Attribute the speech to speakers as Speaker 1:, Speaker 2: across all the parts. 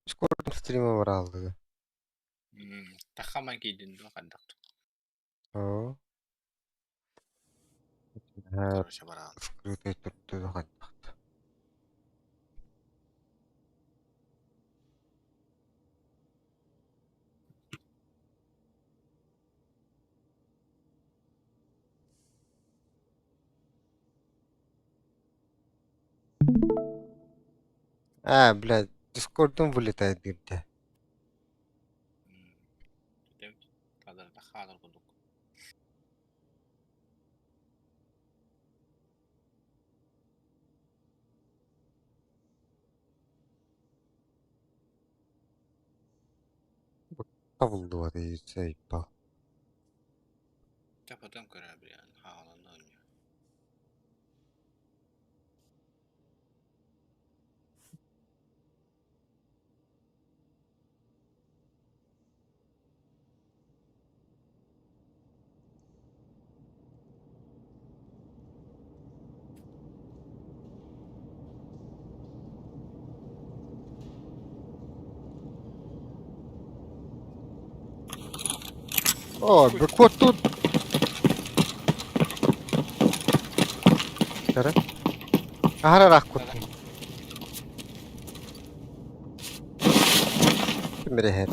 Speaker 1: Дискорд стрима барааллыга.
Speaker 2: Тахаман киирдин дуо хайдах?
Speaker 1: Оо.
Speaker 2: Короче барааллы.
Speaker 1: Скрытый турду хайдах. А, блядь, Дискордум вылетает биирдэ.
Speaker 2: Хаалар курдук.
Speaker 1: Табыллыбат заебал.
Speaker 2: Ча потом көрө блин, хаалан оонньуу.
Speaker 1: О, бэквот тут. Кара. Аһара рахкут. Ким эрэһэр?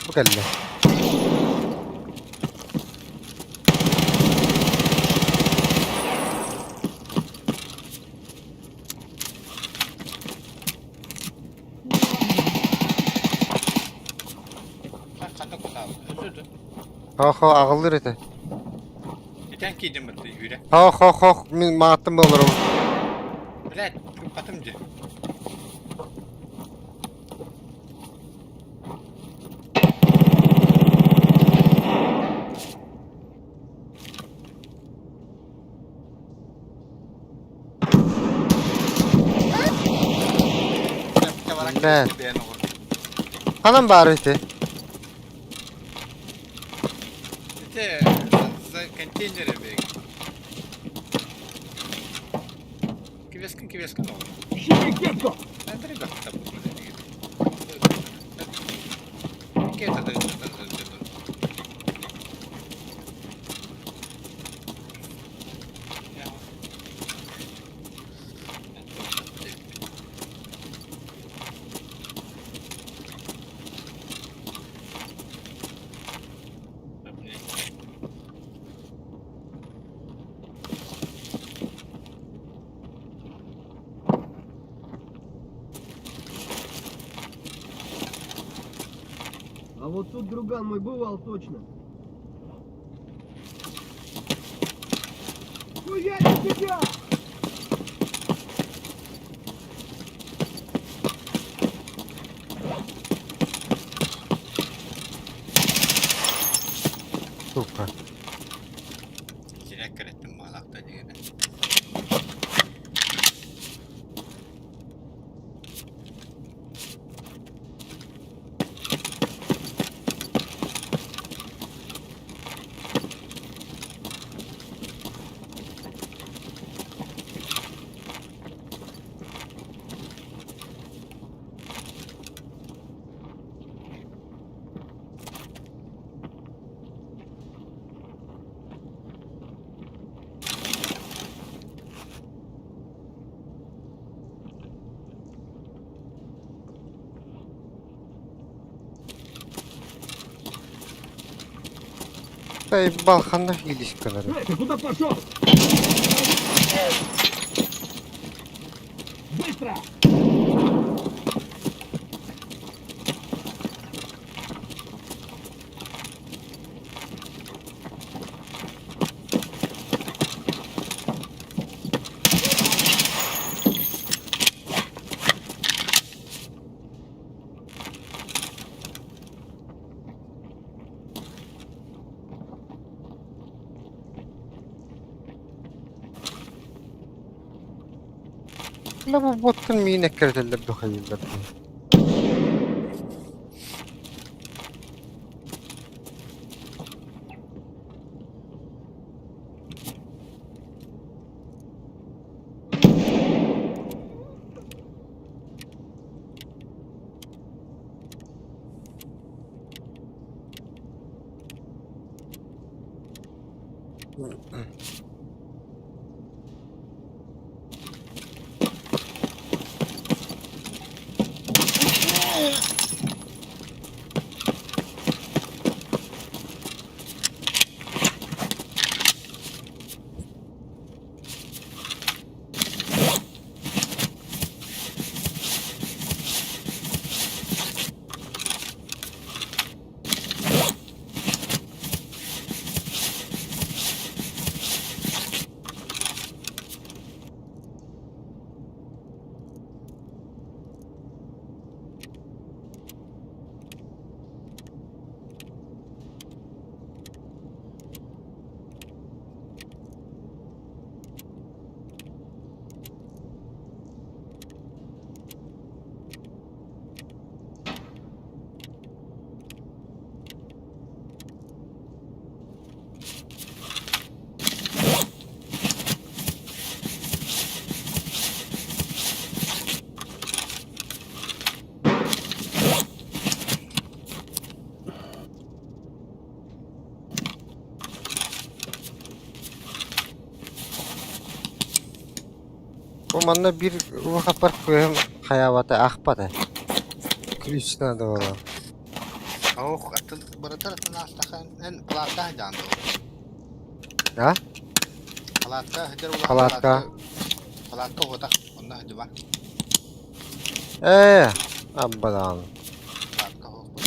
Speaker 1: Бу кэллэ. Хо-хо аҕыллыр этэ.
Speaker 2: Итэн киирдим бытты үүрэ.
Speaker 1: Хо-хо-хо мин мааттым буоларым.
Speaker 2: Блядь, хатым дьэ.
Speaker 1: Блядь. Ханан баар ити?
Speaker 2: Ити за контейнеры бег. Кивескин кивескин ол.
Speaker 3: Щи кепку! А вот тут друган мой бывал точно. Хуярю тебя!
Speaker 1: Сука.
Speaker 2: Сирек кэлэттим маалаахта диэни.
Speaker 1: Заебал, ханна хилишкалары.
Speaker 3: Эй, ты куда пошел? Быстро!
Speaker 1: La bu bottun миин эккирэтэллэр духайыллар дии. Бу манна биир улахаппар кыыһым хайаабата аахпата. Ключ надо было.
Speaker 2: Ох, атын барытар атын аастахан эн палаатка сылдьаҕын дуо?
Speaker 1: А?
Speaker 2: Палаатка сылдьар улахан
Speaker 1: Палатка.
Speaker 2: Палатка уотах, онно сылдьыба.
Speaker 1: Ээ, аббадаан.
Speaker 2: Палатка оһохпут.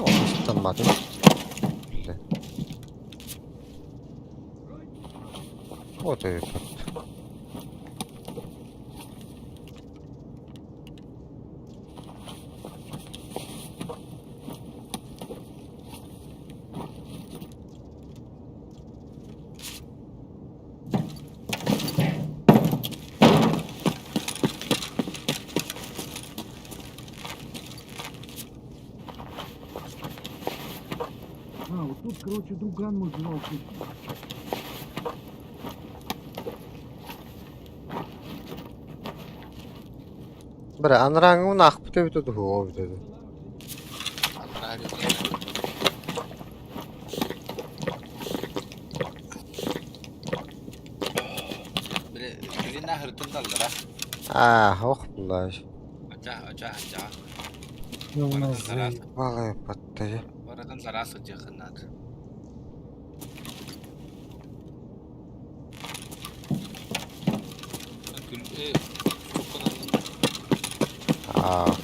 Speaker 1: Оҕустамматым. Вот и
Speaker 3: А, вот тут, короче, друган мой бывал точно.
Speaker 1: Бра, анарааҥҥы аахпыт эбитэ дуу, эбитэ дуу.
Speaker 2: Анараа диэки. Били, билин аһыртын даллара.
Speaker 1: Аа, ох, блядь.
Speaker 2: Ача, ача, ача.
Speaker 1: Заебала подтари.
Speaker 2: Барытын зараас сылдьыаххын наада. Күл, суруккун ыллын.
Speaker 1: Аа,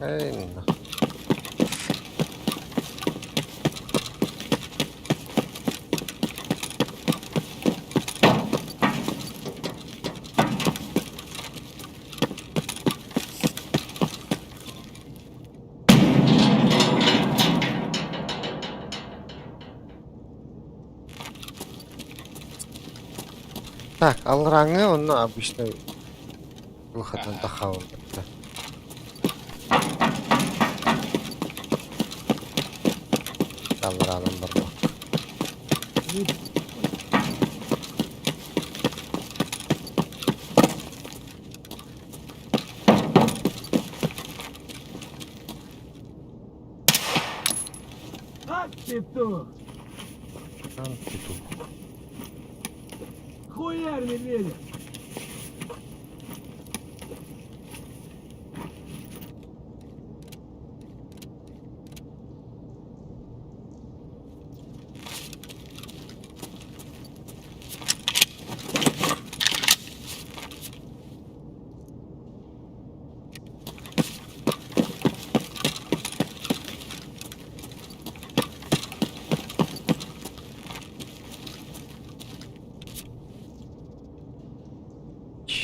Speaker 1: эй, на. Так, алларааҥҥы онно обычно выходын тахабын. Аллараанан барбак.
Speaker 3: А, петух!
Speaker 1: Там петух.
Speaker 3: Хуярь, медведя!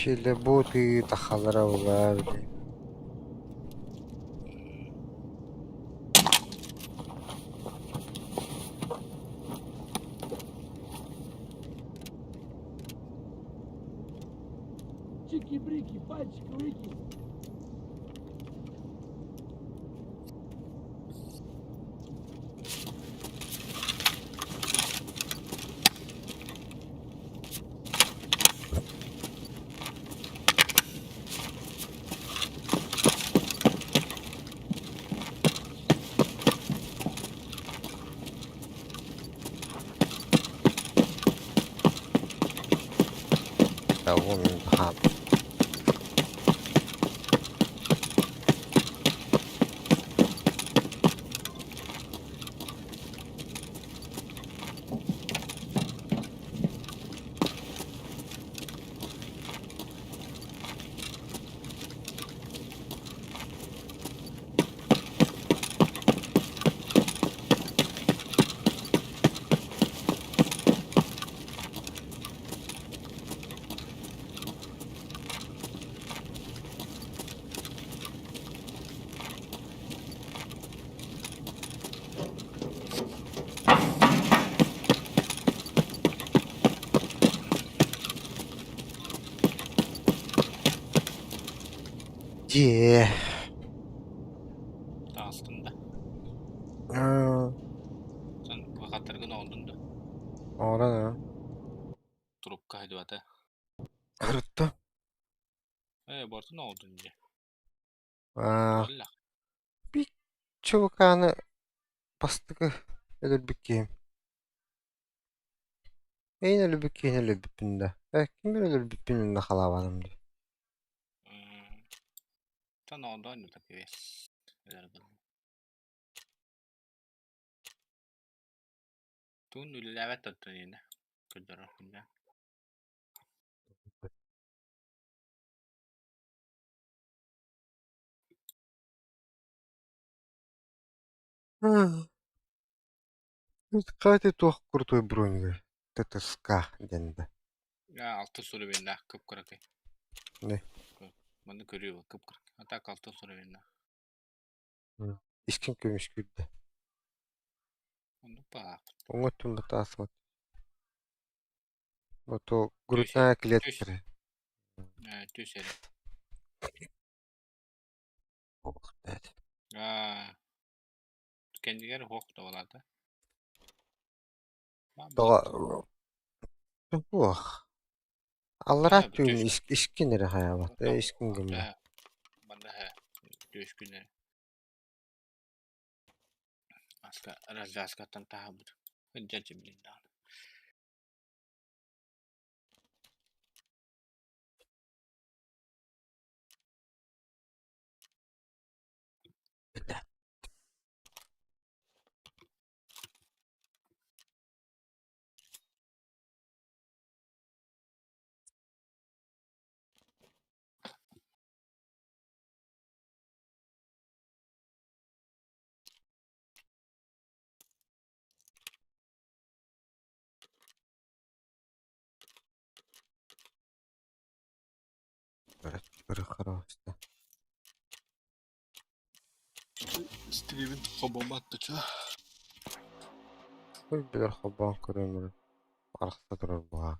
Speaker 1: Телеботы тахалара булар били.
Speaker 3: Чики-брики, пальчик выкинь.
Speaker 1: Того Дьиэ.
Speaker 2: Таҕыстым да. Сон быхаттаргын оҥордун да.
Speaker 1: Оҥорон аа.
Speaker 2: Трубка хайдыбата.
Speaker 1: Арытта.
Speaker 2: Ээ, бортун оҥордун дии.
Speaker 1: Аа.
Speaker 2: Туолла.
Speaker 1: Чубукааны бастакы өлөрбүт киһим. Эйин өлөрбүт киһини өлөрбүппүн да. Э, ким өлөрбүппүн да халаабатым дии.
Speaker 2: Тон оҥордоон да квест. Өлөргүн. Туун үлэлээбэт оттон иэнэ. Көрдөрөр күннээн.
Speaker 1: Катя туох крутой бронигай ТТСК диэн да.
Speaker 2: Алта суровиннаах кып-кыракый.
Speaker 1: Не.
Speaker 2: Манна көрүө кып-кыракый. А так алта суровиннаах.
Speaker 1: Искин көмүскүүрдэ.
Speaker 2: Оннук баҕаахпыт.
Speaker 1: Уҥа өттүн батаасыбат. Ото грудная клетка.
Speaker 2: Түс эрэ.
Speaker 1: Ох, блядь.
Speaker 2: Аа, кэннигэр уһуох да
Speaker 1: Тоҕо Туох. Аллараа түүн искин эрэ хайаабат. Искин гынна.
Speaker 2: Манна түөскүн эрэ. Аска развязкаттан таһаабыт. Дьэ билин даҕаны. Стримин хобоматтыча.
Speaker 1: Ой, билэр холбоон көрөн арахса турар буһаа.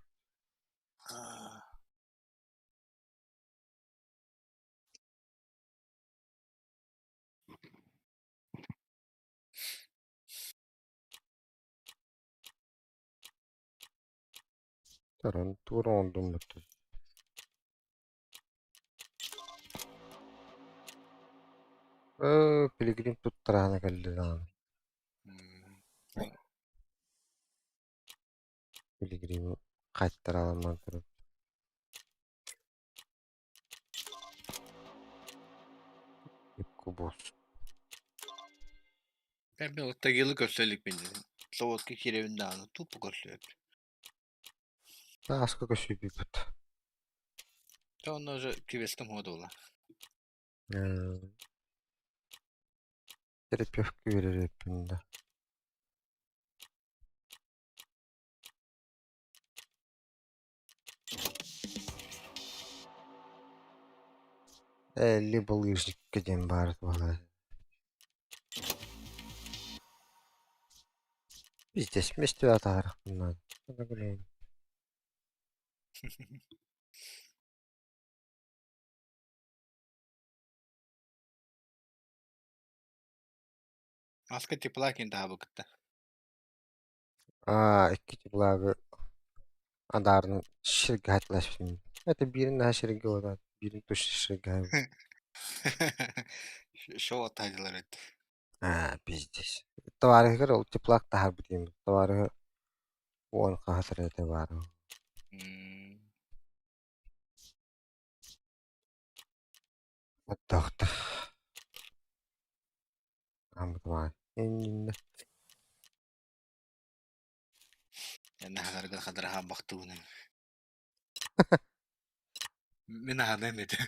Speaker 1: Туран туора оҥордум Ээ, пилигрим туттараана кэллэ даҕаны. Пилигрими хайтарааламман турар. Кубус.
Speaker 2: Ben Тагилы көрсө иликпин Заводка киирэбин даҕаны тупо көрсүөбүт.
Speaker 1: Тааска көсүүбүппүт.
Speaker 2: Та онно уже квестом хоодула.
Speaker 1: Терапевт күүрэриппин да. Либо лыжникка диэн баар буолар. Пиздец, миэстэ атаарахпын наада.
Speaker 2: Маска тепла кин таһабыкытта.
Speaker 1: Аа, икки теплаагы адаарын сиргэ хатыласпытым. Это биирин наһаа сиргэ олорон, биирин точно сиргэ.
Speaker 2: Шоу тайдылар эт.
Speaker 1: Аа, пиздец. Товарыһыгар ол теплак таһаарбыт диэн. Товарыһы уон хаһатар этэ баар. Оттоохто. Ааммытымаай. Иннинэ.
Speaker 2: Наһагарыгар хадыраһаан бахтыбын. Мин аһаныам этэ.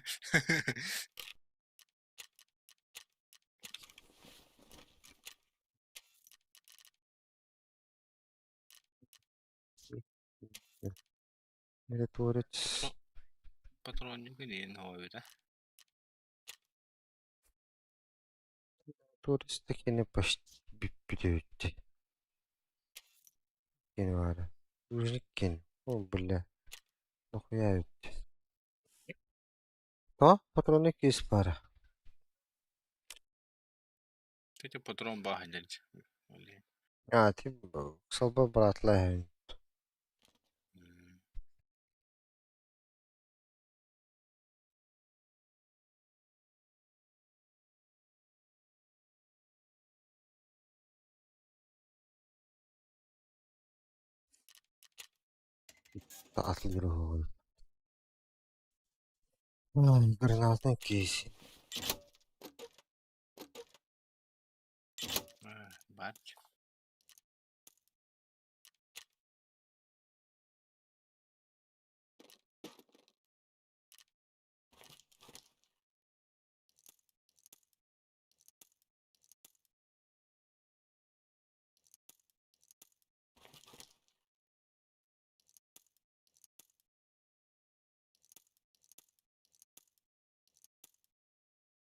Speaker 1: Миротворец.
Speaker 2: Патронник диэн хоойута.
Speaker 1: Миротворец такини почти бүппүт эбит. Кини баара. Нужник кин. О, бля. Нахуя эбит. То, патроны кис баара.
Speaker 2: Кстати, патрон бааһын дьэ.
Speaker 1: А, ти салба братлаа. Атылыр. Гранатын киис.
Speaker 2: Баар.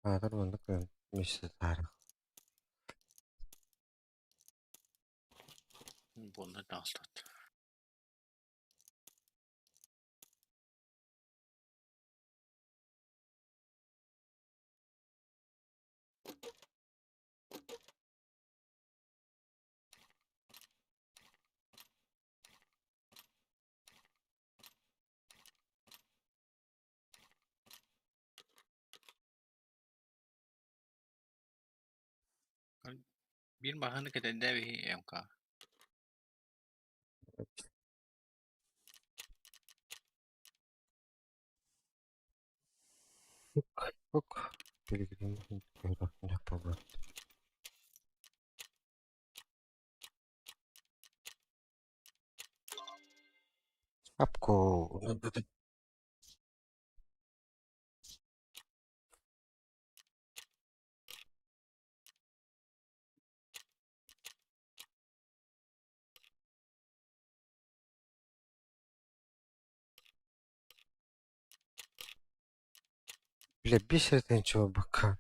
Speaker 1: Аатар маннык миссэ таара.
Speaker 2: Буолла таҕыстыбыт. Биир маһыны кэтэрдээ биһи МК.
Speaker 1: Хук. Апко. Бля, бисер чего быка.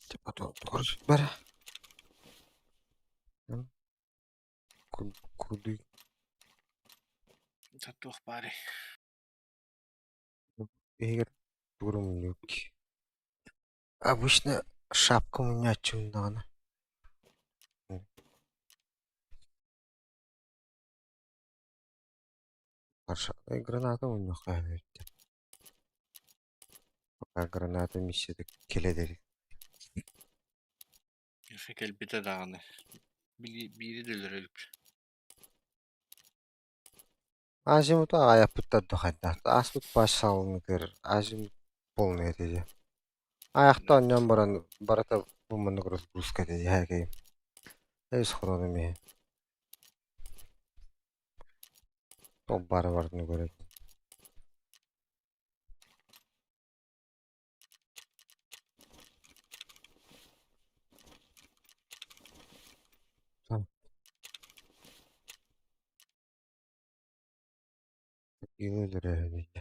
Speaker 1: Типа бара. Куды.
Speaker 2: Туох баарый?
Speaker 1: Егер турумнюк. Обычно шапка у меня чундана. Граната у него Пока граната миссия келедери.
Speaker 2: Кэлбитэ даҕаны. Биири да өлөрөлүк.
Speaker 1: Азимут аҕайаппыттар дохайдаах. Ааспыт баас салыныгар азимут полный этэ. Аяхта онньон баран барыта бу маннык разгрузка этэ дии Эс хорону миһи. Топ бары бардыны көрөт. Өлөрөөһүнүйдэ.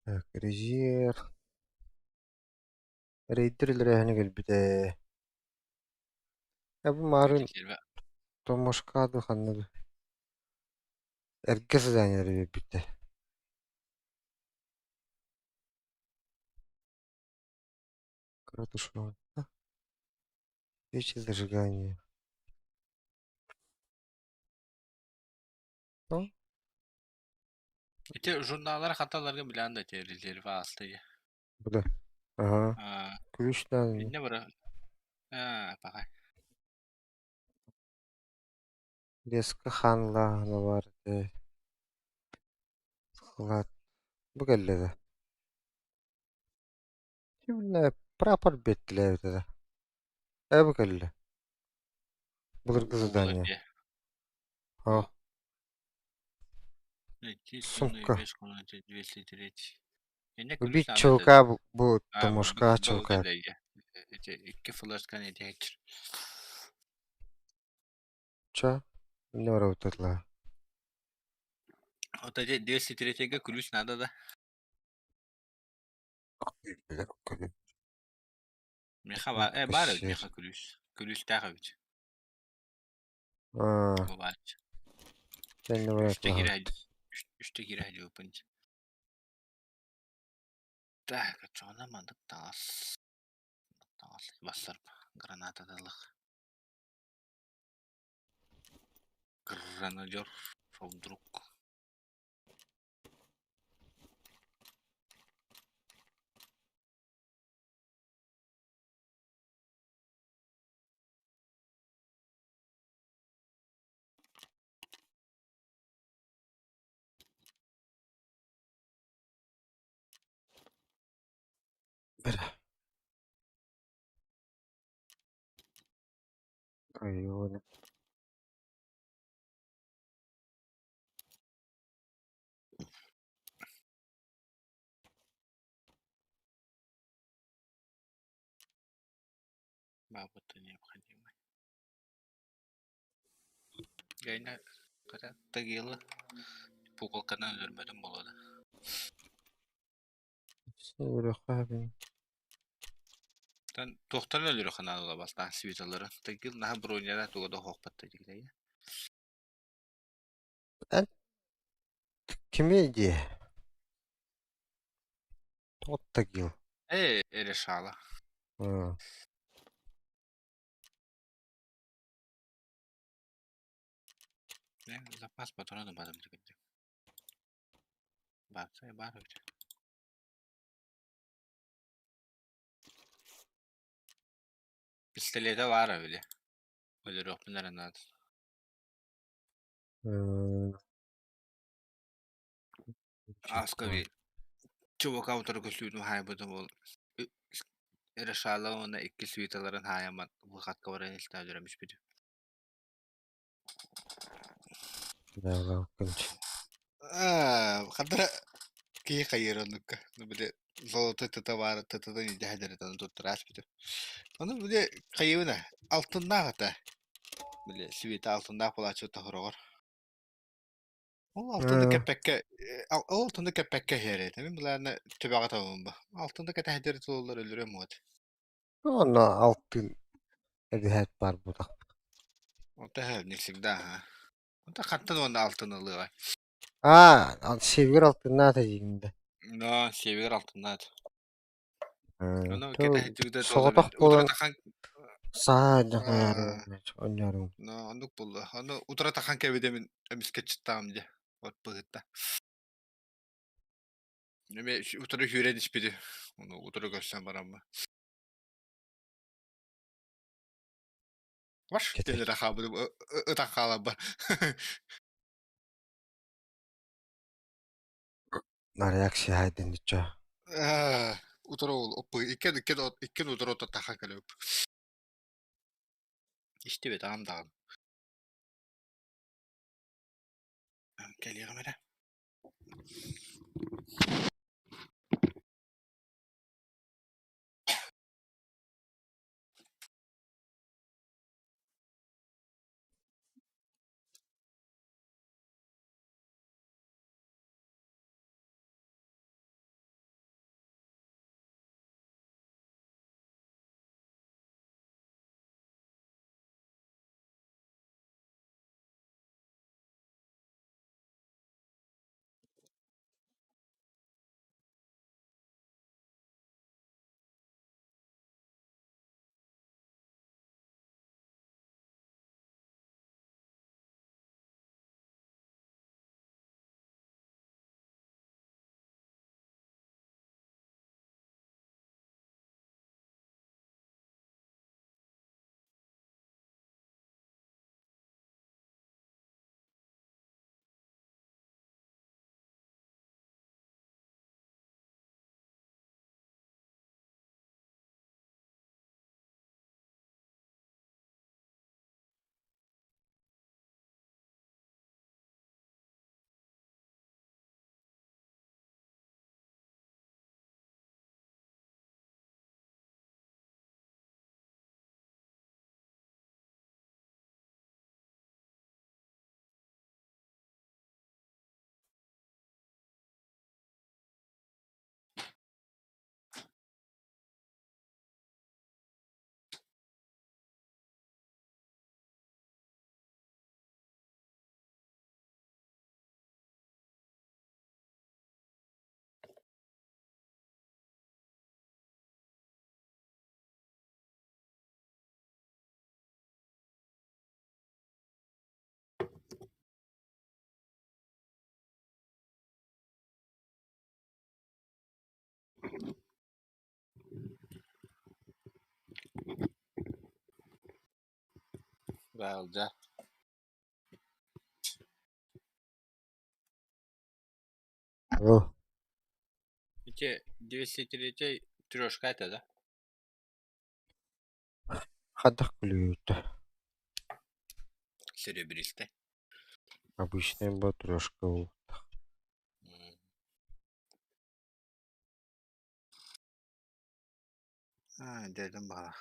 Speaker 1: Так, резерв. Рейдер өлөрөөһүнэ кэлбитэ. Э бу маарын Томашка ду ханна ду эргэ заданиелары биэрбиттэр. Кратушка. Свечи зажигания. Ну,
Speaker 2: Ити журналлары хаталарга билэн да ити резерв аастый.
Speaker 1: бу да. Ага.
Speaker 2: Аа,
Speaker 1: Ключ надо.
Speaker 2: инне бара. Аа, паха.
Speaker 1: Леска ханлааһына баар этэ. Склад. Бу кэллэ да. Кимнэ прапор биэртилээбитэ да. Ээ бу кэллэ. Былыргы
Speaker 2: Бу булар
Speaker 1: задание.
Speaker 2: дии.
Speaker 1: О,
Speaker 2: О, найти сонную
Speaker 1: сумка.
Speaker 2: вещь в комнате 203. Инне ключ
Speaker 1: Убить
Speaker 2: надо этэ.
Speaker 1: чувака бу
Speaker 2: Аа, бу
Speaker 1: Томашка
Speaker 2: бу
Speaker 1: чувака.
Speaker 2: кэллэ Ити икки флешканы итиһэччир.
Speaker 1: Ча? Не барабытыла.
Speaker 2: Вот эти 203-ге ключ надо да? Меха бар, э бар эбит
Speaker 1: Кассир.
Speaker 2: меха ключ. Ключтээх эбит.
Speaker 1: Аа,
Speaker 2: Бу баар.
Speaker 1: кэннэ
Speaker 2: Үстэ
Speaker 1: баратылаһа.
Speaker 2: киирэ үстэ киирэ сылдьыбыппын. Так, оччоҕуна маннык таҥас таҥас бассар гранаталык. Гранадер вдруг.
Speaker 1: Бля. Районы.
Speaker 2: Бабыта необходимо. Гайна хата тагила пуколканан өлөрбөтүм буолуо да. Тан туохтан өлөрө ханаалыла бастаан свиталары. Тагил наха броняра туга да хоохпатта дигилэйэ.
Speaker 1: Эн кими дии? Тоҕо тагил?
Speaker 2: Э, решала.
Speaker 1: Аа.
Speaker 2: Запас патрона бадым дигилде. Барса бар эбит. Пистолета баар эбили. Өлөрүөхпүн эрэ наада. Ааска би чувака утары көстүүтүн хаайбытым ол решала уонна икки свиталарын хаайаммат выходка баран илтэ өлөрөм испитим. Аа, хадара киһи хайыыр оннукка. Ну, били, золотой тыта баара тытытын илдьэ сылдьарытын туттараас бүтүм. Ону били хайыыбына алтыннаах этэ. Били свита алтыннаах буолааччы тоһороҕор. Ол алтыны кэппэккэ ол алтыны кэппэккэ иһэр этэ. Мин былаана төбөҕө табылынба. Алтыны кэтэһдэр туоллар өлөрөм уот.
Speaker 1: Онно алтын эбиһээт баар буолуох.
Speaker 2: Онто не всегда, ага. Онто хантан уонна алтын ылыаҕай?
Speaker 1: Аа, север алтыннаата диигин да.
Speaker 2: Но север алтыннаат. Ону
Speaker 1: То
Speaker 2: кэтэһдибитэ
Speaker 1: соҕотох
Speaker 2: туолар
Speaker 1: буолан
Speaker 2: утары
Speaker 1: саа дьаҥайарым онньоорум.
Speaker 2: Но оннук буолла. Ону утары тахан кэбитэмин эмискэ чыттаҕым дьэ. От быһытта. Эме утары сүүрэн испити. Ону утары көрсөн бараммын. Ваш
Speaker 1: Кэтэр.
Speaker 2: диэн хаалбытым ытан хааларбар.
Speaker 1: Реакция хайдын диччо.
Speaker 2: Утары ол оппу иккен иккен иккен утары отто тахан кэлэп. Истибит аҕам даҕаны. Кэлиэҕим эрэ. Баалдьа.
Speaker 1: О,
Speaker 2: Ити 203 трешка этэ да?
Speaker 1: хайдах күлүүтэ?
Speaker 2: Серебристый.
Speaker 1: Обычная была трешка ол.
Speaker 2: Аа, дьэдэн баҕалаах.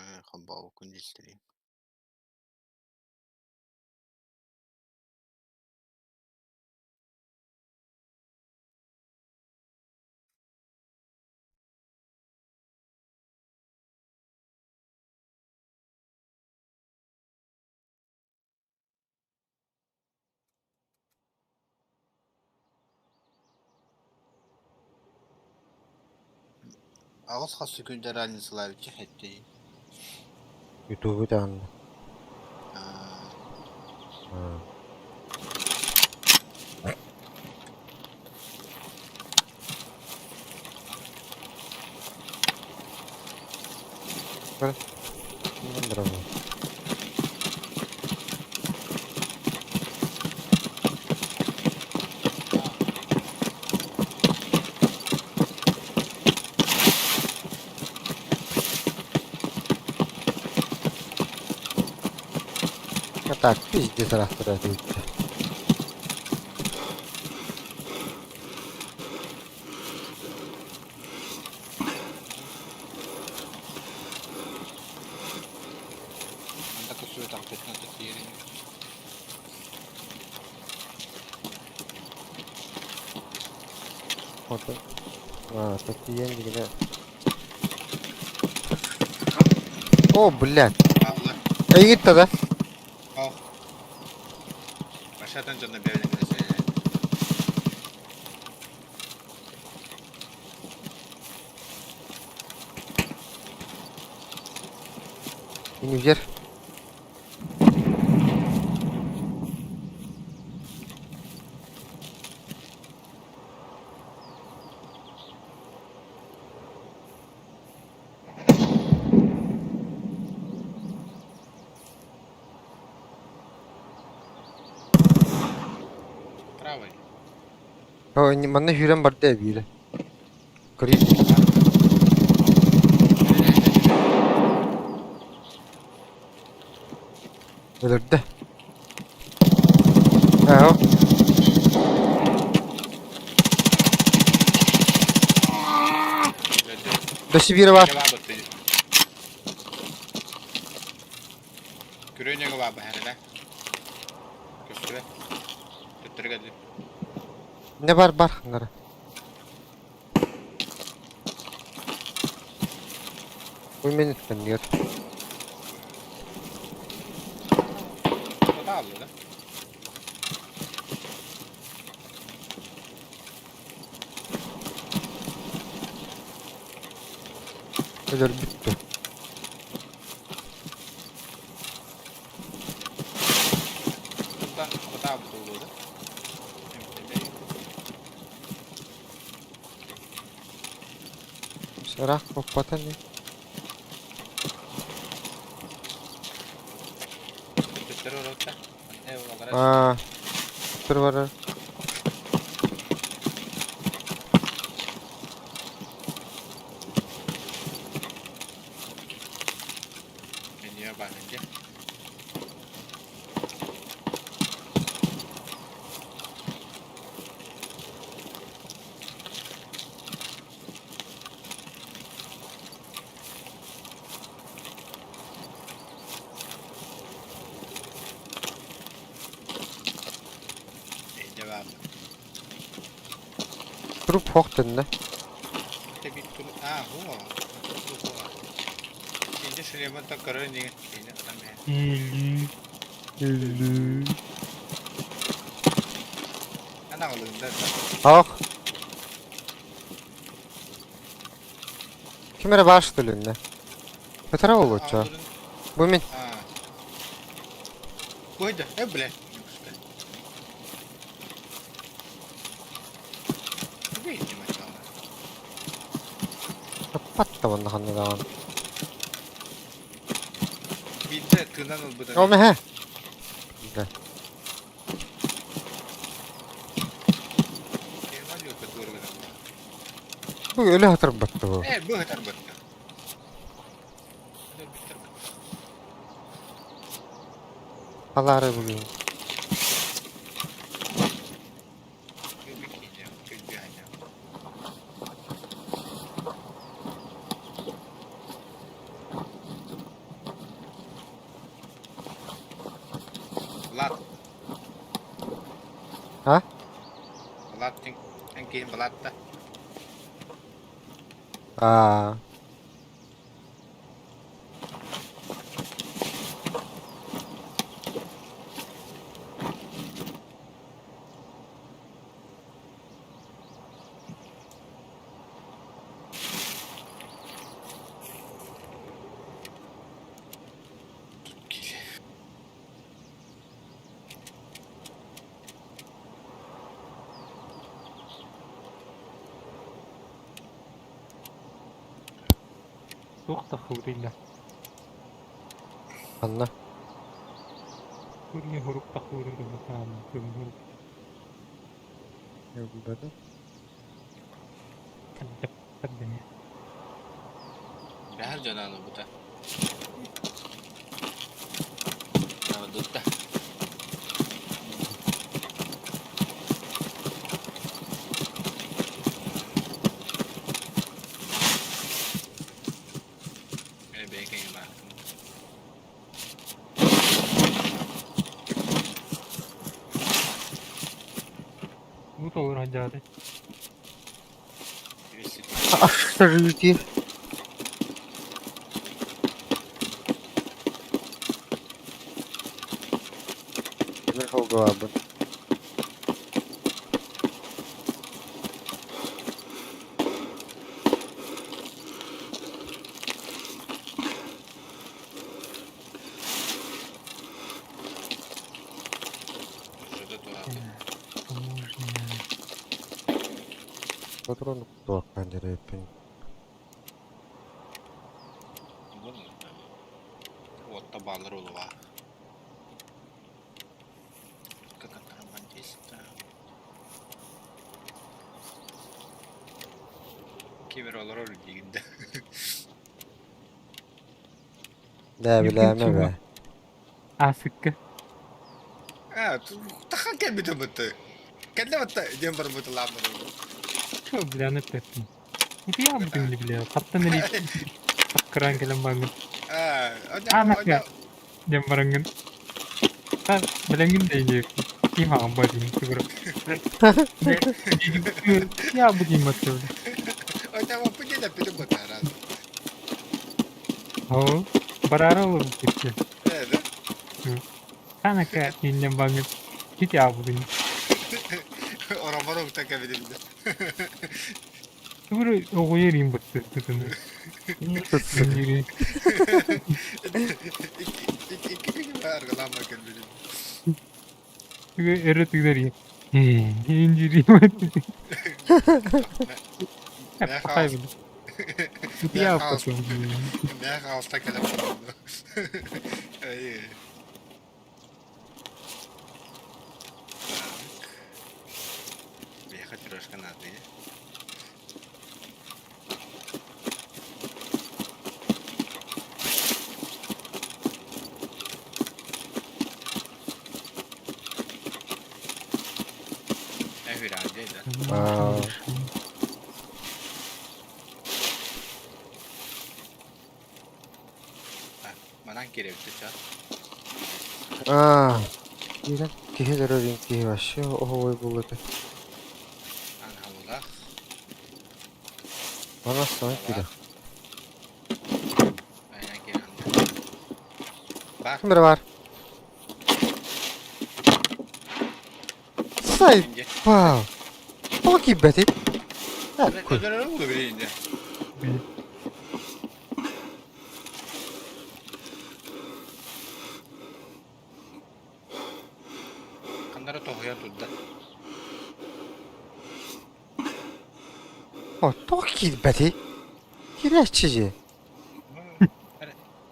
Speaker 2: Ээ, холбообуккун дьиэлтэлиим. Аҕыс хас секунда разницалаабычча хэттий.
Speaker 1: Ютубу даҕаны.
Speaker 2: Аа,
Speaker 1: Аа. Бара. Браво. А так, пиздец расстраивается.
Speaker 2: Анда көстүбэт ахтытына тиийэрин.
Speaker 1: Вот. А, тиийэн дигинэ. О, блядь.
Speaker 2: Аалла.
Speaker 1: Эйигит да?
Speaker 2: Ол. Машатын дьонно бэйэлэрин
Speaker 1: Инүгэр.
Speaker 2: Правый.
Speaker 1: О, манна сүүрэн барда эбиирэ. Көрүй. Өлөрдө. Аа. До Сибири бар.
Speaker 2: Күрүөнэгэ баа баһарыда. Көстүбэ. Төттөрү кэллим.
Speaker 1: Не бар бар ханнара. Бу мен кэннигэр.
Speaker 2: Хаалла да?
Speaker 1: Өлөрбүттү.
Speaker 2: Тута хатаабыт буолуо да?
Speaker 1: Ыраах куоппата ини.
Speaker 2: Төттөрү оротта.
Speaker 1: Аа, төттөрү барар.
Speaker 2: Меню баананде. Эйде баар.
Speaker 1: Труп суох төннө.
Speaker 2: Тэби тур аа хуо. Тур хуо. Инде шлемын та көрөр инигин. Кини адам ээ.
Speaker 1: Или. Или.
Speaker 2: Анаҕылыгында
Speaker 1: Ах. Ким эрэ баар что ли иннэ? Бэтэрэ буолуочча. Бу мин.
Speaker 2: Койда, э, бля.
Speaker 1: манна ханна даҕаны.
Speaker 2: Биирдэ тыынан ылбыта
Speaker 1: Ол
Speaker 2: дии.
Speaker 1: мэһэ. Да.
Speaker 2: Киһи люка туоругунан.
Speaker 1: Бу өлө хатырбатты бу.
Speaker 2: Э, бу хатарбатта. Өлбүттэр бытта.
Speaker 1: Алаары бүгүн.
Speaker 2: Влад.
Speaker 1: А?
Speaker 2: Влад эн киһин Владта.
Speaker 1: Аа.
Speaker 4: Туох да хурilla.
Speaker 1: Ханна?
Speaker 4: Хурни хурук та хурilla бытаан көмүл.
Speaker 1: Билбэтим.
Speaker 4: Таддыня.
Speaker 2: Бэһэр дьонаан ылбыта. Дутта.
Speaker 4: Уу толору сылдьаҕыт
Speaker 1: Астырыытыы. Тимир холголаабын. Патрону куттуохха диэрэппин.
Speaker 2: Уотта бааллар улуга. Контрабандиста. Ким эрэ олорор диигин да.
Speaker 1: Даа билээмэ бээ.
Speaker 4: Аасыкка
Speaker 2: Аа, тахан кэлбитим бытты. Кэллэ батта диэн барбыт лааммын.
Speaker 4: Чё, бля, эппэппин. Утуйаабытым или бля, хаттан эрий кыраан кэлэн бараҥҥын.
Speaker 2: Аа,
Speaker 4: Аа, нафига диэн бараҥҥын. Та билэҥҥин да ини ким аҕам бардын тугура. Утуйаабытым батта бля. Оо, бараары олорбут киһи. Танака иннем баҥҥын. Кити аабытын. Тугура оҕуйар иин бытты тытыны. Өрө тыынар иин. Иин Пахай били. Утуйаабыт
Speaker 1: Аа. Аа. Киирэн киһи өлөрөр киһи вообще оһуобай буолуо этэ. Манас саҥа киирэ. Ким эрэ баар. Сайпал. Тоҕо киирбэтий? Ку. О, тоҕо киирбэтий? Киирээччи дии.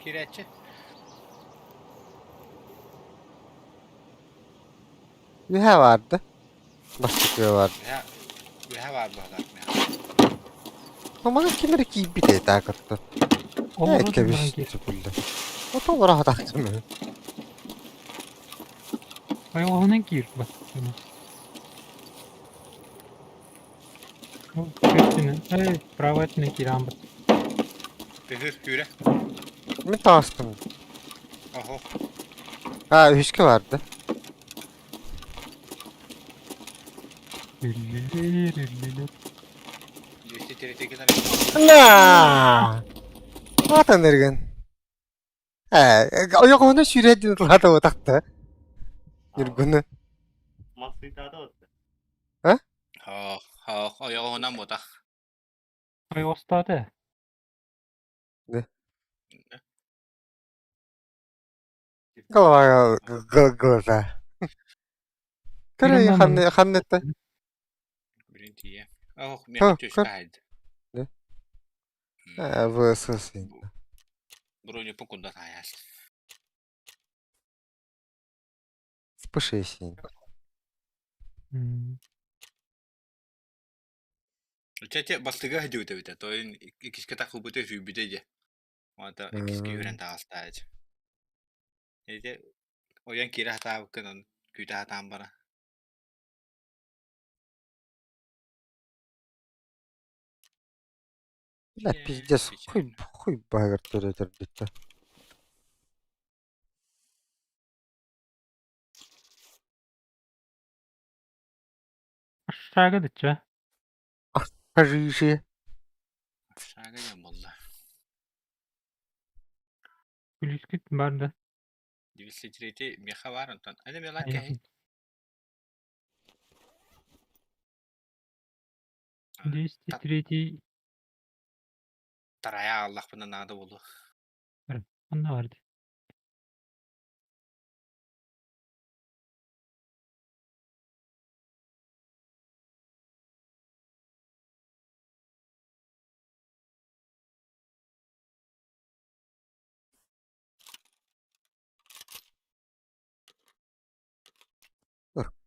Speaker 2: Киирээччи.
Speaker 1: Үһэ баарда. Бастакы баар.
Speaker 2: Үһэ үһэ баар быһалаах миэхэ.
Speaker 1: Маманы ким эрэ киирбит ээ таакаттан. Ээ
Speaker 4: Олору баран
Speaker 1: кэбис
Speaker 4: киир.
Speaker 1: түпүллэ. Ото олоро хатаахтым.
Speaker 4: Ойоҕоһунан киир бастакыны. Ол өттүнэн, эй, право өттүнэн киирэн бар.
Speaker 2: Тыһыр күүрэ.
Speaker 1: Мин таҕыстым.
Speaker 2: Оһо.
Speaker 1: А, үһүскэ баарда.
Speaker 4: Үллүлэр, үллүлэр.
Speaker 2: 203
Speaker 1: На! Атын эрген. Ээ, ойоҕоһуна сүүрэр диэн тылата утахта. Ньургуну.
Speaker 5: Мас ыйдаата отты.
Speaker 1: А?
Speaker 2: Хоох, хоох, ойоҕоһунан буотах.
Speaker 4: Ойоҕостоото.
Speaker 1: Да. Голова глаза. Кырай
Speaker 4: Ирина
Speaker 1: ханны ханнытта.
Speaker 2: Билин тиийэ. Ох,
Speaker 1: Хо,
Speaker 2: миэхэ
Speaker 1: көр.
Speaker 2: түөскэ хаайда.
Speaker 1: Да. Ээ, ВСС.
Speaker 2: Бронепун курдат хаайаас.
Speaker 1: Спышесин.
Speaker 4: М,
Speaker 2: Чэ, бастыга сылдьыбыт эбитэ. Тойон иккискэ тахсыбыта сүүйбүтэ дьэ. Уонна иккискэ үөрэн таҕыстааччы. Ити ойон киирэ сатаабыккын ону күүтэ сатаан баран.
Speaker 1: Бля, пиздец, хуй, хуй баһыгар төрөтөрбүттэр.
Speaker 4: Шага дычча.
Speaker 1: Парижи.
Speaker 2: Шага диэн буолла.
Speaker 4: Күлүүскүт бар да.
Speaker 2: 203 миэхэ баар онтон. Аны мелан кэһин.
Speaker 4: 203
Speaker 2: Тарайа ааллахпына наада буолуо.
Speaker 4: Онно барды.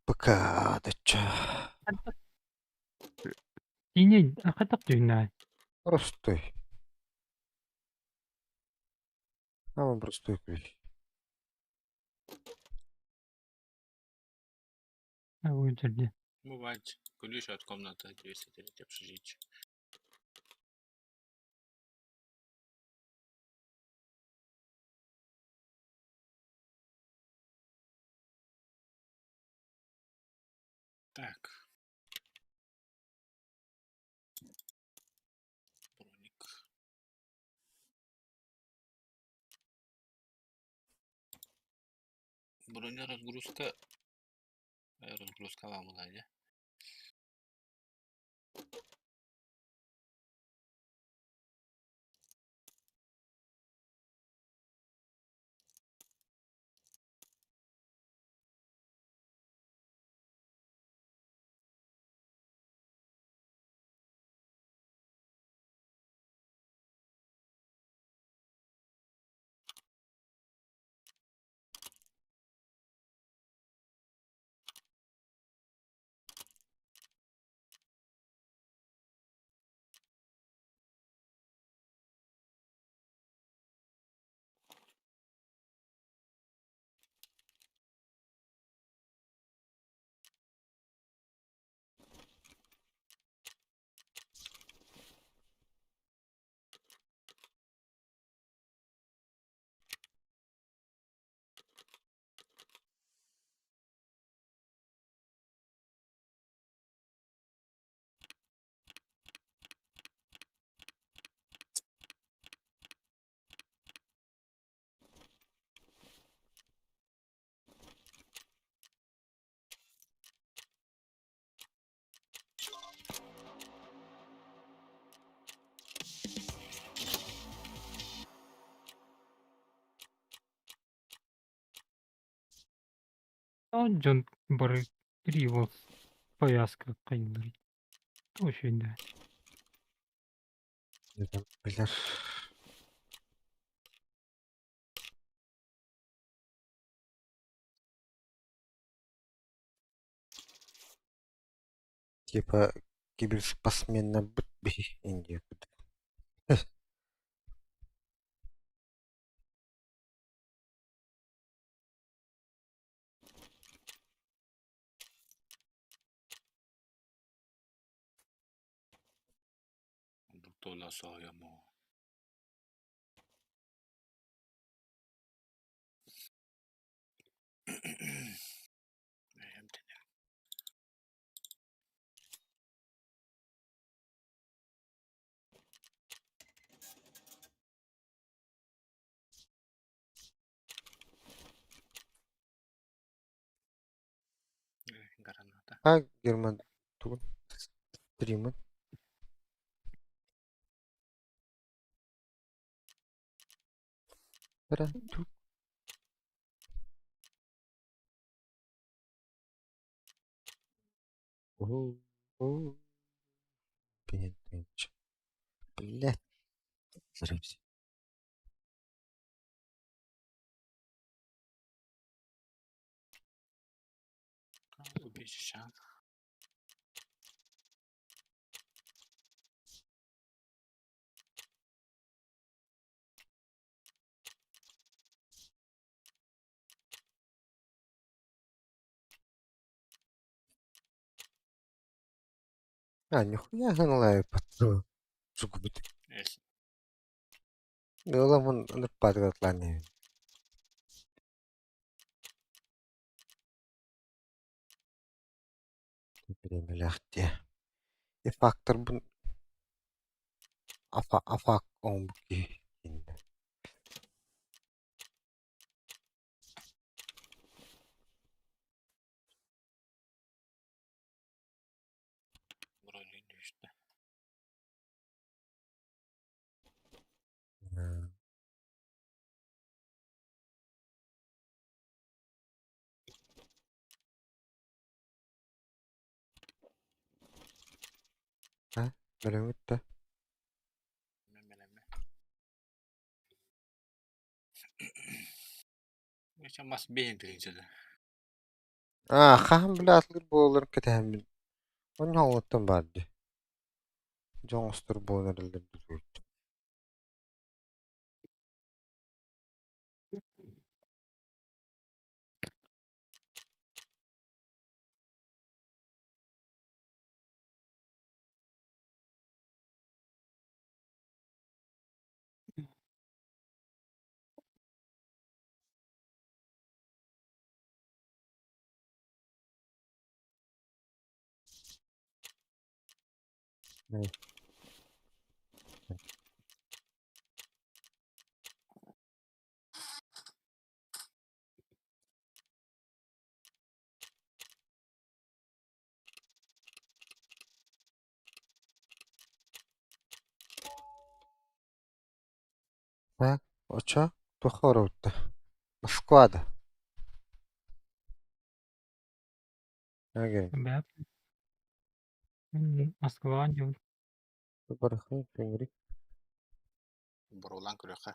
Speaker 1: Пока, дычча.
Speaker 4: Киинэ хайдах түүннэҕэй?
Speaker 1: Простой. Самый простой ключ.
Speaker 4: Үчүгэй.
Speaker 2: Бывает. Ключ от комнаты 203 общежития. Так. Броник. Броня разгрузка. Разгрузка вам была, да?
Speaker 4: Дьон бары Ривал повязка хайыыллар. Туох үчүгэй да.
Speaker 1: Билэр. Типа киберспортсменнарбыт биһи Индиябыт.
Speaker 2: Тула соһуйа Граната.
Speaker 1: А Герман тугун стримын Блять. Взрывся.
Speaker 2: Убежище.
Speaker 1: А, нихуя гыналай пату. Сугубит.
Speaker 2: Эс.
Speaker 1: Ыламын ынырпаатыгатлаан Бириэмэлээхтиэ. И факторбун афа афак оҥорбут киһи иннэ.
Speaker 2: Броню түстэ.
Speaker 1: А, бөлөҥүт да.
Speaker 2: Мемелеме. Мас бэйэн тыынчада.
Speaker 1: Аа, хаһан бile атылыр буоларын кэтэһэммин. Онно оҥоттон баар дии. Дьон оҥостор буолан эрэллэр дуу. Так, очо туох оруутта? Москвада. Ага.
Speaker 4: Бэп. Москва дьон.
Speaker 1: Барахай кэҥри.
Speaker 2: Борулаан көрүөххэ.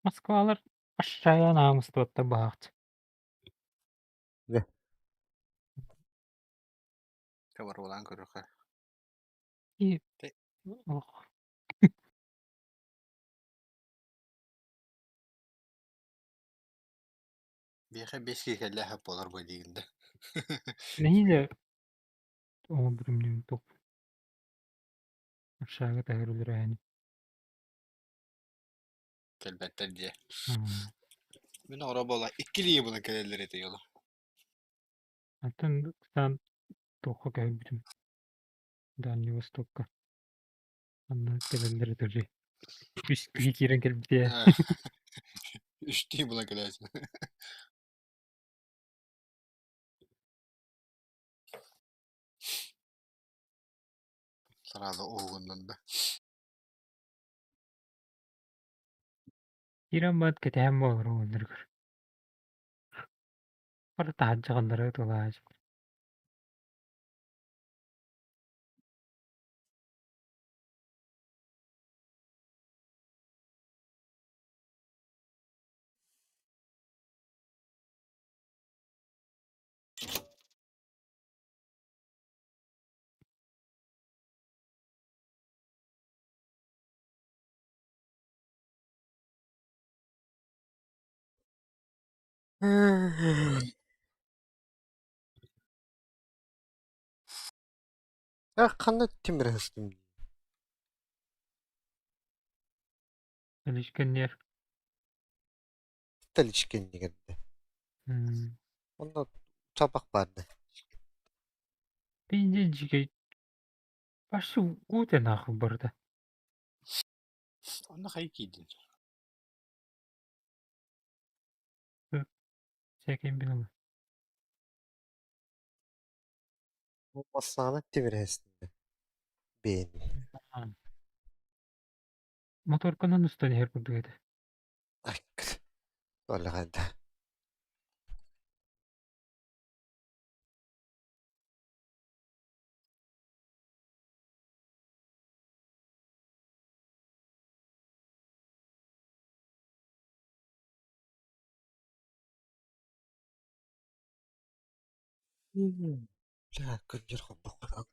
Speaker 4: Москвалар ашшайан аамыстыбаттар баһаахчы.
Speaker 1: Дьэ.
Speaker 2: Борулаан көрүөххэ.
Speaker 4: И ох.
Speaker 2: Биэхэ бес киһи кэллээх буолар бу диигин да.
Speaker 4: Нэһиилэ оҥорбутум туох Ашшаага таһыр үлэрээһини.
Speaker 2: Кэлбэттэр дии. Мин оҕоро буола иккилии буолан кэлэллэр этэ йолу.
Speaker 4: Атын саан туохха көһөрбүтүм Дальний Востокка. Анна кэлэллэр этэ Үс киһи киирэн кэлбитэ.
Speaker 2: Үстүү буолан кэлээччи. Сразу уһугуннан да.
Speaker 4: Киирэн баран кэтэһэн буолар уоннарыгар. Бары таһырдьа ханнара ытылааччы.
Speaker 1: Эх, ханна тимир ыһыстым дии.
Speaker 4: Илишкэнниэр.
Speaker 1: Таличкэннигэр да. Онно чапах баар да.
Speaker 4: Пиздец дьикэй. Почти уутэ нахуй барда.
Speaker 2: Онно хайа киирдин?
Speaker 4: Всяким бином.
Speaker 1: Массаана тимир ыһыстым. Бэйэн.
Speaker 4: Моторканан устан иһэр курдук этэ.
Speaker 1: Туоллаҕа да. Бля, күндүр холбоххо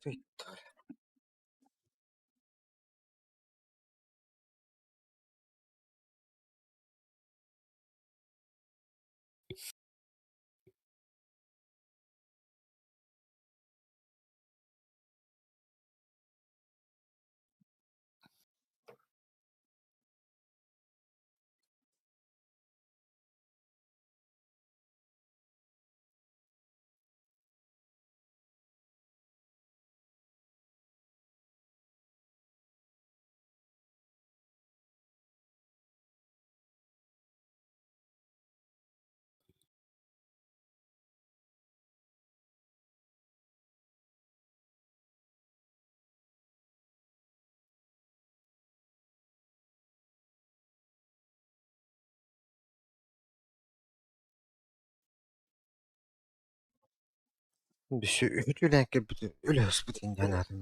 Speaker 1: Үтүлээн кэлбитин үлэһиспитин диэн аатым.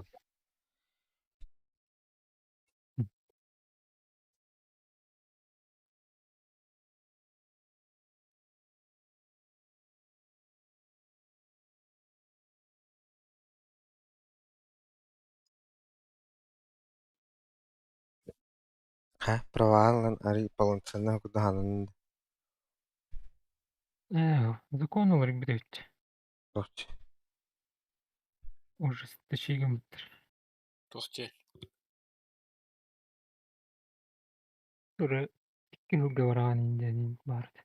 Speaker 1: Ха, проваллан арый полноценно кудаһанын
Speaker 4: Ээ, закон уларыйбыт эбит.
Speaker 1: Короче.
Speaker 4: Ужесточигымыттар.
Speaker 2: Туох дьэ?
Speaker 4: Тура икки сылга бараҕан диэн баар этэ.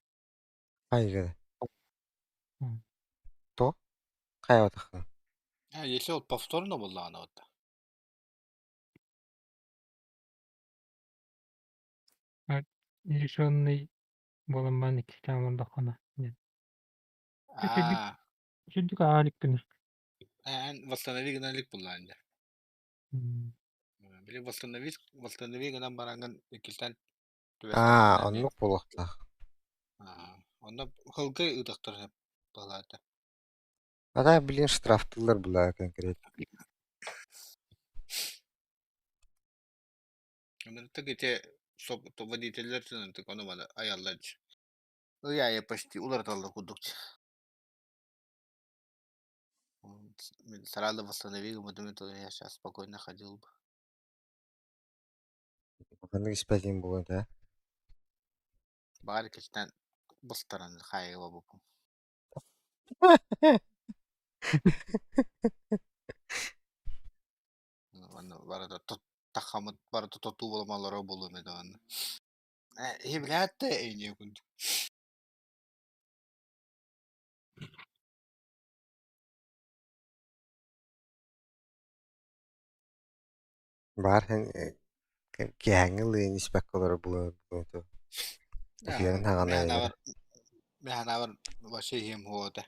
Speaker 1: Хайгы. То? Хайа
Speaker 2: А, если вот повторно буоллаҕына вот.
Speaker 4: Лишенный буолан баран иккистээн олордоххуна диэн.
Speaker 2: Аа,
Speaker 4: Үчүгдүк ааҕа иликпин.
Speaker 2: эн восстанови гынан илик буоллаҕын дьэ. Били восстанови восстанови гынан бараҥҥын иккистээн
Speaker 1: Аа,
Speaker 2: түбэстэххинэ
Speaker 1: оннук буолуохтаах.
Speaker 2: Аа, онно хылгы ыытахтар сөп буолаата.
Speaker 1: А так, блин, штрафтыыллар была конкретно.
Speaker 2: Ынырык ити водителлэр ынырык ону маны айаллар Ый аайы почти уларыталлар курдук. Сразу восстанови гыммытым я сейчас спокойно ходил бы.
Speaker 1: Ханнык испэтиҥ буолуо этэ?
Speaker 2: Баҕар иккистээн быстаран хаайыга боппум. Манна барыта тахамыт барыта тотуу буоламаллара буолуом этэ манна. Э, билээт да эйниэ курдук.
Speaker 1: Баар киэһээҥҥи лыын испэккэ олорор буолуо этэ. Утуйарын хаҕана
Speaker 2: Мин санаабар вообще иһиэм суоҕа этэ.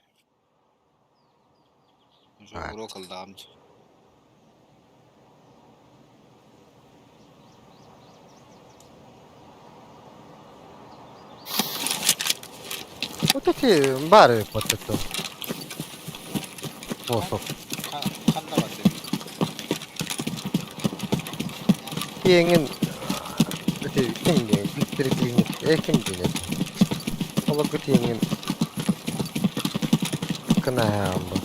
Speaker 2: Уруок ыллаҕым дии.
Speaker 1: Вот эти бары вот это. Способ.
Speaker 2: Ханна бардым?
Speaker 1: Киэҥин ити ким диэн Виктор э ким диэн Олорго тиэҥин кынаһаан бу.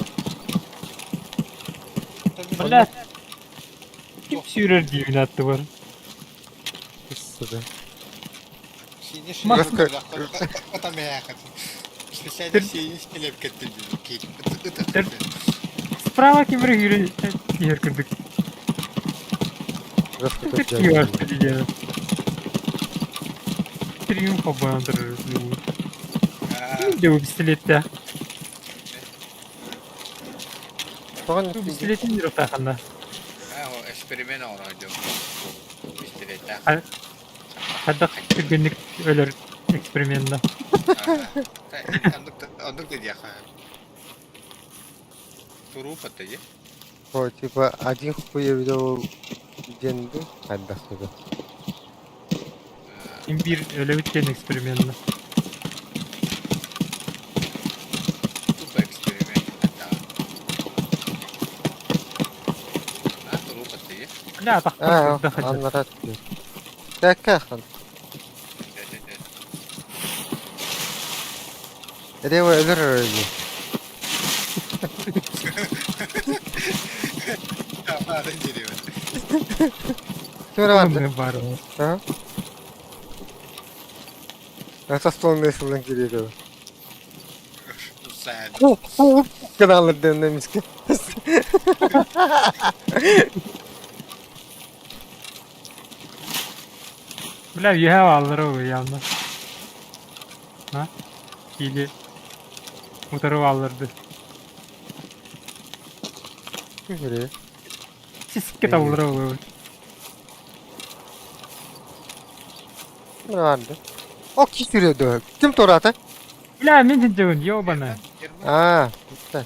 Speaker 4: Бля, ким сүүрэр диибин аттыбар.
Speaker 1: Сука.
Speaker 2: Синий
Speaker 4: Мас-
Speaker 2: Специально сиэнис кэлэп кэттин
Speaker 4: Справа ким эрэ үүрэн иһэр курдук. Триумф холбонон турар. Дьэ бу пистолеттээх. Бу пистолетин юртааханна.
Speaker 2: Эксперимент оҥорор дьон. Пистолеттээх.
Speaker 4: Хайдах түргэнник өлөр эксперименна.
Speaker 2: Оннук да диэххэ. Туруупа дии.
Speaker 1: О, типа один хуй я видел диэн дуу хайдах тугу.
Speaker 4: Ким биир өлөбүт диэн эксперименна.
Speaker 2: Тупо эксперимент. А, туруупа дии.
Speaker 4: Бля, атахпар курда хадьа.
Speaker 1: Аннара Кэккэхэн. Рева өлөр өлөр. Ким эрэ барды?
Speaker 4: Баар.
Speaker 1: А? Состолный сылын кириэкэ. Каналыр дэннэ миске.
Speaker 4: Бля, үөһэ бааллара уу явно. А? Киили утары баалларды.
Speaker 1: Күһүрү.
Speaker 4: Сискэ табыллара уу.
Speaker 1: Барды. О киһүрү дөө. Ким туораата?
Speaker 4: Бля, мин сылдьабын, ёбана.
Speaker 1: Аа, бүттэ.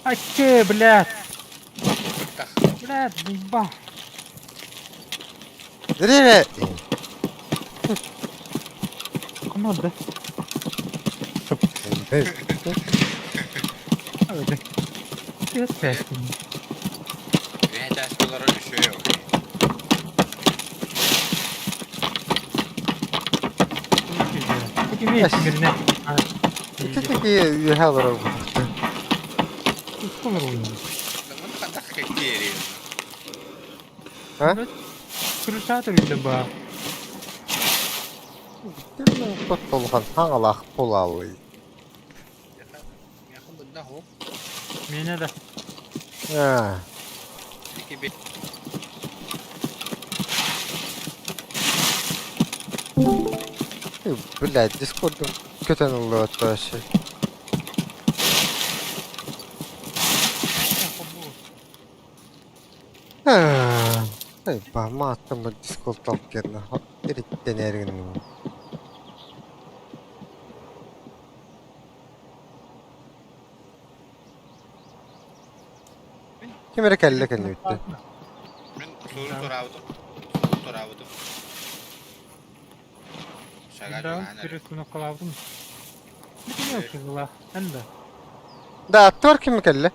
Speaker 4: Аччы, блядь. Блядь, заебал.
Speaker 1: Время!
Speaker 4: Команда. Опять.
Speaker 1: Ити такие үөһэ олорор А?
Speaker 4: Крышата видно ба.
Speaker 1: Тоттолхан хаҥалаах пулалый.
Speaker 4: Меня да.
Speaker 1: Аа. Блядь, Дискордум көтөн ыллыбат вообще. Эй, баама аттаммыт Дискорд алып эриттен эргинним. Ким эрэ кэллэ кэннибиттэн.
Speaker 2: Мин суору тураабытым. Тураабытым.
Speaker 4: Кнопкалаабытым. Эн да.
Speaker 1: Да, аттыбар ким кэллэ?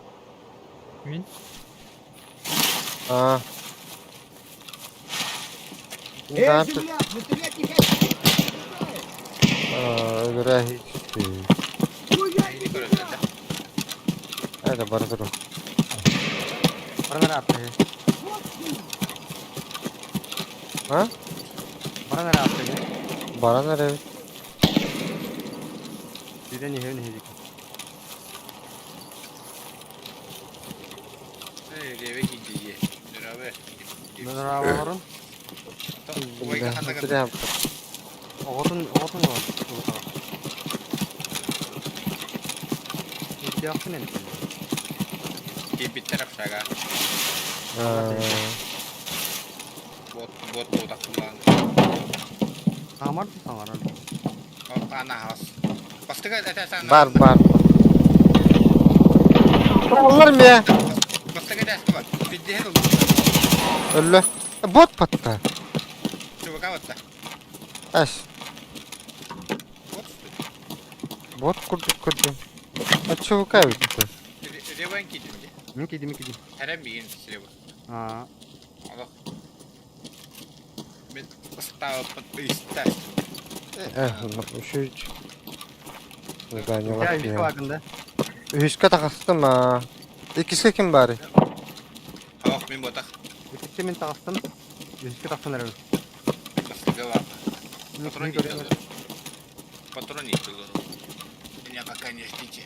Speaker 4: Мин.
Speaker 1: Аа.
Speaker 3: Эй, земляк, на тебя тихо!
Speaker 1: Өлөрө Это бара туру.
Speaker 6: Баран аапты.
Speaker 1: А?
Speaker 6: Баран аапты.
Speaker 1: Баран эрэ.
Speaker 6: Сирен иһэн иһдик. Нөрабаларын. Оҕотун оҕотун var. Иттиэхпин эбит.
Speaker 2: Киирбиттэр общага. Бот бот утахтылаан.
Speaker 6: Хаамар саҥарар.
Speaker 2: Ана хас. Бастыга этэ
Speaker 1: Бар бар. Аллар ме.
Speaker 2: Бастыга этэ бар. Биддеһин
Speaker 1: Өллө. Бот патта.
Speaker 2: Чубака батта.
Speaker 1: Ас.
Speaker 2: Бот.
Speaker 1: Бот курдук көрдүм. Аччыбыка бүттү.
Speaker 2: Ревен кидим.
Speaker 6: Мин кидим кидим.
Speaker 2: Хэрэ миин слева.
Speaker 6: Аа.
Speaker 2: Олох. Мин ыстаабыппын ыйыста.
Speaker 1: Үчүч.
Speaker 6: Я үскэ баакында.
Speaker 1: Үһүскэ таҕыстым аа. Иккискэ ким баарый?
Speaker 2: Олох мин ботах.
Speaker 6: Иккискэ мин таҕыстым. Үһүскэ тахсан эрэбин.
Speaker 2: Бастыга бар. Патрон
Speaker 6: Киһи көрөн
Speaker 2: иитэллэр. Патрон иитэллэр. Меня пока не ждите.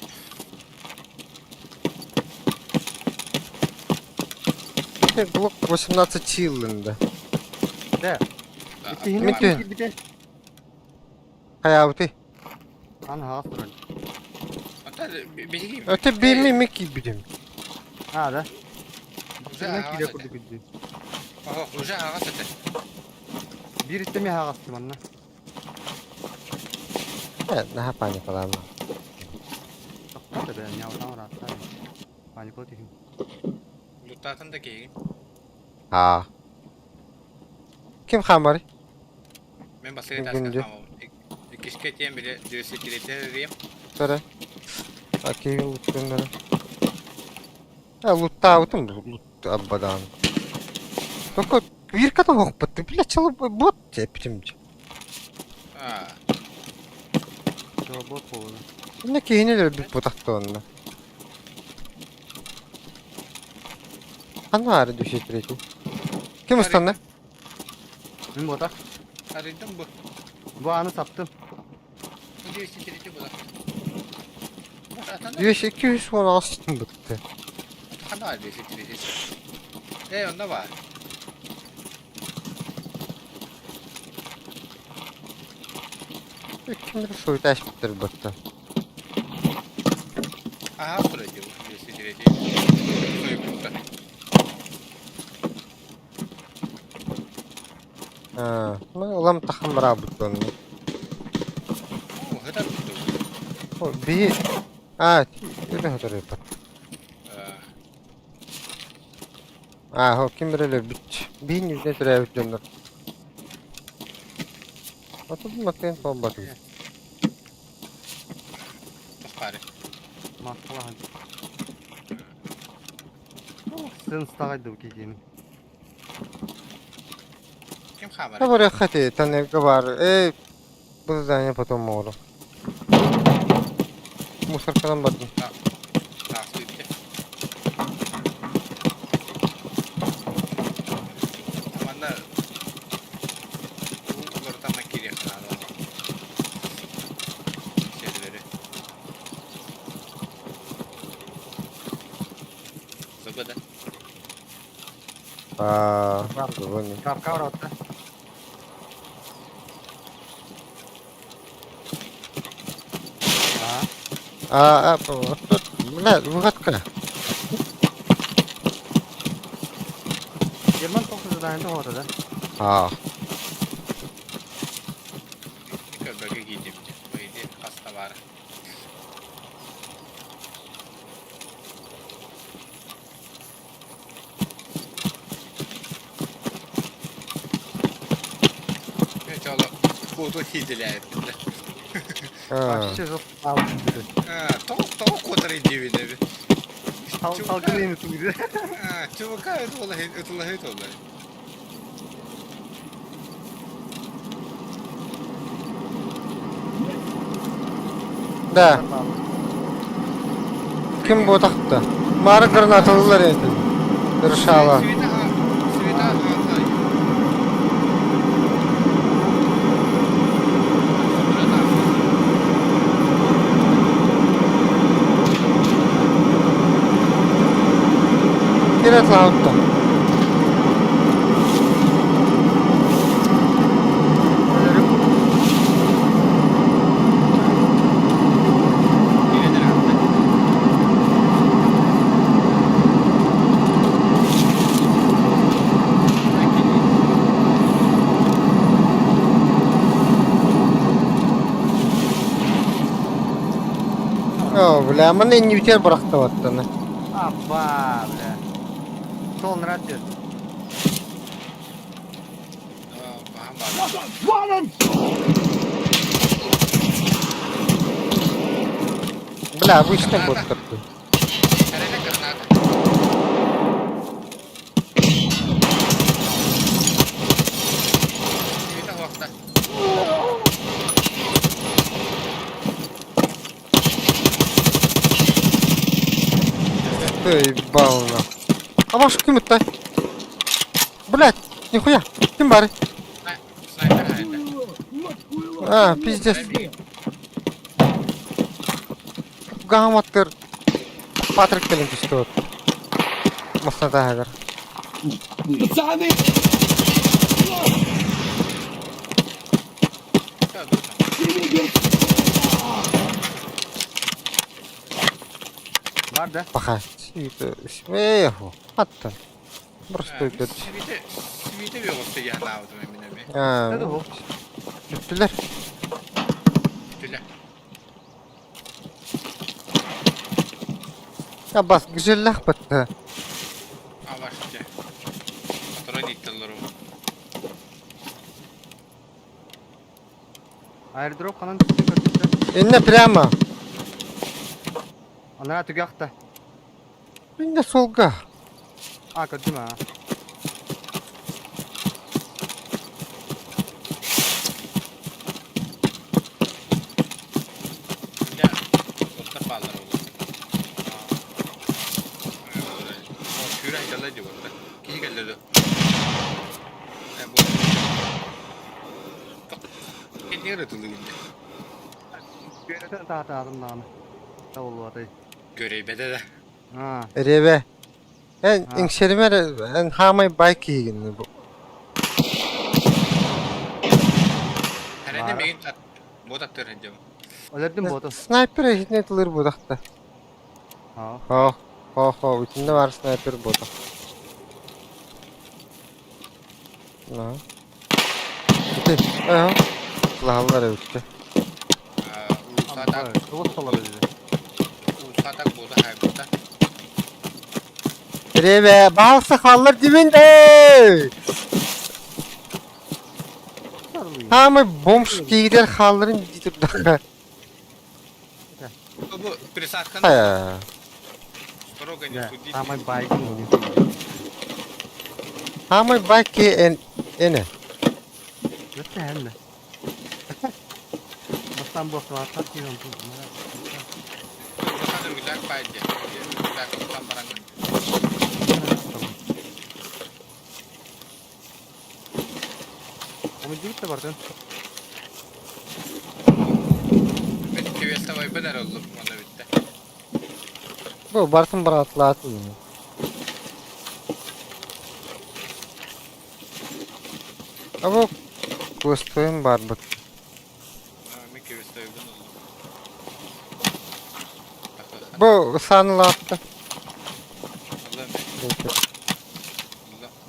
Speaker 1: Глок 18 силында.
Speaker 6: Да.
Speaker 2: Да,
Speaker 6: Иккиһин
Speaker 1: Мин түһэн.
Speaker 6: киирбитэ.
Speaker 1: Хайаабытый?
Speaker 6: Аны хаҕас турар.
Speaker 2: Ата биһиги
Speaker 1: Өтө биирми ми киирбитим.
Speaker 6: А, да.
Speaker 2: Уже
Speaker 6: Бахтырынан
Speaker 2: аҕас
Speaker 6: киирэ
Speaker 2: этэ.
Speaker 6: курдук үрдүү.
Speaker 2: Оһо, уже аҕас этэ.
Speaker 6: Биир истэми аһаҕастым манна.
Speaker 1: Э, наһаа паникалаама.
Speaker 6: Тохтоо да бээ, ньаутаан ырааттаа. Паникала түһүм.
Speaker 2: Луттаатын да киһигин.
Speaker 1: Аа. Ким хаамарый?
Speaker 2: Мен бастакы этааска
Speaker 1: Күндү.
Speaker 2: хаамабын. Иккискэ тиийэн били 203 эрийэм.
Speaker 1: Көрө. А киһи луттуннара. Э, луттаабытым лут аббадаан. Только бирка да оһохпут. Бля, чалы бот эпитим.
Speaker 2: Аа,
Speaker 6: Чего бот буолла.
Speaker 1: Инне киһини өлөрбүт бутахтонна. Ханна аары 203? Ким устанна?
Speaker 6: Мин ботах.
Speaker 2: арыйдым бу.
Speaker 6: Бу аны саптым.
Speaker 2: Бу 203 була. Атана
Speaker 1: 218 бутты.
Speaker 2: хана 203. Э, онно бар.
Speaker 1: Кимдер суйта ашпыттыр бутты.
Speaker 2: Аха, турайды бу 203. Сойбутта.
Speaker 1: Аа, ну улам тахам бараабыт онно.
Speaker 2: Оо, хытар бутты.
Speaker 1: О, би Аа, үрэ хоторуйбат. Аа, хо ким бирелер бит. Биин yüzüne түрээбит дьоннор. Отут матын туолбатым.
Speaker 2: Тохпары.
Speaker 6: Махталаһын. Сын стагайды бу киһини.
Speaker 2: Ким хаамар?
Speaker 1: Табары хати тоннельга бар. Э, бу здание потом могу. Мусорканан бардым.
Speaker 2: Таах битте. Манна уларытан кириэх наада. Сервери. ЗБД.
Speaker 1: Аа, бүгүн.
Speaker 6: Капка баратта. А,
Speaker 1: Аа, бля, выходка.
Speaker 6: Герман тоқсы заданияны тоғыта да.
Speaker 1: Аа.
Speaker 2: Көрбөкө киирдим. Бу хаста баар. Чоло куоту хиделээбит.
Speaker 1: Аа.
Speaker 6: Вообще жоқ алып жүрді.
Speaker 2: Тоҕо тоҕо куотар диэбин эбит.
Speaker 6: Салгын еми туйды.
Speaker 2: Чувака ытылаһыт олла.
Speaker 1: Да. Ким бу тахта? Мары гранаталылар эти. Решала.
Speaker 2: Света света
Speaker 1: Кирет лаутта. О, бля, маны не үтер бырахтабаттаны.
Speaker 6: Апа, бля. Сол нравится.
Speaker 1: Бля, обычный бот такой. Ты ебал нах. А ваш ким это? Блять, нихуя, ким бары? А, пиздец. Гаматтыр Патрик кэлин түстэ вот. Мастан таһыгар.
Speaker 3: Пацаны!
Speaker 6: Бар да.
Speaker 1: Паха. Смеху. Аттан. Просто өтөт.
Speaker 2: Свите, свите бөҕөстө яһанаабытым мин эми.
Speaker 1: А,
Speaker 6: Это ол.
Speaker 1: бүттүлэр.
Speaker 2: Түлэ.
Speaker 1: Я бас гүзеллэх бытты.
Speaker 2: Авашча. Патрон иттеллер
Speaker 6: Аирдроп ханан түстүн көрдүктэ.
Speaker 1: Инне прямо.
Speaker 6: Анара түгэхтэ.
Speaker 1: Инне солга.
Speaker 6: А, көрдүм а.
Speaker 2: Дьэ, оттор бааллар ол. Сүүрэн кэллэ дии буолла. Киһи кэллэ дуо? Э, бу. Кэннигэр ытылыгын дии.
Speaker 6: Күөрэтэн таатаатым даҕаны. Табыллыбатай.
Speaker 2: Көрөйбэтэ да.
Speaker 6: А,
Speaker 1: Ребе. Эн
Speaker 6: А.
Speaker 1: иҥсэримэр эн хаамай бай киһигин бу.
Speaker 2: Хэрэнэ мигин ат бот аттыр дьом.
Speaker 6: Өлөрдүм боту.
Speaker 1: Снайпер иһитинэ тылыр будахта.
Speaker 6: Аа.
Speaker 1: Хо, хо, хо, үтүнне бар снайпер бута. На. Ити, аа. Лаһаллар өттө.
Speaker 2: Улусатак,
Speaker 6: Тугус солор dedi.
Speaker 2: улусатак бота хайбыта.
Speaker 1: Ребе, баалса халлар дибин. Хаамай бомж киидер халларын дитурдаха.
Speaker 2: Бу присадканы
Speaker 1: Хая.
Speaker 2: строго не судите.
Speaker 6: Самай байгын.
Speaker 1: Хаамай бай ки эн эне.
Speaker 6: Өттө хәнне. Бастан бу саатта кийген.
Speaker 2: Улахан рюкзак баайдя. Рюкзак оттан баран.
Speaker 6: Omuzculuk da бар.
Speaker 2: Мен квеста байбын оллум онно бүтте.
Speaker 1: Бу бартын баратлаатын. Абы квестойум бар бут.
Speaker 2: Мен квеста байбын оллум.
Speaker 1: Бу санылаатты.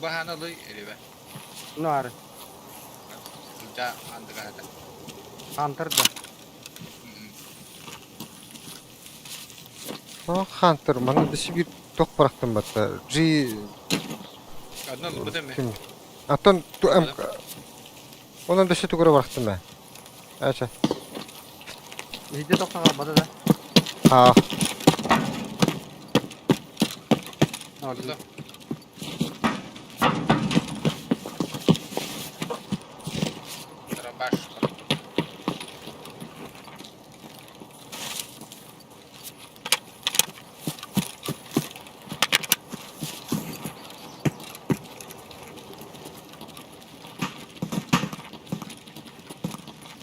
Speaker 2: Баханалы элебе.
Speaker 6: Ну ары.
Speaker 2: Жа андыга.
Speaker 6: Хантер да.
Speaker 1: О, Хантер, маны дэси бир ток барахтан батта. G
Speaker 2: Одно лбдеме.
Speaker 1: Аттан ту М. Онан дэси тугура барахтан ба. Ача.
Speaker 6: Иде токтага бада да.
Speaker 1: А,
Speaker 6: Орду.
Speaker 2: Дробаш.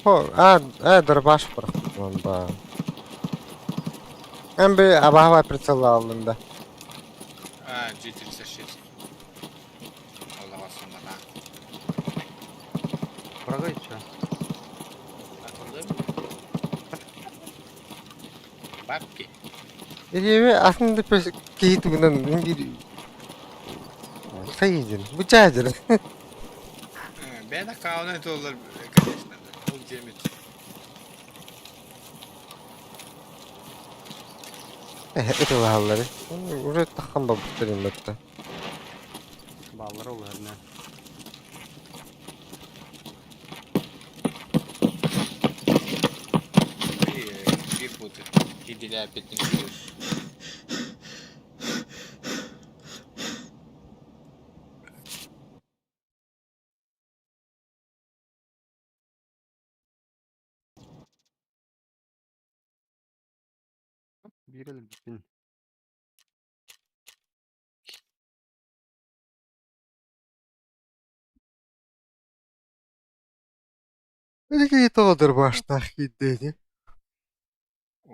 Speaker 1: хо, а, а, дробаш барахтан ба. Эм би абахва прицел алдым да.
Speaker 2: А, G36. Аллаға сымана.
Speaker 6: Прагай ча.
Speaker 2: Атылды. Бабки.
Speaker 1: Или атын пес кейт гынан бир сайдин. Бу чажыр.
Speaker 2: Бен аккаунт доллар, конечно. Ол жемит.
Speaker 1: Это лаһаллары. Уже тахан бабыттырым батта.
Speaker 6: Баллар ол эрне.
Speaker 2: Bir буты. Иделя пятник.
Speaker 6: Бир эле битпин.
Speaker 1: Ити тоҕо дырбаштаах киирдэ ини?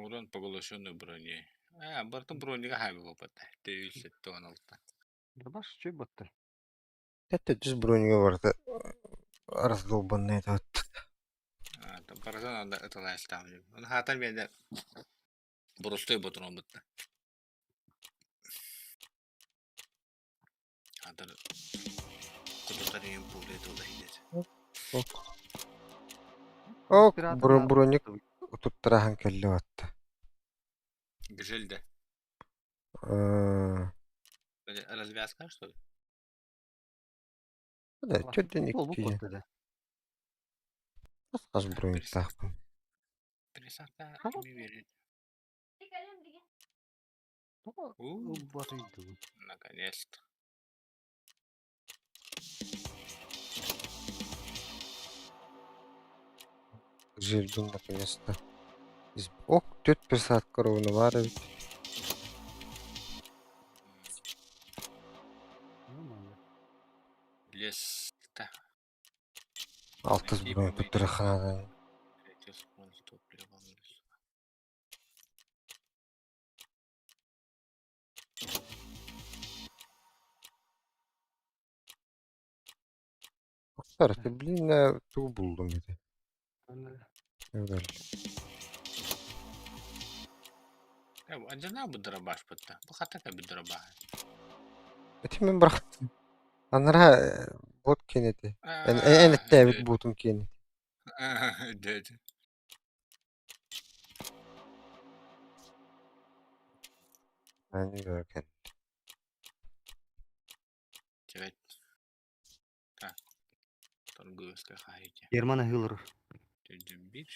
Speaker 2: Урон поглощенную броней. А, бартын бронига хаби буолбата. Төйүл 76.
Speaker 6: Дробаш үчүгэй буолта.
Speaker 1: Тэттэ түс бронига барыта раздолбанный это.
Speaker 2: Барытын анда ыталаастаах. Оны хаатар биэрдэ боростой ботурон бытта. Хаатар кутутар иин пуля тыла иһдэр.
Speaker 1: О,
Speaker 6: Респиратор наада
Speaker 1: броник
Speaker 6: буолта.
Speaker 1: туттарахан кэллэ батта.
Speaker 2: Гжельде. Развязка, что ли?
Speaker 1: Да, чөттен
Speaker 6: Буолбут
Speaker 1: икки.
Speaker 6: буолта да.
Speaker 1: Хас брониктаахпын.
Speaker 2: Пересадка ими верит.
Speaker 6: Тоҕо
Speaker 2: У,
Speaker 6: ылбатый дуу?
Speaker 2: наконец-то.
Speaker 1: Жирдин наконец-то. Ох, түт пересадка ровно бар эбит.
Speaker 6: Ё-моё.
Speaker 2: Лес-та.
Speaker 1: Алтыс броник туттараханадан.
Speaker 2: Третий склон с топливом лесу.
Speaker 1: Охтар, ты блин, ту булдум ити.
Speaker 6: Аны
Speaker 1: Эвдал.
Speaker 2: Адьана бу дробаш бытта. Бу хата бу дробаш.
Speaker 1: Ити мен бырахтым. Анара бот кенети. Эн эн эттээбит буутун киэнити.
Speaker 2: Деді.
Speaker 1: Ани көркен.
Speaker 2: Девять. Так. Торговская хайти.
Speaker 6: Герман аһыылар.
Speaker 2: Бир.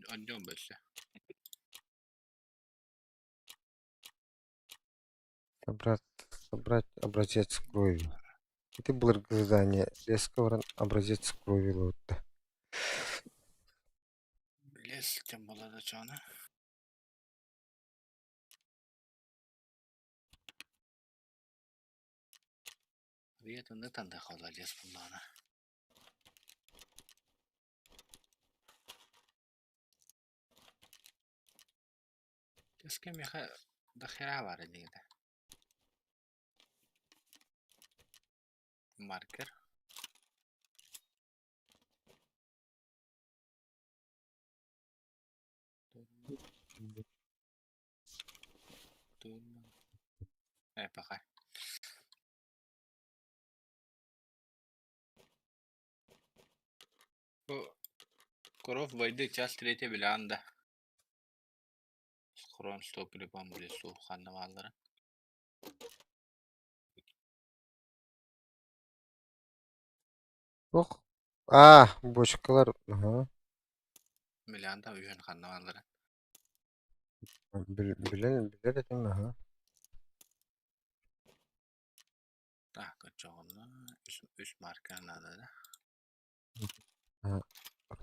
Speaker 2: Однем больше.
Speaker 1: Собрать, собрать образец крови. Ити былыргы задание. Резко баран образец крови ылыбытта.
Speaker 2: Лес тем была зачана. Виетын танда хола лес буллана. Леске меха дохера бар дегеде. Маркер. Пока. Бу Коров войды час третья биланда. Схрон с топливом в лесу ханнаваллара.
Speaker 1: Ох. А, бочкалар. Ага.
Speaker 2: Биланда үйөн ханнаваллара.
Speaker 1: Билен билер этим, ага.
Speaker 2: Так, очоҕуна үс, үс марка надо, да?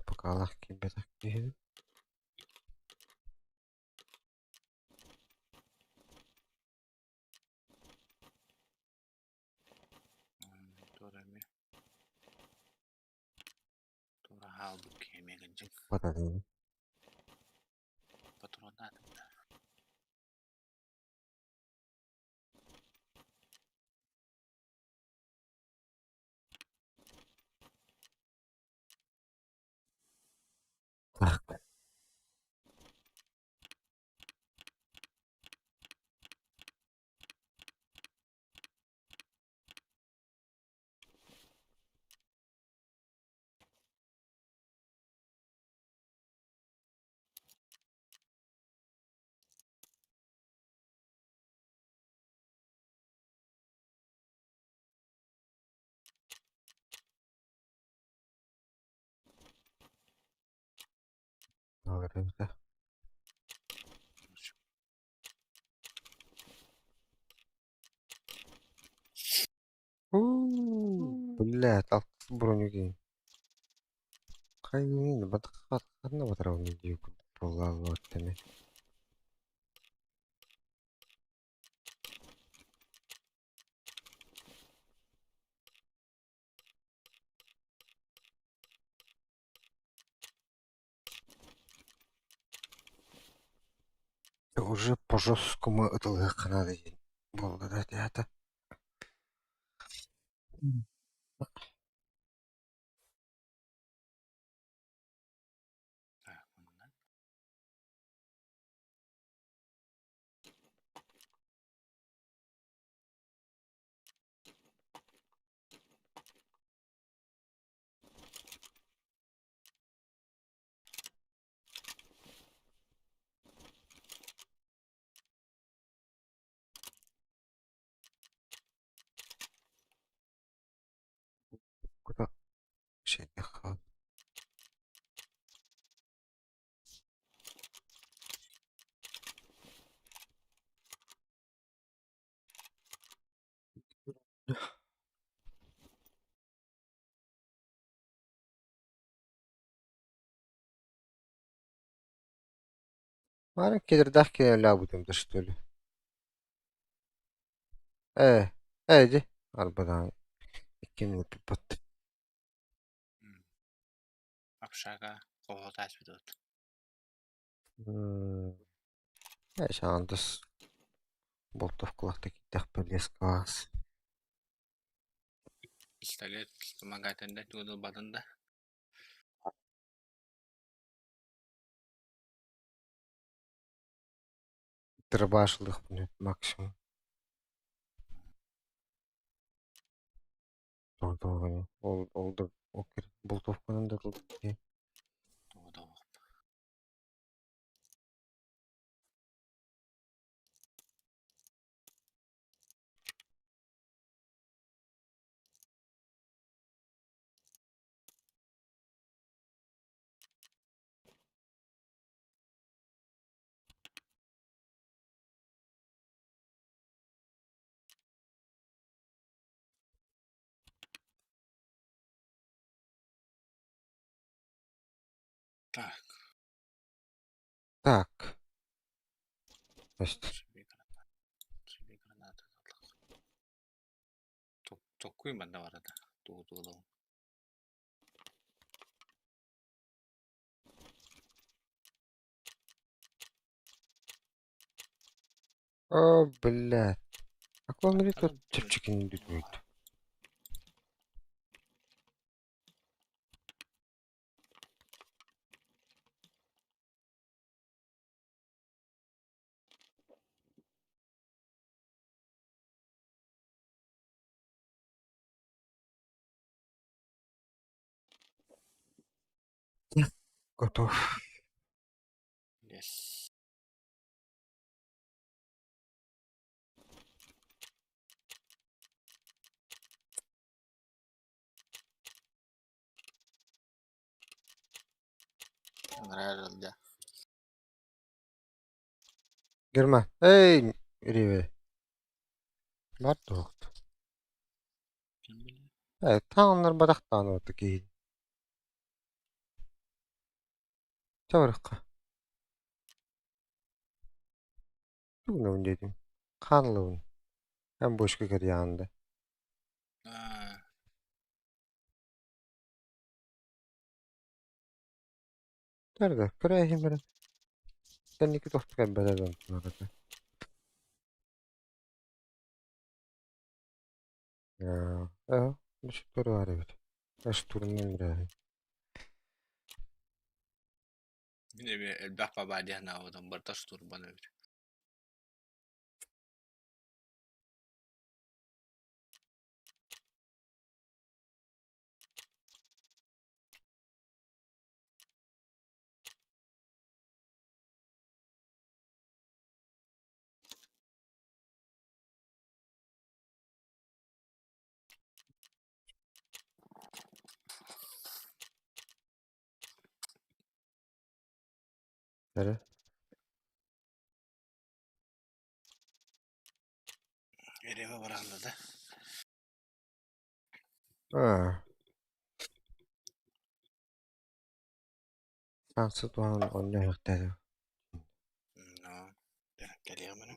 Speaker 1: Покалах кибетах киһи.
Speaker 2: Туора эми. Туора хаалбыт киһи эмиэ гынчык.
Speaker 1: Батадын.
Speaker 2: Патроннаатым да.
Speaker 1: Так. Алар. Блядь, алтыс бронюги. Хайын, батқатқарна батырауны дию болалы өттеме. Уже по жесткому ытылыахха наада диэн буолла да театр.
Speaker 2: Так, манна.
Speaker 1: Куда Şeyde Кедердах лабутым да что ли? Э, э, Арбадан 2 минут бат.
Speaker 2: Общага хоһотаас бүтүт.
Speaker 1: Э, шандыс болтовкалахта киттэх пелескаас.
Speaker 2: Пистолет вспомогательный тугу батын да.
Speaker 1: Дробашлых максимум. Ол ол да болтовканан да.
Speaker 2: Тугу да. Так.
Speaker 1: Так. Значит,
Speaker 2: Себе граната. Токкуй манна барада. Тугу тугу.
Speaker 1: О, блядь. А кому тут чепчики не будет? Готов.
Speaker 2: Yes. Нравится.
Speaker 1: Герман. Эй, Риве. Бар тоқты. Э, тааннар бадақтан оты кейін. Чабырыққа. Тугнабын дедим. Қанлыбын. Hem boşka kar yanında.
Speaker 2: Аа.
Speaker 1: Nerede? Kırayım ben. Sen iki tohtuk ebeden arada. Ya. E, bir var evet. Штурман да.
Speaker 2: Мин элбэх баба диэн аабытым барыта штурман эбит.
Speaker 1: Nere?
Speaker 2: Эребе баралла да.
Speaker 1: Ha. Sansı doğan oynuyor dedi.
Speaker 2: Но. Кэлиэмэн.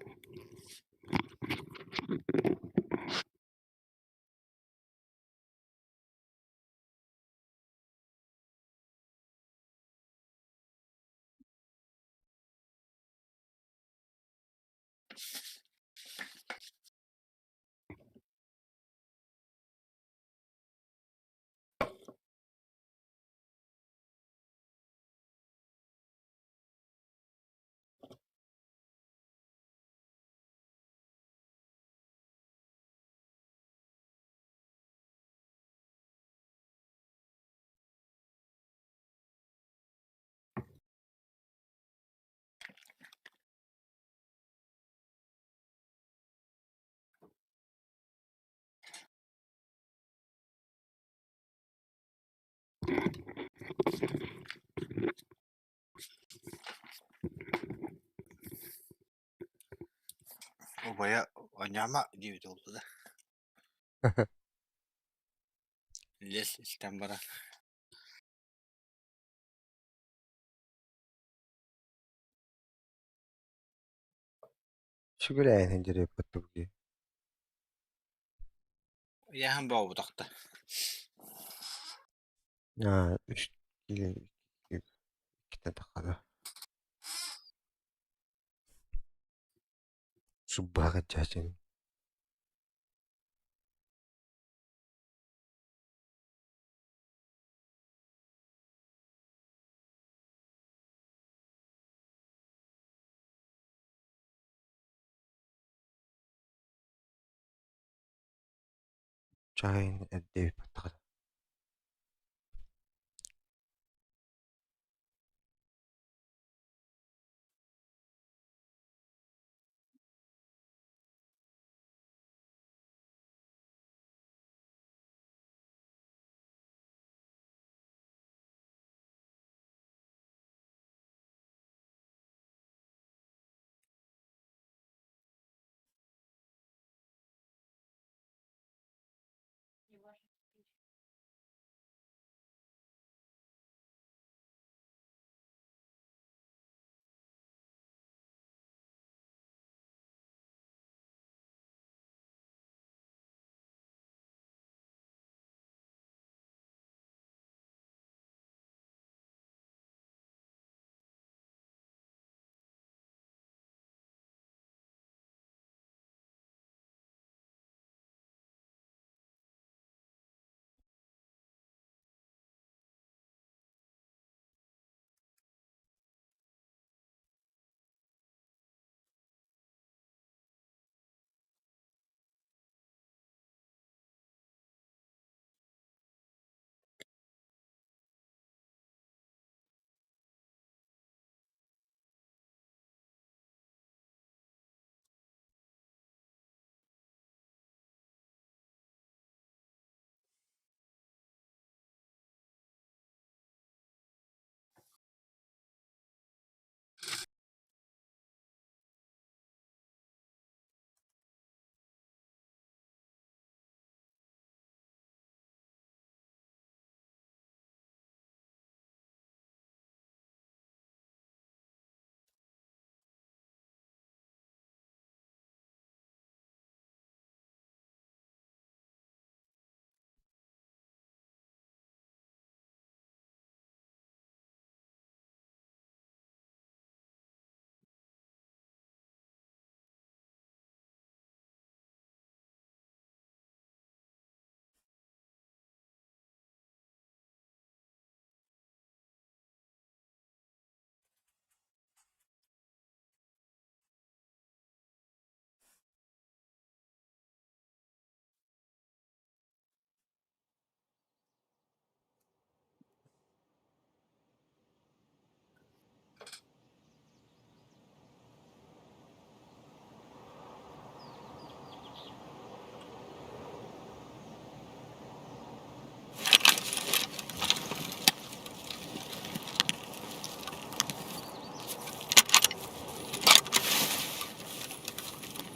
Speaker 2: Убайа оонньоомо диэбит буолла да. Лес истэн баран.
Speaker 1: Сүгүрээһин дьириэппит тугуй?
Speaker 2: Ыйааһын буолбутахта.
Speaker 1: Аа, үс киилэ иккитэ таххада. Суббаҕа чаачын. Чаайын эрдэ ыыппатаҕа.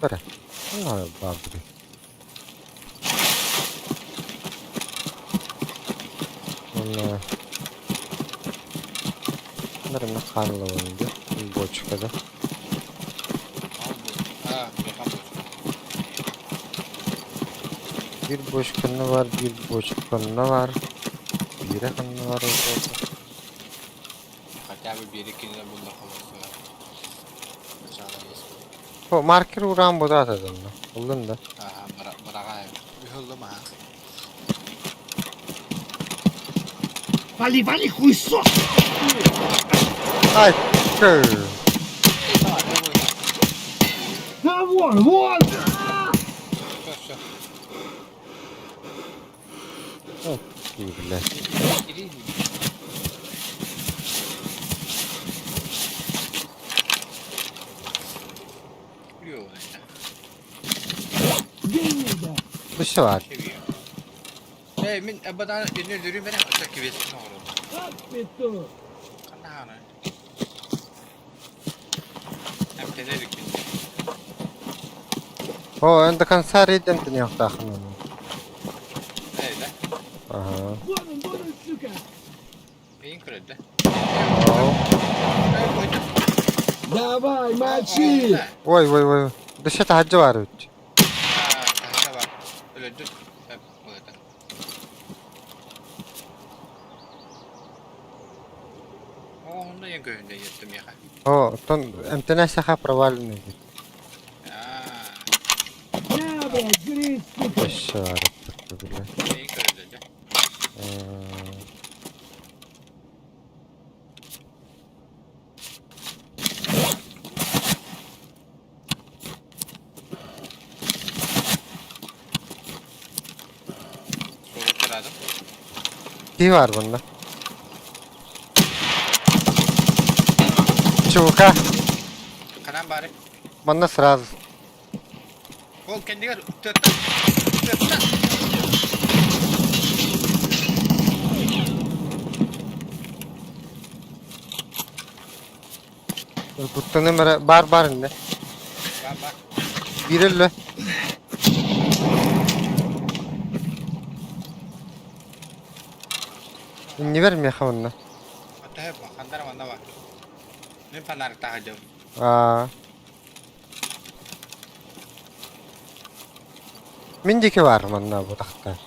Speaker 1: Бара. Баабыр. Уонна Наверное, хааллабын бочкада. Биир бочканна бар, биир бочканна бар. Биирэ ханна бар ол
Speaker 2: Хотя бы биэри кинилэр буллахха олорсуга. Сначала есть.
Speaker 1: О, маркер ураан бутаатадынна. Буллун да.
Speaker 2: Аха, быраҕаайым. Үһүллүм аха.
Speaker 3: Вали, вали, хуйсос!
Speaker 1: Ай, көр.
Speaker 3: Да вон, вон!
Speaker 2: Все, все.
Speaker 1: Бля.
Speaker 3: Гнида!
Speaker 1: Бу бар.
Speaker 2: Э, мин абадан инне дүрү менен өтө кибесин оҕорон.
Speaker 3: Ат петух!
Speaker 2: Ханна Эмтэнэ иликпин.
Speaker 1: О, эн до конца рейд эмтэниэхтааххын.
Speaker 2: Эйдэ.
Speaker 1: Ага.
Speaker 3: Вон он, вон он, сука!
Speaker 2: Эйин көрөдө.
Speaker 3: Давай, мочи!
Speaker 1: Ой, ой, ой. Дөссө таһырдьа баар эбит.
Speaker 2: Таһырдьа баар. Өлөрдүн. Онно я көһүндэ еттим миэхэ.
Speaker 1: О, оттон эмтэнэ саха проваленный диир.
Speaker 3: На, блядь, жри, сука!
Speaker 1: Өссө баар эбит бile.
Speaker 2: Эйин көрөдө дьэ.
Speaker 1: Киһи баар манна. Чука.
Speaker 2: Ханан баары?
Speaker 1: Манна сразу.
Speaker 2: Ол кэннигэр тыаттан тыаттан
Speaker 1: Куттаным эрэ баар баар иннэ.
Speaker 2: Баар баар.
Speaker 1: Биир өллө. Иннибэр миэхэ манна.
Speaker 2: Оттоһо хандар манна бар. Мин фонарик таһа
Speaker 1: Аа. Мин диэки баар манна бу тахта.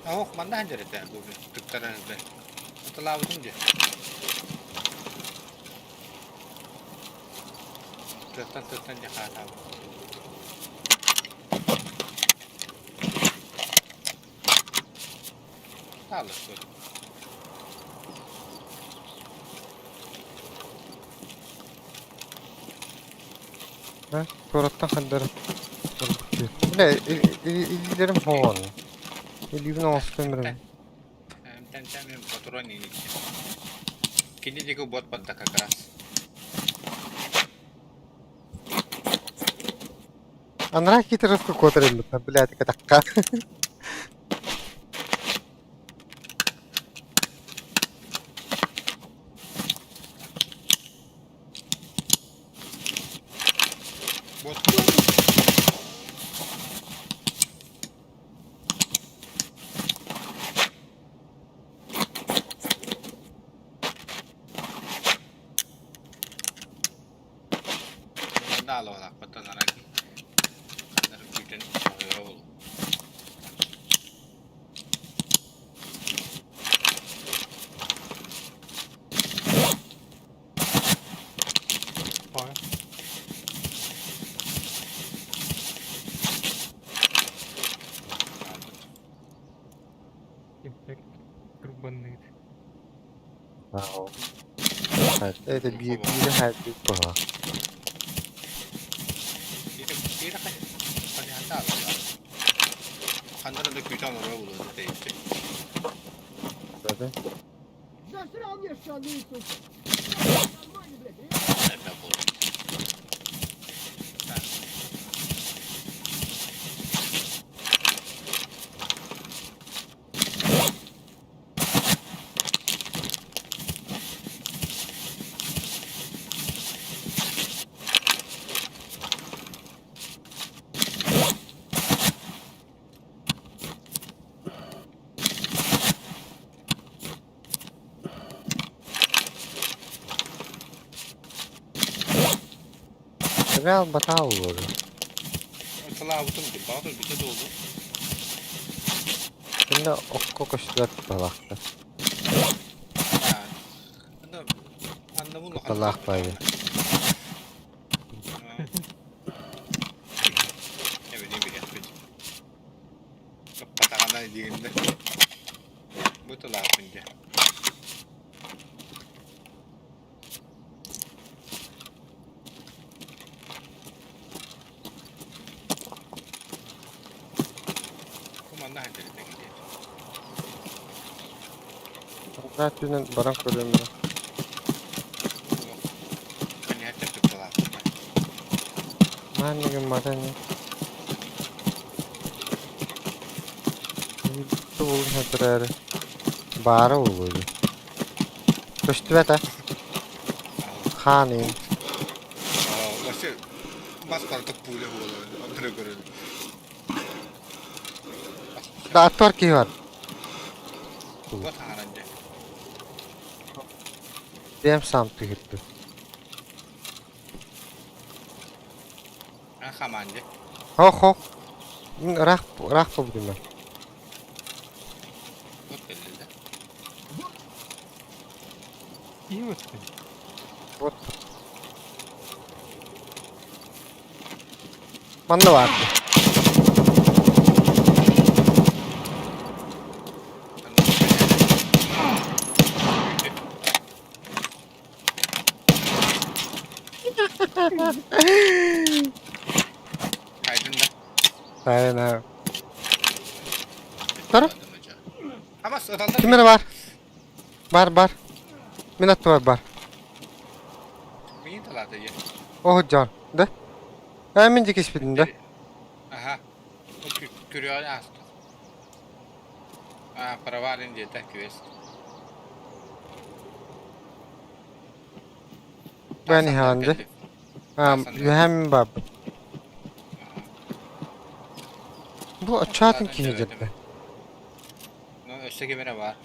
Speaker 2: Ох, манна ханжар этэ бу тыктаран бе. Аталаабытым дии. Тыаттан тыаттан дьэ хаатаабыт. Таалыспыт.
Speaker 1: Туораттан хардары. Бля, илиилэрим хоҕон. Илиибин оҥостон берем.
Speaker 2: Тэн патрон Кини диэки бот барда как раз.
Speaker 1: Анараа китеровка куотар элбэт, блядь, катакка.
Speaker 2: Бот. Да, алалаахпыттан арай ханнары күүтэн оһуора буолуо.
Speaker 4: Баар. Эффект турбанныыр.
Speaker 1: Это биир хайдык буолла.
Speaker 2: Ханнары да күүтэн олоро буолуо тэйиччи.
Speaker 3: Засрал мне штаны, сука! Нормально, блядь,
Speaker 2: Элбэх буолуо.
Speaker 1: Реал батал буолар.
Speaker 2: Талаабытым дии, баҕар бүтэ дуолу.
Speaker 1: Кинэ окко көстүбэт балаахта. Кутталаах баайы.
Speaker 2: Эбини билиэхпит. Патаҕана диигиннэ. Бу тылааппын дьэ. Бу манна сылдьар этэ
Speaker 1: Арҕаа өттүнэн баран көрүөм эрэ. Маанна гыммата ини. Булун сатарары. Баара буолуо дии. Көстүбэт ээ. Хаан иин.
Speaker 2: Вообще бас барыта пуля буолар. Онтура көрөн.
Speaker 1: Да аттар киһи бар.
Speaker 2: Туга таһааран дьэ.
Speaker 1: Бэйэм саам түһүрдүм.
Speaker 2: А хамаан дьэ.
Speaker 1: Хох хох. Мин ыраах ыраах буолбутум мен.
Speaker 2: Вот кэллэ да.
Speaker 4: Киһи өттүн.
Speaker 1: Вот. Манна баар.
Speaker 2: Aydın да.
Speaker 1: Сайын Тара?
Speaker 2: Ama adamlar
Speaker 1: Ким эрэ бар? Бар бар. Мин аттыбар бар.
Speaker 2: Мин талаата дьэ.
Speaker 1: Оо дьон. Да? Ээ мин дьэ киспитим да.
Speaker 2: Аха. Күрүөҕүн ааста. А, провален диэтэ квест.
Speaker 1: Бэн иһэҕин дьэ. Аа, үөһээ мин баарбын. Бу оччоотун киһи дьэрдэ.
Speaker 2: Ну, өссө ким эрэ баар.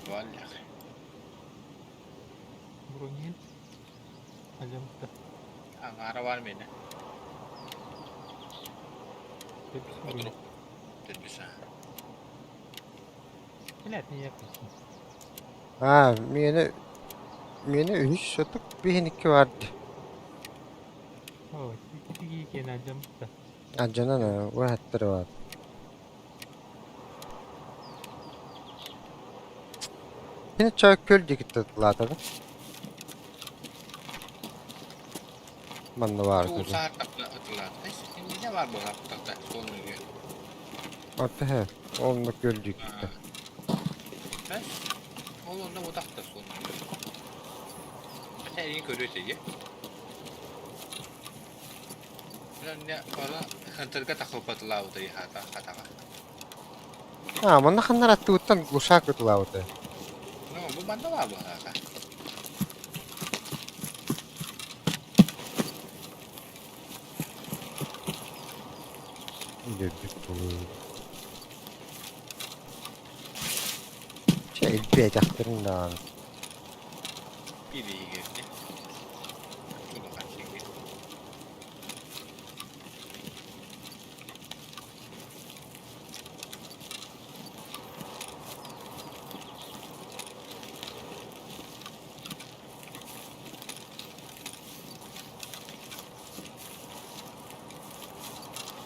Speaker 2: Валлах.
Speaker 4: Бронин. Алямта.
Speaker 2: Аҥаара баар миэнэ.
Speaker 4: Төрдүс
Speaker 2: Отуру.
Speaker 4: бронин.
Speaker 2: Төрдүс аа.
Speaker 4: Билээт не яппыт.
Speaker 1: Аа, миэнэ миэнэ үһүс сотук биһин икки баар дии.
Speaker 4: Оо, ити киэн алдьаммыт.
Speaker 1: Алдьанан уһаттара баар. Кини чой күөл диэки тыллаата да? Манна баар
Speaker 2: Уу
Speaker 1: көрү.
Speaker 2: саар ытылаата. Иннинэ баар буолаахтарда суол нөҥүө.
Speaker 1: Орто һэ, ол онно күөл диэки.
Speaker 2: Бэс, ол онно утахта суол нөҥүө. Хотя эйигин көрүө этэ Хантарга тахылпатылаабыта хаата хатаҕа.
Speaker 1: Аа, манна ханнар аттыбыттан глушак ытылаабыта.
Speaker 2: Ну, бу манна баар буолаата.
Speaker 1: Дөрдүк буолуу. Чэ, илбиэтэхтэрин даҕаны.
Speaker 2: Илиигирди. Улахан сиҥҥэ.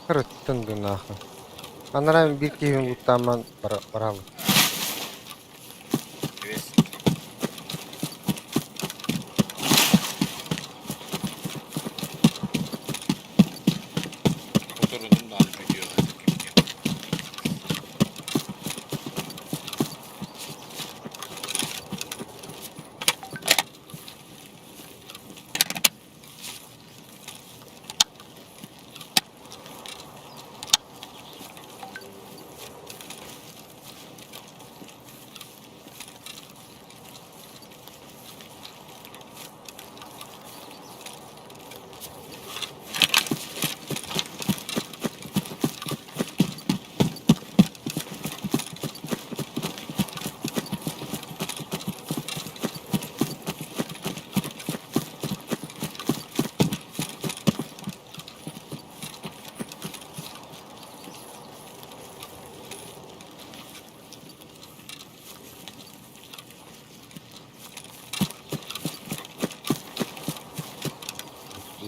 Speaker 1: Ырыттын дунаахы. Анараа биир киһибин бултаамман барабын.
Speaker 2: Үс. Oturudum da video.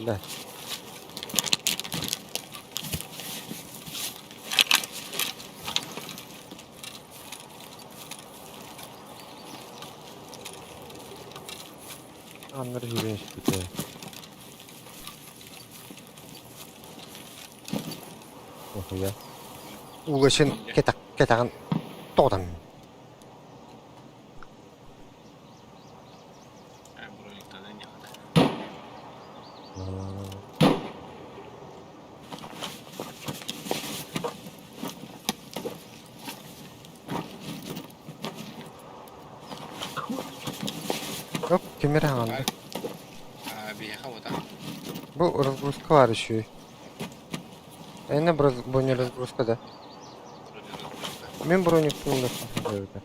Speaker 1: Да. Аннары сүүрэн испитэ. Охуя. Уласын кэтэх кэтэҕин тоҕутан. Оп, ким эрэ хаҥанна.
Speaker 2: Аа, биһиэхэ бута.
Speaker 1: Бу разгрузка баар үчүгэй. Эйнэ бронеразгрузка да. Мин броникпын да сылдьыбыта.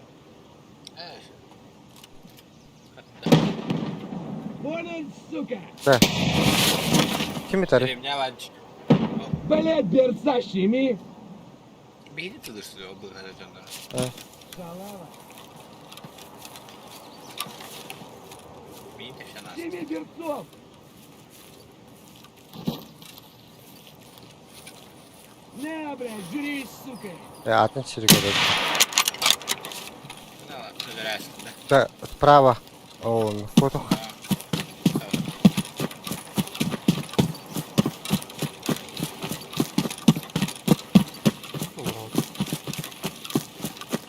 Speaker 3: Понял, сука!
Speaker 1: Да. Ким итары?
Speaker 2: Ремня ванч.
Speaker 3: Блядь, берца щеми!
Speaker 2: Биһиги тылырсыды ол быһара дьоннор.
Speaker 3: Шалава!
Speaker 2: Миин тэшанаас.
Speaker 3: Щеми берцов! На, блядь, жри, сука!
Speaker 1: Атын сиргэ олордо.
Speaker 2: Өлөрөөсүн да.
Speaker 1: Да, справа. О, фото.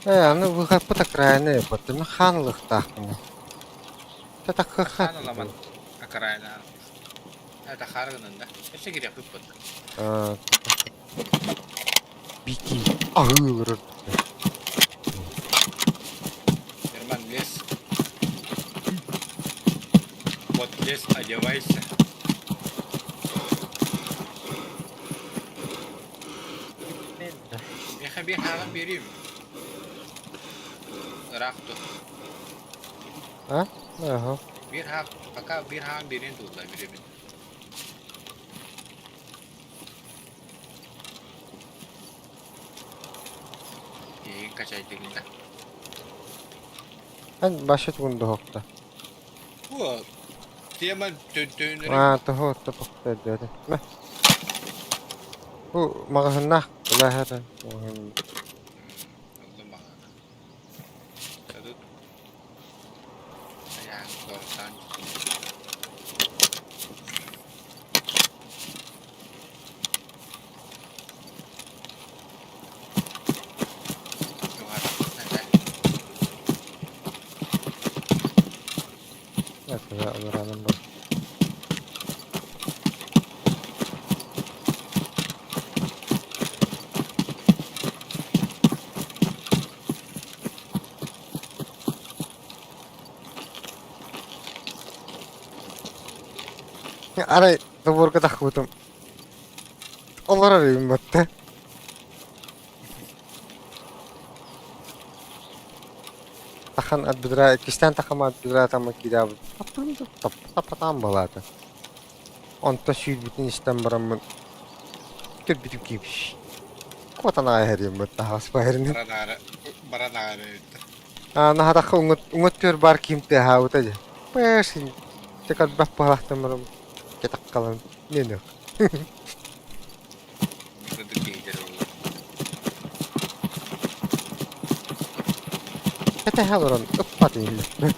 Speaker 1: Аны выхаппыт окраины баттыны хаанылыктаахпын. Татакка
Speaker 2: Хаан ыламан окраина. Это харгынан да. Өссө кириэхпит буолла.
Speaker 1: Бики аһыылырыр.
Speaker 2: Норман лес. Вот лес, одевайся. Миэхэ биир хаалан биэриим. Ыраах ту.
Speaker 1: А? Ага.
Speaker 2: Биир хаак, пока биир хаан биэриэн туолла бирэбин. Эйигин качайдыгын да.
Speaker 1: Эн башы тугун доһокта.
Speaker 2: Бу тема төөннөрү
Speaker 1: Аа, тоһо топохта деді. Мэ. Бу маҕаһыннаах улаһара. Маҕаһын.
Speaker 2: Ыллым маҕана. Садыт. Айаан корсан.
Speaker 1: Это олоранын бар. Арай доборга тахбытым. Олорор үүммөттө. Тахан отбедра, кистээн тахама отбедра тама киирээбит. Таппатаан балаата. Онто сүүрбүтүн истэн бараммын көрбүтүм киипш. Куотан аҕай иһэриэммит таһаас баһырын.
Speaker 2: Баран аҕара өттө.
Speaker 1: Наһатахха уҥат түөр баар киим тыаһаабыта дьэ. Пэшин. Чэ көрбөх буолахтан барам кэтэх калан нөнөх.
Speaker 2: Кырдык киһитэр буолла.
Speaker 1: Кэтэһэ олорон ыппат иһиллэр.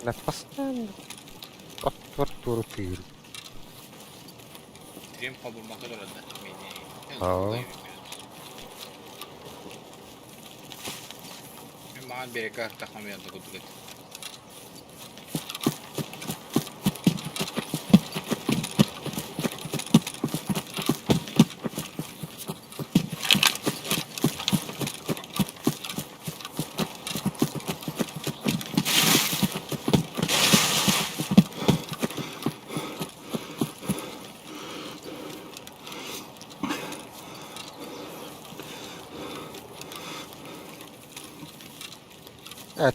Speaker 1: Лаппастан оттор туру тыыр.
Speaker 2: Трем хобурмака турарда.
Speaker 1: Аа.
Speaker 2: Мен маған береке артахам янда кудугет.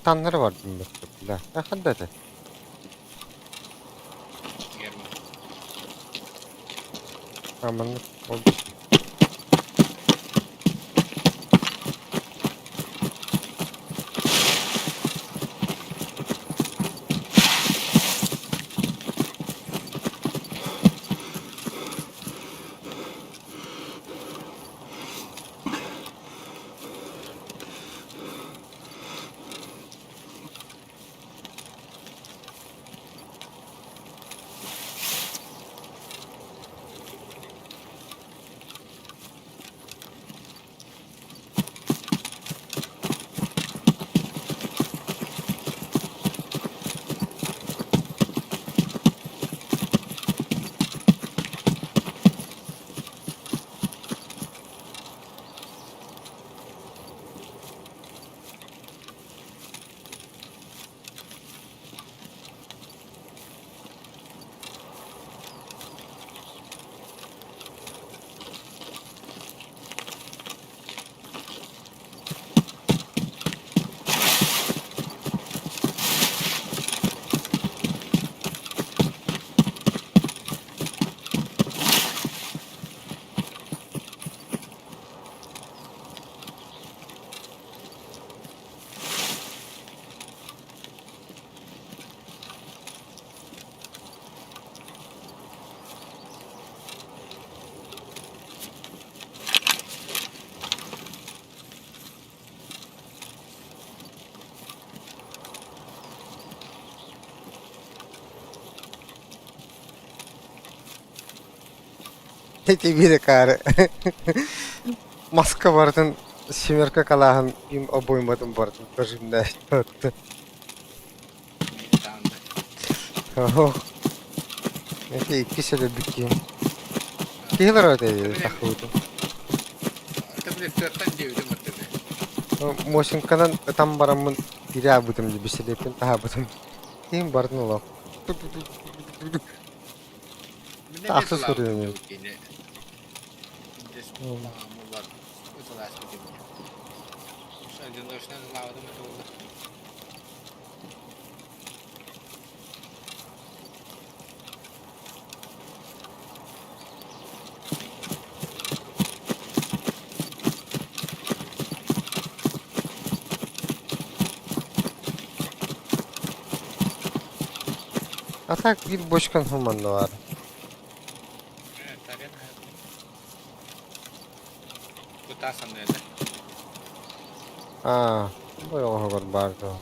Speaker 1: Таннары бар билбэт. Ханна этэ? А маннык ол Ити биир акаары маска барытын семерка калааһын им обойматын барытын дожимнаачты. Оһох. Ити иккис өлөрбүт киһим. Киһи олорор этэ сахабытын. Мосинканан ытан бараммын тире аабытым дии бисэлиэппин таһаабытым. Киһим барытын олох. Ахсыс суруйан А так биир бочкан хуманна баар. Аа, бу оҕоһугар баар дуо?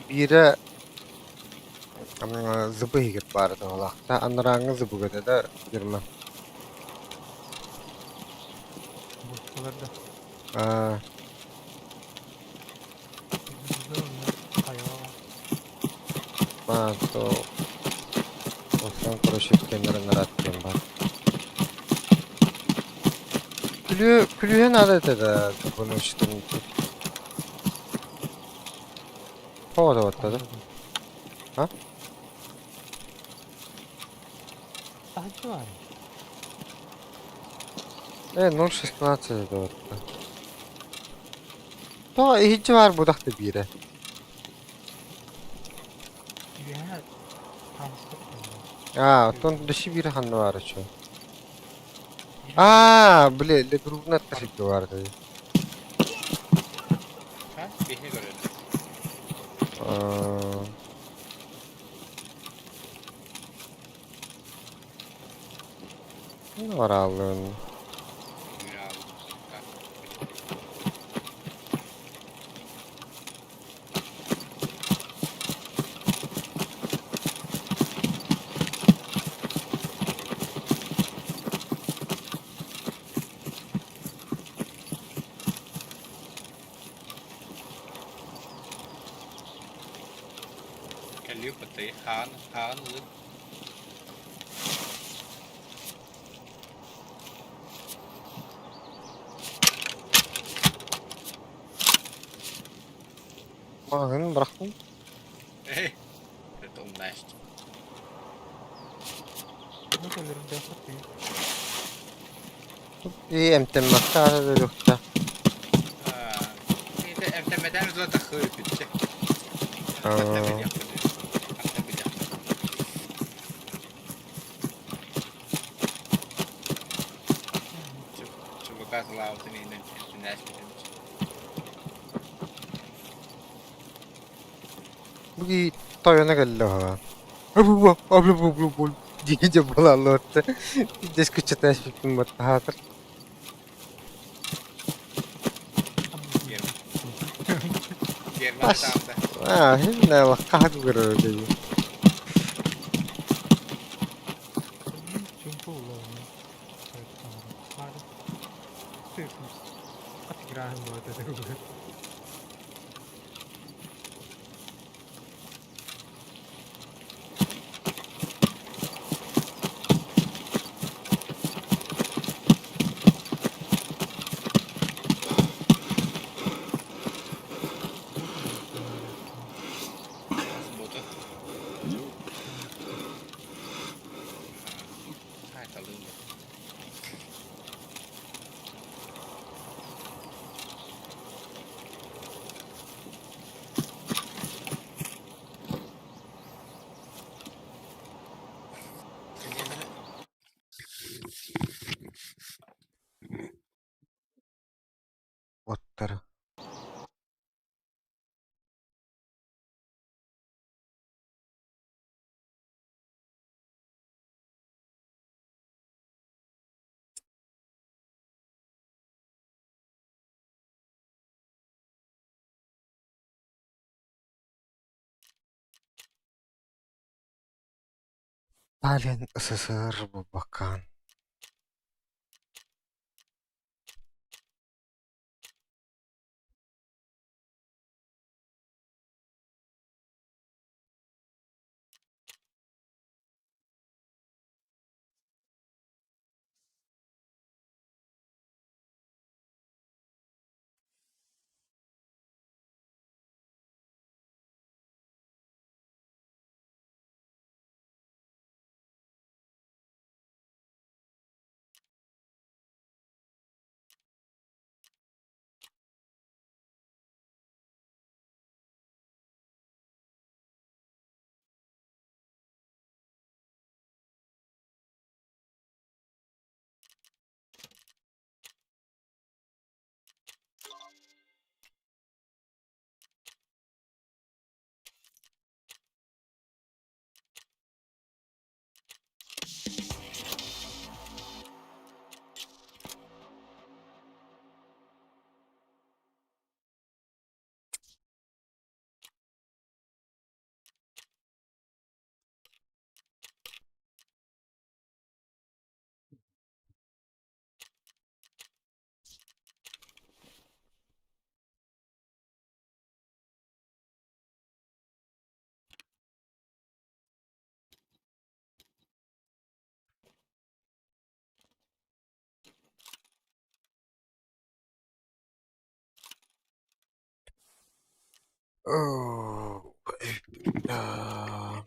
Speaker 1: Биирэ зыбы иһигэр баара туһалаахта, анарааҥҥы зыбыгата да дьырма.
Speaker 4: Бочкалар да.
Speaker 1: Аа, то Оттон короче кэмнэрин арааттыам баар. Күлү күлүүһэ наада этэ да бұны учтым. Тоҕо да баттады? А?
Speaker 4: Таһыччы баар.
Speaker 1: 0.16 да батта. Тоҕо иһиччи баар будахты биирэ.
Speaker 4: Үөһэ таҥаспыт
Speaker 1: Аа, оттон дөссө биирэ ханна баар үчү? Аа, били легрубнат сиргэ баар этэ. Аа, барааллын.
Speaker 2: Кэлиэ патай хаан хаан ылын.
Speaker 1: Маҕаһыын бырахтым.
Speaker 2: Эй, это умнаешь.
Speaker 4: Бу өлөрүллүөххэ тыы.
Speaker 1: И эмтэммэккэ аата да өлүөхтээх.
Speaker 2: Эмтэммэтээн ыла таххыы бүттэ.
Speaker 1: Аа.
Speaker 2: Чубукаас лаабытын иһинэн түнээспитим.
Speaker 1: Бу киһи тойоно кэллэ уһаҕа. Дии буолаллар Дьэс кыччатаспыппын баттаһаатар.
Speaker 2: Герман таалда.
Speaker 1: Аа, хинна хаһа көрөр дии.
Speaker 4: Чумпу улаҕын. Атыгыраан буолта
Speaker 2: Суббота. Хайталыын.
Speaker 1: Оттар. Таллин СССР буолбаккаан. Оо, аа.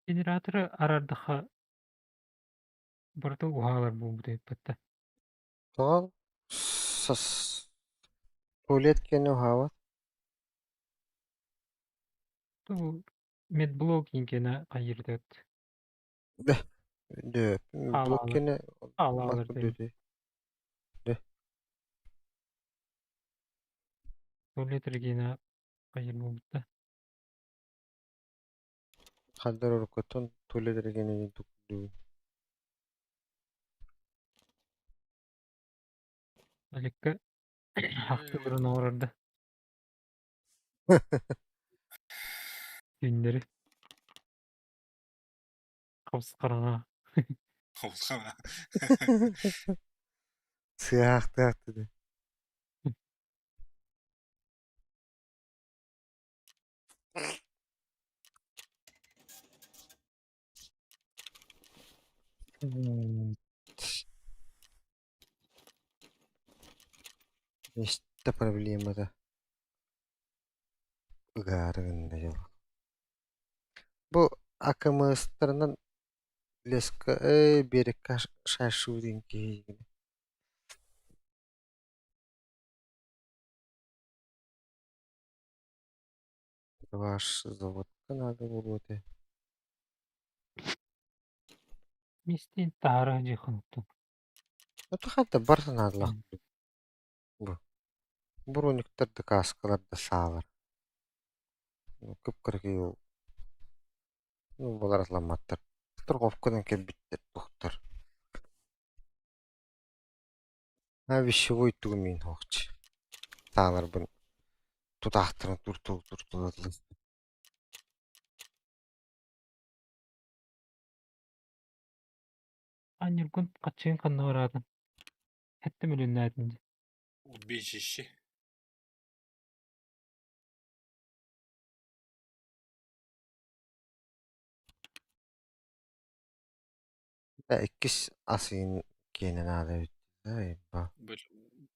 Speaker 4: Генераторы араардаха барыта уһаалар буолбут эбиппэт да.
Speaker 1: Тоҕо сас Туалет киэнэ уһаабат.
Speaker 4: Ту медблок иҥкэнэ хайырдат.
Speaker 1: Дэ, дэ, блок
Speaker 4: Хаалаалар.
Speaker 1: киэнэ
Speaker 4: Хаалаалар дэ.
Speaker 1: дэ. Дэ.
Speaker 4: Туалет эргиэнэ хайыр буолбута.
Speaker 1: Хандар уруккуттан туалет эргиэнэ туккулуубун.
Speaker 4: Алекка ахтыларын оҥорордо. Түүннэри. Хабыс-хараҥа.
Speaker 2: Хабыс-хараҥа.
Speaker 1: Сыаахтаах дэ. Миэстэ проблемата ыгаары гынна дьол. Бу АКМС-тарынан леска биэрэккэ шашуу диэн киһи Ваш заводка надо буолуо этэ.
Speaker 4: Миэстин таһара дьиэххин
Speaker 1: Это барыта наадалаах бу. Брониктар да кааскалар да саалар. Кып-кыракый ол балар атламматтар. Торговканан кэлбиттэр туохтар. А вещевой тугу мин хоохчу. Сааларбын тутаахтарын туртул туртулатлы.
Speaker 4: Анньыргын хаччыын ханна бараатын? Эттим үлүннээтин дии.
Speaker 2: Убежище.
Speaker 1: Да, иккис асыын киэнэ наада эбит. Да,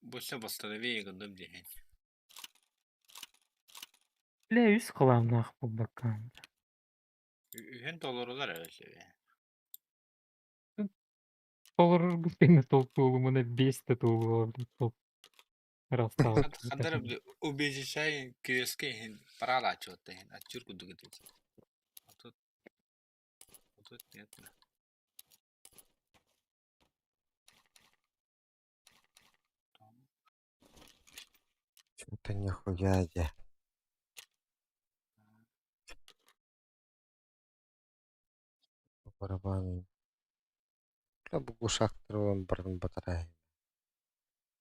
Speaker 2: Больше восстанови гынным диэн.
Speaker 4: Бля, үс кылааннаах буолбаккаан.
Speaker 2: Үһүн толорулар эбит.
Speaker 4: Толороргут тэҥэ толтуолумуна биэс да туолуо ол ырастаабыт.
Speaker 2: Хандар убежище киоска иһин параалааччы иһин аччыр курдук этэ. А тут а тут нет.
Speaker 1: Что-то нихуя я. По барабану. Бля, бугушактырылан барын батарай.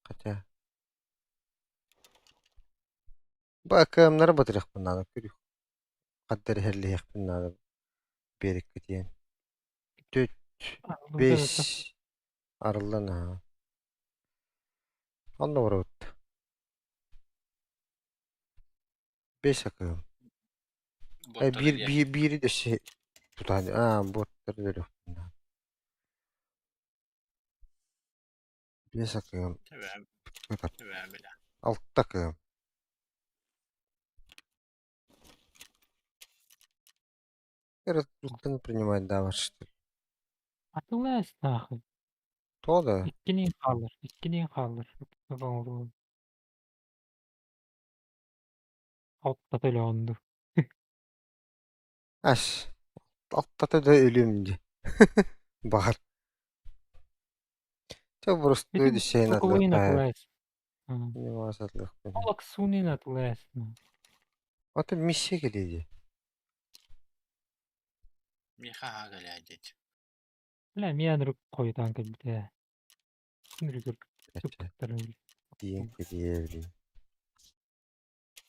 Speaker 1: Хотя... Бу АКМ-нары батырыахпын наада, көрүөх. Хаддар иһэллиһиэхпин наада биэриккэ тиийэн. Түт, бес арыллан аһа. Онно барабыт. Бес АКМ. Э,
Speaker 2: Боттары
Speaker 1: биир,
Speaker 2: диэн.
Speaker 1: биир, биири да тутаан, аа, боттары өлүөхпүн наада. Бес АКМ.
Speaker 2: Тэбэм, тэбэм бile.
Speaker 1: Алта АКМ. Разгрузканы принимать да, что ли?
Speaker 4: Атылаас нахуй.
Speaker 1: То да.
Speaker 4: Иккини хаалар, иккини хаалар. Алта төлөөнду.
Speaker 1: Ас. Алтата да өлүм дии. Баҕар. Чэ, боростуой
Speaker 4: Ити
Speaker 1: десейин
Speaker 4: Луковойн
Speaker 1: атлыахтаах.
Speaker 4: атылаас.
Speaker 1: Ньымаас атлыахпын.
Speaker 4: Олаксунин атылаас.
Speaker 1: Ата миссия кэлиэ дии.
Speaker 2: Миэхэ аһаа кэлээ диэт.
Speaker 4: Бля, миэн хойутаан кэлбитэ. Нүрүгэр
Speaker 1: Чэ, тиийэн кэлиэ билин.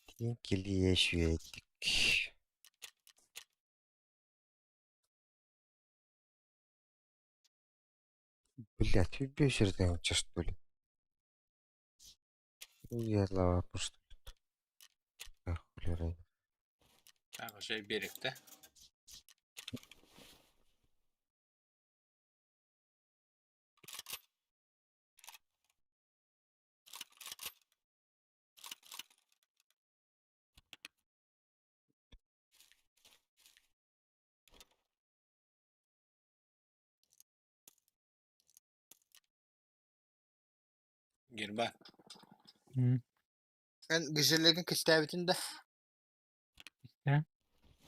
Speaker 1: Тиийэн кэлиэ үчүгэйдик. Блядь, үбүөсэрдээх что ли? Я лава что ли? Хули
Speaker 2: Так, ошо беректе. Герба. Эн гжеллэргин кистээбитин да?
Speaker 4: Истээн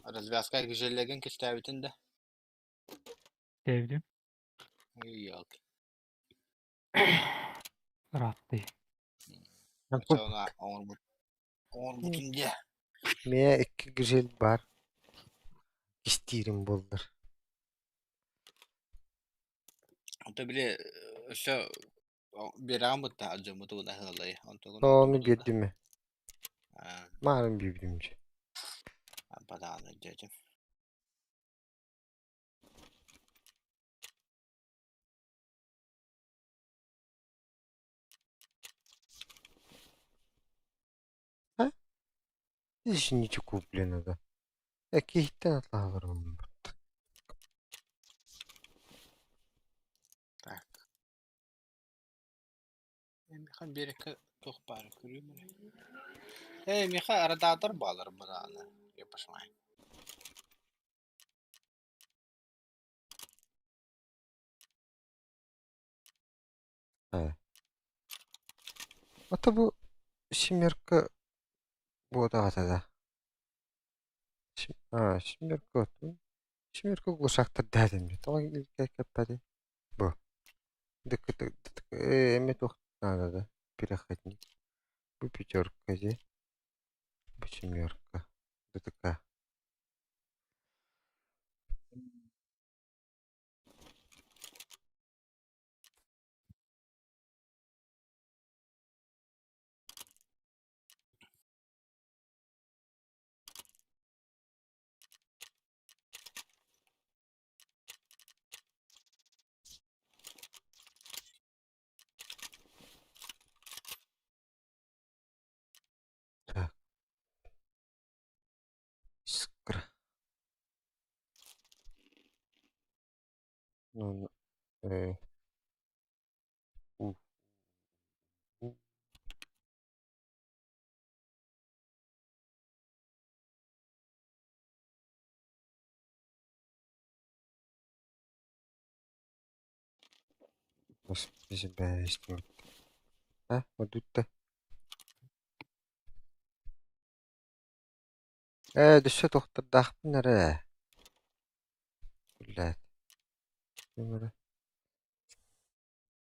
Speaker 2: Развязка гжеллэргин кистээбитин да?
Speaker 4: Sevdim.
Speaker 2: Yok.
Speaker 4: Ырааттый.
Speaker 2: Оччоҕуна оҥорбут оҥорбутун дьэ.
Speaker 1: Миэ икки гжель баар кистиирим буоллар.
Speaker 2: Онто били өссө биэрэҕин бытта алдьаммыты уна ыаллай. Онтугун
Speaker 1: Ону
Speaker 2: оҥорбутун да.
Speaker 1: биэрдим ээ.
Speaker 2: Аа,
Speaker 1: Маарын биэрдим дьэ.
Speaker 2: бадааны дьэ.
Speaker 1: А? Извините, куплено да. Киһиттэн атлаһаларым.
Speaker 2: Так. Миэхэ биэрэккэ туох баара көрүөм эрэ. Ээ, миэхэ арадаатар баалар бадааны. Я пошла.
Speaker 1: Э. Ата бу семерка буотаҕата да. А, семерка отун. Семерка глушактардаатым. Тоҕо кэппэти? Бу. Э, эмэ туох наада да. Переходник. Бу пятерка дии. Бу семерка. ДТК. Так. Искра. Ну, у, у. Господи, бэйстим. А, вот тут-то. Ээ, өссө тохтордоохпун эрэ. Блядь. Ким эрэ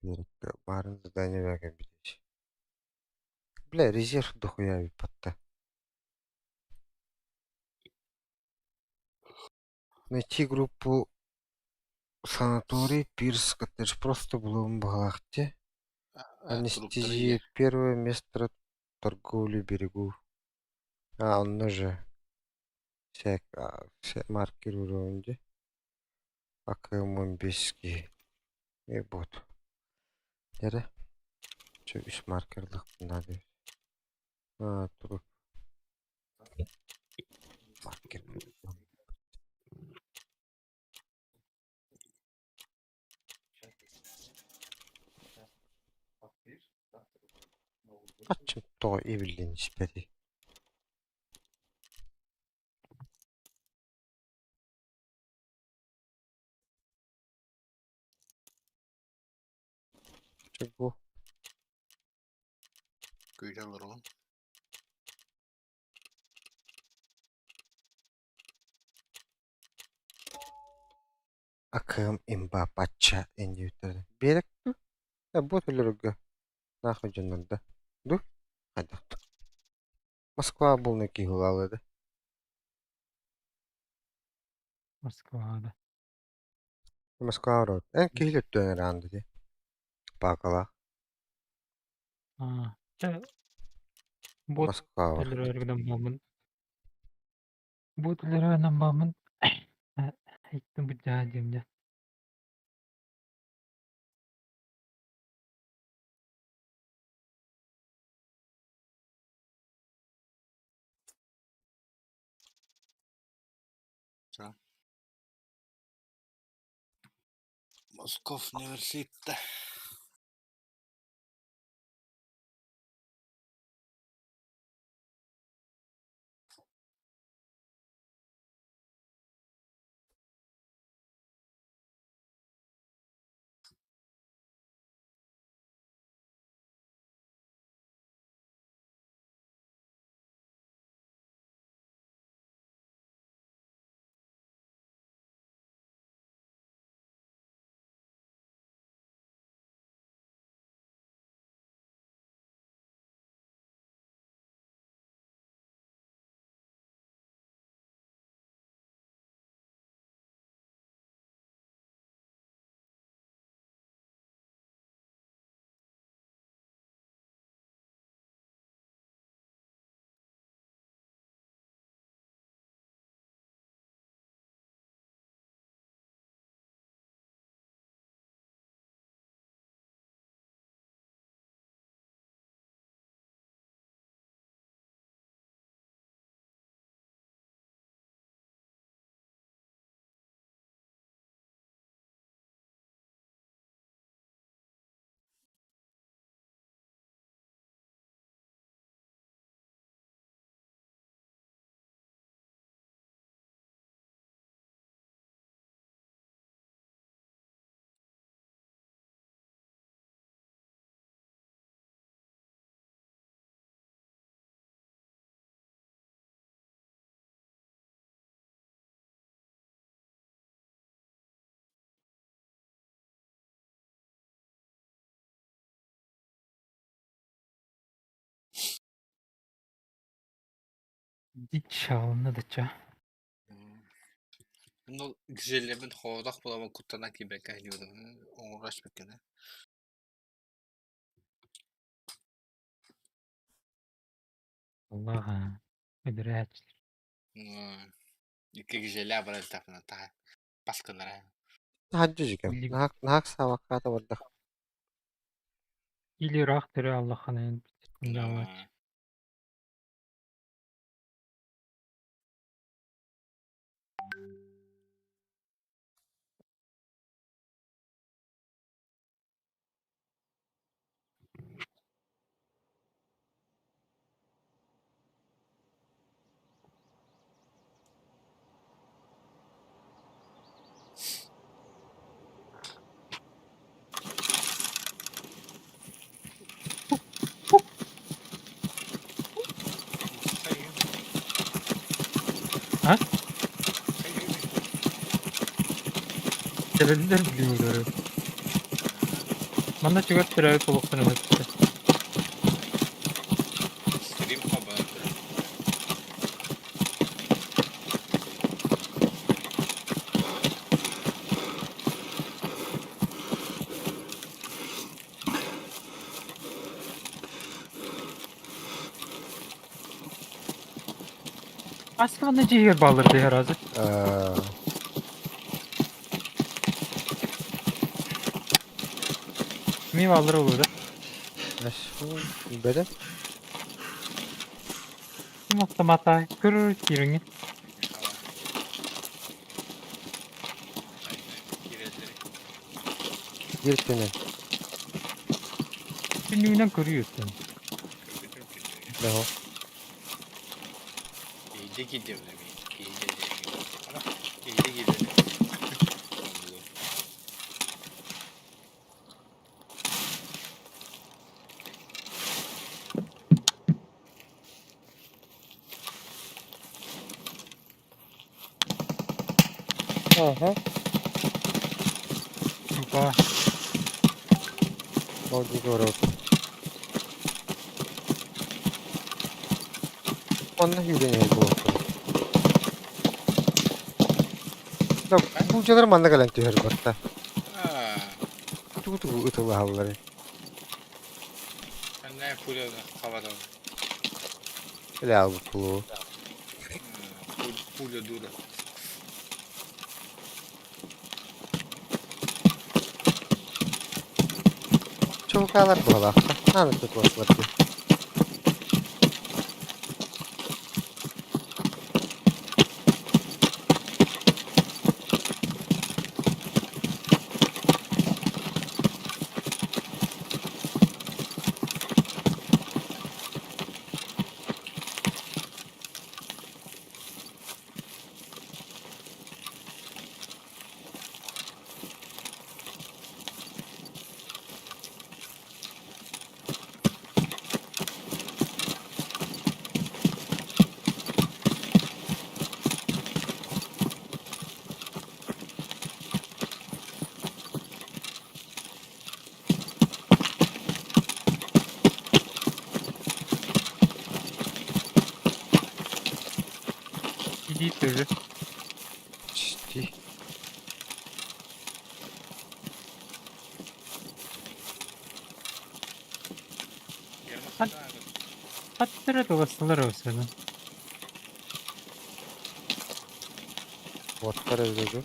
Speaker 1: Биэрэккэ баарын задание кэлбит. Бля, резерв дохуя эбит Найти группу санаторий Пирс коттедж просто булуом баҕалаах дии.
Speaker 2: Труптары ийэ.
Speaker 1: Анестезия первое место торговли берегу. А, онно же всяк маркер уровень дии. АКМ бески. И вот. Эрэ. Чэ үс маркерлаахпын наада эбит. А, труп. Маркер. Аччым тоҕо ибиллин испэтий? Чего?
Speaker 2: Күүтэ олоробун.
Speaker 1: АКМ имба патча индиутер. Биэрэк дуу? Э, бу төлөргө. Нахуй дьоннордо. Ду? Хайдах Москва буолна киһи да.
Speaker 4: Москвада.
Speaker 1: Москва рот. Эн киһи өттүөн эраанды дии. Паакалаах.
Speaker 4: Аа. Чэ бот
Speaker 1: Москва бар.
Speaker 4: төлөрөөргүнэн буолмун. Бу төлөрөөнөн бааммын. Айттым бу дьаа диэм дьэ.
Speaker 2: Москов университета.
Speaker 4: Дичь да ча.
Speaker 2: Ну, гжелебин хоодох буолабын куттана киирбэккэ иһдиибин оҥоро испэккэ
Speaker 4: Аллаха. Өдөрөөччүлэр.
Speaker 2: Икки гжелэ баран истэхпинэ таһа пас гынара.
Speaker 1: Таһырдьа дьүкэм.
Speaker 4: Или
Speaker 1: Наһаа наһаа ыксаабакка бардах.
Speaker 4: или ыраах төрөө аллаххана дьаалач. А? Кэлэллэр билиҥ Манна чугас төрөөбүт олохтон өһөттө.
Speaker 2: Стрим хабар.
Speaker 4: Аска манна дьиэһигэр бааллар дии аразы.
Speaker 1: Э,
Speaker 4: Ми бааллар олуо да.
Speaker 1: Бөдө.
Speaker 4: Ким автомата көрөр киириҥҥин.
Speaker 1: Кииртинен.
Speaker 4: Түннүгүнэн көрүү өттүн.
Speaker 1: Бэҕэ.
Speaker 2: Иһирдьэ киирдим иһирдьэ иһирдьэ киирдим.
Speaker 1: Ага.
Speaker 4: Тупа.
Speaker 1: Ол город. Онно күүрэн буолуохтаах. Да, буулдьалар манна кэлэн түһэр барта. Тугу-тугу ытылаһалларый?
Speaker 2: Ханна пуля хабатан.
Speaker 1: Илэ албыт буолуо.
Speaker 2: Пуля дура.
Speaker 1: Чулкалар буолаахта. Нааны тутуохтар дии.
Speaker 4: Иди тоже.
Speaker 1: Чти.
Speaker 4: Хаттара тугастылар осыны.
Speaker 1: Боттар өлөдү.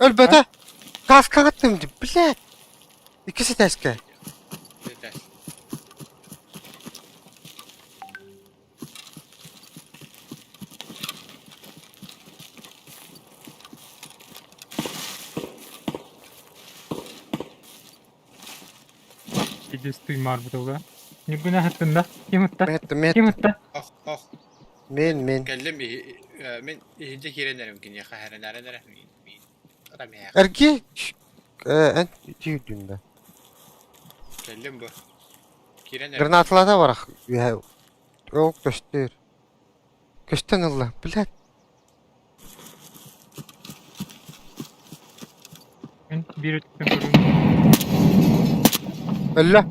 Speaker 1: Өлбөтө! Каскаҕа аттым дии, блядь! Иккис этээскэ.
Speaker 4: Иди туймаарбыт Ньургуна аһаттын да? Ким ытта?
Speaker 1: Мен
Speaker 4: Ким ытта?
Speaker 2: Ох, ох.
Speaker 1: Мен мен.
Speaker 2: Кэллим мин иһирдьэ киирэн эрим киниэхэ хэрэнээрэн эрэ мин
Speaker 1: Эргий! Ээ, эн түүрдүн да.
Speaker 2: Кэллим бу. Киирэн эрэ.
Speaker 1: Гранаталата барах үөһэ. Ол көстөр. Көстөн ылла, блядь.
Speaker 4: Мин биир өттүттэн көрүҥ.
Speaker 1: Өллө.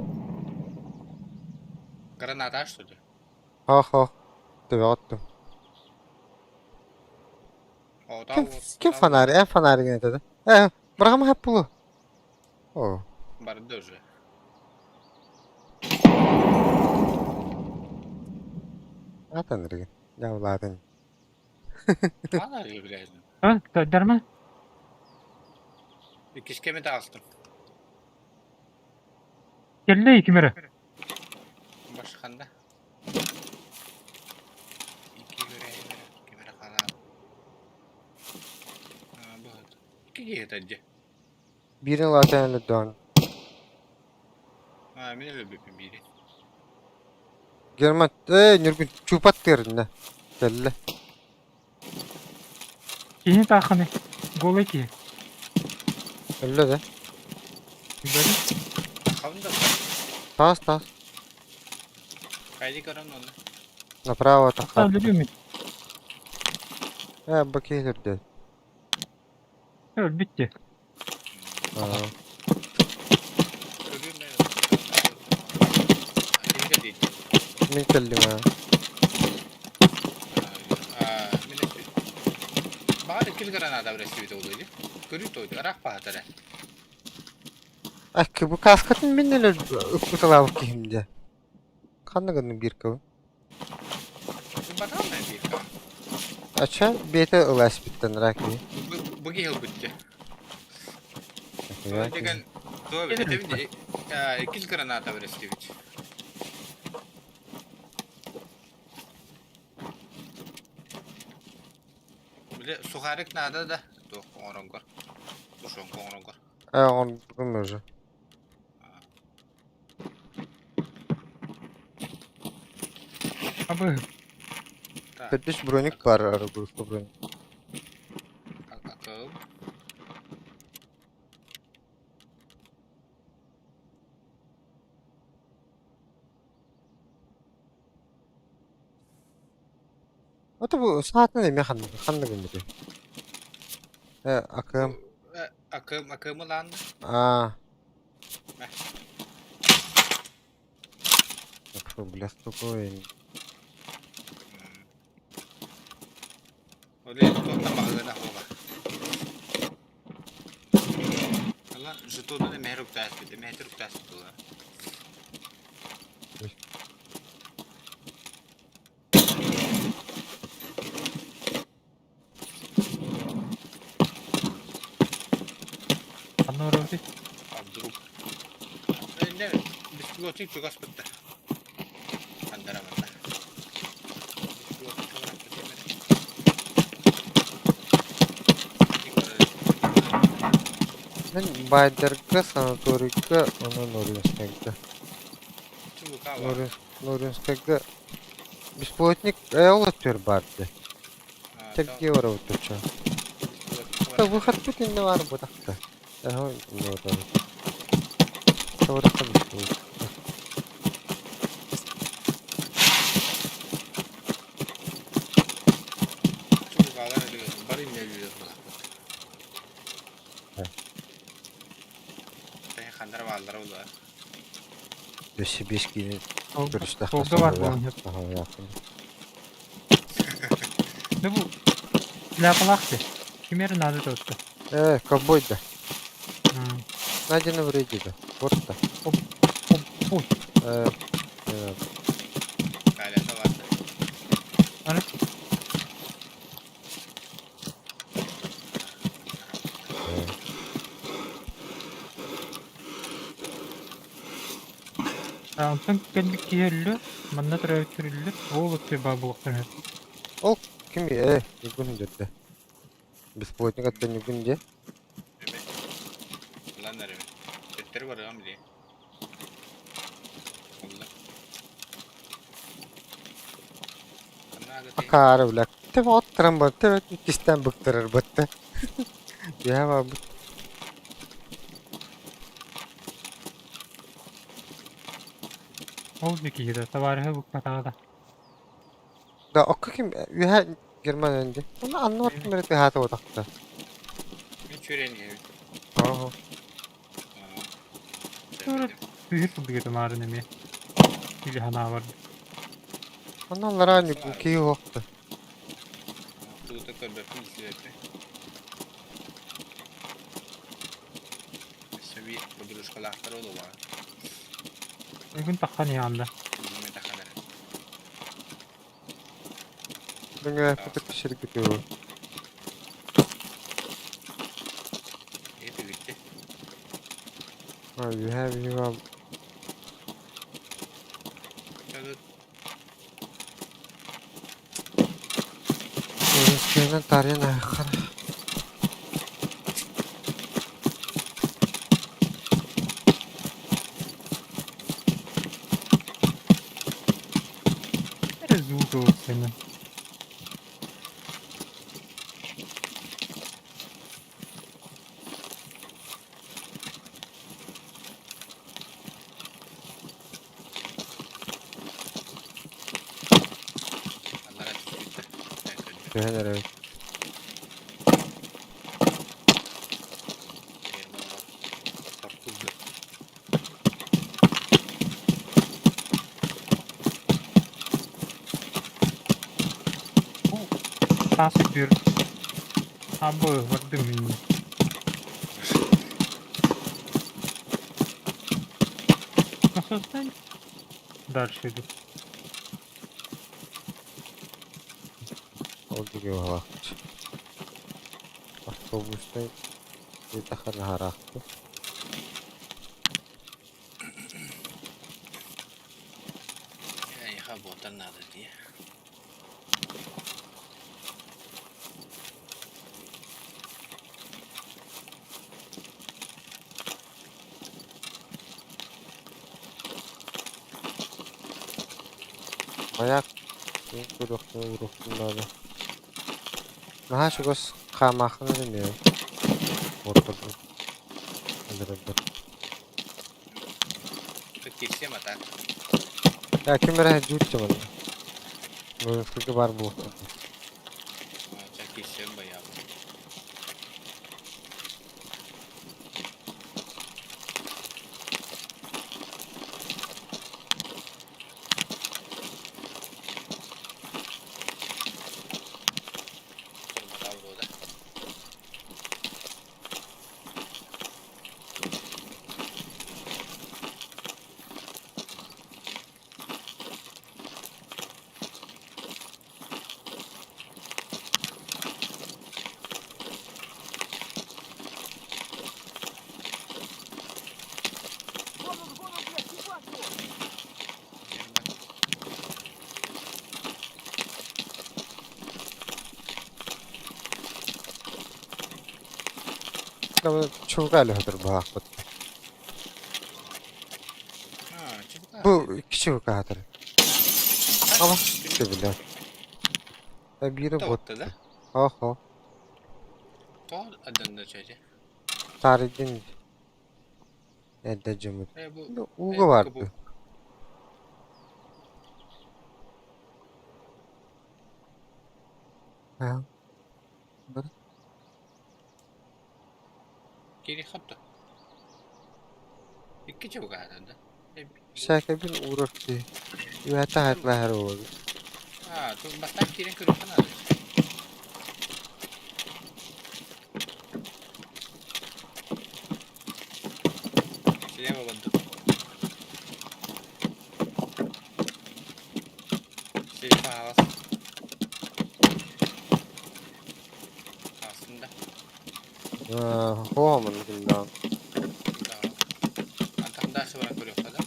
Speaker 2: Граната что ли?
Speaker 1: Хоох-хоох. Төбөҕө оттум.
Speaker 2: О,
Speaker 1: Ким, ким фонарь? Эн фонаригын этэ да? Э, быраҕыма хап булу. О,
Speaker 2: Барды уже.
Speaker 1: атан эригин. Дьаулаатын.
Speaker 2: Фонарь блядь.
Speaker 4: А, дарма?
Speaker 2: Иккис кэми таҕыстым.
Speaker 4: Кэллэ ким эрэ?
Speaker 2: Башханда. Икки көрөйүн ким эрэ хараан. Быһыт. Икки киһи этэ
Speaker 1: Биирин улаатан өлөрдөҕүн.
Speaker 2: Аа, мин өлөрбүппүн биири.
Speaker 1: Герман, ээ, Ньургун чуупат тыырынна. Кэллэ.
Speaker 4: Киһини таахханы. Голый киһи.
Speaker 1: Өллө да.
Speaker 4: Бөрө.
Speaker 2: Хабын да
Speaker 1: Таас, таас.
Speaker 2: Хайди көрөн онно.
Speaker 1: Направо
Speaker 4: Ата
Speaker 1: таххар.
Speaker 4: өлөрүө мин.
Speaker 1: Ээ, бу киһи өлөрдө.
Speaker 4: Өлбүт дии.
Speaker 1: Аа.
Speaker 2: Көрүм ээ. Ким кэлдий?
Speaker 1: Мин кэллим аа.
Speaker 2: Аа, мин эппит. Баҕар иккис граната бэрэстибит буолуо дии. Көрүү тойду, араах баһатара.
Speaker 1: Акки бу каскатын мин өлөр ыкпыталаабыт киһим дьэ. Ханна гынным биир кыбы?
Speaker 2: Батаҕын биир кабы.
Speaker 1: Ача бэйэтэ ыла эспиттэн раки.
Speaker 2: Бу киһи ылбыт дьэ. Деген туо этэбин иккис граната бэрэстибит. Били сухарик наада да туох оҥоронгор. Тушенка оҥоронгор.
Speaker 1: Э, он уже.
Speaker 4: Абы.
Speaker 1: Төрдүс броник бар, арыгылыска броник.
Speaker 2: Акыл.
Speaker 1: Ото бу саатын эмиэ ханна ханна гыммытый? Э, акым.
Speaker 2: Акым, акымы лаанна.
Speaker 1: Аа. Фу, бля, спокойно.
Speaker 2: Оле, туохтан баҕалана хоға. Ала, жетону эмэһэр уктааспыт, эмэһэтэр уктааспыт буолар.
Speaker 4: Ханна барабытый?
Speaker 2: А вдруг? Инне беспилотник чугас бытта. Андара манна. Беспилотник чугас
Speaker 1: Мин Байдерга, санаторийга, ону Нуринскайга. Нуринскайга беспилотник ол өттүгэр баар дии. Сергей барабыт оччо. Выход иннэ баар буотахта. Эһэ иннэ барабыт. Табырахха беспилотник.
Speaker 2: Бары инне Хандар бааллара буолуо.
Speaker 1: Өссө биэс киини көрүстэххэ
Speaker 4: Суолга баар буолан сөп. Да бу шляпалаах дии. Ким эрэ наада туотта.
Speaker 1: Э, ковбой да. Найдено в рейде да. Вот да.
Speaker 4: Ой,
Speaker 1: Э, э,
Speaker 2: Калята бар да.
Speaker 4: аны
Speaker 1: э.
Speaker 4: Онтон кэлбит киһи өллө, манна төрөөбүттэр өллө, ол өттө баар буолуохтарын сөп.
Speaker 1: Ол ким э, Ньургун дьэрдэ. Беспилотник аттан Ньургун дьэ.
Speaker 2: Эбэ. Ылан эрэбин. Төттөрү барыам дии. Олла. Ханна
Speaker 1: Акаары бля. Тэбэ оттаран бар, тэбэ иккистээн быктарар батта. Үөһэ барбыт.
Speaker 4: Ол да киһи да табаарыһа букпатаҕа да.
Speaker 1: Да окко ким үһэ Герман энди. Оны анны баттым эрэ тыаһаата утахта.
Speaker 2: Мен чүрэн иһэбин.
Speaker 1: Оһо.
Speaker 4: Тыһыр сылдыгыта маарын эмиэ. Или ханаабар.
Speaker 1: Онно аллараа киһи уохта.
Speaker 2: Тугута көрбөппүн истибэппин. Өссө биир подружкалаахтар олуга.
Speaker 4: Бүгүн таххан иһаанда.
Speaker 2: Мен таххан эрэ.
Speaker 1: Бүгүн пытык сиргити ол.
Speaker 2: Эти бүттэ.
Speaker 1: А үһэ биһига Өрүскүнэн тарыйан ааххар.
Speaker 4: Эрэ звук ылсыны.
Speaker 2: Аллара түспүттэр.
Speaker 1: Түһэн эрэбит.
Speaker 2: Тортулду.
Speaker 4: Таас үрдүөр. Абы бардым мин. Насостан дальше иду.
Speaker 1: Ол диги баҕалаахпыт. Автобустай тахар наһараахпыт.
Speaker 2: Эйиэхэ буотар наада дии.
Speaker 1: Маяк көрүөхтэн ууруохпун наада. Наһаа чугас хаамааххын эрэ эмиэ уоттарбын өлөрөллөр.
Speaker 2: Кирсиэм ата.
Speaker 1: Э, ким эрэ дьүүрчэ манна. Воинскайга баар буолуохтаах.
Speaker 2: Ча кирсиэм байаабыт. Буода.
Speaker 1: Чулга өлөһөтөр баахпыт. Бу икки чулга хатыр. Ама сөбүлэр. Биири бот. Охо.
Speaker 2: Тоҕо адданна чэчи?
Speaker 1: Таарыйдын эрдэ дьоммут. Ууга барды.
Speaker 2: Кири хотто. Икки чулга хатанда.
Speaker 1: Сээкэбин уурар киһи. Үөһэ хаһытлаһар буолабыт.
Speaker 2: Аа, ту бастаан киирэн көрүөххэ наада. Силиэм олордум. Силиэм аһаҕас. Аастын да.
Speaker 1: Хоомун гыннаан.
Speaker 2: Антан дальше баран көрүөххэ да.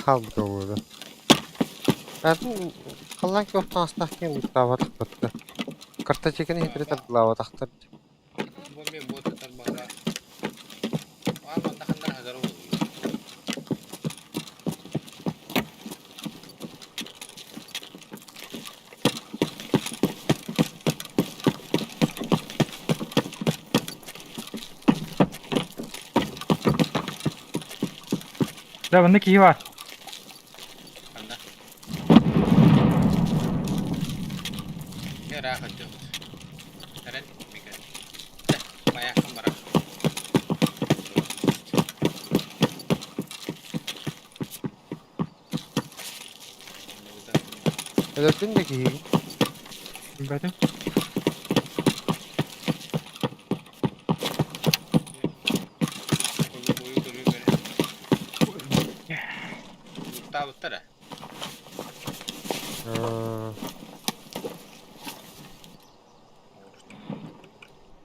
Speaker 1: Хаалбыта буолуо. Халлаан күөх таҥастаах киһи ууттаабатахпыт да. Картотеканы хитри тардылаабатахтар.
Speaker 2: Бу мен бу татар баҕа. Аа, манна ханнар хазар буолуо.
Speaker 4: Да, манна киһи баар.
Speaker 2: Ханна? Ыраах өттүбүт. Эрэн Мика. Чэ, майааккын барар.
Speaker 1: Өлөрдүн да киһигин.
Speaker 4: Билбэтим.
Speaker 2: Таабыттара.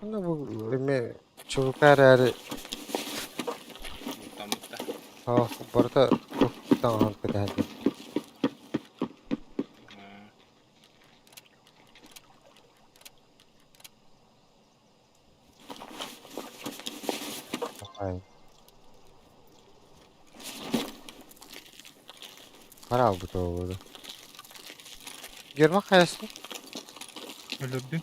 Speaker 1: Аны бу эме чулка эрээри
Speaker 2: Муттаммытта.
Speaker 1: барыта таҥаһын кэтэһэллэр. Хараалбыт буолуо. Герман хайасын?
Speaker 4: Өлөрдүм.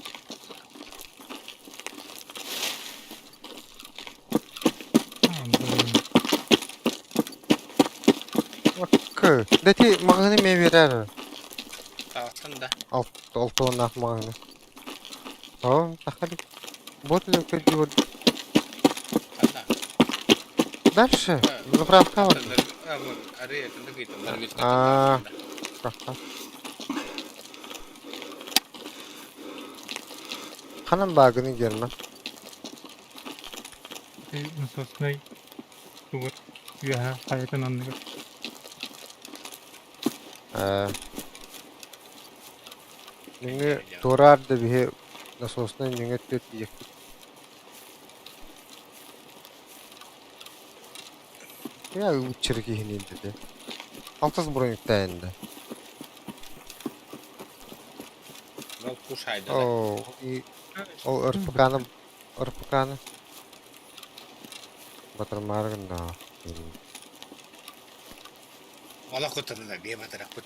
Speaker 1: Кы. Дэти маҕаһыны эмиэ биэрээр.
Speaker 2: Таҕыстым да.
Speaker 1: Алтыаннаах маҕаһыны. Оо, тахали. Вот көрдүү
Speaker 2: Ханна?
Speaker 1: Дальше. Заправка вот. Аа. Заправка. Ханан баагыны Герман?
Speaker 4: Насоснай тугар үөһэ хайатын анныгар.
Speaker 1: Ээ. Нөҥүө туораар да биһи насоснай нөҥүө өттүгэр тиийиэхпит. Я ылбыччары киһини илдьитэ. Алтыс броньуктаайын да.
Speaker 2: Ол кушайды да.
Speaker 1: Оо, и ол РПК-ны РПК-ны батармаары гыннаҕа.
Speaker 2: Олох куттанна биэ батарахпыт.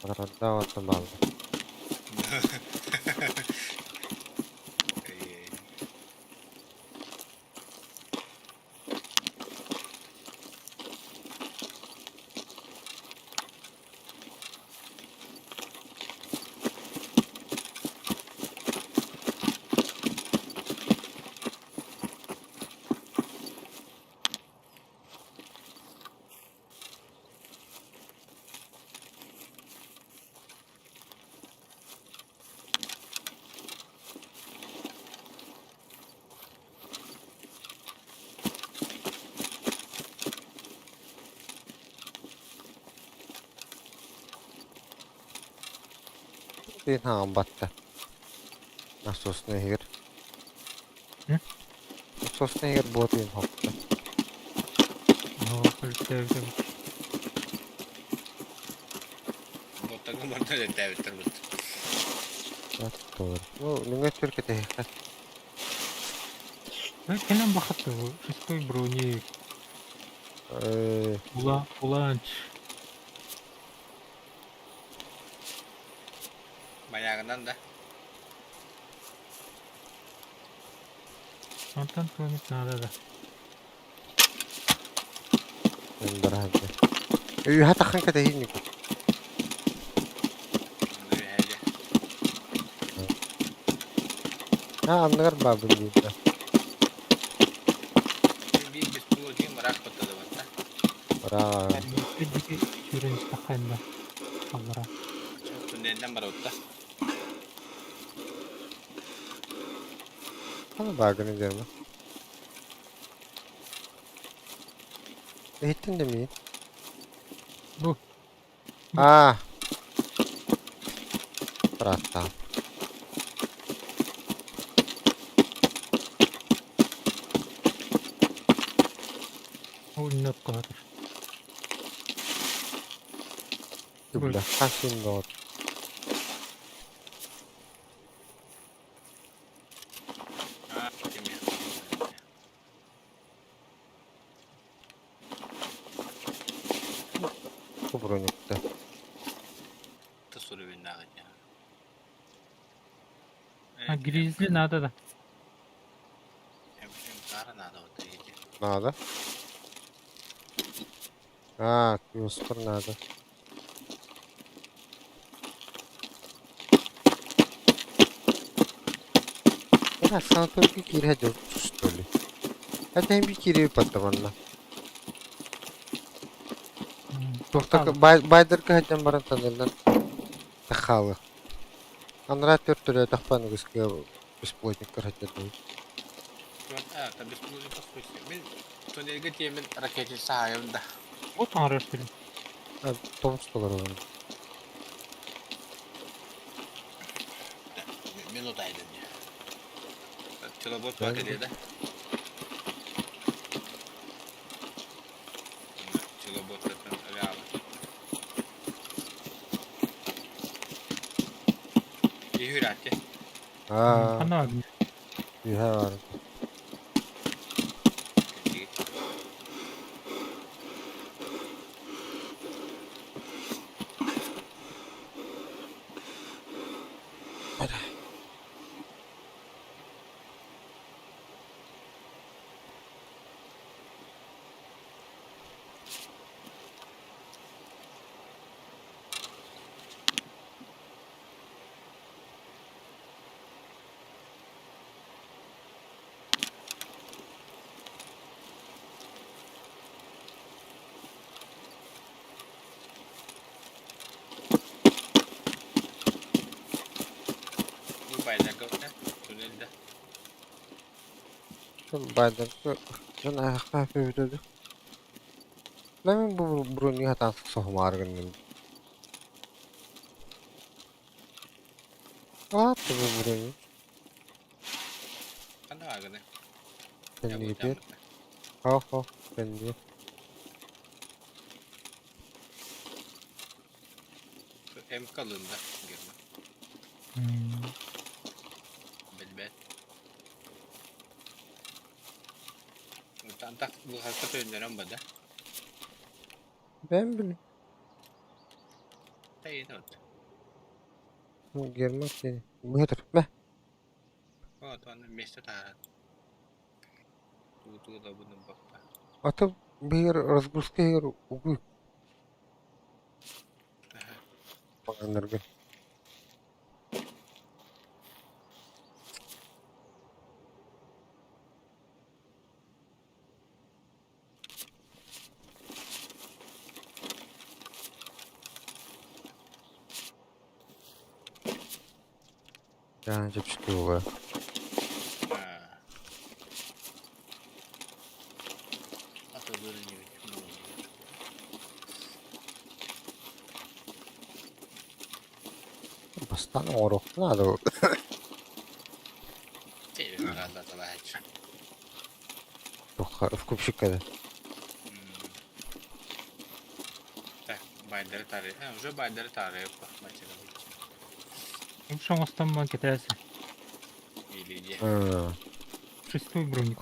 Speaker 1: Батарардаах оттон бааллар. Тыын хаҥан батта. Насосный иһигэр. Насосный иһигэр буо тыын хопто.
Speaker 4: Оо, өлтөөбүтэ.
Speaker 2: Боттаҥҥа барда өлөрдөөбүттэр бут.
Speaker 1: Аттор. Ну, нөҥө түркэ тэһиэххэ.
Speaker 4: Кэлэн бахатты шестой броник. Ула уланч.
Speaker 2: Майаагынан да.
Speaker 4: Онтон туомит надо да.
Speaker 1: Бараһарда. Үһэ таххан кэтэһиин Аа, анныгар баабын диир да.
Speaker 2: Биир беспилотник мыраах баттадыбатта.
Speaker 1: Быраа.
Speaker 4: Дики сүүрэн истэххэ да. Аллара.
Speaker 2: Туннелинэн барабытта.
Speaker 1: Хана баагыны диэрмэ. Иһиттин да миин.
Speaker 4: Бу.
Speaker 1: Аа. Бырааттаам.
Speaker 4: Ол иннот коһотор.
Speaker 1: Бля, хасин доҕор.
Speaker 2: Аа, кими.
Speaker 1: Бу бронюкта.
Speaker 2: Тас уровеннааҕы
Speaker 4: А гризли надо да.
Speaker 1: Надо. А, киоскор надо. Бля, санаторийга киирэ дьыл что ли? Это би киирэ паттаманна. Туохта байдерга сылдьан баран тоннелынан тахаалы. Анараа төрт төрөөтөхпөн үгүскэ беспилотниктар сылдьар
Speaker 2: А, беспилотник Мин туннельга тиэмин ракетница хаайым да.
Speaker 4: Вот оҥорор сирим.
Speaker 1: Тоҕус толоролор.
Speaker 2: Минута айдын. Телобот бар кэлиэ да. Телоботтан авиала. Иһүрәтте.
Speaker 1: Аа,
Speaker 4: Ханна
Speaker 1: үһэ бар.
Speaker 2: Бу байларга туннельда. Байдерга дьон айахха бүтэдик. Мен бу брони хатан соһумаар гынным. Аат бу брони. Ханна аганы.
Speaker 1: Кэннигитер. Хо-хо, кэннигэ.
Speaker 2: МК лында герма. Билбэт. Тантак бухалка төннөрөн бада.
Speaker 1: Ben bileyim.
Speaker 2: Тайын от.
Speaker 1: Герман seni. Быһытыр. Мэ.
Speaker 2: О, туаны место таарат. Туу да буну баппа.
Speaker 1: Аты бир разгрузка егер угуй. Баганнарга. Дьэ, чэпчэки буолуо. Бастаан оҥоруохпун наада Туохха вкупщикка да.
Speaker 2: Так, байдары тары. Уже байдары тары
Speaker 4: Лучше оҥостоммун кэтээси.
Speaker 2: Или где?
Speaker 4: Шестой броник.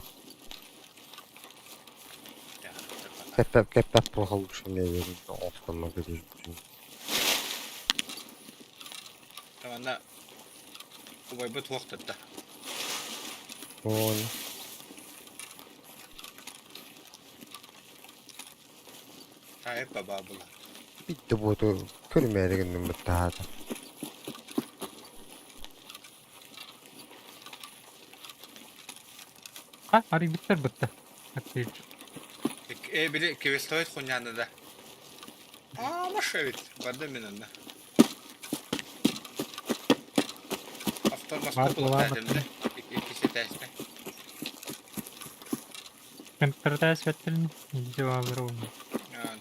Speaker 1: Кэппэп кэппэп плохо лучше мне оҥостоммун
Speaker 2: Таманна убайбыт туохтатта.
Speaker 1: Уон.
Speaker 2: Таайып баба була.
Speaker 1: Биитте буоту көрүмээри гынным быттаата.
Speaker 4: А, арыйбыттар бытта. Аттыыр.
Speaker 2: Э, били квестовый хуняны да. А, маша ведь. Барда мен онна. Автор
Speaker 4: Бар
Speaker 2: моста
Speaker 4: буолаа
Speaker 2: булат да. Иккиси тәсте.
Speaker 4: Контртаас бэттерин дьуабыр уонна.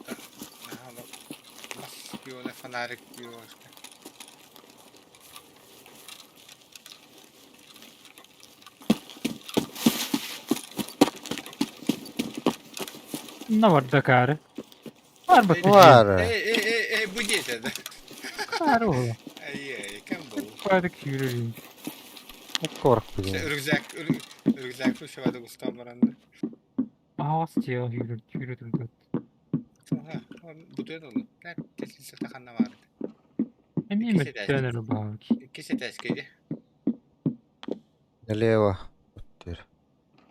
Speaker 2: Да. Бас пионе фонарик пионе.
Speaker 4: На барда каары. Бар бытта.
Speaker 1: Бар.
Speaker 2: Эй, эй, эй, эй, бу диэтэ да.
Speaker 4: Каары буолла.
Speaker 2: Эй, эй, кем был?
Speaker 4: Каары күүрүрүн.
Speaker 1: Корк билин.
Speaker 2: Рюкзак, рюкзак шевады густан баранды.
Speaker 4: Аҕас дьиэ күүрүр күүрэ турдут.
Speaker 2: Бутуйан олу. Тесилсе ханна бар.
Speaker 4: Эмиэ мөттөөн эрэ баҕар.
Speaker 2: Икки сэтээскэйди.
Speaker 1: Налево. Өттүр.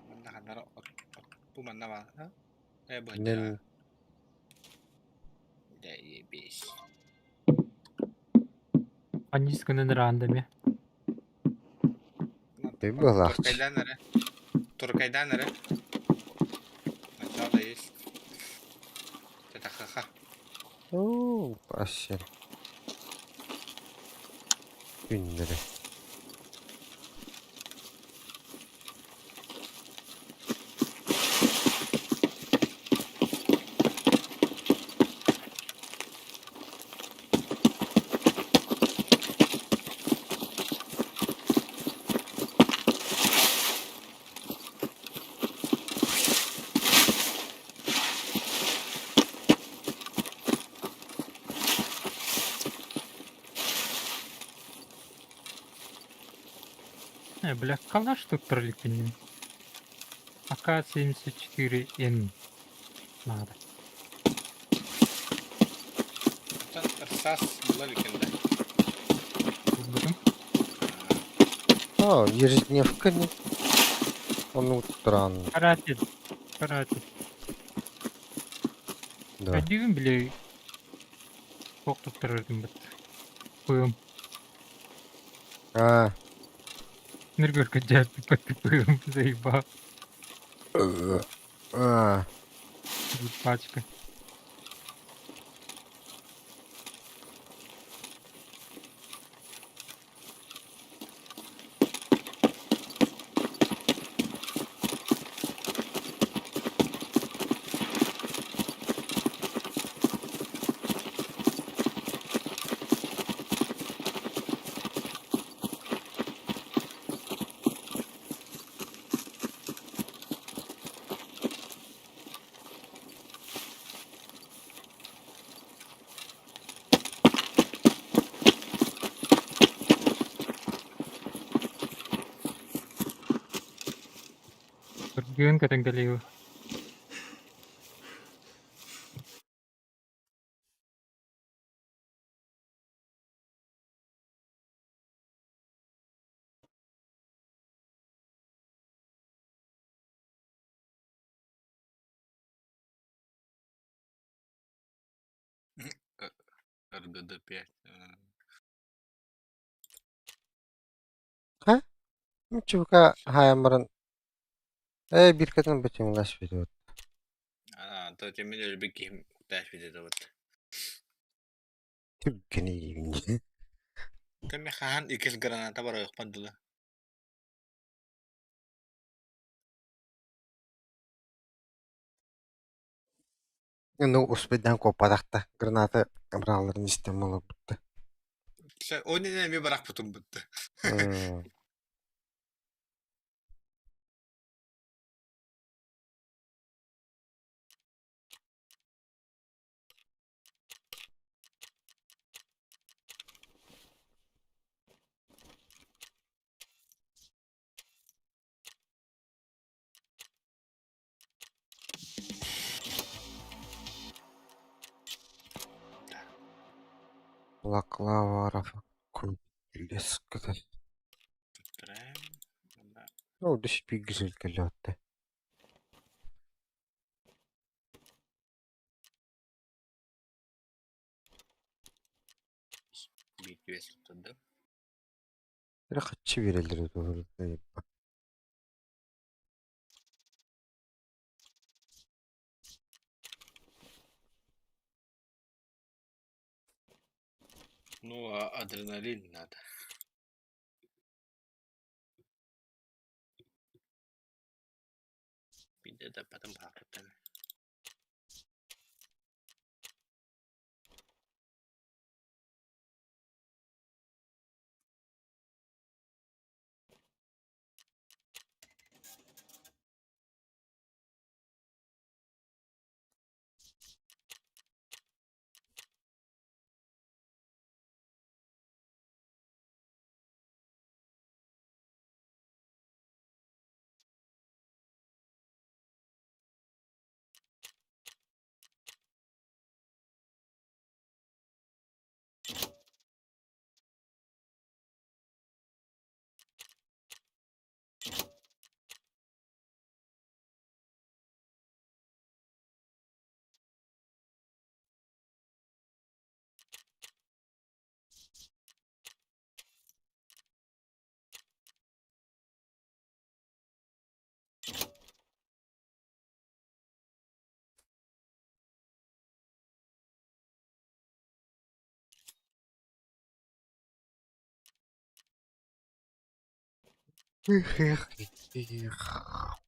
Speaker 2: Манна ханнара бу манна. Манна баар. Э,
Speaker 1: Нин
Speaker 2: быһаччы. Заебись.
Speaker 4: Анньыс гынан рандоме.
Speaker 1: Ты была.
Speaker 2: Туркайдан эрэ. Туркайдан эрэ. Начало есть. Это ха-ха.
Speaker 1: Оо, вообще. Күннэри.
Speaker 4: Э, бля, калаш тут тролликпин. АК-74Н. Надо.
Speaker 2: Оттон РСАС була легенда.
Speaker 4: Булбутум.
Speaker 1: А, ежедневка не. Он утран.
Speaker 4: Каратель. Каратель.
Speaker 1: Да.
Speaker 4: Өйдүүгүн били туох туттарырдым бит. Пым.
Speaker 1: А,
Speaker 4: Ныргырка дьээппит пым. Заеба.
Speaker 1: а,
Speaker 4: Пачка. Тургун кэтэн кэлиу.
Speaker 2: РГД-5.
Speaker 1: Чувака хаямаран. Э, биркатын бачымлаш видео.
Speaker 2: А, то тем не менее, ким таш видео вот.
Speaker 1: Түргени.
Speaker 2: Ками хахан икис граната бар ойықпандылы.
Speaker 1: Ну, успедан копадакта. Граната браларын истемалы бутты.
Speaker 2: Оны не ми барақ бұтым бұтты.
Speaker 1: Лаклава Рафа. Леската. Ну, деш бигзел келетте.
Speaker 2: Битвес тұтты.
Speaker 1: Рахатчы берелер.
Speaker 2: Ну, а адреналин надо. Где-то потом хакатан.
Speaker 1: Эх, эх, эх.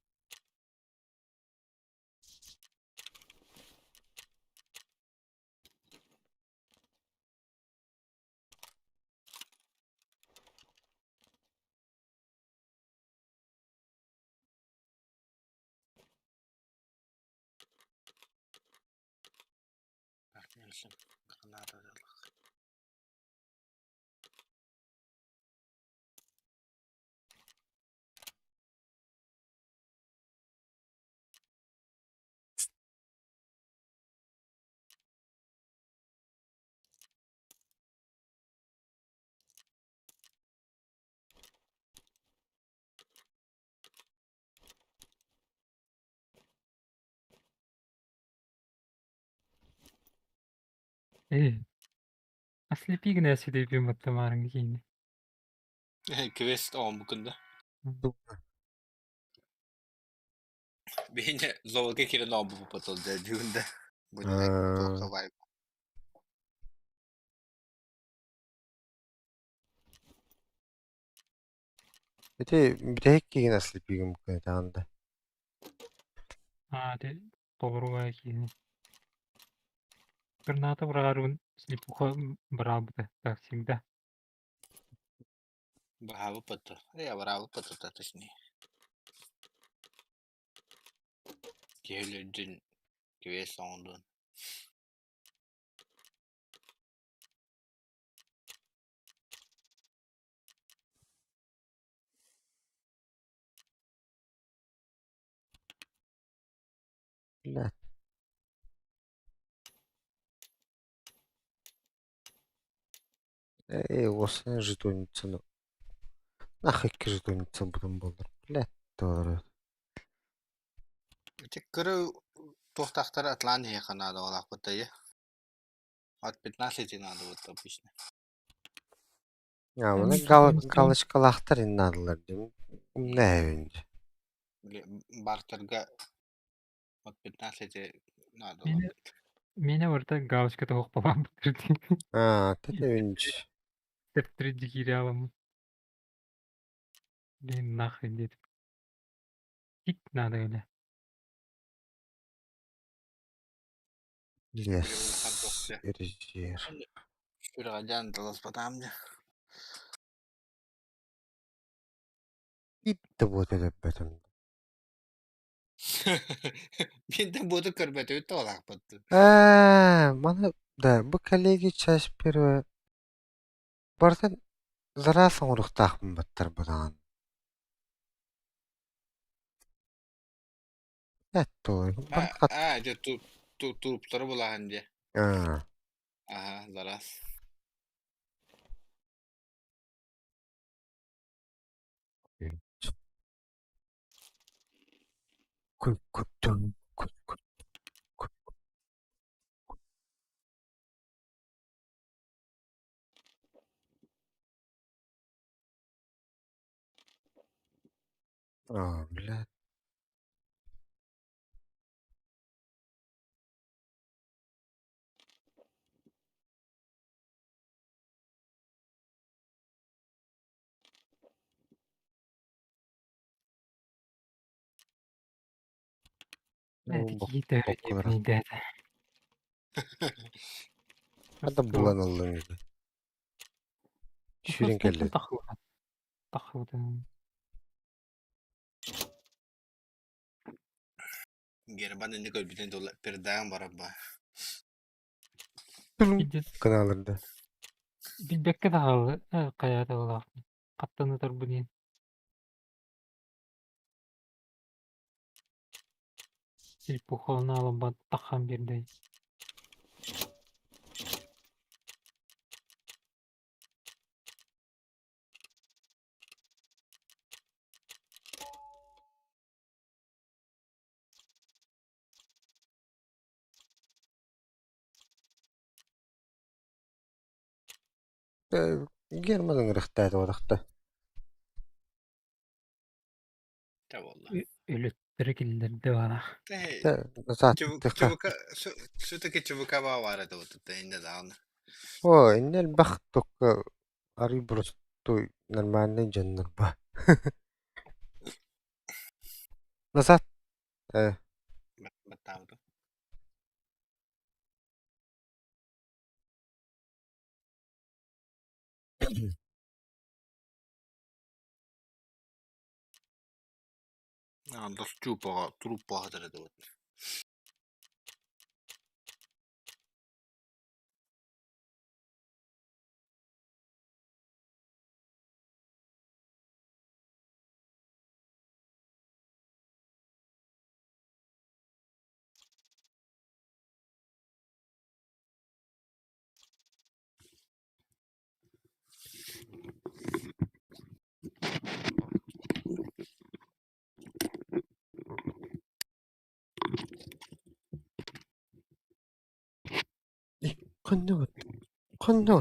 Speaker 4: Ээ, Ослепи гына сүдөйбүн баттамаарыҥ киини.
Speaker 2: Квест оҥорбуккун да? Биһиэнэ золото киирэн оҥорбуппут сылдьар дьүүн да. Бу туохха баай.
Speaker 1: Ити бүтэһик киһин ослепигым кыатаан да.
Speaker 4: Аа, ити толоруга киини. Граната быраҕарбын слепуха быраабыта, так всегда.
Speaker 2: Быраабыппыт дуо? Ээ, быраабыппыт тута точнее. Киһи өлөрдүн, квест оҥордун.
Speaker 1: Блядь. Ээ, уоссайан жетонницаны нахуй икки жетонница бутун буоллар. Блядь, туолар.
Speaker 2: Ити кыра туохтаахтары атлаан иһиэххэ наада буолаахпыт дии. От 15 надо вот обычно.
Speaker 1: А, оны галочкалаахтар иннаадылар дим. Умнээбин.
Speaker 2: Бартерга от 15 надо
Speaker 4: Мені Меня барыта галочка тоһох балаан
Speaker 1: А, тэтэвинч.
Speaker 4: Тэптэрдии киирэ Блин, нахрен диэтим. Кит надо өлө.
Speaker 1: Лес резерв.
Speaker 2: Сүрэҕэлдьээн таласпатаам дьэ.
Speaker 1: Биир да буота өлөрбөтүм.
Speaker 2: Биир да буоту көрбөтүбүт да олаахпыт.
Speaker 1: Ээ, маны да бу коллеги часть первая барытын зараас оҥоруохтаахпын баттар бадаҕан. Эт туой, барыт
Speaker 2: Аа, дьэ туруптары булаһын дьэ.
Speaker 1: Аа.
Speaker 2: Аха, зараас.
Speaker 1: Күн күн Аа, блядь.
Speaker 4: Киһи
Speaker 1: Боккулара.
Speaker 4: диэбин
Speaker 1: Хата булан ыллыҥ ити. Сүүрэн кэллэ.
Speaker 4: Тахыбытын.
Speaker 2: Гербан инни көрбүтүн тула пердаан барар ба.
Speaker 1: Кынааларда.
Speaker 4: Билбэккэ даҕалы хайааталаахпын. Хаттан ытарбын иһин. Сельпохолонаалан таххан биэрдэй.
Speaker 1: Герман ыҥырыахтаата буолахта.
Speaker 2: Тэ буолла.
Speaker 4: Өлөттөрө киллэрдэ баара.
Speaker 1: Сааттыха.
Speaker 2: Все-таки ЧВК баара это вот это инне даҕаны.
Speaker 1: О, инне элбэх только арый простой нормальный дьоннор ба. Назад. Э.
Speaker 2: Баттаабытым. Доступаҕа труппаҕа сытар
Speaker 1: Ханна ханна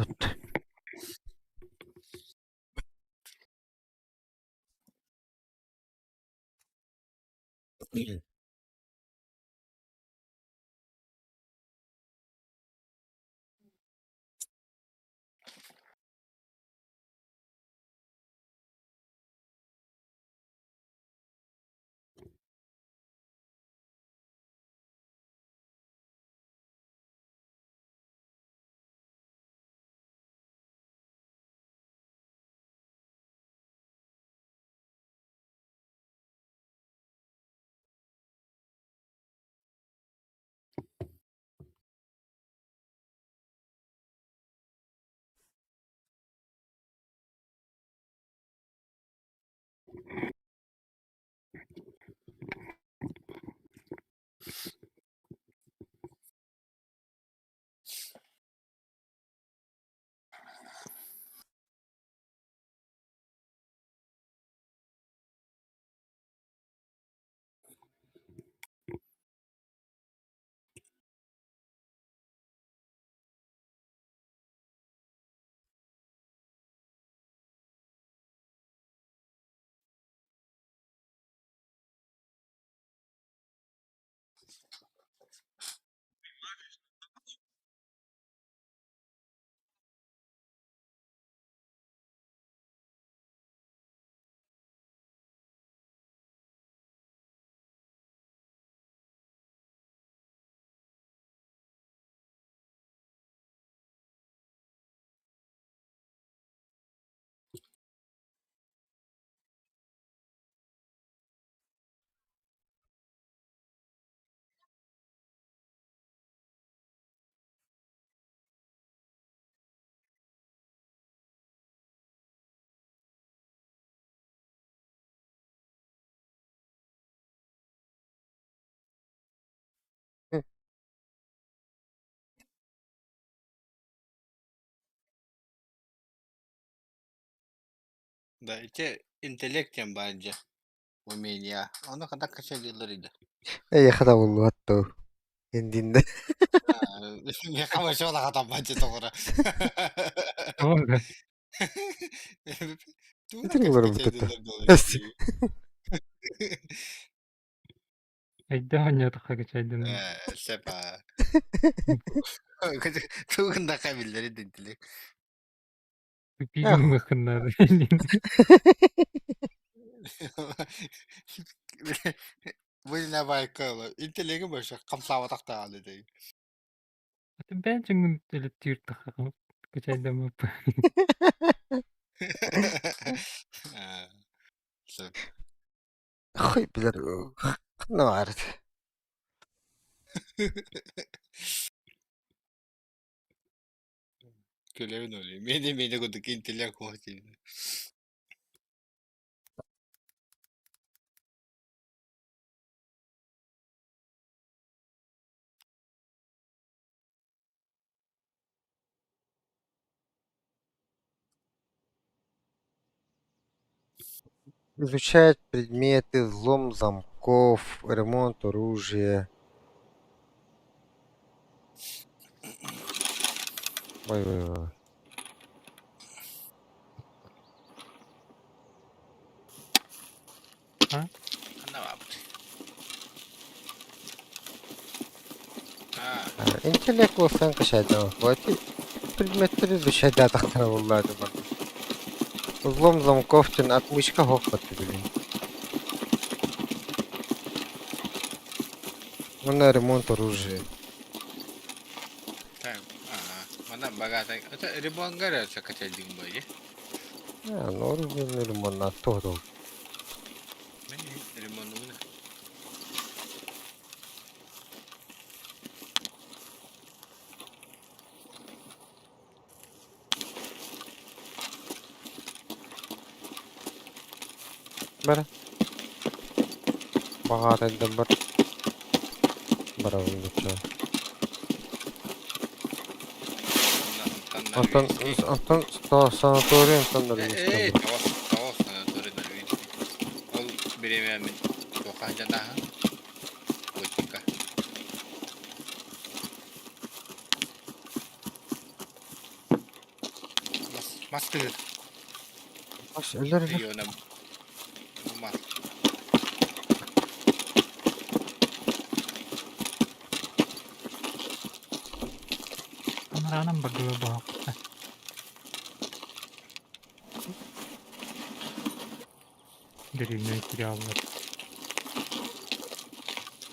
Speaker 2: Да, ити интеллект диэн баар дьэ, умение. Ону хата качалыыллар ини.
Speaker 1: Эйиэхэ табыллыбат дуу? Индиннэ.
Speaker 2: Миэхэ вообще улахатаммат дьэ тоҕура.
Speaker 4: Тоҕо
Speaker 2: Тугу да
Speaker 1: Итини олорбут
Speaker 2: качалыыллар буолар
Speaker 4: Өйдөөх оонньоотоххо кычайдын.
Speaker 2: Э, сөп аа. Тугун да биллэри интеллект.
Speaker 4: Тупигын ылыаххын
Speaker 2: Вы байкала. Интеллеги больше хамсаабатах даҕаны дии.
Speaker 4: Бэйэн дьоҥҥун өлөттүүр кычайдаммыппын.
Speaker 2: Э, сөп.
Speaker 1: Хуй билэр ханна баар
Speaker 2: Күлэбин олуй. Мени мени курдук интеллект суох диибин.
Speaker 1: Изучать предметы, взлом замков, ремонт оружия. Ой-ой-ой.
Speaker 2: Ханна баабыт? Аа,
Speaker 1: Интеллект буолсан качайдаммыт Предметтэри изучайдаатахтара буоллаа дии Взлом замков диэн отмычка оһох билигин. Уонна ремонт оружия.
Speaker 2: Так, ага. Манна богатый. Это ремонтга эрэ сакатэлдиҥ буолуо.
Speaker 1: Ээ, ну оружиены ремоннаат туһутул.
Speaker 2: Мин ремоннугун.
Speaker 1: Бара. Баҕаатайда бар. Барабын бачча. Онтон онтон санаторий онтон
Speaker 2: Э, тоҕо тоҕо санаторий Норвегия. Ол бириэмэ мин туохха сылдьан Котика. Мас мас тыгыр.
Speaker 1: Мас өлөр өлөр.
Speaker 2: Региона мас.
Speaker 4: Анараанан бардылар баһаҕа. Дэриэбинэ сериаллар.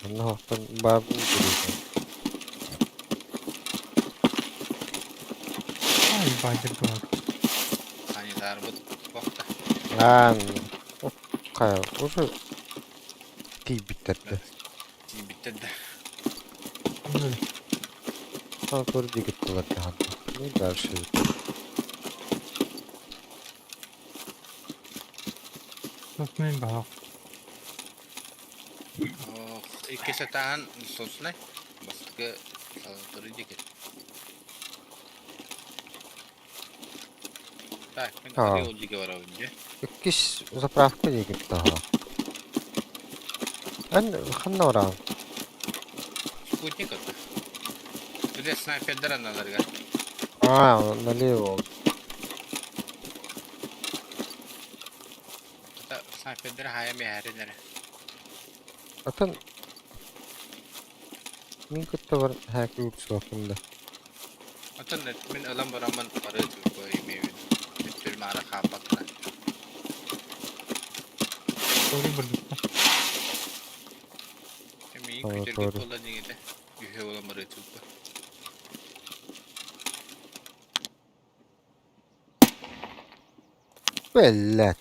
Speaker 1: Онно оттон баабын көрүүтэ.
Speaker 4: Ай, баайдар баар.
Speaker 2: Санитарбыт бохта.
Speaker 1: Аан, хайа, уже тиийбиттэр да.
Speaker 2: Тиийбиттэр да.
Speaker 4: Онно
Speaker 1: Санаторий диэки даҕаны. Ну дальше.
Speaker 4: Сосунай баһаҕ.
Speaker 2: Ох, иккис этааһын соснай. Бастакы санаторий диэки. Так, мин
Speaker 1: Аа.
Speaker 2: Орел диэки барабын дии.
Speaker 1: Иккис заправка диэки таһа. Эн ханна бараҕын?
Speaker 2: Спутник это. Бile снайпердер аналарга.
Speaker 1: Аа, налево.
Speaker 2: Это снайпердер хайа мehәрин эрэ.
Speaker 1: Атын мин кытта бар хээки утсуохпун да.
Speaker 2: Оттон мин ылан бараммын бары чугуй имею бүттүр маара хааппакка.
Speaker 4: Сори бардыта.
Speaker 2: Миин күтэргэ
Speaker 1: Санаторий.
Speaker 2: буолла диҥэтэ. Үһэ буолан бары чугуй.
Speaker 1: Бэллэт.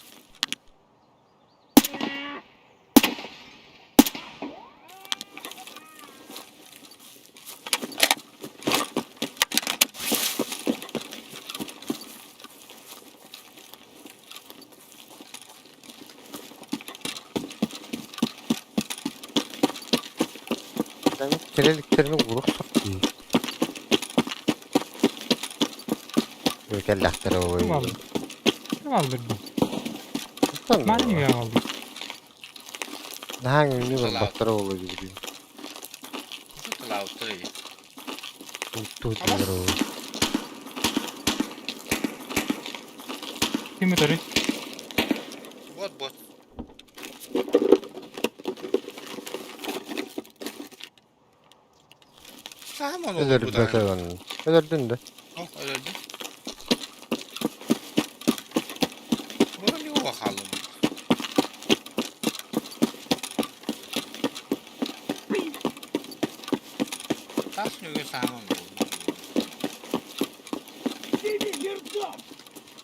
Speaker 1: Кэлэликтерин угурух дии. Кэллэхтэрэ
Speaker 4: Ким
Speaker 1: ой.
Speaker 4: алды? Ким алдырды?
Speaker 1: Оттон
Speaker 4: Маны niye aldı?
Speaker 1: наһаа үҥнү барбаттара буолуо дии.
Speaker 2: Тылаабыттар ии.
Speaker 1: Туут дииллэр ол.
Speaker 4: Ким өтөрүй?
Speaker 2: Вот бот. Саам onu
Speaker 1: Өлөрбөтө онно. Өлөрдүн да.
Speaker 2: Ох, өлөрдүм. Bunu niye bakalım? Тас нүгэ сааман буолла.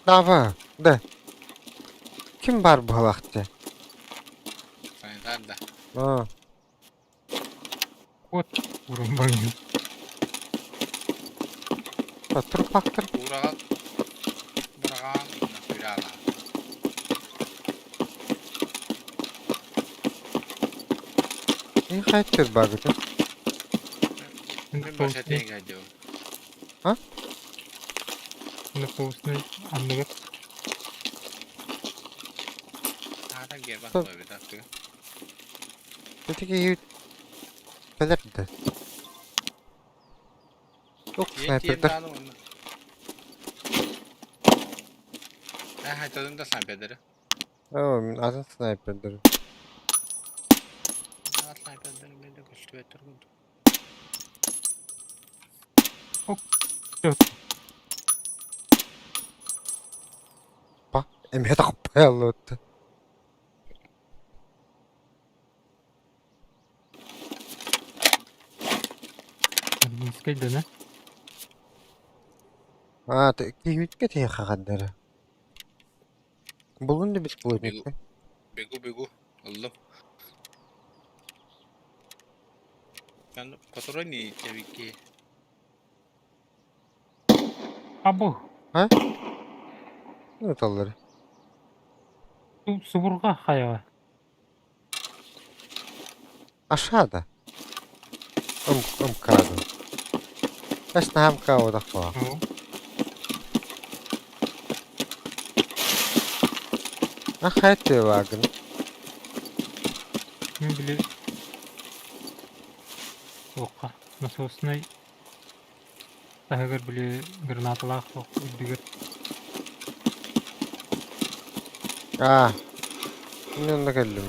Speaker 1: Дава, да. Ким бар быһалаахчы?
Speaker 2: Санитар да.
Speaker 1: Аа,
Speaker 4: Кот урун баргын.
Speaker 1: турпактыр.
Speaker 2: Уураҕа быраҕаан сүрэ
Speaker 1: И хайттыр багыты.
Speaker 2: Мин баша тэҥ дьыл.
Speaker 1: А?
Speaker 4: Соусный анныгар.
Speaker 2: Аата гербан
Speaker 1: Топ.
Speaker 2: туойбут аттыга.
Speaker 1: Ити киһи кэлэр да. Ок,
Speaker 2: Тиэн тиэн
Speaker 1: снайпердар.
Speaker 2: дааны онно. Э хайтадын да снайпердери.
Speaker 1: Оо, мин атын снайпердар.
Speaker 2: Аа снайпердери мен де көстүбэттэр курдук.
Speaker 1: Па, эмиэ тахпайаллыт.
Speaker 4: Техническэй дэнэ.
Speaker 1: Аа, киһибиткэ тиһиэхэ хардара. Булун да
Speaker 2: Бегу,
Speaker 1: беспилотникпын.
Speaker 2: бегу, бегу. Ыллым. Патрон ииттэбикки.
Speaker 4: Абы.
Speaker 1: А? Ыыталлар.
Speaker 4: Субурга хайаҕа.
Speaker 1: Ашада. Ымкаду. Эс наһаа МК-одахпаа. А хайа гын?
Speaker 4: Мин били туохха насоснай таһыгар били гранаталаах туох үрдүгэр
Speaker 1: Аа, мин онно кэллим.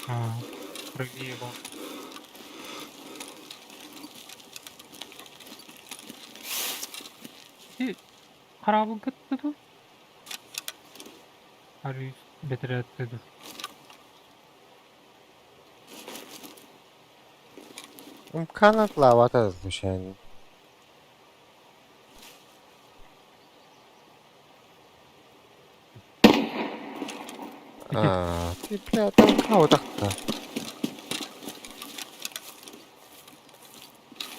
Speaker 4: Аа, правее баар. Ити хараабылга дуу? Арыы бэтэрээттэ дуу?
Speaker 1: МК-ны атлаабата случайно. Аа, ты, бля, там МК утахта.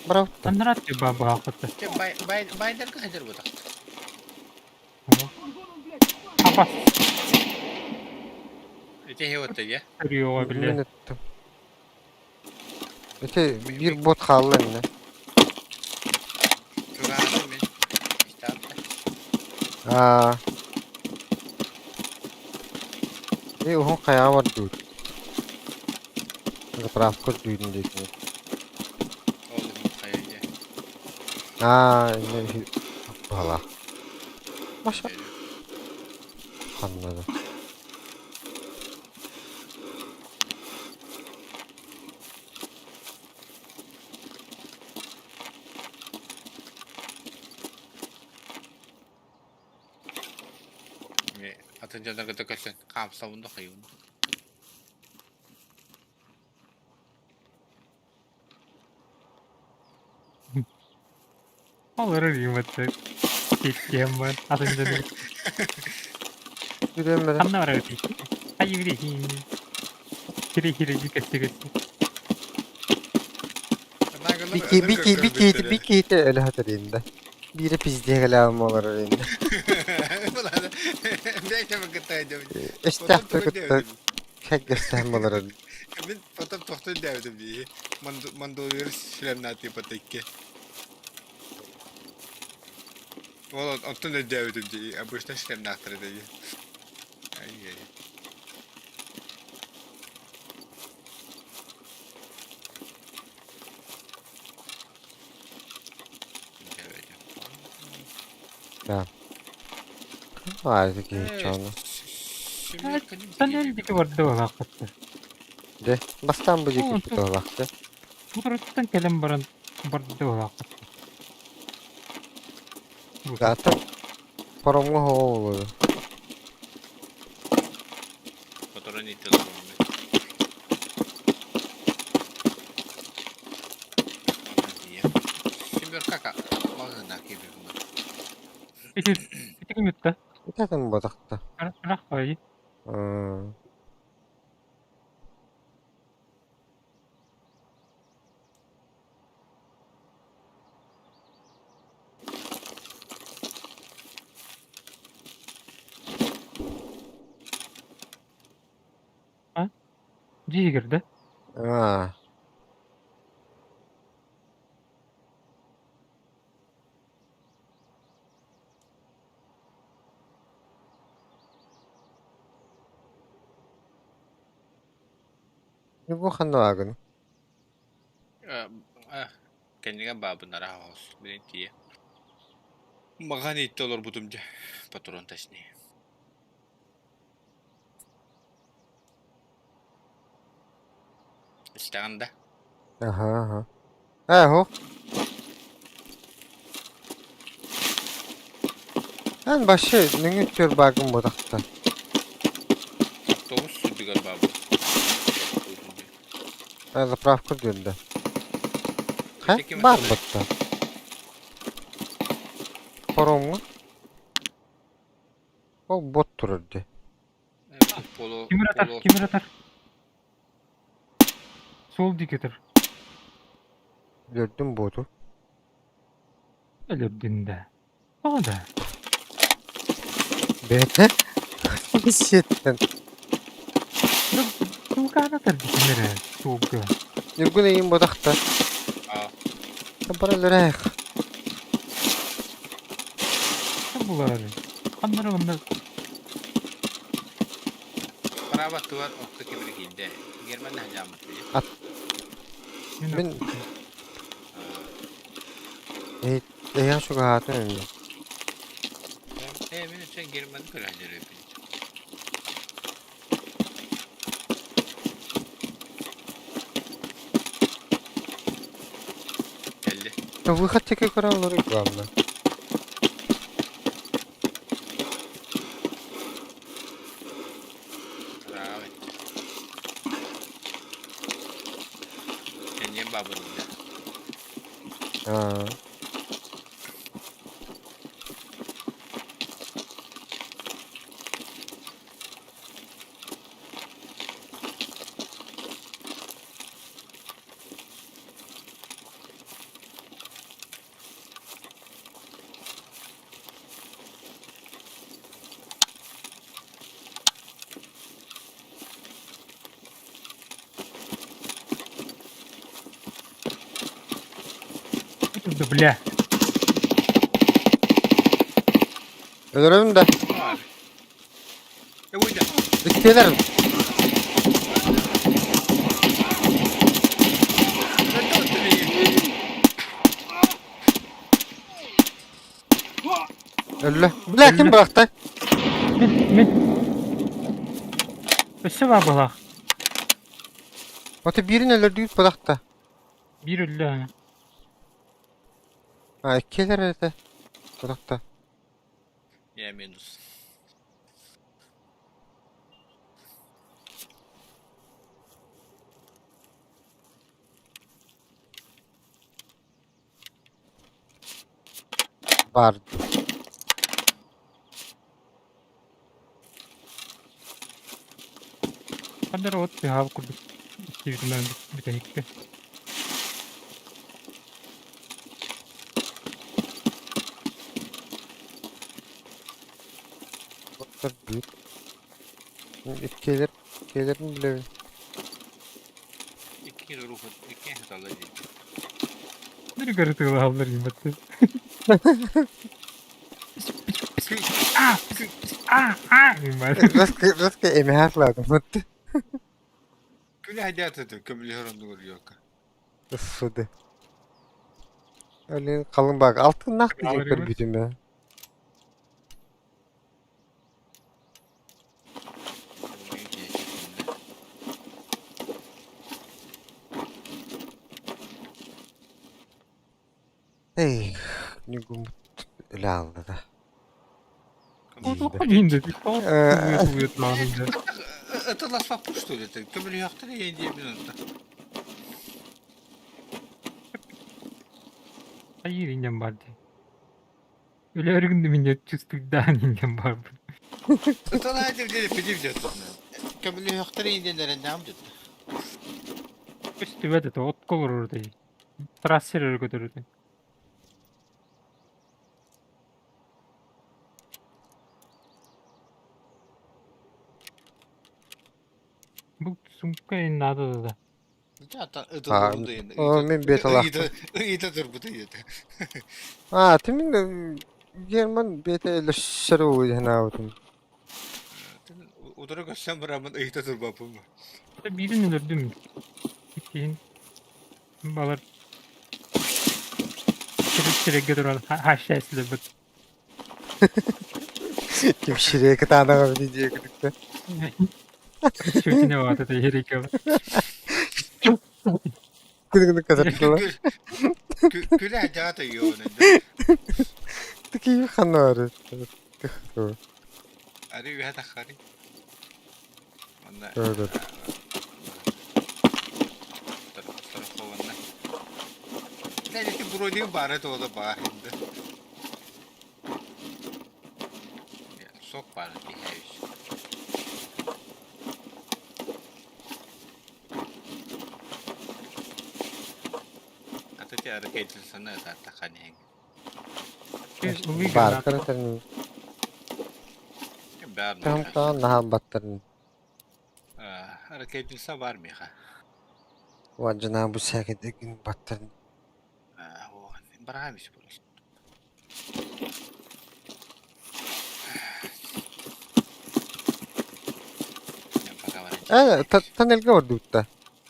Speaker 1: Бравта.
Speaker 4: Аннараат баабаахыта.
Speaker 2: Чэ, баайдарга сылдьар буолтах.
Speaker 4: Апа
Speaker 2: Ити иһи отта дии.
Speaker 4: Өрүөҕэ бile.
Speaker 1: Мин ыттым. Ити биир бот хаалла иннэ.
Speaker 2: Чугаһаатым мин. Истэҕин
Speaker 1: Аа. И уһун хайаҕа бардыбыт. Заправка үрдүүтүн диэки.
Speaker 2: Ол уһун хайа дии.
Speaker 1: Аа, иннэ баһылаах. Маша. Ханна да.
Speaker 2: Атын дьоннорго да көрсөн хаамсабын да хайыбын.
Speaker 4: Олорор юматты. Киттиэм бар. Атын дьону.
Speaker 1: Үрүөм эрэ.
Speaker 4: Ханна барар эбит? Хайы били Хири-хири кэсти-кэсти.
Speaker 1: Бики бики бики бики өлө сытар инде. Биирэ пиздиэ кэлээҕим олорор инде. Эстээхтэр кытта кэггэстэһэн олорор.
Speaker 2: Мин потом тохтон дээбитим дии. Мандолвер шлемнаати патайке. Ол онтон өйдөөбүтүм дии. Обычно шлемнаахтара дии. Ай-яй.
Speaker 1: Да. Аа, киһи чону.
Speaker 4: Тоннель диэки барда буолаахпыт.
Speaker 1: Дьэ, бастаан бу диэки кутуолаахты.
Speaker 4: Утарыттан кэлэн баран барда буолаахпыт.
Speaker 1: Ата паромҥа оҕолору.
Speaker 2: Которой не телефон. Семерка маҕаһыына киирбиппин.
Speaker 4: Ити ити ким
Speaker 1: Итатын ботахта.
Speaker 4: Ырах бай. Дьиэ кирдэ.
Speaker 1: Аа. Бу ханна баагын?
Speaker 2: Кэннигэн баабыннара хаҕыс билин тиийэ. Маҕан иитте олорбутум дьэ. Патрон точнее. Истэҕин да?
Speaker 1: Аха, аха. Ээ, һуох. Эн вообще нөҥүө түөр баагын ботахта.
Speaker 2: Автобус үрдүгэр баабын.
Speaker 1: Заправка диэн да. Хэ,
Speaker 2: Ити ким
Speaker 1: баар
Speaker 2: этэ?
Speaker 1: батта. Паромҥа. Ол бот турар дии.
Speaker 2: Полу,
Speaker 4: Ким ырытар,
Speaker 2: полу.
Speaker 4: ким ырытар? Суол диэки ытар.
Speaker 1: Өлөрдүм боту.
Speaker 4: Өлөрдүн да. Тоҕо да?
Speaker 1: Бэйэтэ сиэттэн.
Speaker 4: Тулгаан атар дитин эрэ суолга.
Speaker 1: Ньургун эйиин ботахта.
Speaker 2: Аа.
Speaker 1: Бара өлөрөөх.
Speaker 4: Булар. Ханнары онно
Speaker 2: Право туар окко кибир киирдэ. Герман наһааммыт били.
Speaker 1: Ат. Мин эйиэхэ чугаһаатым эмиэ.
Speaker 2: Ээ, мин өссө Германы көрө сылдьар Кэлли.
Speaker 1: Выход диэки көрөн олорор главное.
Speaker 2: Браво. Кэнниэн баабырда.
Speaker 1: Аа.
Speaker 4: Да бля.
Speaker 1: Өлөрөбүн да.
Speaker 2: Э, уйда.
Speaker 1: Иккиэлэр. Өллө. Бля, ким бырахта?
Speaker 4: Мин, мин. Өссө баар буолаах.
Speaker 1: Ото биирин өлөрдүүт бырахта.
Speaker 4: Биир өллө.
Speaker 1: А, иккиэлэр этэ. Бырахта.
Speaker 2: Я минус.
Speaker 1: Баар.
Speaker 4: Хандар от тыһаабыт курдук истибитим бүтэһиккэ.
Speaker 1: Боттор биир. Иккиэлэр. Иккиэлэрин билэбин.
Speaker 2: Икки руха, икки хаталла дии.
Speaker 4: Бiri көрүтүгү диибэт. А, а, а диибэт.
Speaker 1: Раска, раска эмэһэр ладым.
Speaker 2: Күлэ хадьаата көмүлүһөр оннугар йока.
Speaker 1: Суды. Өлен қалың баг. Алтын нақ диye көрбүтүм я. Эй, Ньургуммут өлө аалла да.
Speaker 2: Это ласпапу, что ли? Это көмүлүһөхтөр эйин диэбин онта.
Speaker 4: Хайыр иннем бар дии. Өлөрүгүн мине чувствуйдаан иннем бар.
Speaker 2: Это найдем деле пидим дет. Көмүлүһөхтөр эйин диэннэрин наам дет.
Speaker 4: Көстүбэт это от колорор дии. Трассер көтөрү. Бу сумка ин надо да.
Speaker 1: А, о, мин бет алаахпын.
Speaker 2: Ыйыта турбут ыйыта.
Speaker 1: А, ты мин Герман бете өлөссөр уйнаабытым.
Speaker 2: Утары көрсөн барамын ыйыта турбаппын.
Speaker 4: Биирин өлөрдүм. Иккиһин балар сирегге туран хашша эслебит.
Speaker 1: Ким шире кытаанаҕа били диэ күлүктэ.
Speaker 4: Шүтүнэ баата тейерикэ.
Speaker 1: Күнүгүнү катардылар.
Speaker 2: Күлэ хадьаата йоон.
Speaker 1: Такие ханары.
Speaker 2: Ари үһэ таххари. Онна.
Speaker 1: Да.
Speaker 2: Блядь, эти брони бары туола баар инде. Сок баар диһэбис. Ата ти аракейтилсаны ытааттахан иһин.
Speaker 1: Баар кыратарын
Speaker 2: Баар
Speaker 1: таһымтаан наһаа баттарын
Speaker 2: Аракейтилса бар миха.
Speaker 1: Уадьынаа бу сээкэдэгин баттарын
Speaker 2: Бараамис просто.
Speaker 1: Э, тоннельга барбытта.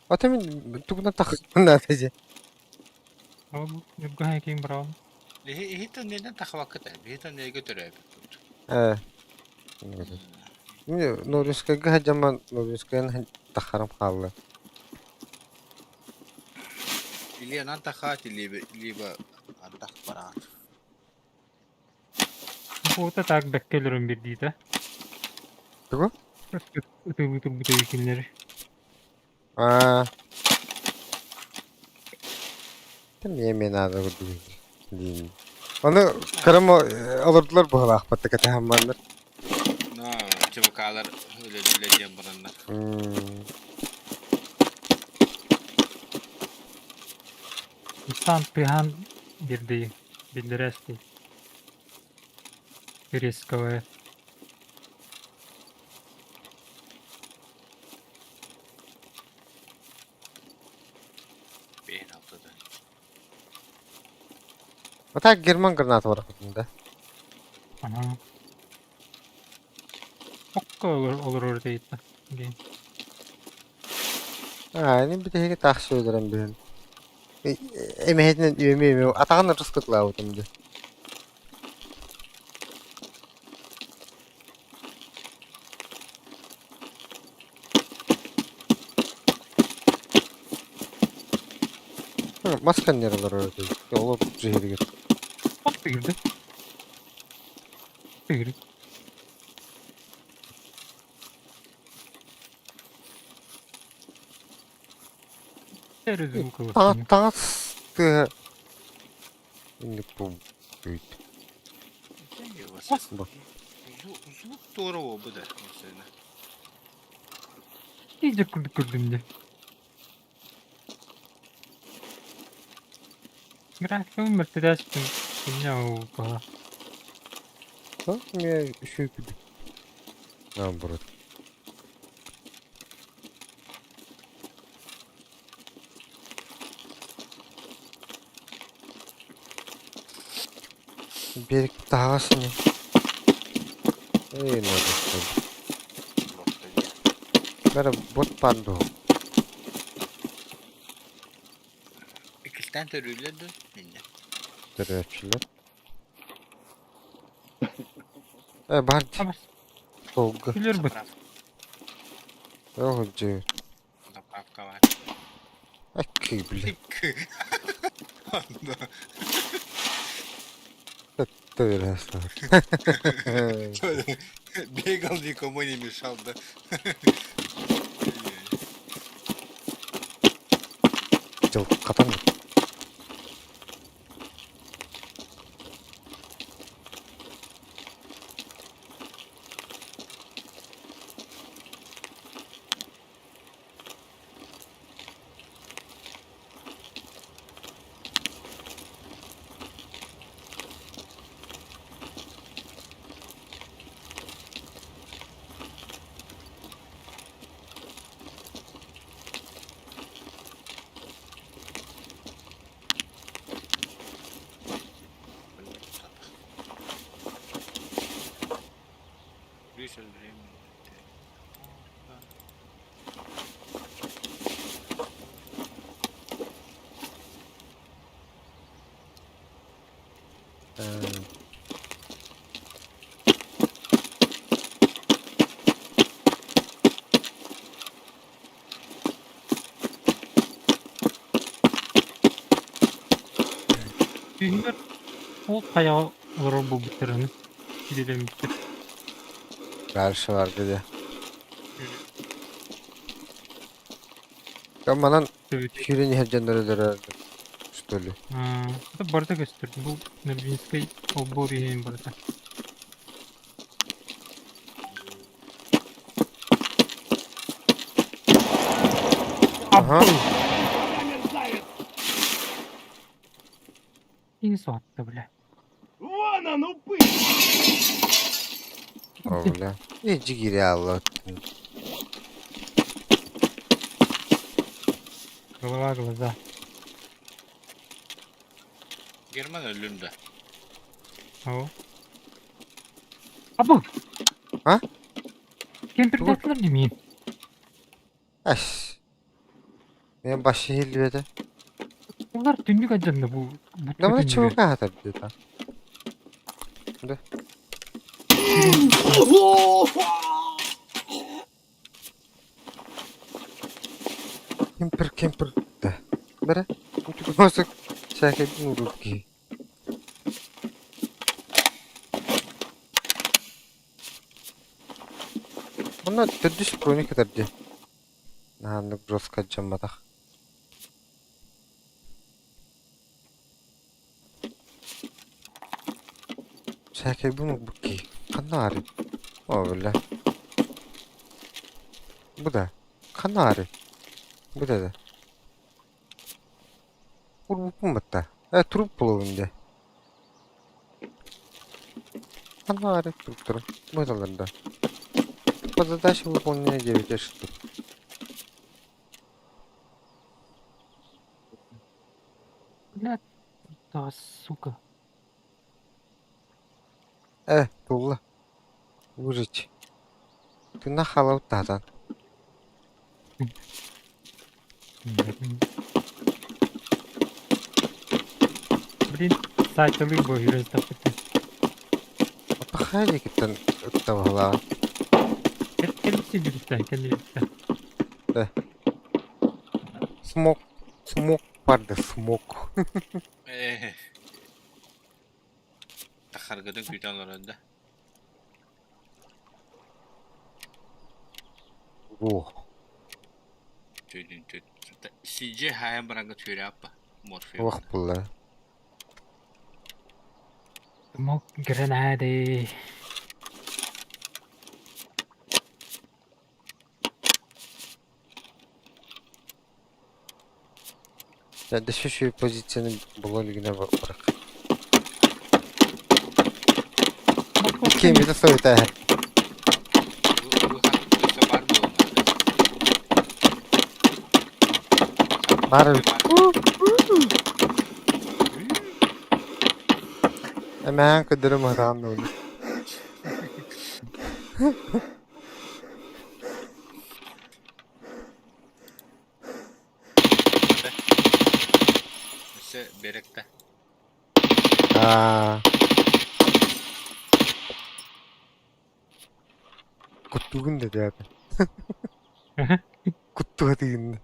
Speaker 1: Ата мин тугунан тахсыбын наада
Speaker 4: Ол ньургуһан киин быраҕан.
Speaker 2: Иһи тоннельден тахабаккыта. Биһи тоннельга төрөөбүппүт.
Speaker 1: Э. Мин Нуринскайга сылдьаммын Нуринскайын тахарым хаалла.
Speaker 2: Или анан тахаат, либо либо антах бараат.
Speaker 4: Буота так бэккэ өлөрөн биэрдиитэ.
Speaker 1: Тугу?
Speaker 4: Ытыылыы турбут эбит кинилэри.
Speaker 1: Аа. Эмиэ наада курдук диин. Ону кырым олордулар быһалаахпат кэтэһэмманнар.
Speaker 2: Но ЧВК-лар үлэлииллэр диэн бараннар.
Speaker 4: Ыстаан тыаһаан биэрдии, биллэрээстий. Рисковая.
Speaker 2: Бэйэн алтыда.
Speaker 1: А так Герман граната барахтын да.
Speaker 4: Ага. Окко олорор дейт.
Speaker 1: Аа, энэ бүтэһиги таах сөөлөрөн биһин. Эмэһитинэн үөмү үөмү атаҕын ырыскытлаабытым дии. Мас кэннигэр олорор этэ. Олор дьиһиригэр.
Speaker 4: От тыырды. Тыырды. Эрэ звук
Speaker 1: Таҥас таҥас тыаһа инник буолбут. Бу.
Speaker 2: Звук туора буолбут ээ.
Speaker 4: Iyice kurduk көрдүм дии. Графикабын мөлтөтөөччүн инньэ ол
Speaker 1: Эмиэ үчүгэй курдук. Наоборот. Берик таһаҕас ини. Эй, надо Бары бот панду.
Speaker 2: Иккистээн төрүүллэр дуо? Инньэ.
Speaker 1: Төрөөччүлэр. Э, бар
Speaker 4: Абас.
Speaker 1: Долга.
Speaker 4: Күлэр быт.
Speaker 1: Ох, дьэ.
Speaker 2: Заправка баар.
Speaker 1: Аккы, бля.
Speaker 2: Онно.
Speaker 1: Төбөлөстөр.
Speaker 2: Бегал никому не мешал, да?
Speaker 1: Дьыл хатан.
Speaker 2: Брюссель временно.
Speaker 4: Түүнүгэр ол хайаҕа олорор буолбуттарыны идэлэммиттэр.
Speaker 1: Дальше бар дии. Манан
Speaker 4: Төбөтө
Speaker 1: сүүрэн иһэр дьоннор өлөрөр. что ли?
Speaker 4: Это барыта көстөр. Бу Нурбинскай олбуор иһин барыта.
Speaker 1: Ага.
Speaker 4: Кини суотта, бля.
Speaker 3: Вон он, упырь!
Speaker 1: О, бля. И джигиряло.
Speaker 4: Голова, глаза.
Speaker 2: Герман өллүм да.
Speaker 4: О. Абы!
Speaker 1: А?
Speaker 4: Кемпирдәтләр димин.
Speaker 1: Эс. Мен башы хилбеде.
Speaker 4: Улар түннүк адьанна бу
Speaker 1: Да мына
Speaker 4: түннүгү.
Speaker 1: чувака хатар деді. Да. Кемпір, кемпір. Да. Бәрі. Мосық шәкедің уруки. Онна төрдүс броник хатар де. Наханнык жестко жамматах. Шәкедің уруки. Канары. О, бля. Бу да. Канары. Бу да да. Урбуппун батта. Э, труп булуун де. Канары труп тур. Бу да. По задаче выполнения 9 штук.
Speaker 4: Бля, да, сука.
Speaker 1: Э, тулла. Выжить. Ты нахалав татан.
Speaker 4: Блин, сайтылы бу жүрөз таппыт.
Speaker 1: Пахали киттен тавала.
Speaker 4: Келипси жүрүстә, келипси.
Speaker 1: Смок. Смок барды, смок.
Speaker 2: Э. Тахаргыдан күүтэн олорор да.
Speaker 1: О.
Speaker 2: Төдүн төд. CJ хайан баранга түрэ аппа. Морфеум.
Speaker 1: Ох булла.
Speaker 4: Смок гранады.
Speaker 1: Я дөшүшү позицияны була барак. Кем это стоит, а? Бар. Hemen кыдырым хараан оны.
Speaker 2: Өссө беректе.
Speaker 1: Аа. Куттугун да деді. Куттуга дегенде.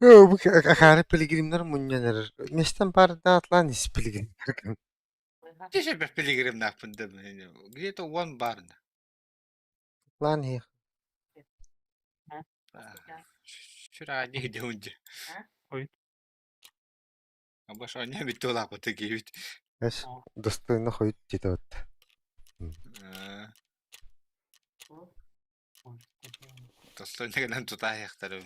Speaker 1: Бу акары пилигримнер муннянер. Местен барда атлан ис пилигримнер.
Speaker 2: Теше бер пилигрим напында. Где-то он барна.
Speaker 1: Лан хи.
Speaker 2: Шура не где унже.
Speaker 4: Ой.
Speaker 2: Абаш оня бит олапыты кийбит.
Speaker 1: Эс достойно хойт деді вот.
Speaker 2: Достойно гынан тутааяктар.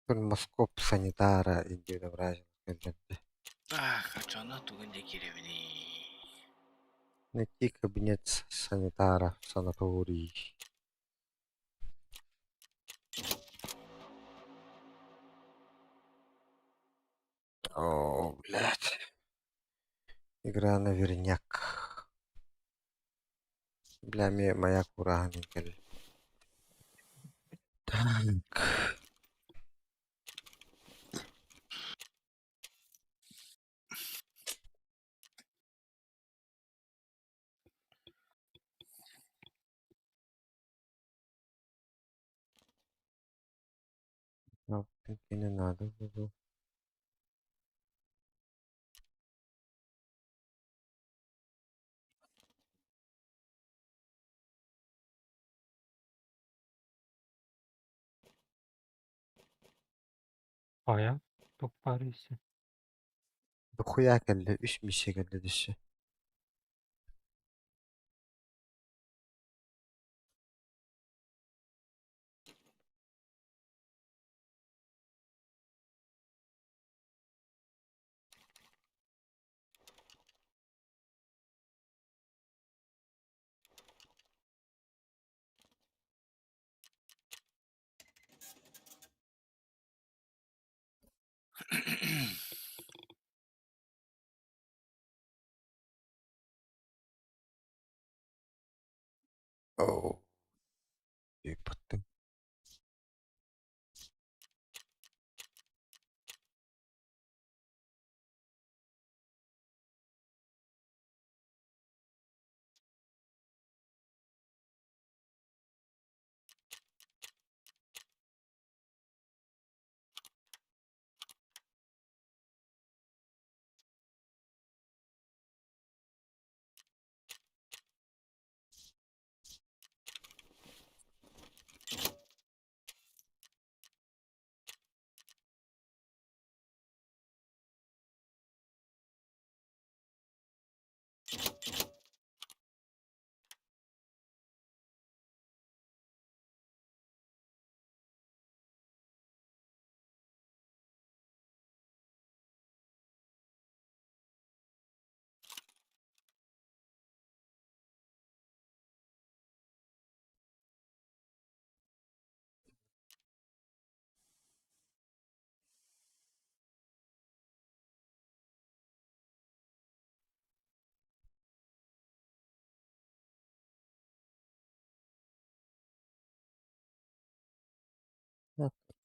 Speaker 1: Термоскоп санитара индивидуальный көрдөрдө.
Speaker 2: Ах, оччоҕуна тугун дии киирэбиний?
Speaker 1: Найти кабинет санитара в санатории. О, блядь. Игра наверняк. Бля, моя кураһан кэллэ. Так. Не надо было.
Speaker 4: Хайа, туох баарый өссө?
Speaker 1: Дохуя кэллэ, үс миссия кэллэ дөссө. Оо, ыыппыттым.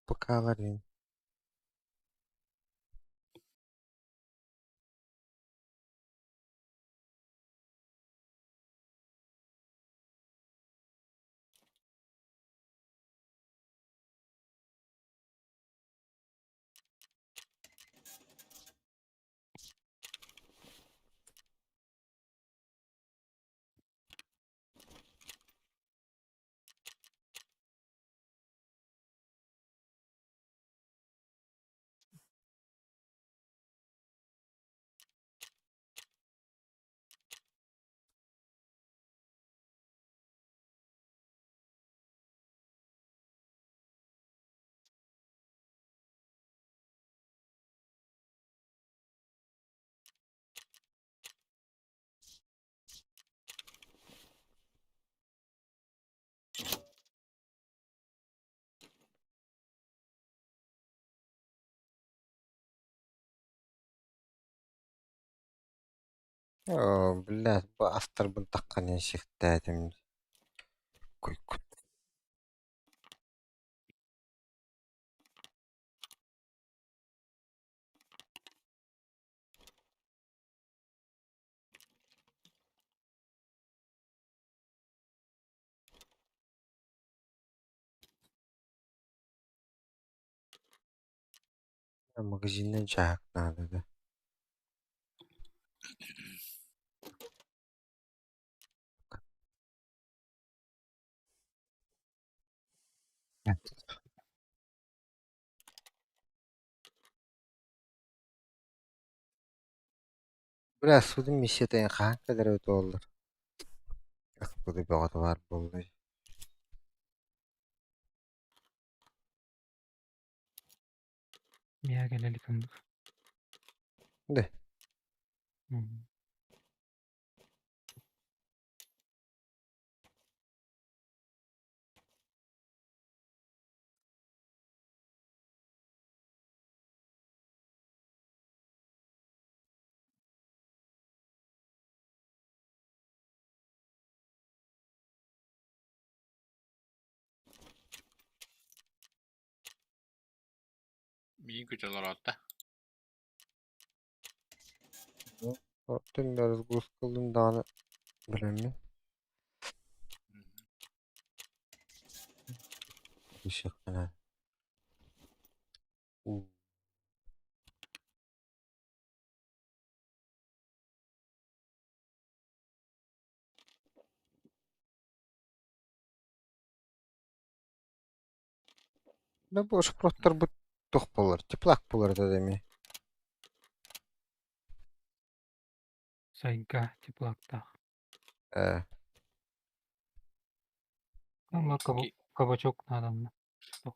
Speaker 1: Пока Оо, блядь, бу астарбын таххан сихтээтим. Куйкут. Магазинҥа дьаһак наада да. Бля, судун миссията хаһан кэлэр эбит буоллар. Ах, бөҕөтө баар буолла.
Speaker 4: Миэхэ кэлэ илик оннук.
Speaker 1: Да.
Speaker 2: Миин күтэ олороотта.
Speaker 1: Оттон разгрузкалыын даҕаны билэммин. Ишеххинэ. Да бу шпроттарбыт туох буолар, теплак буолар этэ эмиэ.
Speaker 4: Сайга теплактаах.
Speaker 1: Ээ.
Speaker 4: Ама кабачок наадамна.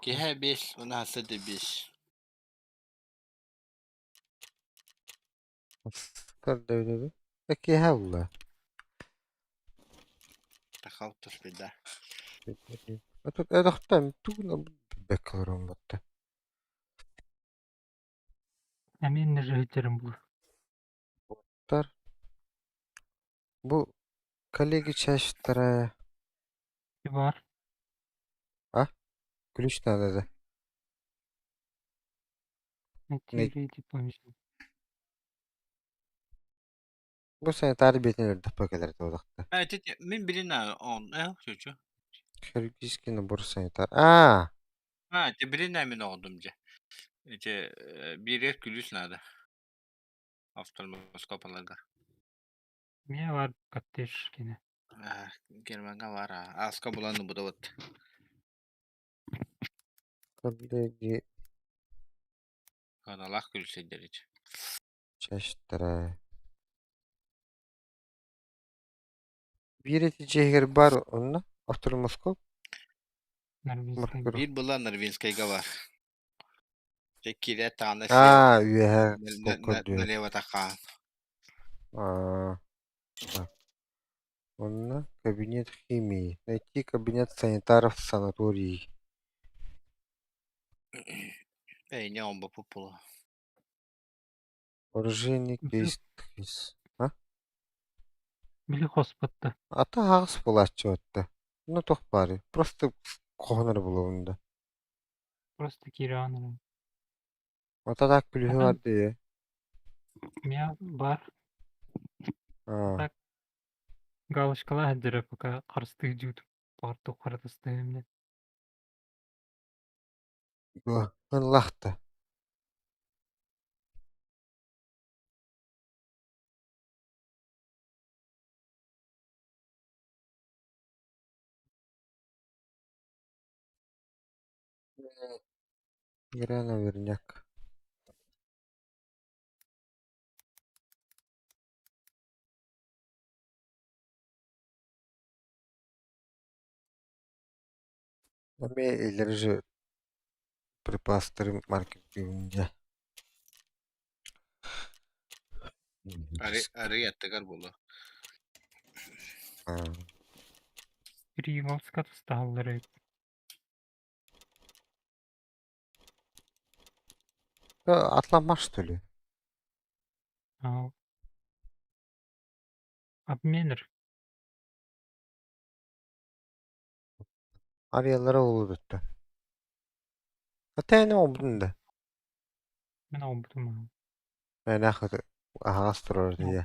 Speaker 2: Киһэ 5, уна сыды 5.
Speaker 1: Көрдөбүлү. Киэһэ булла.
Speaker 2: Тахал туспида.
Speaker 1: Өтөхтөн тугун бэккэ олорон батта.
Speaker 4: Эмиэ нежиһиттерим бу.
Speaker 1: Тар. Бу коллеги часть вторая.
Speaker 4: Бар.
Speaker 1: А? Ключ надо, да?
Speaker 4: Найти помещение.
Speaker 1: Бу санитар бетин өлдөппө келер туодахта.
Speaker 2: Мин билин он, чучу.
Speaker 1: Хирургический набор санитар. А,
Speaker 2: А, те билин мин оҕодум дьэ. Ити биирэр күлүүс наада. Офтальмоскопаларга.
Speaker 4: Миэ бар коттедж кини.
Speaker 2: Германга бар. Аска булан буда вот.
Speaker 1: Коллеги
Speaker 2: Каналах күлсейдер ити.
Speaker 1: Часть вторая. Биир эти дьиэһигэр бар онно офтальмоскоп
Speaker 4: Норвежскай.
Speaker 1: маркер.
Speaker 2: Биир была Норвежскайга бар. Те кире таана
Speaker 1: Аа, үөһэ столка
Speaker 2: налево таха.
Speaker 1: Аа, так. Онно кабинет химии. Найти кабинет санитаров санатории.
Speaker 2: Эй, не он бы пупула.
Speaker 1: Оружейный кейс. А?
Speaker 4: Били хоспотта.
Speaker 1: Ата аҕыс буолааччы батта. Ну туох баарый? Просто куһаҕан эрэ буолуо да.
Speaker 4: Просто киирэн
Speaker 1: Ата так күлүһү
Speaker 4: Ата
Speaker 1: бар дии.
Speaker 4: Миэ бар.
Speaker 1: Аа.
Speaker 4: Так. Галочкалаах дьэрэ пока харыстыы дьуут. Баҕар харатыстыым.
Speaker 1: Ыллахта. Игра наверняк. Эмиэ илэр же припастары маркетинге.
Speaker 2: Ары ары аттыгар буолуо.
Speaker 1: Аа.
Speaker 4: Примовска тустааллар.
Speaker 1: Атламаш что ли?
Speaker 4: Аа. Обменер.
Speaker 1: Арыялара улуу бүттэ. Ата эне обдун да.
Speaker 4: Мин оҕобутум.
Speaker 1: Мэнэх аһаҕас турар дии.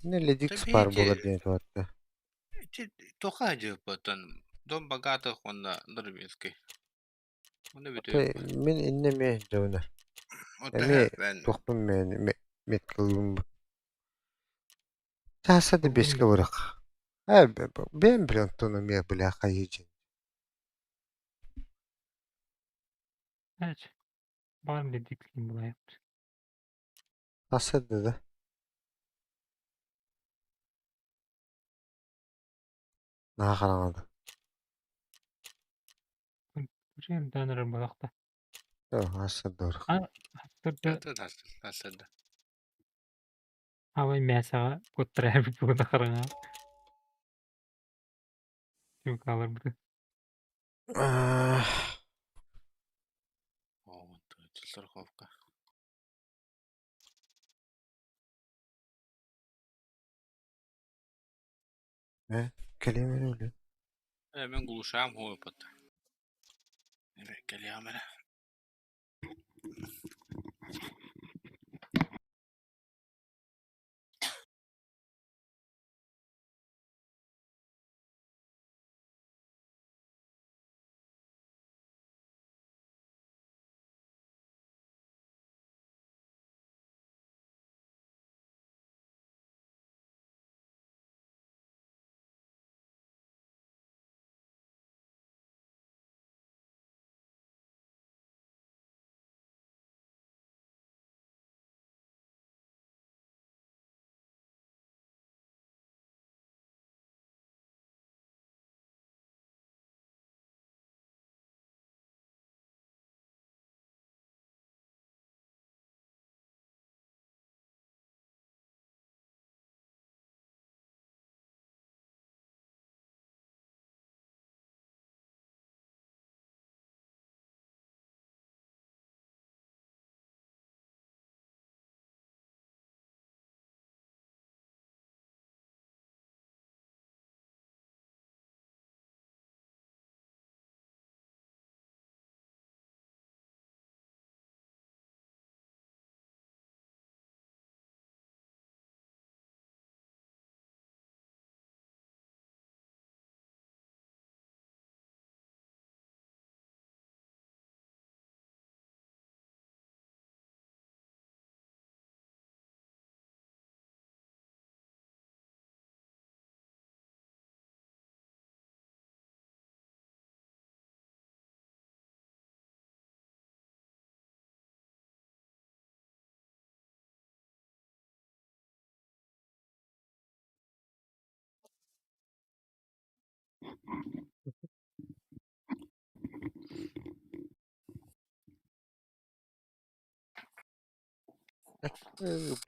Speaker 1: Не ледикс баар буолар диэн туһатта.
Speaker 2: Ити тоха дьыппытын Дом богатых уонна Норвежский. Оны бүтү.
Speaker 1: Мин инне ме дьоно. Эмиэ туохпун мен меткалыым. Чааса да беске барах. Э бэм билэн тону ме бля хайыжын.
Speaker 4: Evet. Бар ледикс булайык.
Speaker 1: Аса да да. Наха хараҥада.
Speaker 4: Уже даныр балакта.
Speaker 1: Сырдык.
Speaker 4: Сарсыарда
Speaker 2: Сарсыарда.
Speaker 4: Аабай мээсэҕэ куттарайбыт буолла хараҥа. Чуукааларбыт.
Speaker 2: Страховка.
Speaker 1: Кэлиэм эрэ өлүү.
Speaker 2: Э, мен глушаам хуоппут. Кэлиэм эрэ.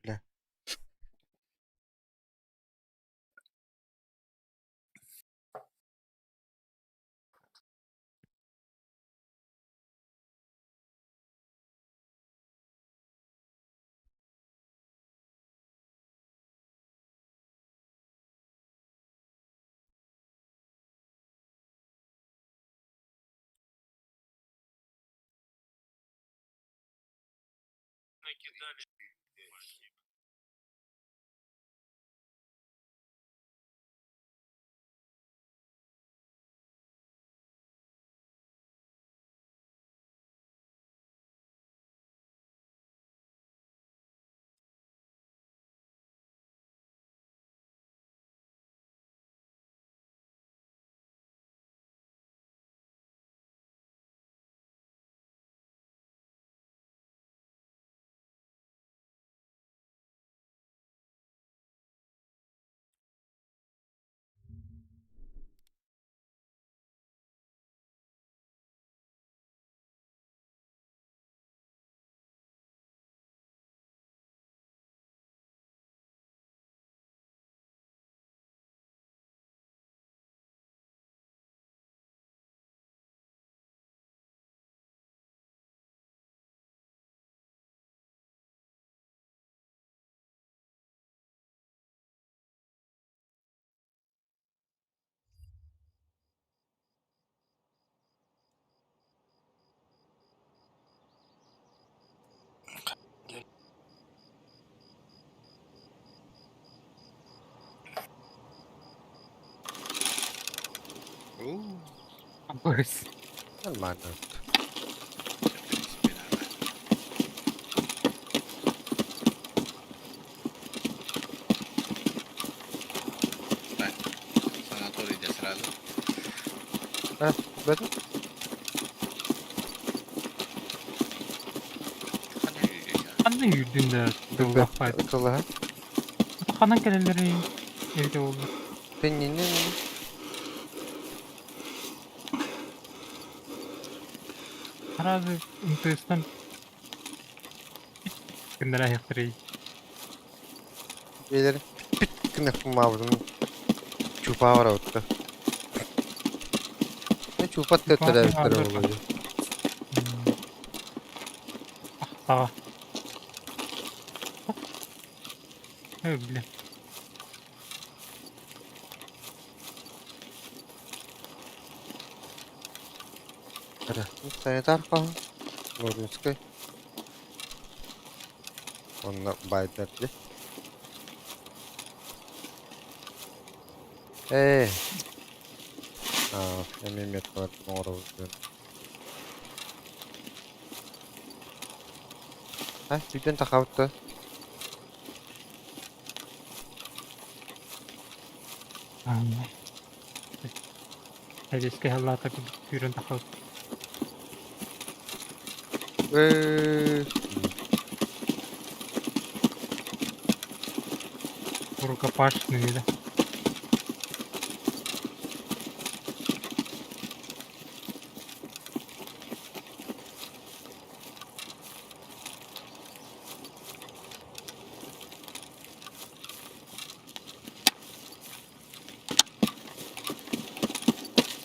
Speaker 1: Бля.
Speaker 4: Быс.
Speaker 1: Нормально.
Speaker 2: Санаторий дэ сразу.
Speaker 1: А, бөтен?
Speaker 4: Ханна үүрдүн да тыллаах
Speaker 1: Тыллаха.
Speaker 4: Ханан кэлэллэрий эбитэ буолла.
Speaker 1: Пеннинен.
Speaker 4: Сразу МТС-тан гыннара
Speaker 1: Бээлэрин пит гына кумаабытын чуупаа барабытта. Чуупат төттөрөөбүттэрэ буолуо дии.
Speaker 4: Саҕа. Бля.
Speaker 1: Эрэ, санитар хоһо, Нуринскай. Онно баайдар дии. Ээ. Аа, эмиэ меткалар оҥоробут диэн. А, бүтэн тахабыт да.
Speaker 4: Сэбиэскэй халлаата күүрэн тахсыбыт.
Speaker 1: Ээ.
Speaker 4: Рукопашный, да?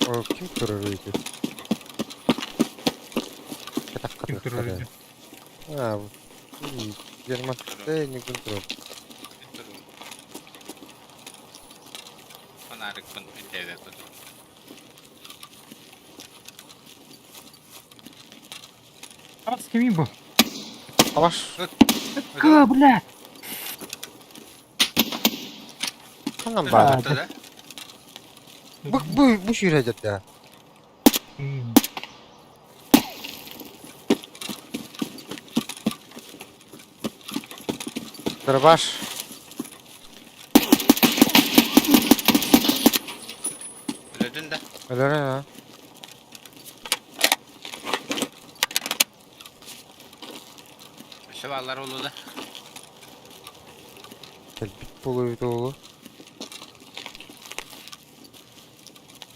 Speaker 1: О, ким турар ити?
Speaker 4: Ким турар ити?
Speaker 1: А, Герман не контроль.
Speaker 2: Фонарикпын өйдөөбөппүн.
Speaker 4: Абас кимий бу?
Speaker 1: Абаш.
Speaker 4: Ка, бля!
Speaker 1: Ханан баар?
Speaker 2: Да?
Speaker 1: Бу бу бу сүүрэ дьэ. Дробаш.
Speaker 2: Өлөдүн да?
Speaker 1: Өлөрөн ha.
Speaker 2: Өссө бааллар буолуо да?
Speaker 1: Кэлбит буолуо буолуо.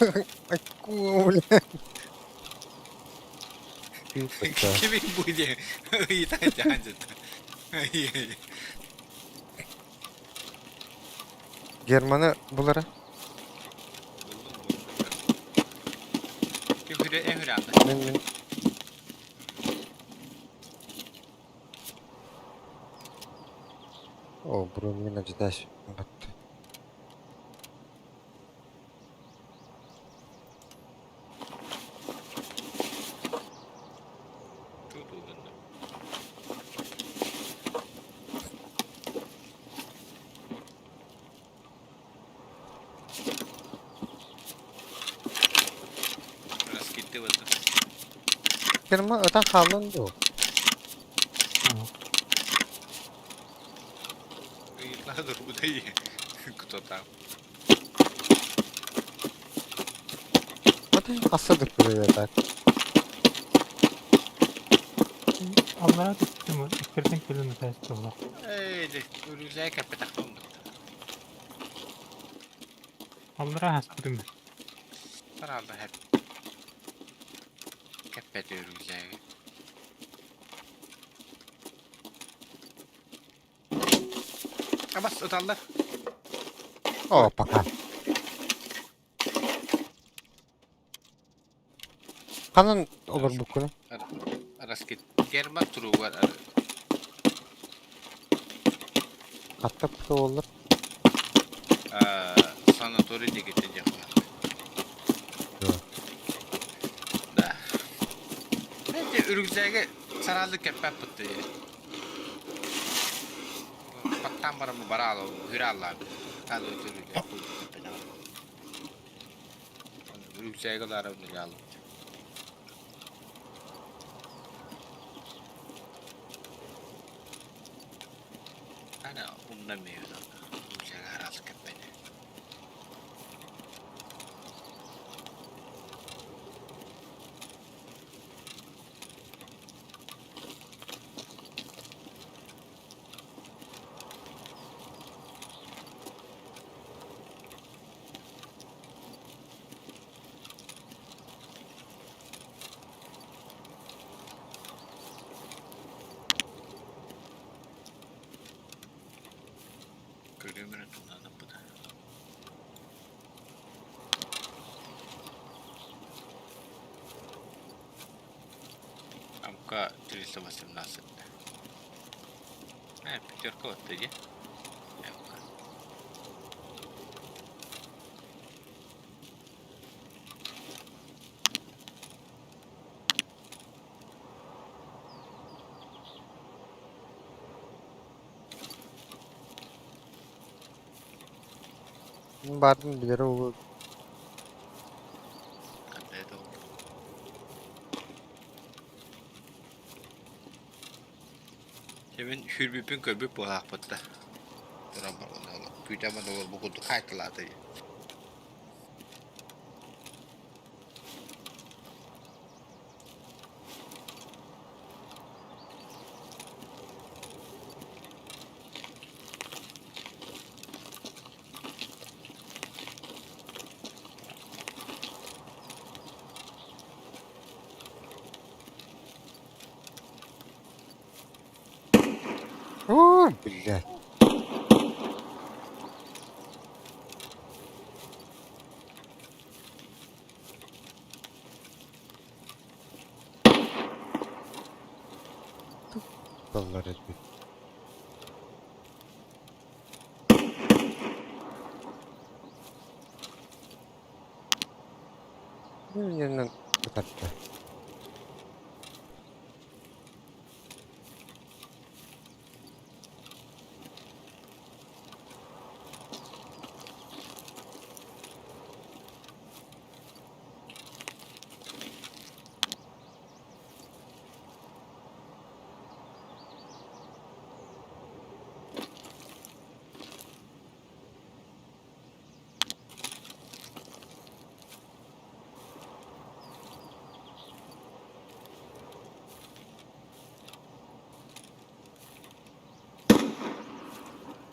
Speaker 1: Айкуу, бля.
Speaker 2: Кими бу диэн ыйытан дьаһан
Speaker 1: Германы булара.
Speaker 2: Ким хүрэ эн хүрэ анда.
Speaker 1: Мин мин. О, бро, мин ожидаш. Герман ытан хааллан дуо?
Speaker 2: Кто там?
Speaker 1: Hadi hastadır buraya так.
Speaker 4: Аллара түстүм, экспертин көлүн өтәсті була.
Speaker 2: Эй, үрүлээ кэппэтэх
Speaker 4: Аллара хаспытым.
Speaker 2: Паралда хэп. Кэппэт үрүлээ. Абас ыталлар.
Speaker 1: О, пока. Ханан олор буккуна?
Speaker 2: Раскит. Герман туругар.
Speaker 1: Хатта олор.
Speaker 2: Санаторий дегете дьахла.
Speaker 1: Да.
Speaker 2: Да. Эти үрүкзәге саралды кэппэт бытты. Баттан барамы баралы, хүрэ алла. Тады өтөрү. Үрүкзәге лара үнеле. Ана умнамıyor. Үрүкзәге аралы кэппэт. МК 318. Пятерка вот иди. МК.
Speaker 1: Баарын билэрэ буолуо.
Speaker 2: Дьэ мин сүүрбүппүн көрбүт буолаахпыт да. Туран баран күүтэн баран бу курдук хаайталаата дии.
Speaker 1: Оо, блядь. Доллар эбит. Иннинэн ытарда.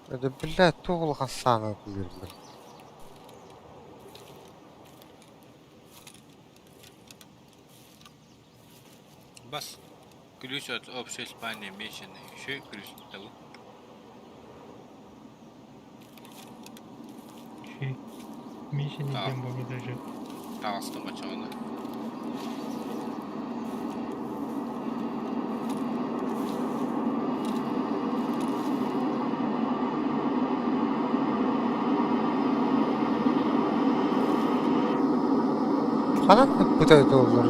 Speaker 1: Это, блядь, туох улахан сааны ытылыыллар.
Speaker 2: Бас. Ключ от общей спальни меченый. Еще и ключ того.
Speaker 4: Үчүгэй. Мишени
Speaker 2: Так.
Speaker 4: диэн буолла даже.
Speaker 2: Таҕыстым очоҕуна.
Speaker 1: Ханан ыппыта ытыллар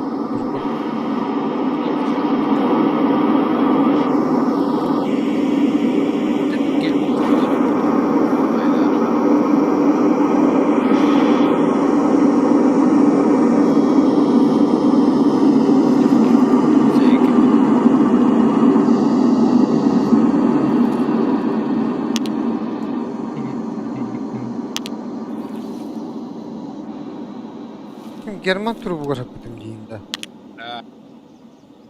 Speaker 1: Герман турбугар сыппытым диин да.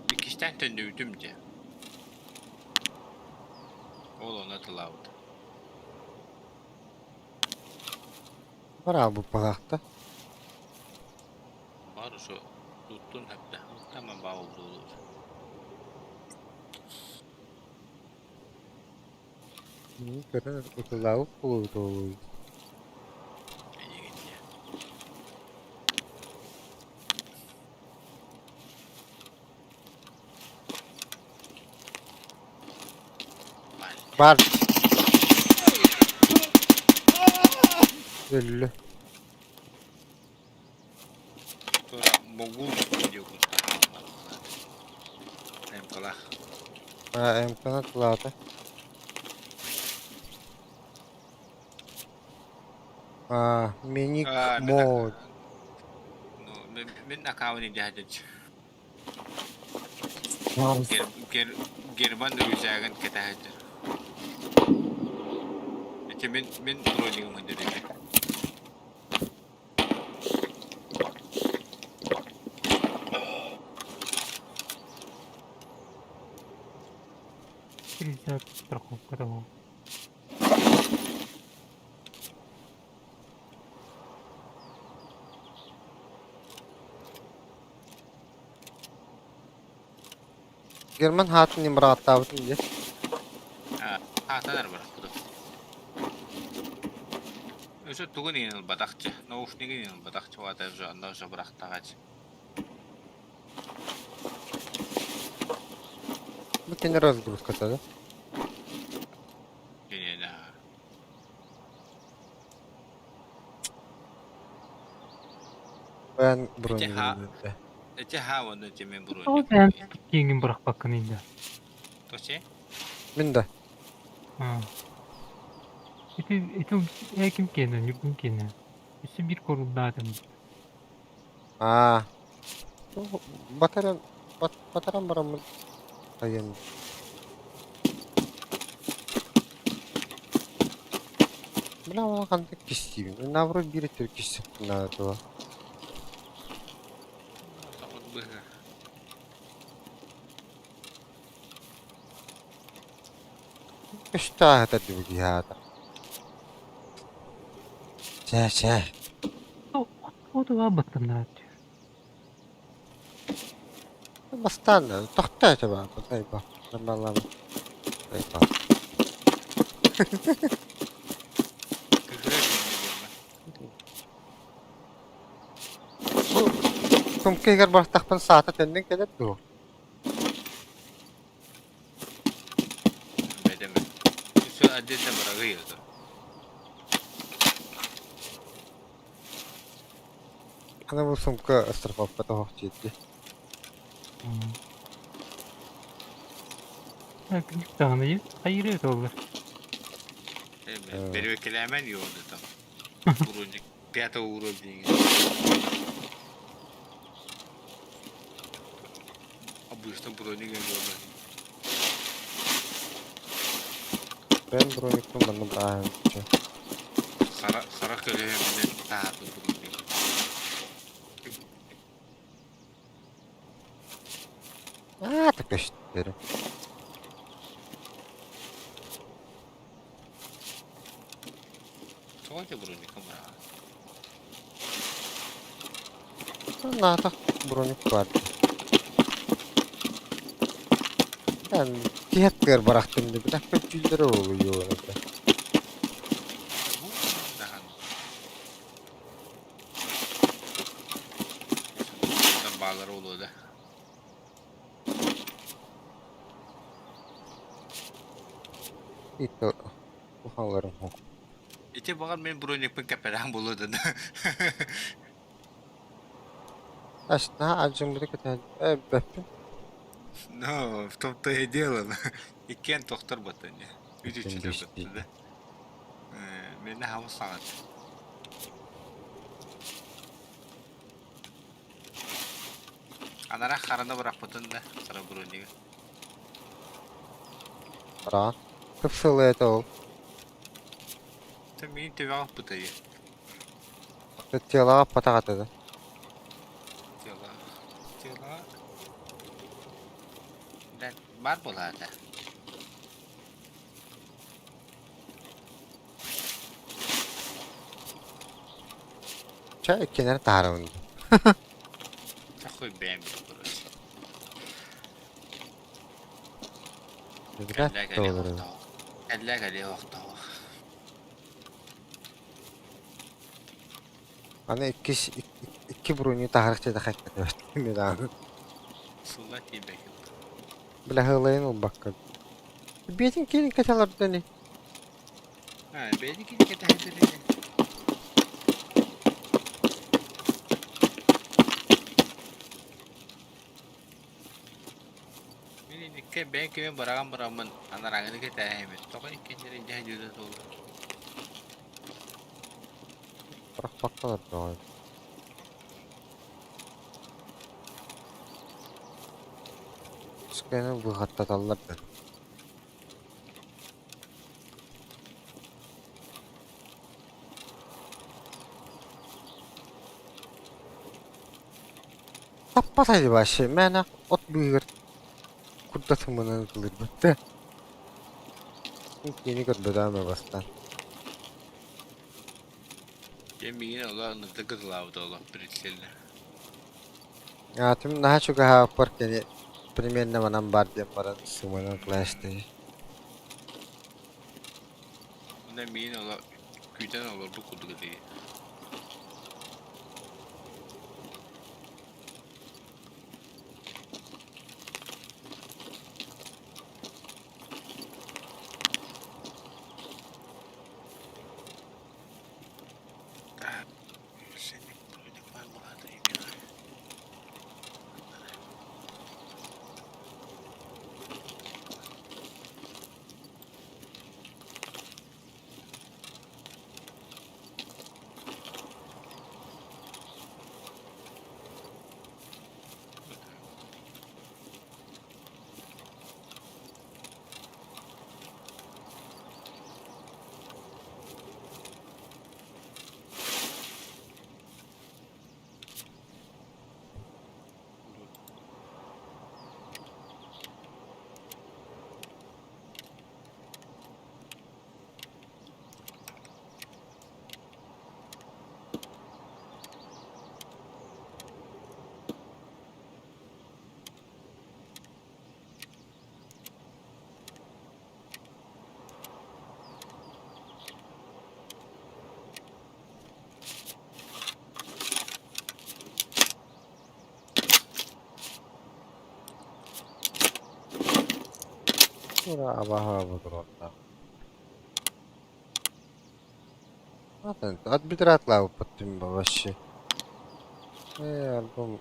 Speaker 2: Иккистээн төннүбүтүм дьэ. Ол онно тылаабыт.
Speaker 1: Бараа буппалаахта.
Speaker 2: Бар ушу туттун хэптэ. Таман баал буолур.
Speaker 1: Көрөн ытылаабыт буолуо
Speaker 2: Эйигин дьэ.
Speaker 1: Бар. Өллө.
Speaker 2: Тура могул диэкун МКлаах.
Speaker 1: МКны тылаата. Миник мод.
Speaker 2: Ну, мин аккаунт дьаһадыч. Герман рюкзагын кэтэһэллэр. Ити мин мин троллигым өндөрүтэ.
Speaker 4: Рюкзак страховка того.
Speaker 1: Герман хаатын ньымырааттаабытын дии.
Speaker 2: Хаатан эрэ бырахпытым. Өссө тугун иһин ылбатахчы, наушнигын иһин ылбатахчы уота уже онно уже бырахтаҕач.
Speaker 1: Бу кини разгрузката да?
Speaker 2: Киниэнэ.
Speaker 1: Бэйэн
Speaker 2: Ити ха
Speaker 1: бронированный.
Speaker 2: ити ха уонна ити мен
Speaker 4: Тоҕо
Speaker 2: бронник.
Speaker 4: бэйэн киэҥин бырахпаккыный да?
Speaker 2: Тосе?
Speaker 1: Мин да.
Speaker 4: Аа. Ити ити ээ ким киэнэ, Ньургун киэнэ. Өссө биир коруннаатым.
Speaker 1: Аа. Батаран батаран бараммын айан. Бля, ол хантык кистиибин. Наоборот биир өттүгэр кистиэхпин наада дуо?
Speaker 2: Тоҕус быһа.
Speaker 1: Көстө аһатар дии киһи аата. Чэ, чэ.
Speaker 4: Отуга баттаннаат.
Speaker 1: Бастаан тохтоо этэ баа, айба. Нормаллаама. Айба.
Speaker 2: Кыһыра диэн
Speaker 1: Бу сумка иһигэр бартахпын саата төннөн кэлэр дуо?
Speaker 2: Бэдэмэ. Все отдельно враги это.
Speaker 1: Аны бу сумка страховката суох дии.
Speaker 4: Күнүк даҕаны хайыыры этоллар.
Speaker 2: Перевекелемен yoğurdu там. Уровень пятого уровня. Обычно броник yoğurdu.
Speaker 1: Бэйэм броникпын манна бааһын.
Speaker 2: Хара хара көлөһөмүнэн таһаатын броник.
Speaker 1: Аата көстөр.
Speaker 2: Тоҕо ити броникка быраҕа?
Speaker 1: Наата броник баар. Эн тиһэх тыгар барахтым дии, бля, көччүүллэрэ буолуо это.
Speaker 2: Бу дахан. Баалар буолуо да.
Speaker 1: Итто ухалларым хок.
Speaker 2: Ити баҕар мин броникпын кэппэтэҕим буолуо да.
Speaker 1: Ас наһаа алдьаммыты кэтэһэн эбэппин.
Speaker 2: Ну, в том-то и дело. Иккиэн тохтор буолтан дии. Үтүччүлэр
Speaker 1: Бэстии.
Speaker 2: да. Мин хаба саҕат. Анара хараны бырахпытын да, хара бронигы.
Speaker 1: Араан. Кыпсылы это ол.
Speaker 2: Ты миин төбөҕө пытайы.
Speaker 1: Телаҕа патаҕата да.
Speaker 2: Тела. Тела. Да, бар буолаата.
Speaker 1: Чэ иккиэннэрин таһаарабын дии.
Speaker 2: Такой бэйэм короче.
Speaker 1: Бля,
Speaker 2: Кэллэ кэлиэх
Speaker 1: туолар.
Speaker 2: охтоох. Кэллэ кэлиэх охтоох.
Speaker 1: Аны иккис икки броню таһаарах диэтэхэ даҕаны.
Speaker 2: Сылла тиийбэккин.
Speaker 1: Бля, һылайын ылбакка. Биэтин киирин кэтэлэрдэн ини.
Speaker 2: А, бэйди кини кэтэһэллэр Мин инникке бэйэм кимин быраҕан бараммын анарааҥҥыны кэтээһиммин. Тоҕо иккиэннэрин дьэ дьүлэ туолла.
Speaker 1: Бырахпаккалар бөҕө. Скэни быһаттаталлар да. Таппатай вообще, мээнэ от быыһыгар курдатымынан ытылырбыт да. Кини көрбөтөҕүм бастаан.
Speaker 2: Дьэ миигин олох ынырда кытылаабыта олох прицельно.
Speaker 1: Аатым наһаа чугаһаабыппар кини примерно манан баар диэн баран сыманан флештэй.
Speaker 2: Онно миигин олох күүтэн олорбут курдук этэ.
Speaker 1: Абаһа ботуруоннаах. Отбедратлаабыппыт вообще. Альбом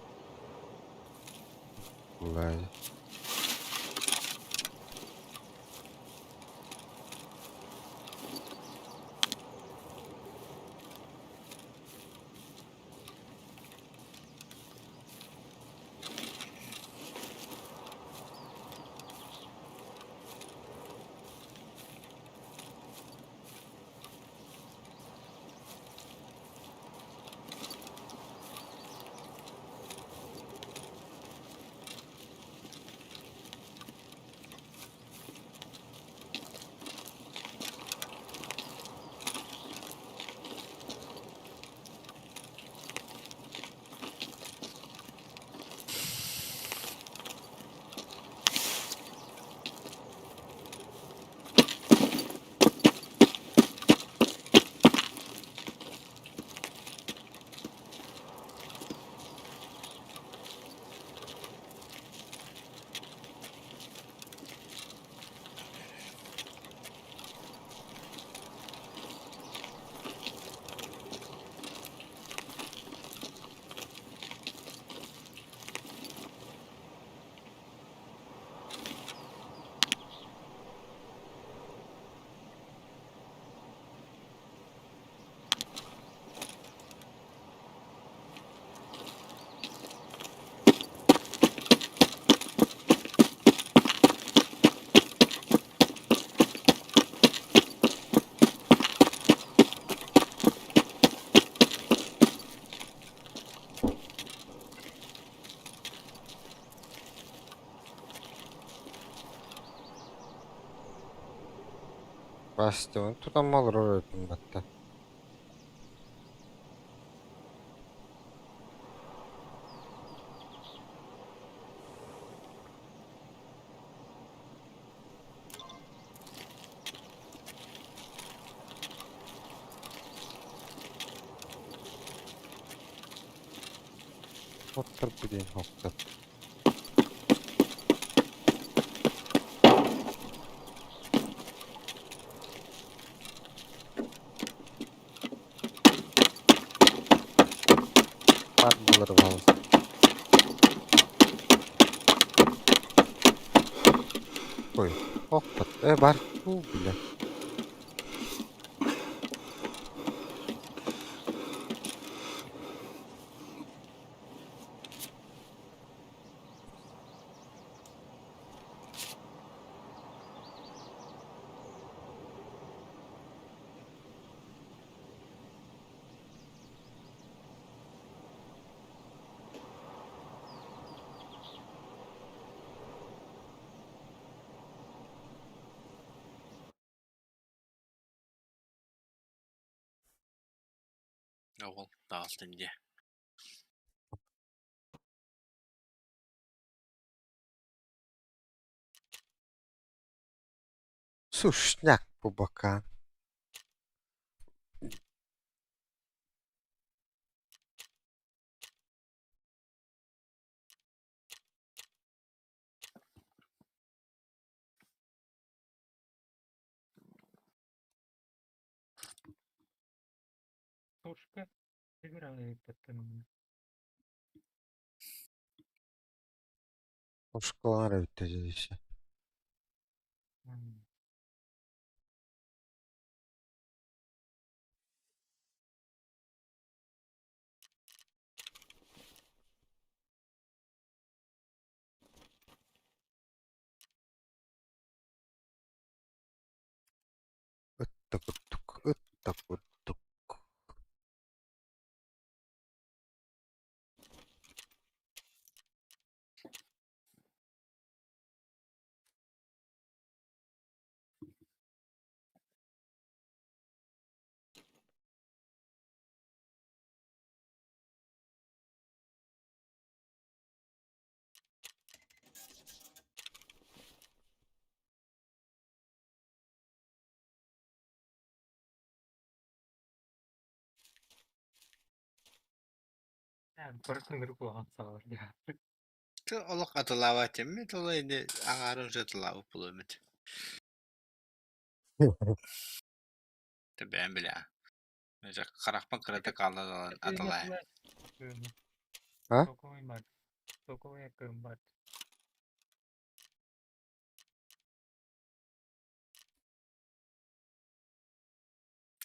Speaker 1: Бастыын тутан олорор этим батта. Оттор билин хоктор. Бар булар балыс. Ой, хоппот. Бар бу биле.
Speaker 2: Ол таҕыстым дии.
Speaker 1: Сушняк по бокам.
Speaker 4: Тушка играет.
Speaker 1: Ушкалар өттө десе. Ытта курдук, ытта курдук.
Speaker 2: Олох атылаабат эммит, ол ини аҥаарын уже атылаабыт буолуо эбит. Тэбээн билээ. Харахпын кыратык алларан аталаайа.
Speaker 1: А?
Speaker 4: Токовый мат. Токовый кымбат.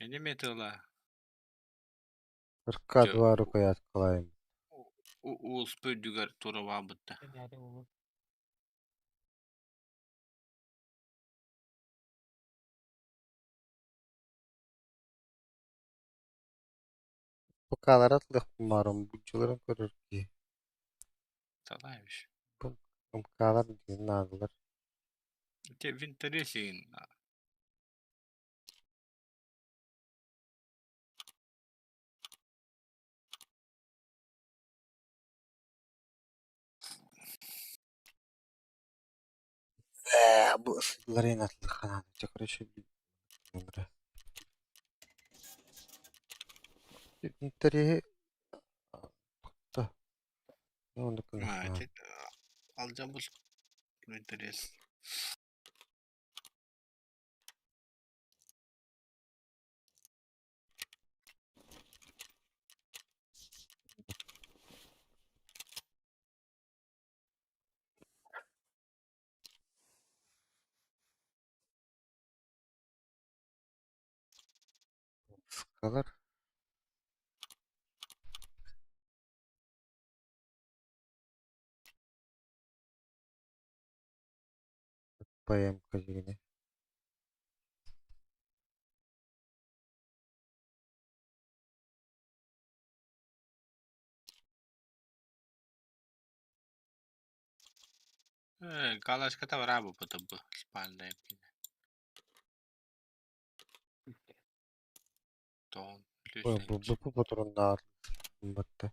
Speaker 2: Энимэ тыла
Speaker 1: Ырка два рукоять кылайым.
Speaker 2: Уулуспа үрдүгэр тура баабытта.
Speaker 1: Букалара атлыхпын буччуларын көрөр киһи.
Speaker 2: Талаевич.
Speaker 1: Ымкалар диэн наадалар.
Speaker 2: Ити винторез игин.
Speaker 1: Ээ, бу ысыдларын атлыхханаан чэ короче Интэриэһи
Speaker 2: Алдьаммыт винторез.
Speaker 1: Скалар ПМК дьигинэ.
Speaker 2: Ээ, галашката бараабыппыт бу спальная Тоҕон
Speaker 1: Бу бу ботуруннаар батта.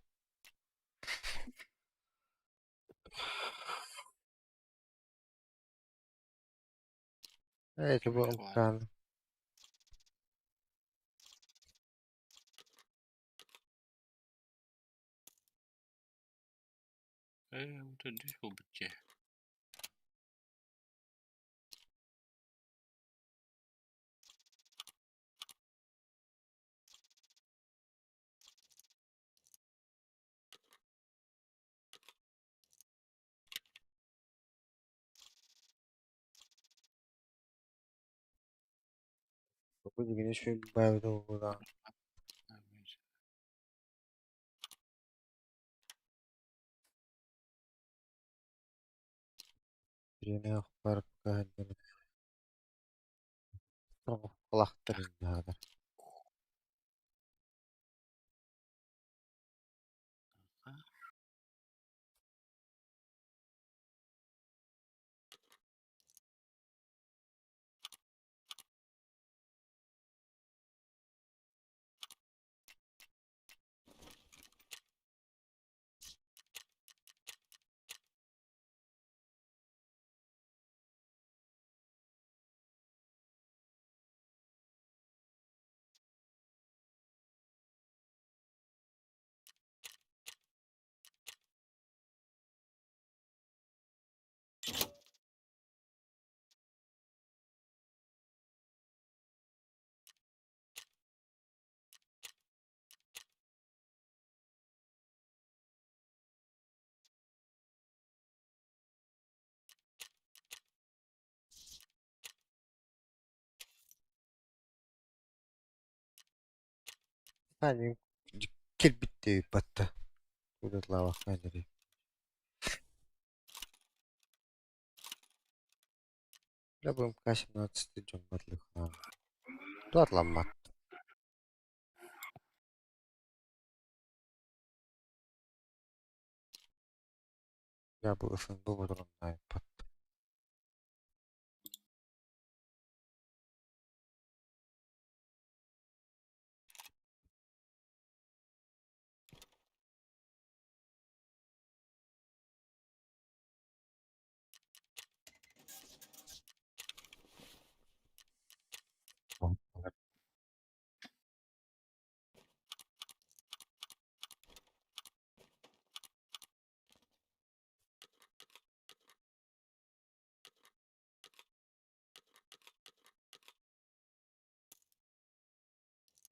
Speaker 1: Ээ, бу ымкаан.
Speaker 2: Ээ, төрдүс буолбут дии.
Speaker 1: Бу дьигинэ шөй баайбыта буолаа. Тренер барыкка Kulakları birader. Hani кэлбитти батта. Кудатлаабакка Бу МК-17 дьон батлыхнаан. Туатламмат. Я бу ысын бу бодуруннаай бат.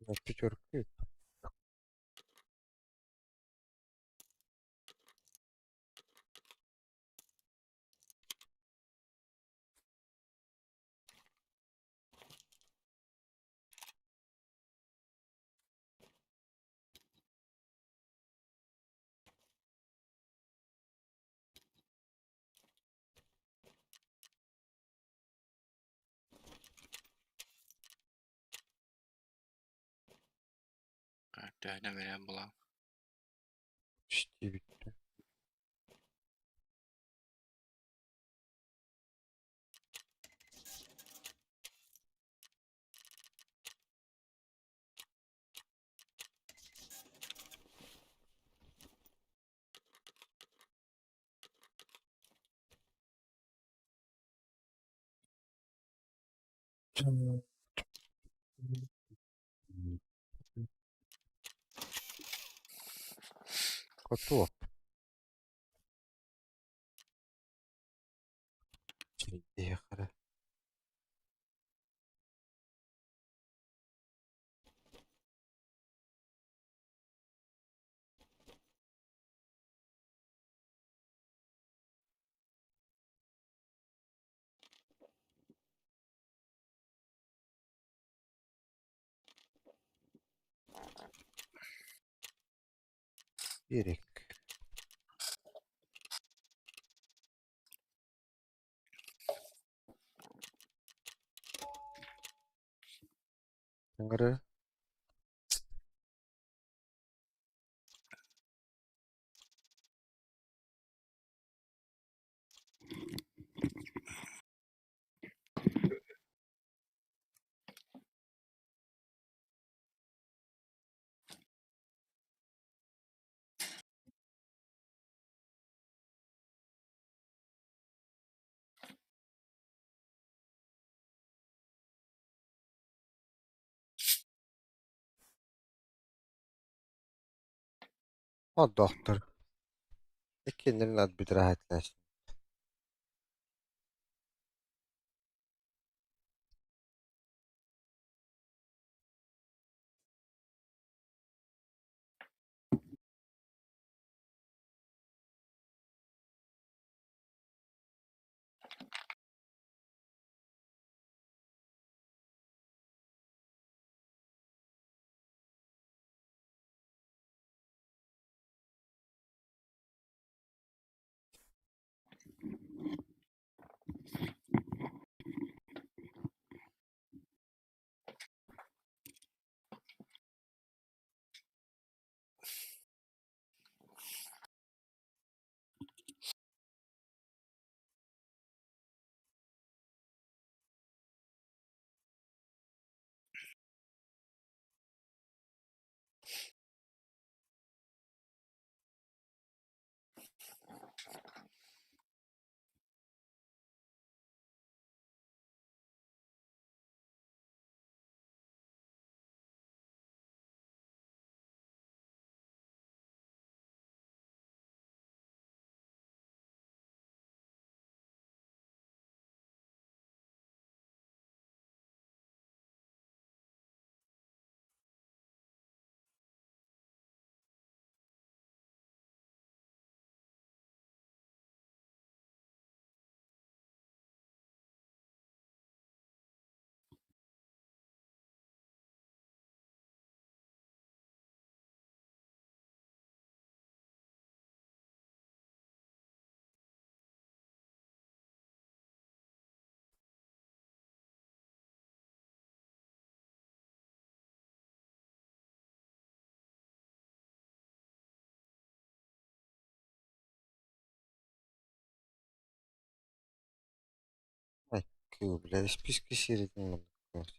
Speaker 1: Пятерки.
Speaker 2: Төһөнө бэрэн булан.
Speaker 1: Почти бүттэ. Готово. Чэйдиэххэ. Эрик. Ыҥырыы. О, доктор. Иккиэннэрин арбитраһыттаах. Бля, испиискэ сиэринэн маннык.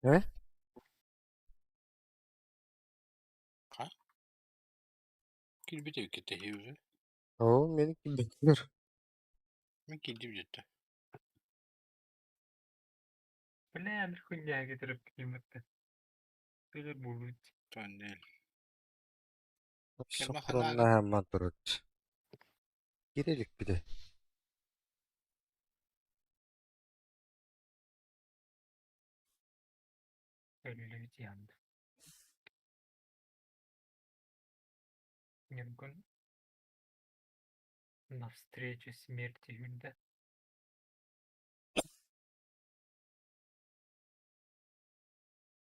Speaker 1: Э?
Speaker 2: Ха? Киирбит эбиккит тэһиибэ.
Speaker 1: Оо, мени килбэттилэр.
Speaker 2: Мин киирдим дьиттэ.
Speaker 4: Бля, bir хуйня getirip киирбиттэр. Тыгыр буолбут.
Speaker 2: Тоннель. Кэлмэ ханаага.
Speaker 1: Соппуруоннаһамман турар. Киирэ иликпит ээ.
Speaker 4: Өллүбүт янды. Ньургун навстречу смерти үрдэ.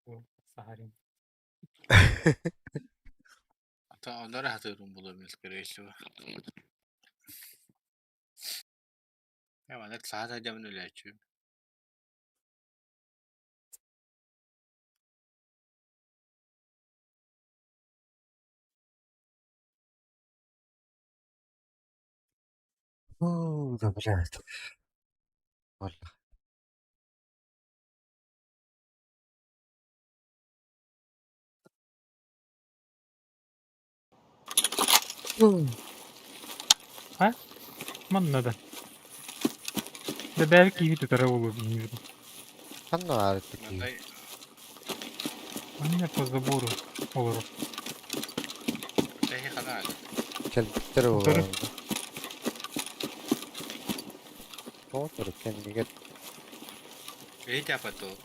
Speaker 4: Уол саһарин.
Speaker 2: Ата оннор аһатыырын булуом скорее всего. Я маннык саха сылдьабын үлээччибин.
Speaker 1: Уу, да блядь. Валлах.
Speaker 4: А? Манна да. Да бэйэ киһи тутара буолуо диибин.
Speaker 1: Ханна баар такие?
Speaker 2: Мандай
Speaker 4: Манна по забору олорор.
Speaker 2: тэһи ханаага.
Speaker 1: Кэлбиттэр
Speaker 4: Утары.
Speaker 1: буолуо. Тоҕо турар кэннигэр
Speaker 2: Эһи тяпа тыл.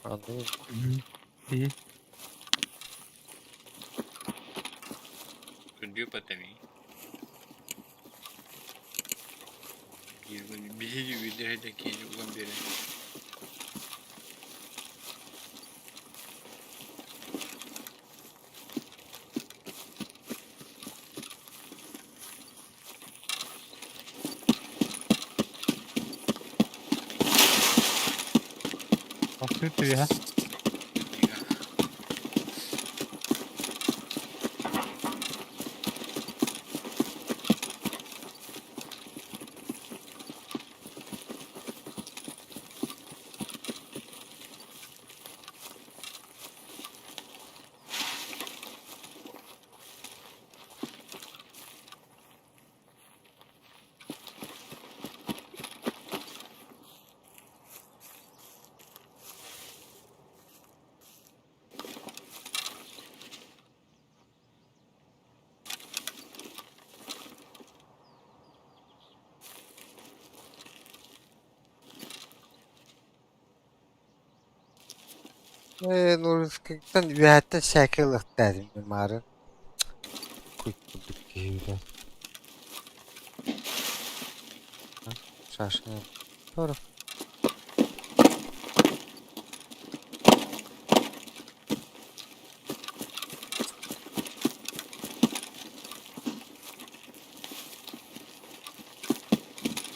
Speaker 1: аны
Speaker 4: Дии.
Speaker 2: Күндү патами. Биһиги үүнэр киини уган биэрэн.
Speaker 4: Ахсыы тыаһа.
Speaker 1: Ээ, Нурскайтан үөһэттэн сээкэ ылыахтаах маарын. Куй курдук киһи Шашка. Тура.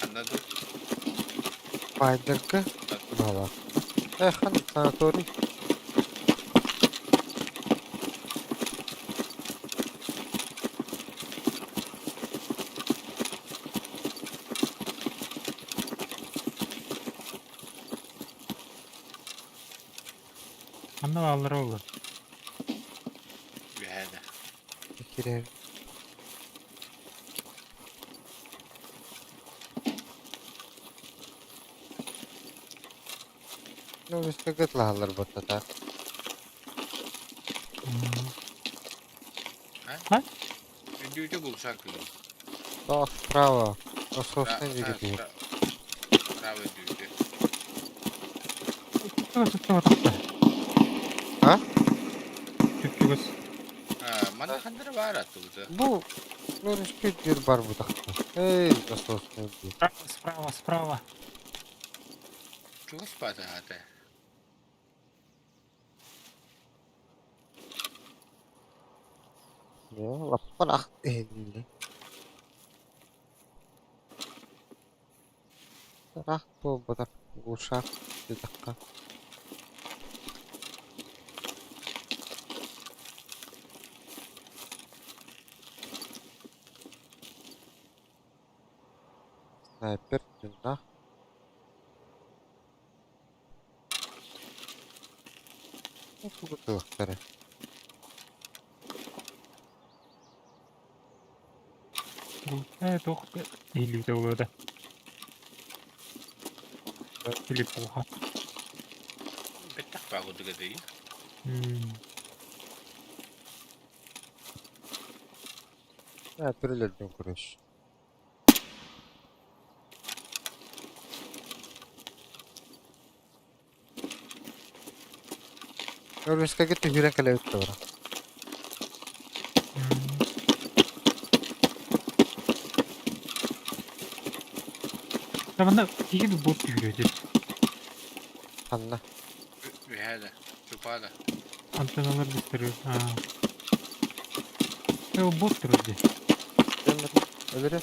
Speaker 2: Ханна ду?
Speaker 1: Байдерга бала. Э, хан санаторий.
Speaker 4: Ханна бааллара буолуо.
Speaker 2: Үһээдэ.
Speaker 1: Кирер. Нурскайга лаһаллар буттата.
Speaker 4: А?
Speaker 2: Үндүүтэ булсаан күнү.
Speaker 1: То справа. Насосный двигатель.
Speaker 2: Право үндүүтэ.
Speaker 4: Чугас чугас тахта.
Speaker 1: А?
Speaker 4: Чугас.
Speaker 2: Манна ханнара баар аттыбыта.
Speaker 1: Бу Нурскай дир бар бутахта. Эй, насосный дир.
Speaker 4: Справа, справа, справа.
Speaker 2: Чугас баата хаата.
Speaker 1: Я лаппар ах иһиннэ. Ах буолбатах глушак диэтэххэ. Снайпер тыыннаах. Тугу тылыктара?
Speaker 4: Ээ, туох иһиллибитэ буолуо да. Филиппуха.
Speaker 2: Бэттэх баа курдук этэ
Speaker 1: Ээ, түрүлэрдин көрөс. Өрүскэгэ түһүрэн кэлэбит да
Speaker 4: Манна киһи бот түһүрүөтү.
Speaker 1: Ханна?
Speaker 2: Үһээ да, чупаа да.
Speaker 4: Антенналар быстырыы. Э, бот турар дии.
Speaker 1: Өлөрө.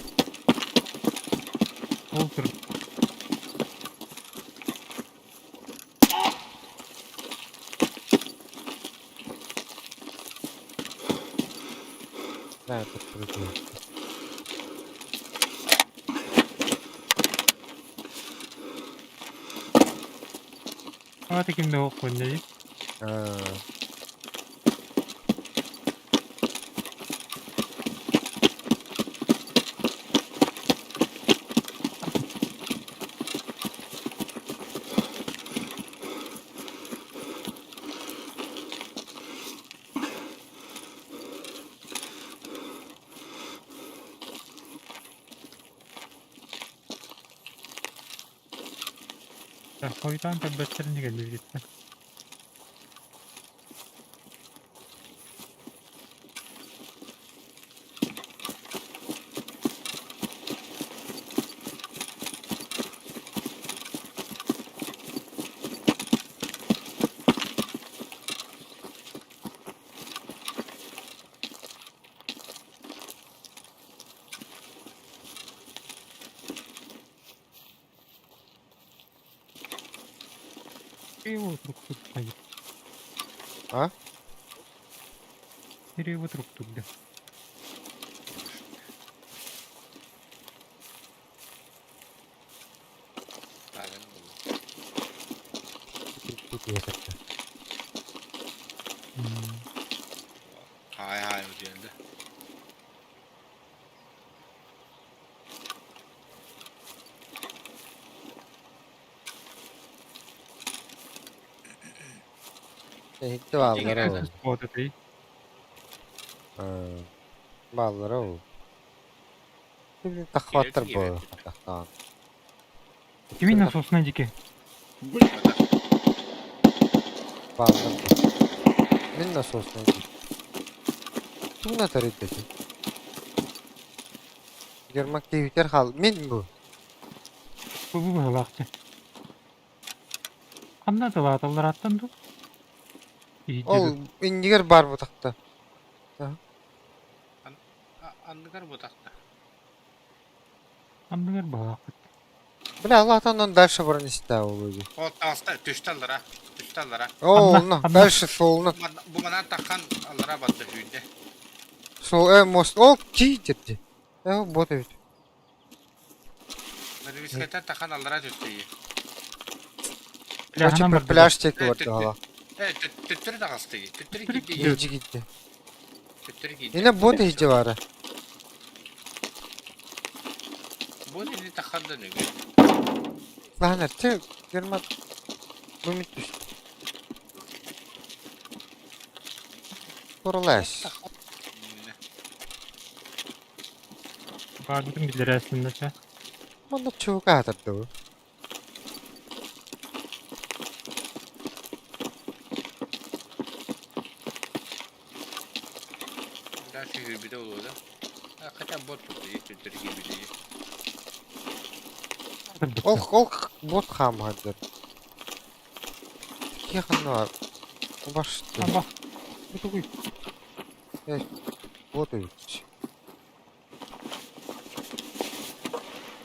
Speaker 4: Ол тур.
Speaker 1: Да, тут прыгаю.
Speaker 4: Аата ким да суох дии. Хойутаан көрбөттөрүн кэллибититтэн. Его вокруг тут стоит.
Speaker 1: А?
Speaker 4: Дерево вокруг тут, да.
Speaker 2: Хай хай диэнде.
Speaker 1: Эһикки бааллара ол.
Speaker 4: Вот это и.
Speaker 1: Бааллара ол. Тахваттар бу. Тахтаан.
Speaker 4: Кими насосна дике?
Speaker 1: Бааллар. Мин насосна. Тугуна тарыйдати. Гермак тиһитер хал. Мин бу.
Speaker 4: Бу бу быһалаахчы. Ханна тылааталлар аттан ду?
Speaker 1: Ол иннигер бар бу тахта.
Speaker 2: Анныгар бутахта.
Speaker 4: Анныгар баалаахпыт.
Speaker 1: Бля, Аллахтан дальше баран истэ ол өзү.
Speaker 2: Ол таста түстэ аллара. Түстэ аллара.
Speaker 1: О, онно дальше солуна.
Speaker 2: Бу манан таххан аллара бадда сүүрдэ.
Speaker 1: Сол мост. Ол ти дерди. Бот эбит.
Speaker 2: Нарвиската тахан аллара түстэ.
Speaker 1: Короче, пляж тек барды ала.
Speaker 2: Төттөрү таҕысты. Төттөрү киирди.
Speaker 1: Илдьи киирди.
Speaker 2: Төттөрү киирди.
Speaker 1: Ине бот иһдьэ баара.
Speaker 2: Бу ini таххан да нүгү.
Speaker 1: Лаһанар, те Герман бу мит түстэ. Туралас.
Speaker 4: Баарбытын биллэрээсиннэ
Speaker 1: Манна чуга атарды бу.
Speaker 2: Да сүүрбүтэ буолуо да. Хотя бот тут төттөрү киирбитэ.
Speaker 1: Ол ол бот хаамһадыр. Ки ханна башты.
Speaker 4: Аба. Бу тугуй?
Speaker 1: Бот эбит.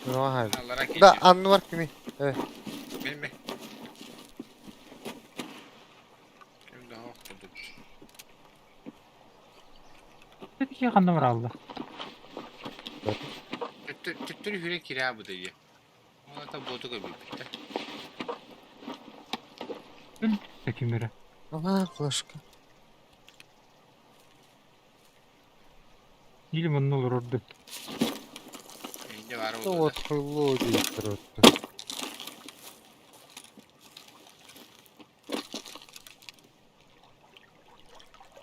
Speaker 1: Аллара Да, аннуар кими.
Speaker 2: Мен ме. Ким да хоох курдук.
Speaker 4: Ки ханна баралла.
Speaker 2: Төттөрү хүрэ кирээ бу дии. Оны та боту көрбүппүт.
Speaker 4: Кимере.
Speaker 1: Ама флешка.
Speaker 4: Или манна олорорду.
Speaker 2: Инде баар
Speaker 1: Ну
Speaker 2: буолла
Speaker 1: вот
Speaker 2: да.
Speaker 1: хуйло диэхтэр оттон.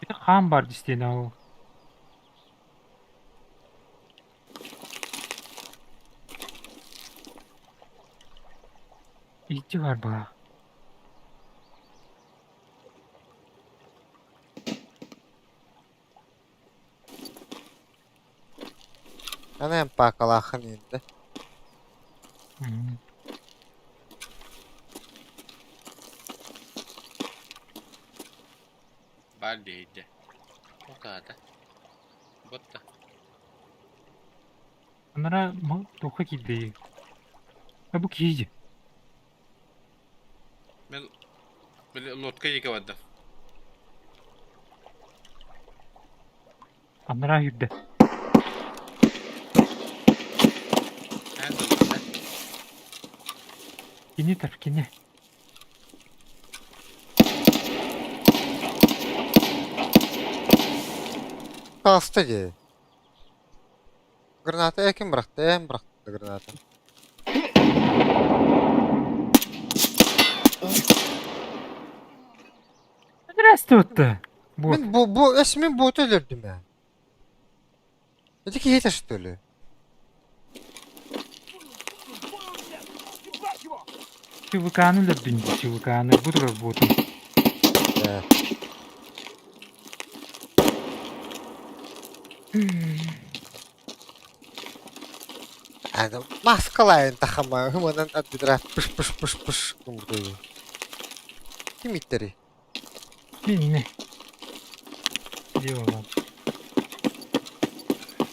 Speaker 4: Ити хаан баар дистиэн ол. Ити бар баа.
Speaker 1: Аны эн паакалааххын иһиннэ.
Speaker 2: Баар диэйдэ. Ол аата. Ботта.
Speaker 4: Анараа туохха киирдэй? А бу киһи
Speaker 2: Мен били лодка диэки бардым.
Speaker 4: Анараа сүүрдэ.
Speaker 2: Эн да
Speaker 4: Кини тар кини.
Speaker 1: Хаста дии. Граната ким бырахта? Эн бырахта граната.
Speaker 4: Здравствуйте. Вот.
Speaker 1: Мин бу бу эс мин боту өлөрдүм ээ. Ити киһи что ли?
Speaker 4: ЧВК-ны өлөрдүн дии, ЧВК-ны. Бу турар ботум.
Speaker 1: Да. Аны маскалайын тахама хыманан аддыра пыш пыш пыш пыш гыммытый. Ким иттери?
Speaker 4: Мин Дело.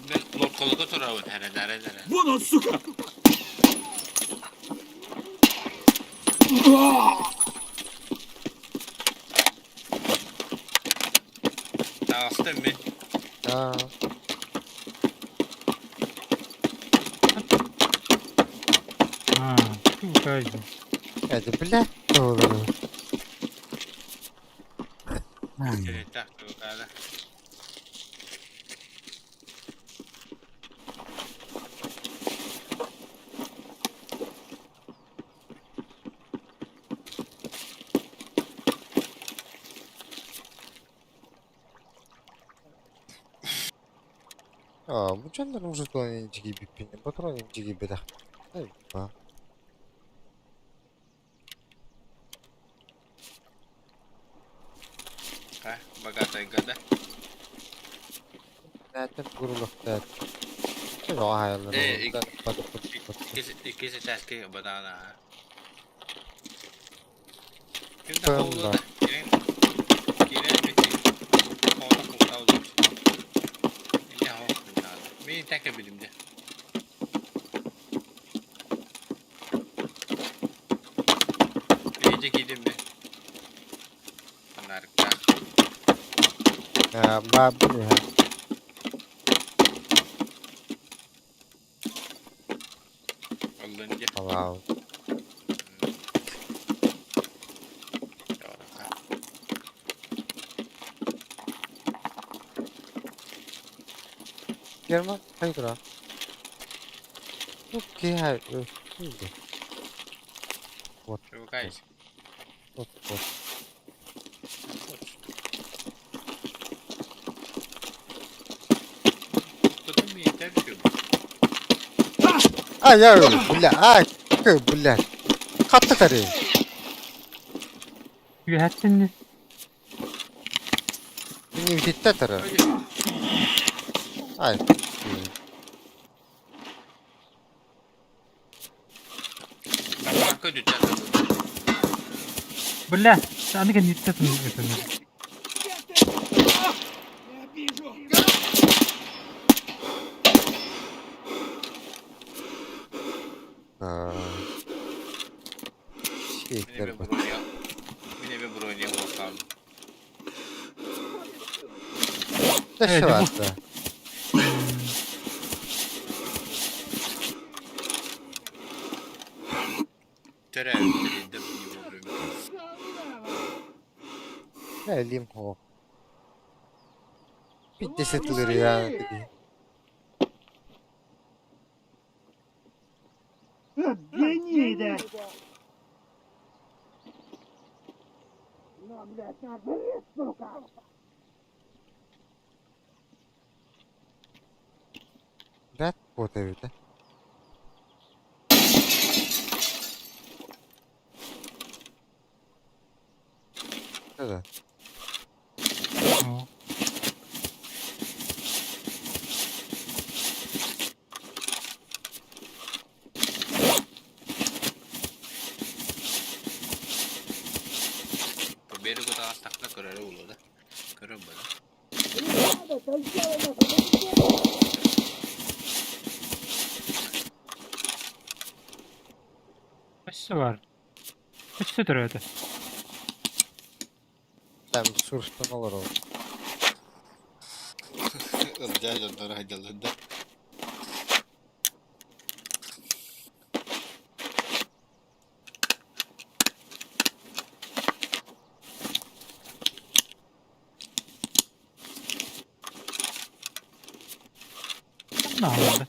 Speaker 2: Мен лодкалыга турабын эрэ эрэ.
Speaker 3: Вон он, сука!
Speaker 2: Таҕыстым мин.
Speaker 1: Аа.
Speaker 4: А, ЧВК дии.
Speaker 1: Это блядь, олору.
Speaker 2: Кэлиэттээх ЧВК-да.
Speaker 1: Аа, бу дьоннор мужиктан инчиги биппин, патрон инчиги бэтэх. Ай, ба.
Speaker 2: А, богатая да?
Speaker 1: Näten gurulukta. Şu
Speaker 2: Э,
Speaker 1: hayalleri.
Speaker 2: Иккис этээски банана. Ким да
Speaker 1: Пында.
Speaker 2: холлода? Кирен. Кирен бити. Хота кутау. Инде хо. Мин тәкә билимде. Бейже кидим ми? Анарыкта.
Speaker 1: Ба бу не?
Speaker 2: Оллун же.
Speaker 1: Алау. Герман, хайдра. Ну, киһи Вот,
Speaker 2: Чувакайс.
Speaker 1: вот, вот.
Speaker 2: Тут ми интервью.
Speaker 1: А, я, бля, а, к, бля. Хатта тари.
Speaker 4: Үһэттин
Speaker 1: Не видит тары. Ай.
Speaker 2: Бакка дүтә.
Speaker 4: Бля, аны кэнниттэн этэн.
Speaker 3: Обижу!
Speaker 1: Аа.
Speaker 2: Мине
Speaker 1: Шейхтер
Speaker 2: бе броня. Мине бе броня болсам.
Speaker 1: Дэшэ
Speaker 4: Э,
Speaker 1: барда.
Speaker 2: Төрә теридем не вовремя.
Speaker 1: Үлэлиим суох. Биирдэ сытылырыйаан киһи.
Speaker 3: Гнида!
Speaker 1: Бэрт буота эбит ээ. Да.
Speaker 4: О.
Speaker 2: Победу таҕыстахпына көрөрө буолуо да. Көрөр буолуо.
Speaker 4: Өссө бар. Өссө төрөөтө.
Speaker 1: Там сурстан олоробут.
Speaker 2: Ылдьаа дьонноро сылдьаллар да.
Speaker 4: Ханна хаалла?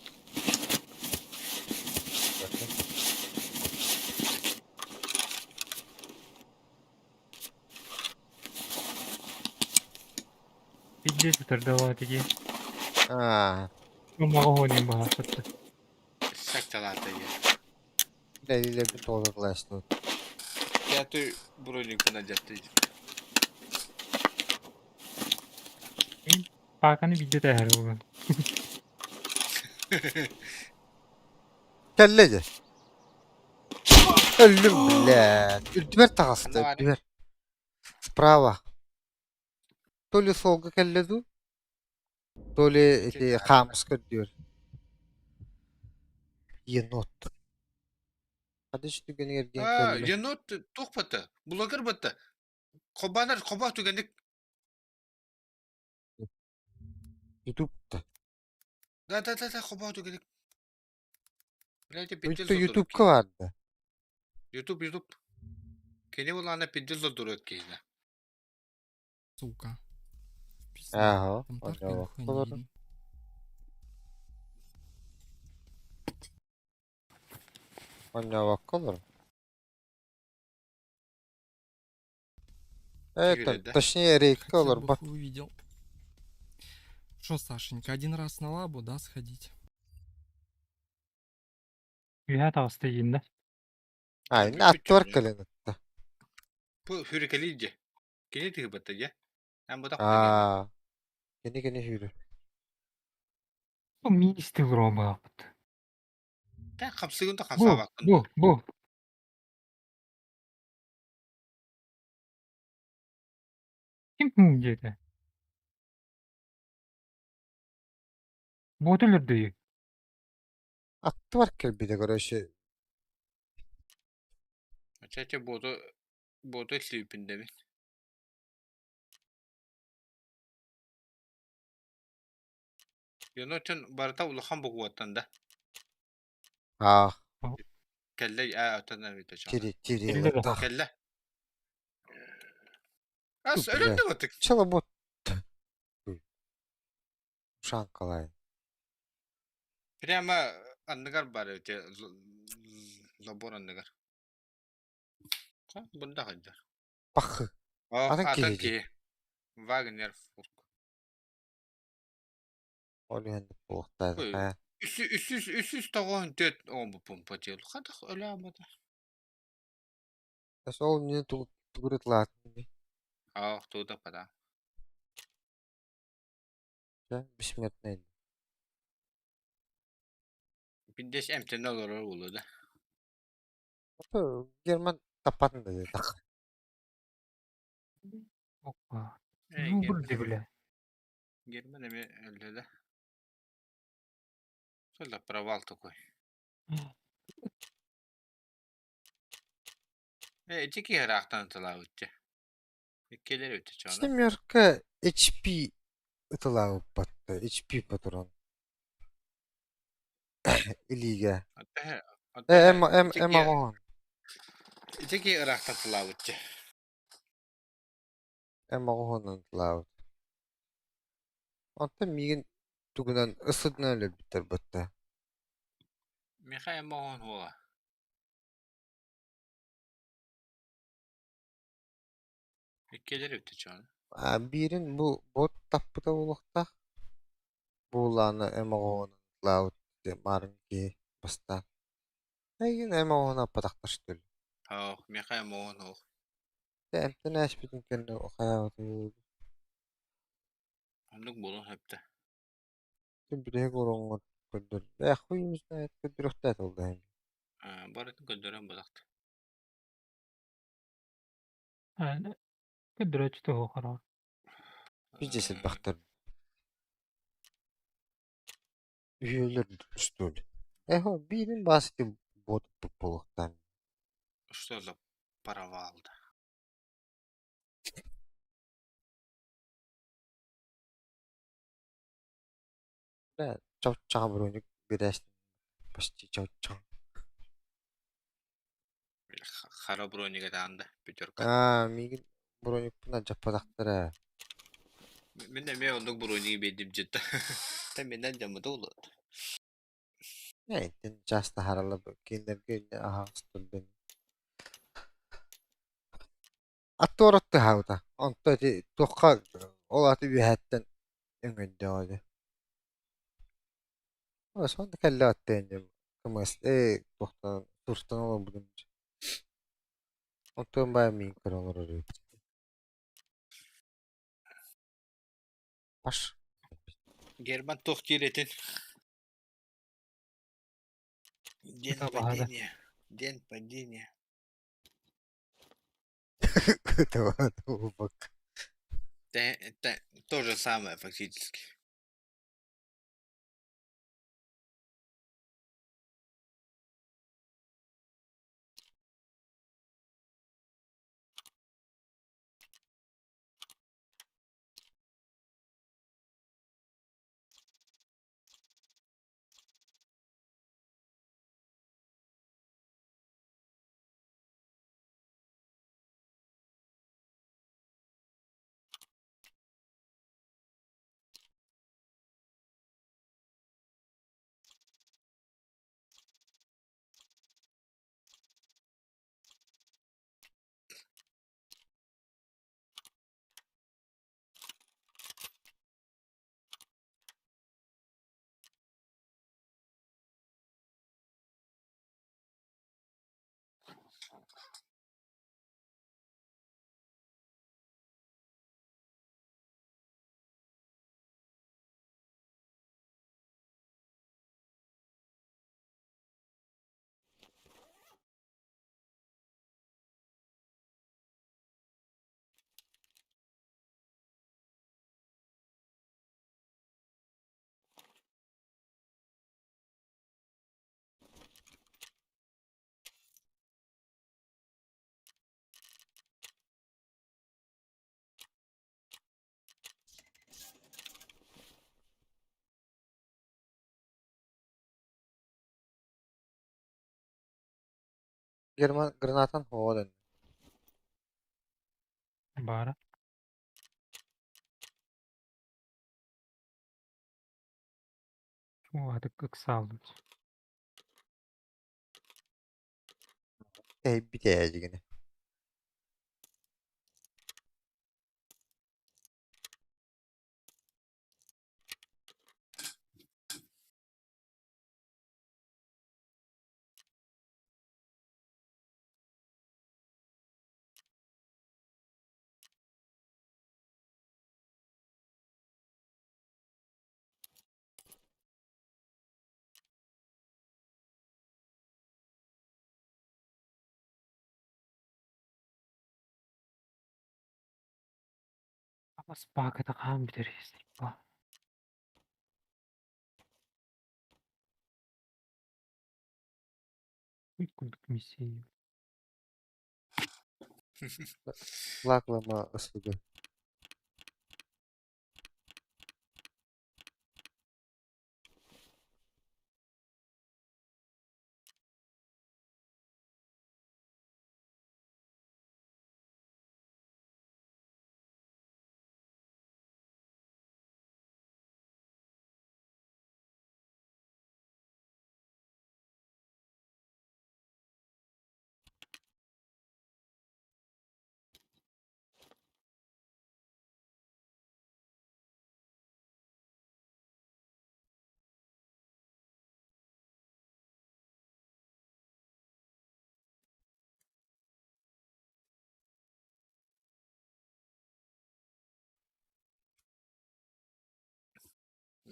Speaker 4: Пиздец сытырдалаат дии.
Speaker 1: Аа,
Speaker 4: Умаҕа баһаахпытта.
Speaker 2: Сакталаата ийэ.
Speaker 1: үлэлиилэрбин тоҕо кылаастыбыт.
Speaker 2: Пятый броникпын алдьатты.
Speaker 4: Пааканы биирдэ тээһэр буолан.
Speaker 1: Кэллэ дьэ. Өллүм, блядь. Үрдүбэр таҕыста,
Speaker 2: Ханна баарый?
Speaker 1: үрдүбэр. Справа. То ли суолга кэллэ дуу, то ли ити хаамыска үрдүгэр. Енот. Хадыш түгэнигэр диэн
Speaker 2: Аа,
Speaker 1: кэллэ.
Speaker 2: енот туох бата? Блогер бата. Хобанар хобоох түгэнник
Speaker 1: Ютубта.
Speaker 2: Да да да да хобоох түгэнник. Блядь, пиздец
Speaker 1: Ютуб Ютубка баарда.
Speaker 2: Ютуб Ютуб. Кини булаана пиздец зодуруот киһинэ.
Speaker 7: Сука. Пизда.
Speaker 1: Ааһа,
Speaker 7: Там так
Speaker 1: онно
Speaker 7: нихуя не
Speaker 1: олорор.
Speaker 7: видно.
Speaker 1: Онньообокко олорор. Это,
Speaker 2: Киирдэ.
Speaker 1: точнее, рейкка
Speaker 7: Хотя бы
Speaker 1: олорбот.
Speaker 7: хуй увидел. Шо, Сашенька, один раз на лабу, да, сходить?
Speaker 4: Үһэ таҕыста ииннэ.
Speaker 1: А, инна аттыбар кэлэн ытта.
Speaker 2: Бу хүрүкэлиир дьэ. Кини тыһыбатта дьэ. Эн бу
Speaker 1: Аа, кини кини сүүрэр.
Speaker 4: Бу миин исти олоруон баҕарбыт.
Speaker 2: Та хапсыгын да
Speaker 4: Бу,
Speaker 2: хамсаабаккын.
Speaker 4: бу, бу. Ким муун диэтэ? Буоту өлөрдөйү.
Speaker 1: Аттыбар кэлбитэ короче.
Speaker 2: Чача буоту буоту слүүпүн дэбин. Йонотун барыта улахан бугуоттан да.
Speaker 1: Аа,
Speaker 2: Кэллэ аа отон эбитэ чаана.
Speaker 1: тири тири
Speaker 4: Кэллэ да.
Speaker 2: Кэллэ. Ас
Speaker 1: Бля.
Speaker 2: өлөрдө батык.
Speaker 1: Чала бот. Шанкалай.
Speaker 2: Прямо анныгар бар эти забор анныгар. Бunda хайдар.
Speaker 1: Пахы.
Speaker 2: Ох,
Speaker 1: Атын
Speaker 2: атын
Speaker 1: киһи дии.
Speaker 2: киһи. Вагнер фурк.
Speaker 1: Ол иһэн буолуохтаах.
Speaker 2: Ой.
Speaker 1: Хайа.
Speaker 2: Үс үс үс тоҕоһун түөрт оҕом помпа диэл. Хадах өлөөмөтө.
Speaker 1: Ол не тугурытлаатын.
Speaker 2: Ах, туда пада.
Speaker 1: Бессмертный.
Speaker 2: Пиндес эмтэнэ олорор буолуо да.
Speaker 1: Герман таппатын да диэтэх.
Speaker 4: Опа.
Speaker 2: Эй,
Speaker 4: Ну,
Speaker 2: Герман.
Speaker 4: бу бля.
Speaker 2: Герман эми өлдө да. Что за провал такой? Э, ити киһи ыраахтан ытылаабытча. Иккилэр өтө чоно.
Speaker 1: Семерка HP ытылаабыппатта. HP патрон. Илиигэ.
Speaker 2: Ата
Speaker 1: Э, М М М оҕоһон.
Speaker 2: Ити киһи ыраахтан ытылаабытча.
Speaker 1: М-оҕуһунан ылаабыт. Онтон миигин тугунан ысытынан өлөрбүттэр батта.
Speaker 2: Миэхэ М-оҕуһун уола. Иккиэлэр эбит чоон.
Speaker 1: А биирин бу бот таппыта буолуохтаах. Буулааны М-оҕуһунан ылаабыт маарын киһи бастаан. Эйигин М-оҕуһун аппатахтар что ли?
Speaker 2: Оох, миэхэ М-оҕуһун уол.
Speaker 1: Дьэ эмтэн ааспытын кэннэ хайаабыта буолуо.
Speaker 2: Оннук буолуон сөптө.
Speaker 1: Бүтэһик ороҥҥор көрдөр. Э хуй не знает көрдөрүөхтээх буолла ини.
Speaker 2: Аа, барытын көрдөрөн бадахт.
Speaker 4: Көрдөрөөччү туһу хараҕа.
Speaker 1: Пиздец элбэхтэр. Үһүөлэр что ли? Эхо биирин баас ити бот буолуохтаах.
Speaker 2: Что за провал да?
Speaker 1: Бля, чавчаҕа броник биэрээччи почти чавчаҕа.
Speaker 2: Хара бронига таанда пятерка.
Speaker 1: Аа, миигин броникпун алдьаппатахтар ээ.
Speaker 2: Мин эмиэ оннук брониги биэрдим дьиттэ. Та миннэн дьаммыта улут.
Speaker 1: Ээ, итин чаас таһаараллар кинилэргэ инньэ аһаҕас турдун. Аттуорат тыһаабыта. Онто ити туохха ол аты үөһэттэн өҥөйдөҕө дии. Сонно кэллэ аттыан дьэ кымыс ээ туохтан туртан олорбутум Онтон баайа миин көрө олорор эбит. Паш.
Speaker 2: Герман туох диир этин? День
Speaker 4: Табаһара.
Speaker 2: падения. День падения.
Speaker 1: Бак.
Speaker 2: Это то же самое фактически.
Speaker 1: Герман гранатан хоҕо
Speaker 4: Баара. Уһатык ыксааллыбыт.
Speaker 1: Тэйбит ээ дьигини.
Speaker 4: Спаката хаан бүтэр Курдук миссия.
Speaker 1: Лаклама ысыгы.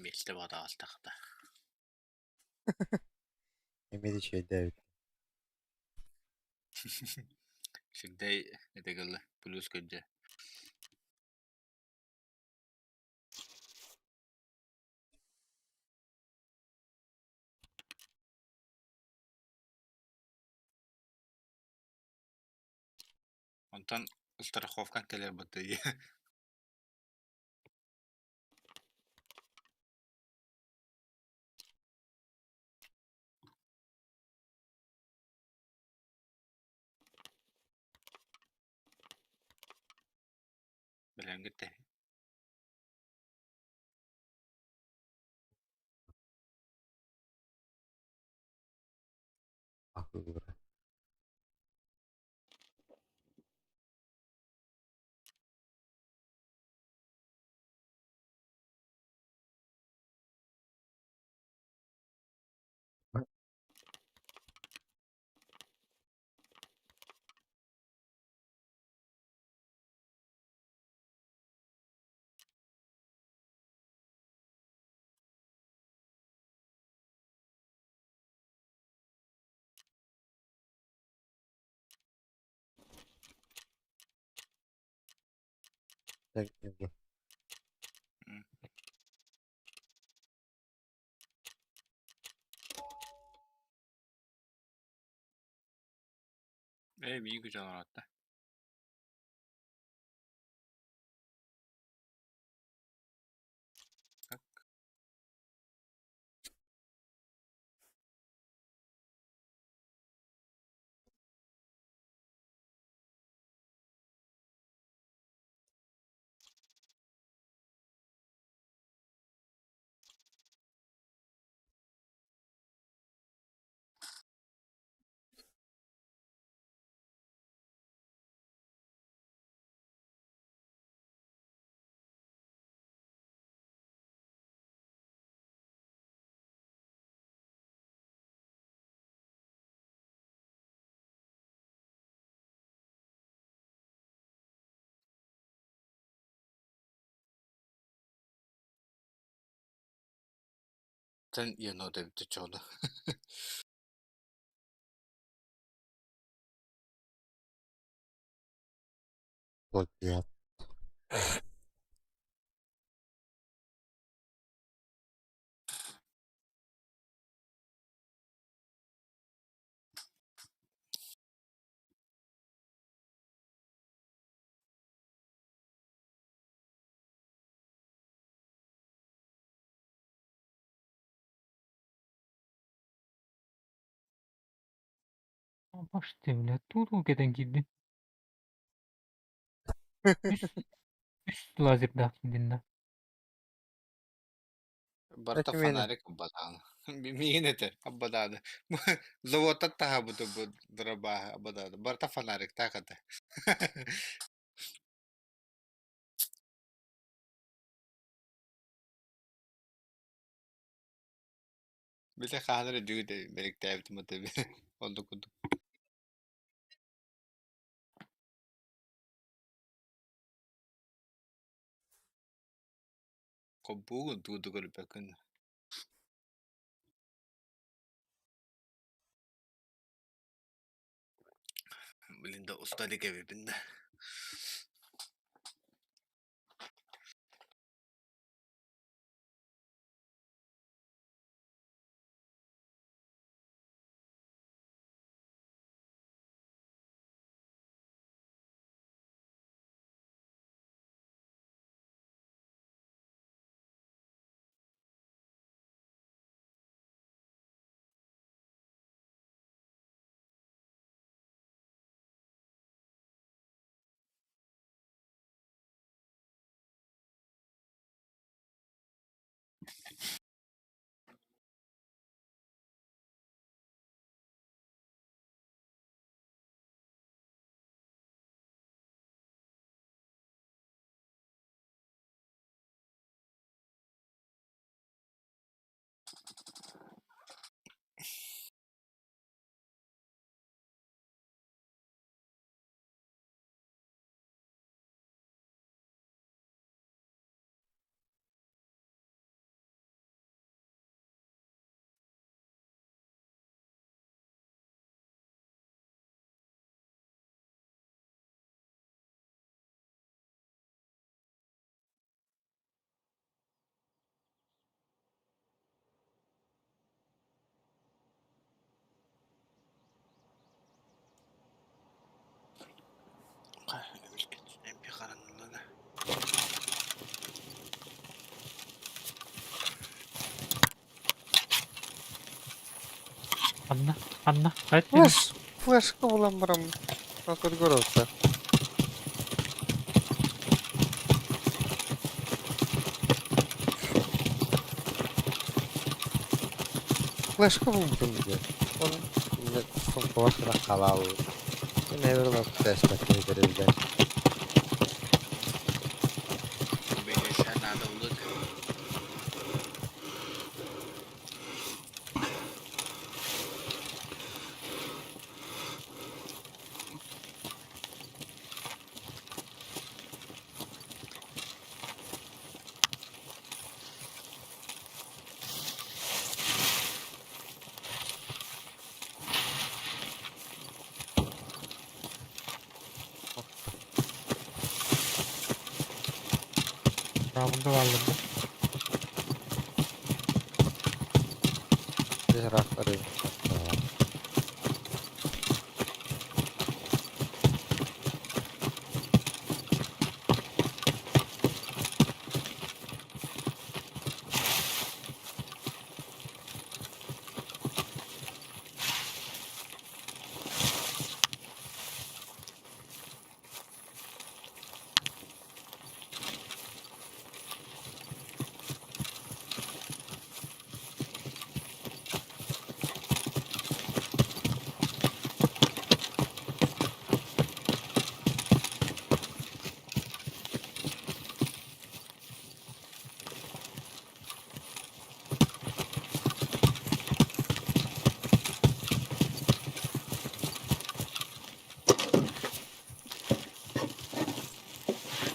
Speaker 2: Миэстэ баҕатаҕастахта.
Speaker 1: Эмиэ да үчүгэйдээбит.
Speaker 2: Всегда это гылла плюс көрдө. Онтон страховкаҥ кэлэр баттайы. Билэҥҥит тэ.
Speaker 1: Аһыыра.
Speaker 2: Ээ миигин күтэн олоротто. Так. Тэн енот эбит чоҕуна.
Speaker 1: Плагиат.
Speaker 4: Баш ты, бля, тут кэтэн киирдин. Үс, үс лазердаах киирдин да.
Speaker 2: Барыта
Speaker 1: Этимиэнэ.
Speaker 2: фонарик аббатаана. Миигин этэр аббатаана. Заводтан таһаабыты бу дырабааһы аббатаана. Барыта фонариктаах этэ. Били хаһан эрэ дьүгүт бэриктээбитим этэ оннук курдук. Хоббуугун тугу да көрбөккүн. Блин да уста илик эбиппин да.
Speaker 4: Ханна? Ханна? Айт
Speaker 1: Флеш, флешка булан баран көргөрөтө. Флешка булбутум диye. Onun сумкабар халал. Мен эбер тэспэккэ
Speaker 2: Бэйэшэ наада улут.
Speaker 4: Правда валлы.
Speaker 1: Рахтары.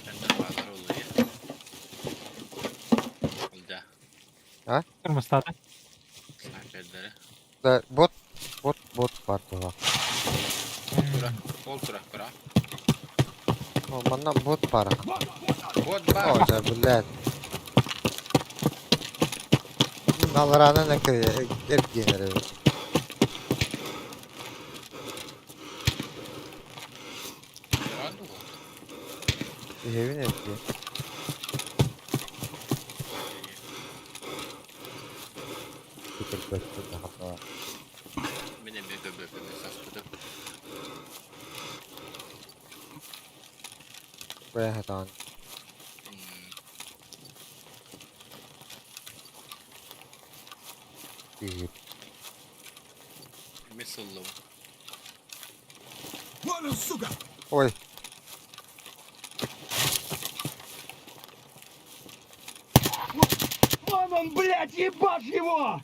Speaker 2: Benden bağlar oluyor. Oldu.
Speaker 4: Кырмыстааты.
Speaker 2: Снайпердere.
Speaker 1: Да, бот, бот, бот бар туга.
Speaker 2: Ол тура. Ол тура. Тура.
Speaker 1: Манна бот бар.
Speaker 2: Вот бар.
Speaker 1: О, да, блядь. Наларанан эргенер.
Speaker 2: Тура дуга.
Speaker 1: Evin ergen.
Speaker 2: Мен эме көбөпөмө саспытым.
Speaker 1: Бэхэтан.
Speaker 2: Эме сыллым.
Speaker 3: Вон он, сука!
Speaker 1: Ой.
Speaker 3: Вон он, блядь, ебашь его!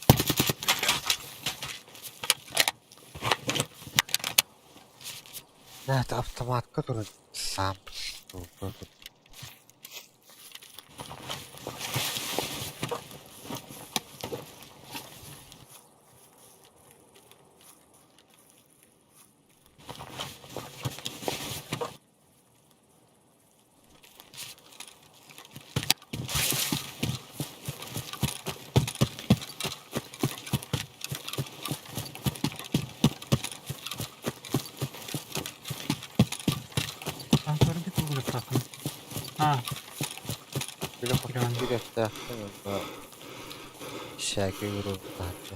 Speaker 1: Да, это автомат, который сам.
Speaker 4: Ансорги тугулуктаахын. А,
Speaker 1: Bir de Şəki vurur tahtı.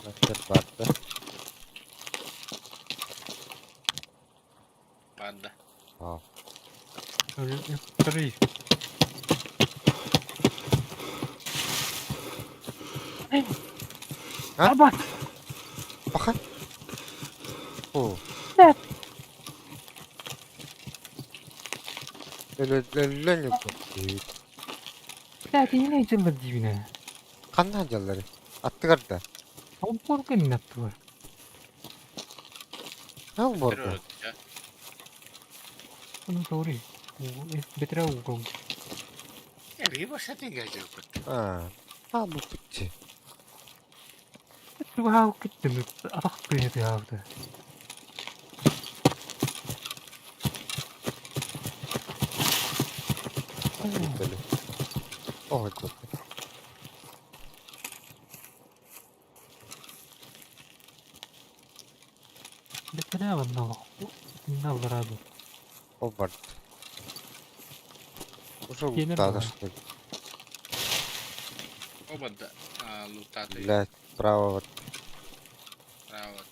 Speaker 1: Мастер барды.
Speaker 2: Банда.
Speaker 1: Aa.
Speaker 4: три.
Speaker 1: А?
Speaker 4: Аба!
Speaker 1: Бахан. О.
Speaker 4: Нет.
Speaker 1: Өлө
Speaker 4: Блядь, не дьыллар диибинэ.
Speaker 1: Ханна дьаллары. Аттыгар да.
Speaker 4: Олборго аттыгар.
Speaker 1: Ал борго.
Speaker 4: Ону тоҕуруй. Бэтэрээ угол.
Speaker 2: Эби башатын гажы көт.
Speaker 1: А. А бу битти.
Speaker 4: Тугаау киттим. Атах тыйы тыгаабыта.
Speaker 1: Били. Оһойдо.
Speaker 4: Бэтэрээ манна олох. Итиннэ аллараа дуу.
Speaker 1: Ол барда. Уже
Speaker 4: Киэнэр
Speaker 1: луттаата
Speaker 4: баҕайы.
Speaker 1: что ли?
Speaker 2: Оба да лутааты.
Speaker 1: Блядь, право вот.
Speaker 2: Право.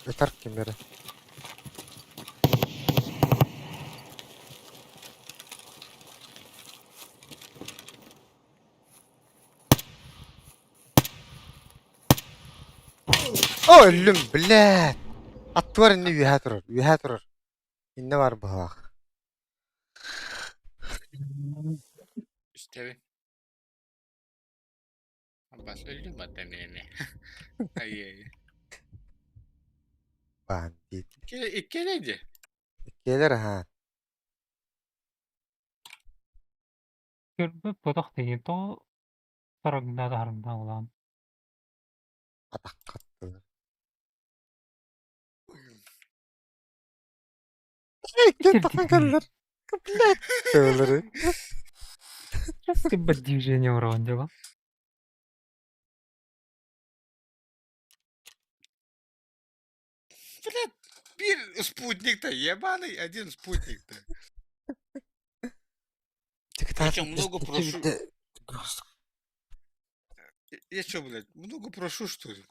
Speaker 1: Ытар ким эрэ. О, өллүм, блядь! Аттыбар иннэ үөһэ турар, үөһэ турар. Иннэ бар быһалаах.
Speaker 2: Истэбин. Бас өллүм бата миэнэ. Ай-ай.
Speaker 1: Бандит.
Speaker 2: Икки дии.
Speaker 1: Иккиэлэр аһаан.
Speaker 4: Көрбөт ботох деген тоҕо сарагында да харымда улаан.
Speaker 1: Атахха аттылар. Иккиэн тахан кэллэр. Блядь. Тыллары.
Speaker 4: Ты движение урон дела.
Speaker 2: Блядь, биир спутник-то ебаный, один спутник-то. Я много прошу. Я что, блядь, много прошу, что ли?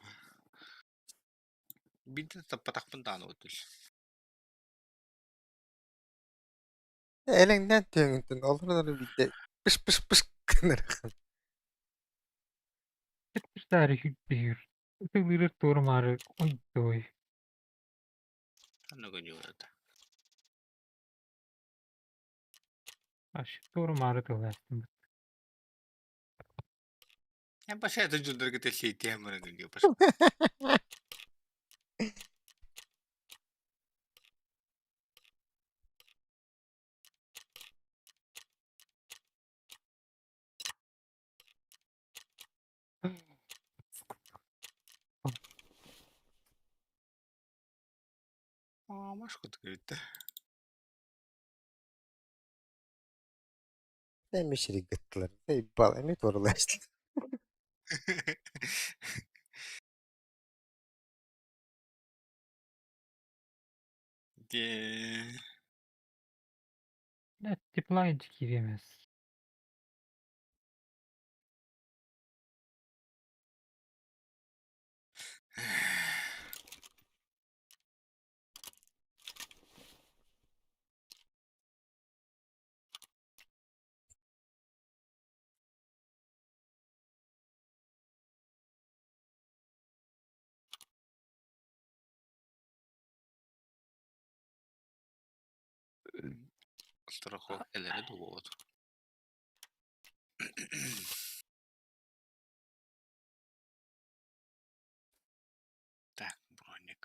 Speaker 2: Биирдэ таппатахпын даҕаны вот
Speaker 1: Элэҥнээн түөҥүттэн олорон биирдэ пыш-пыш-пыш гынар.
Speaker 4: Тары хүлбүр. Ытылырыр туорумаары ой той.
Speaker 2: Ханна гонюрата.
Speaker 4: Аш туорумаары тыллаастым.
Speaker 2: Я пошел это дьоннорго тэллэйдиэм баран гынньа пошел. Маш кутук эбит.
Speaker 1: Эмиэ гыттылар. Заебал, эмиэ туоралаачтылар.
Speaker 2: Дee.
Speaker 4: Тепла киириэмэс.
Speaker 2: Страховка элere дуот. Так, броник.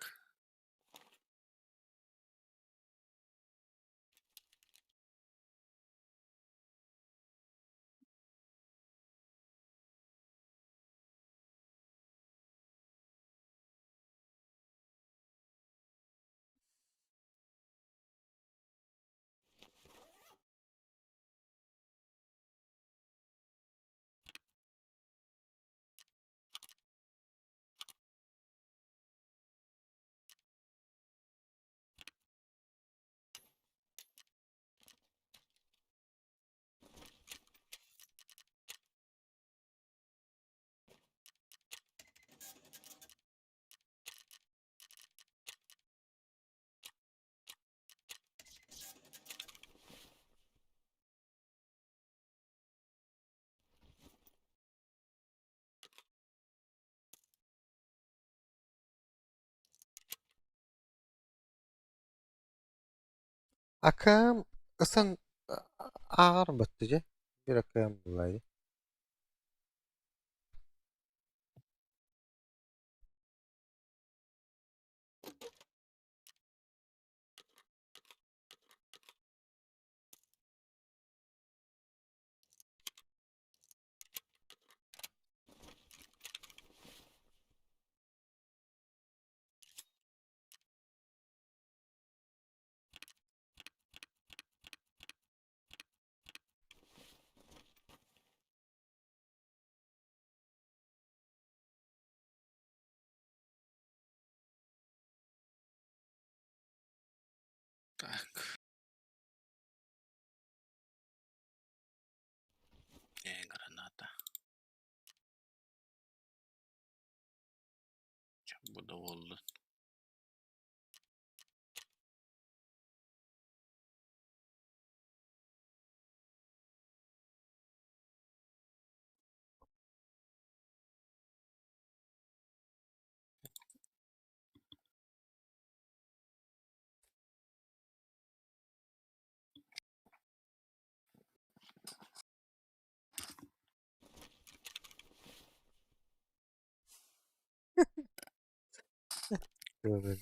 Speaker 1: Акам ысан ааҕар баттыдьа. Биир акам буллаайы.
Speaker 2: Так. Граната. Бу да буоллун.
Speaker 1: Tövbe.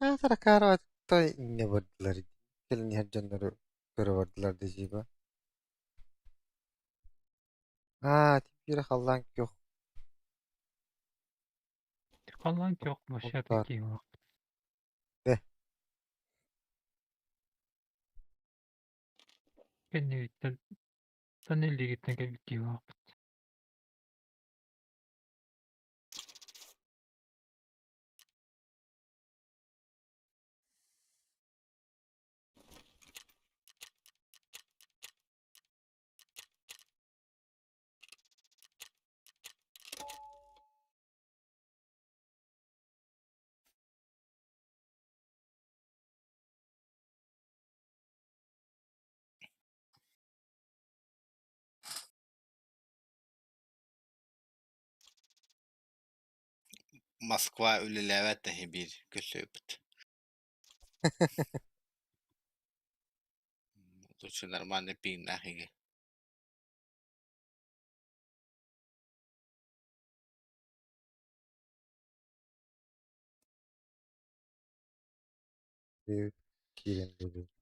Speaker 1: Аатара инньэ бардылар, кэлин иһэр дьоннору көрө бардылар дии Аа, теперь халлаан күөх
Speaker 4: Халлаан күөх вообще
Speaker 1: Бултар.
Speaker 4: такие вот.
Speaker 1: Бэ.
Speaker 4: Кэннигиттэн тоннеллигиттэн кэлбит киһи буоллахпыт.
Speaker 2: Москва үлэлээбэт да биир көрсүбүт. Лучше нормальный пииннээх иһи.
Speaker 1: Киирэн буолуо.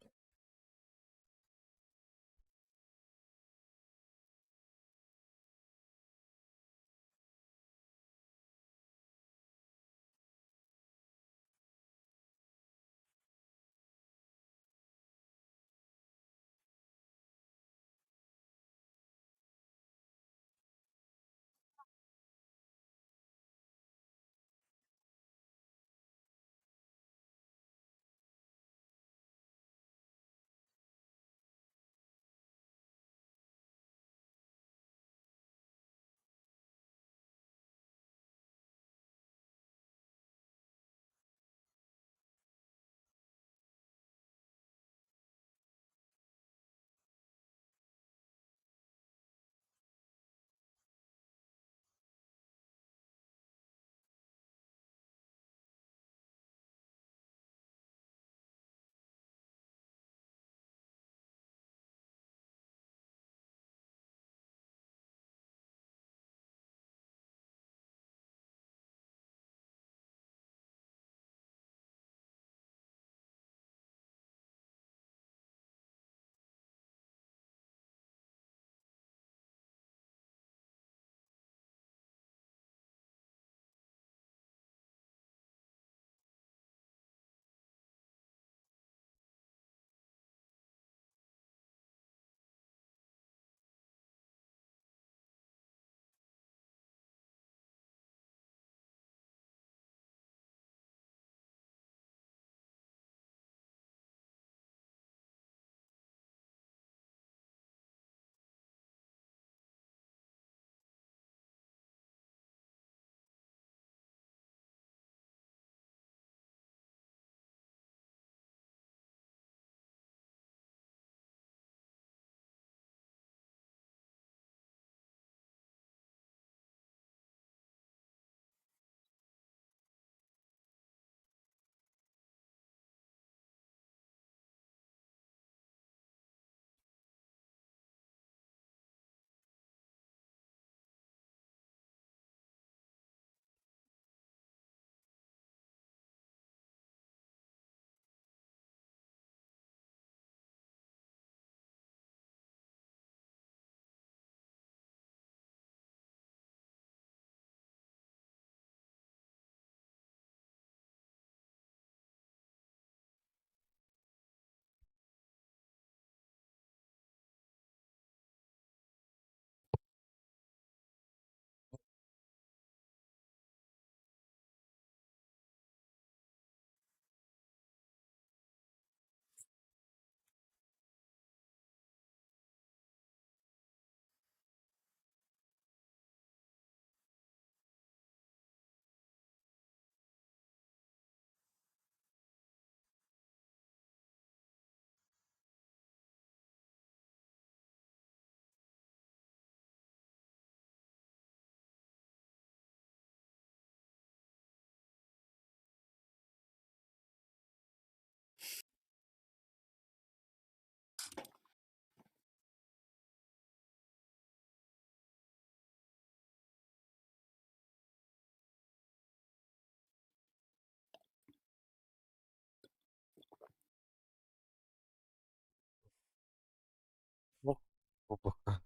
Speaker 1: Буолбакка.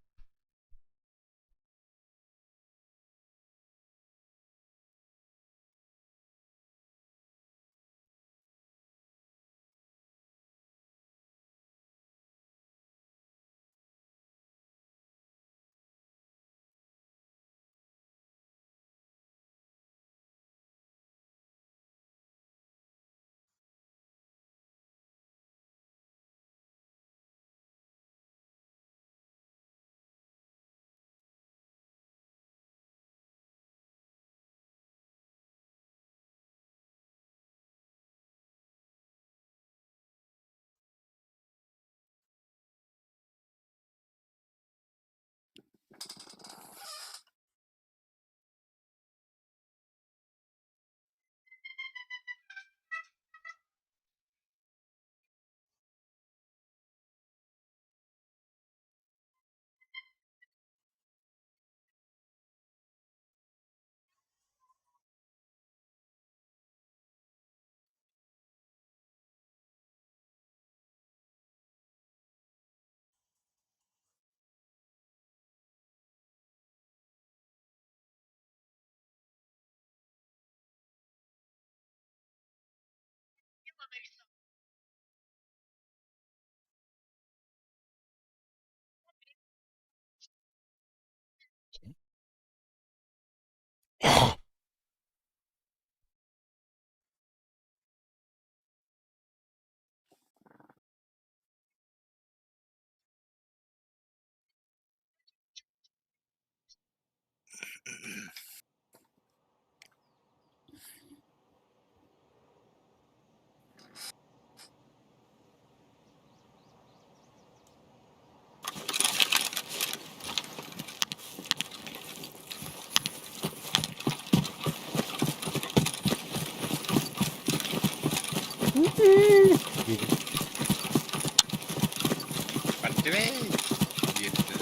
Speaker 2: Бардыбэй! Диэбитэ.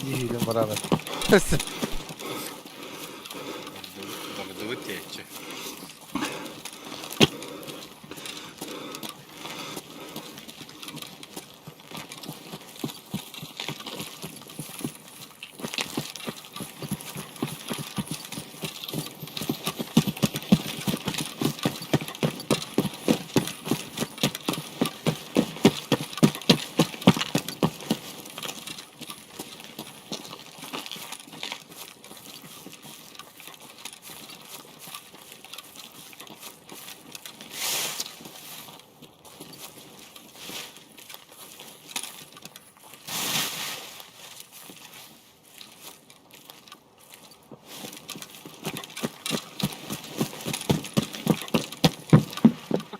Speaker 1: Дии барабын.
Speaker 2: Бардыбыт диэччи.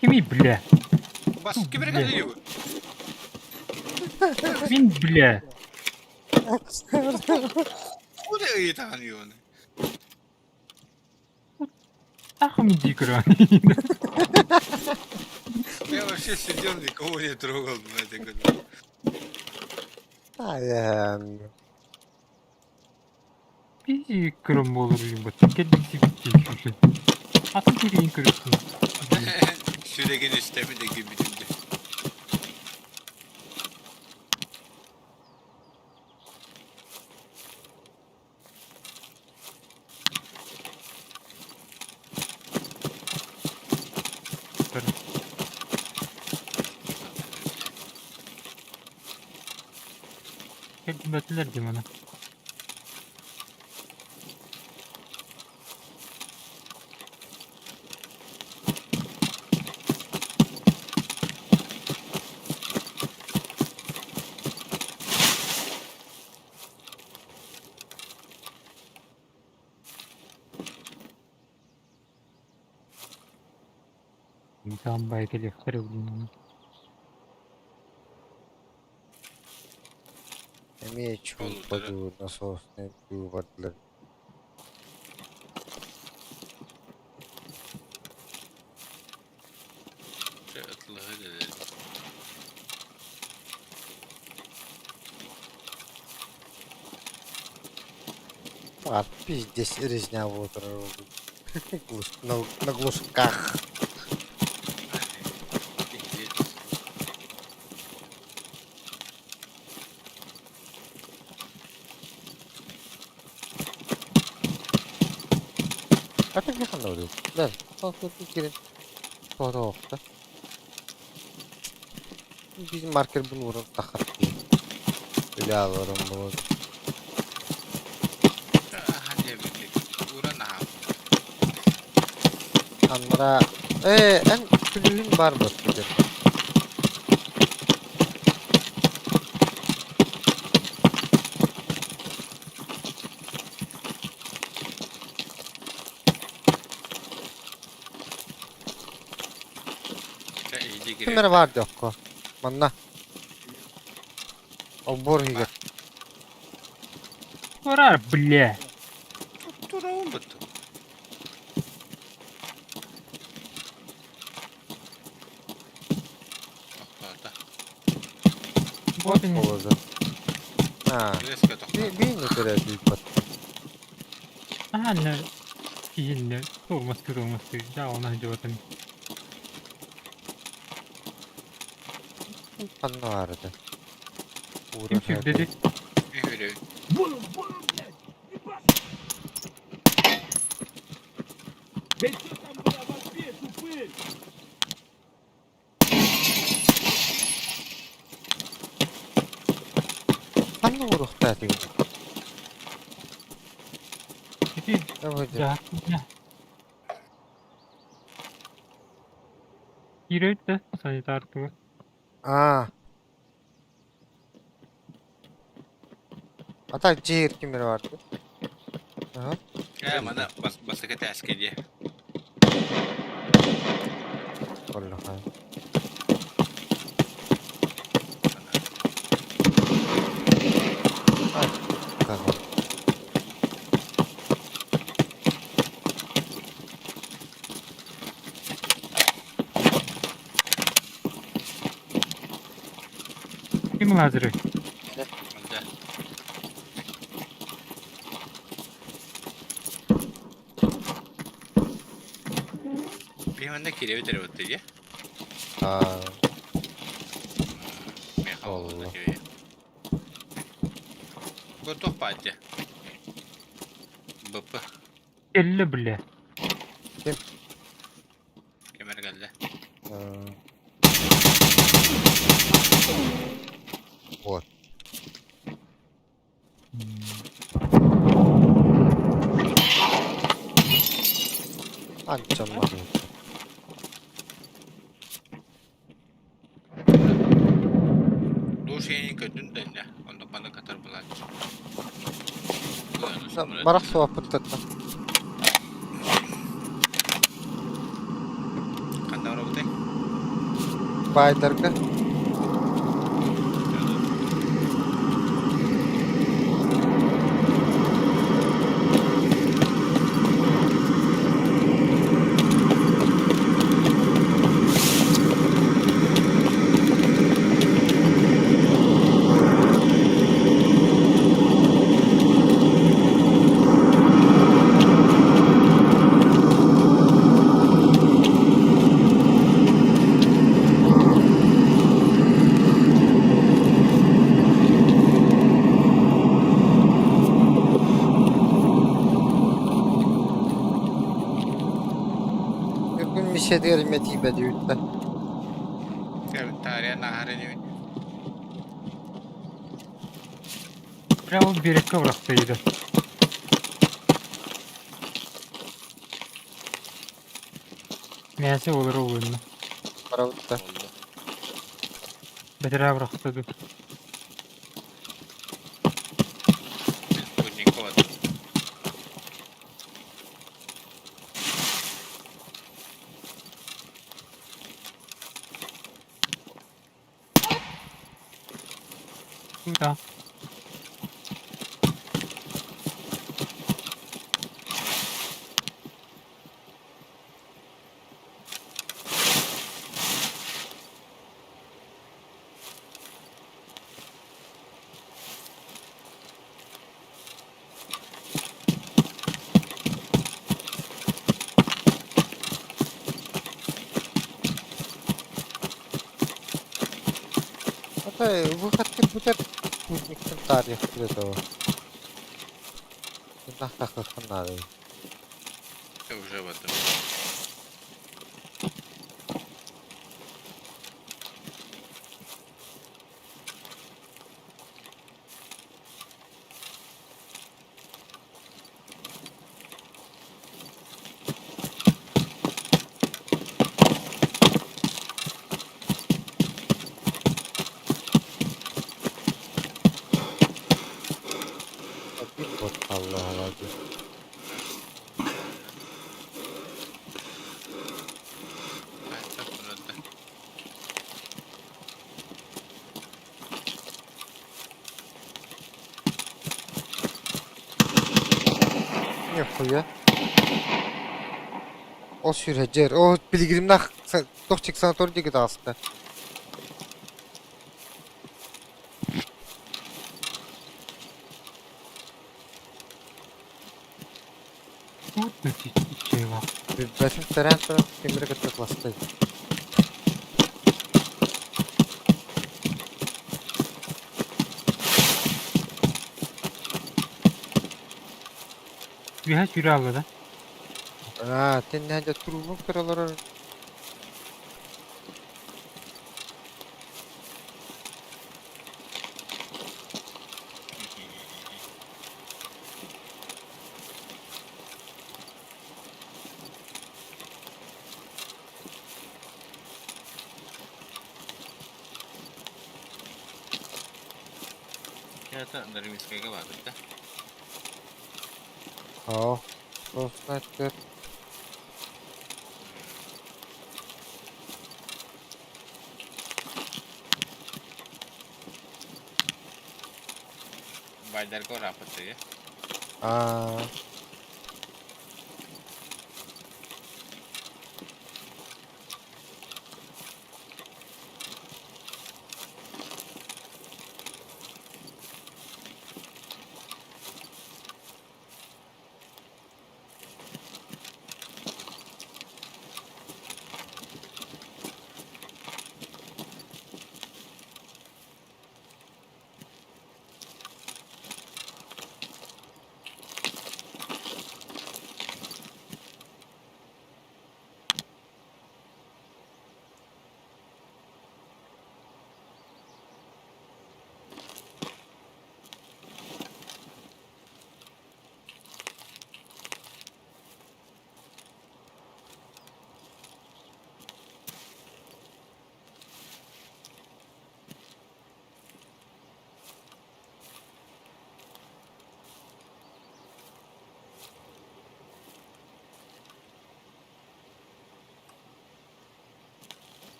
Speaker 4: Кимий, бля?
Speaker 2: Бас кибер кэлииб.
Speaker 4: Мин, бля.
Speaker 2: Куда ыйытаан юны?
Speaker 4: Ахым иди кран.
Speaker 2: Я вообще сидел, никого не трогал, блядь, я говорю.
Speaker 1: Айан.
Speaker 4: Бизи крым болur юм бат. Келдик сибитти шүшү. Атын тирин көрөсүн.
Speaker 2: Сүреген истеми де гибитимде.
Speaker 4: Келдим бэтилер дим ана. Там байкеле хрюгнул.
Speaker 1: Эмиэ чууппаду насосный бардылар. Пиздец резня вот. На, на глушках. А ты где ханна Да, кирин. Тоҕо Биир маркербын ууран таххар Үлэ аларым буолуо. Аннара ээ эн күлүүһүн баар буолбут Ким эрэ баар диэххэ. Манна. Олбуор иһигэр.
Speaker 4: Турар, бля.
Speaker 2: Тураун бутtu. Тохтоото.
Speaker 4: Вот они.
Speaker 1: Олоза. Аа.
Speaker 2: Резко тохтоото.
Speaker 1: Биир нөтөрө бүүппэт.
Speaker 4: А, не. Киһинне. Туормастыы, туормастыы. Да, она идет.
Speaker 1: Ханна баар этэ.
Speaker 4: Ким сүүрдэди?
Speaker 2: Үһүрү.
Speaker 3: Вон он, вон он, блядь! Ебать! Да что там было вообще, тупырь?
Speaker 1: Ханна уруохтаа этигин?
Speaker 4: Ити
Speaker 1: Давай.
Speaker 4: да. Киирөйт да санитар тугу.
Speaker 1: Аа. А так дьиэ ким эрэ баар дуо? Аха.
Speaker 2: Ээ, мана бас бастакы тээскэ диэ.
Speaker 1: Оллоха. Ай, как он.
Speaker 4: Ким лазеры?
Speaker 2: Манда. Биһи манна киирэбит эрэ буолла дии.
Speaker 1: Аа,
Speaker 2: Миэхэ буолла
Speaker 1: Олла.
Speaker 2: киһи. Бу туох баар дии? БП
Speaker 4: Кэллэ, бля.
Speaker 2: ким эрэ кэллэ.
Speaker 1: аа. Вот. Анчаммар.
Speaker 2: Душ иэнин көрдүн да иннэ, оннук маннык катар булааччы.
Speaker 1: Барах суоппуттаттан.
Speaker 2: Ханна барабытай?
Speaker 1: Баайдарга. Бүгүн миссиятыгар эмиэ тиийбэт үһү
Speaker 2: Таарыйан ааһар инибин.
Speaker 4: Прямо берекке бырахтыйда. Мясо олар олуйна.
Speaker 1: Барабытта.
Speaker 2: Болду.
Speaker 4: Бэтэрээ бырахтыды.
Speaker 2: Спутникова.
Speaker 4: Куда?
Speaker 1: Выход бүтэр спутниктан таарыйахпыт этэ ол. Тахтаххын наада.
Speaker 2: Уже в этом.
Speaker 1: Биир бот хаалла дии. Нихуя. Ол сүрһэдьэр. Ол пилигримнах тохчик санаторий диэки таҕыста.
Speaker 4: Тут иччилээх.
Speaker 1: Билбэтим тэрээн туран тимири кытта кластай.
Speaker 4: Үөһэ сүүрэ аалла да?
Speaker 1: Аа, тиннээн дьэ туруллун көрө олорор.
Speaker 2: Это Дарвинская баар да?
Speaker 1: Оо, Ол снайпер.
Speaker 2: Байдарга ырааппыттыы.
Speaker 1: Аа,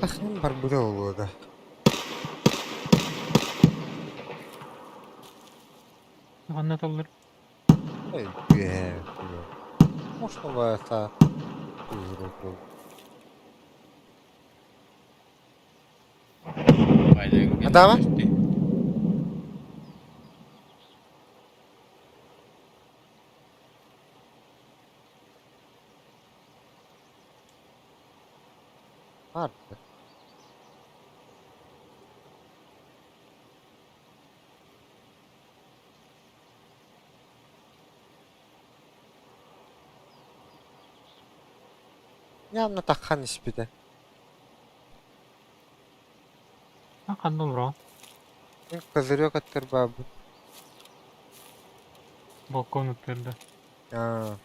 Speaker 1: тахын барбыта буолуо да.
Speaker 4: Ханна толлор?
Speaker 1: Эй, үөһээ. Можно это
Speaker 2: Байдарга
Speaker 1: Адама?
Speaker 2: түстэ.
Speaker 1: Vardı. Явно таххан испитэ.
Speaker 4: А ханна олороҕун?
Speaker 1: Мин козырек аттыр баабын.
Speaker 4: Балкон ыттырда.
Speaker 1: Аа.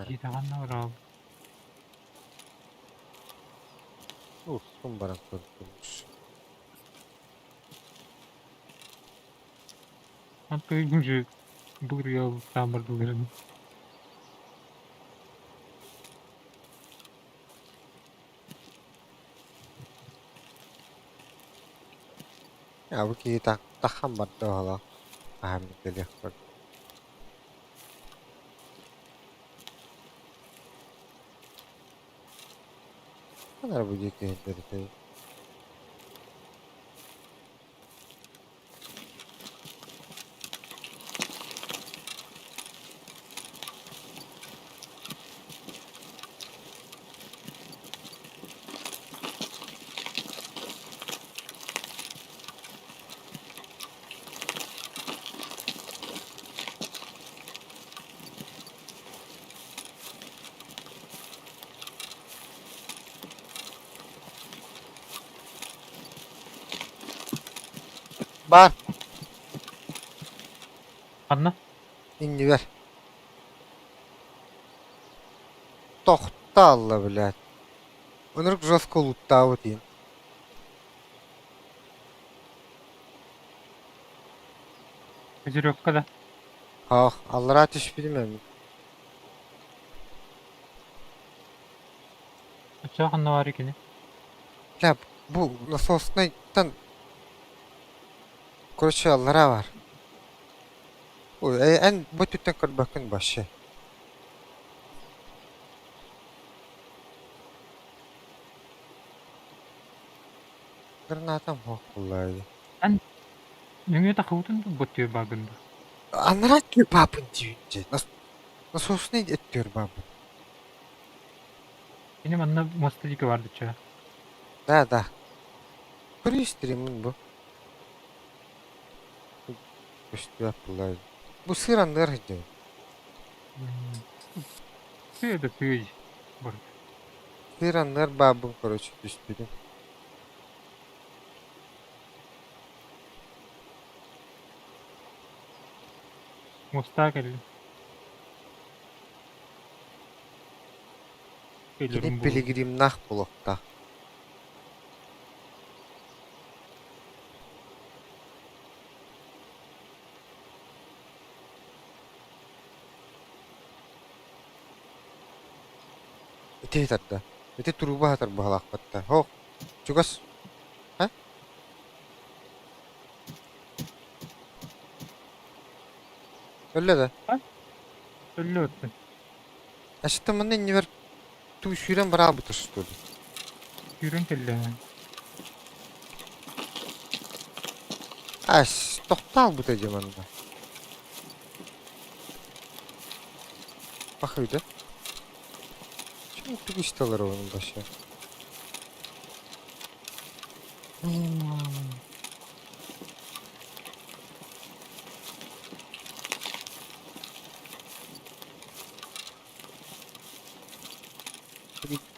Speaker 4: Киһитэ ханна олороҕун?
Speaker 1: Уруккун баран көрдүмүш.
Speaker 4: Антон же былыр таан бардыларын.
Speaker 1: Я бу киһи таххан барда оһоло. Аһам кэлиэх бар. Хантан эрэ бу диэки иһиллэр этэй? Бар,
Speaker 4: Ханна?
Speaker 1: иннибэр. Тохтоолло, блядь. Ынырык жестко луттаабыт иин.
Speaker 4: Озерёвка да.
Speaker 1: Ах, аллараа түспүтүм эми.
Speaker 4: Оччоҕо ханна баар кини?
Speaker 1: Бля, бу насоснайтан короче аллараа баар. Ой, эн бу өттүттэн көрбөккүн вообще. Гранатам суох буоллаҕа дии.
Speaker 4: Эн нөҥүө тахыбытын дуу бу баагын дуу?
Speaker 1: Анараа өттүгэр бааппын диибин дии. Насоснай өттүгэр бааппын.
Speaker 4: Кини манна муоста диэки баар дычча.
Speaker 1: Да, да. Көрүү стриммин бу. Көстүбэт буоллаҕа дии. Бу сыыр анныгар сылдьабын.
Speaker 4: Тыа да тыый. Бар.
Speaker 1: Сыыр анныгар баабын короче түспүтүм.
Speaker 4: Муостаҕа кэллим.
Speaker 1: Кини
Speaker 4: Өлөрүм буолуо.
Speaker 1: пилигримнаах буолуохтаах. Ити тарда. Ити туруба сатар быһалаахпатта. Һоох, чугас. Ха? Өллө да?
Speaker 4: Өллө өттүн.
Speaker 1: Ашта манна иннибэр туу сүүрэн бараабыта что ли?
Speaker 4: Сүүрэн кэллэ.
Speaker 1: Ас, тохтоолбута дии манна. Пахыйда. Чего тугу истэлэр ону вообще?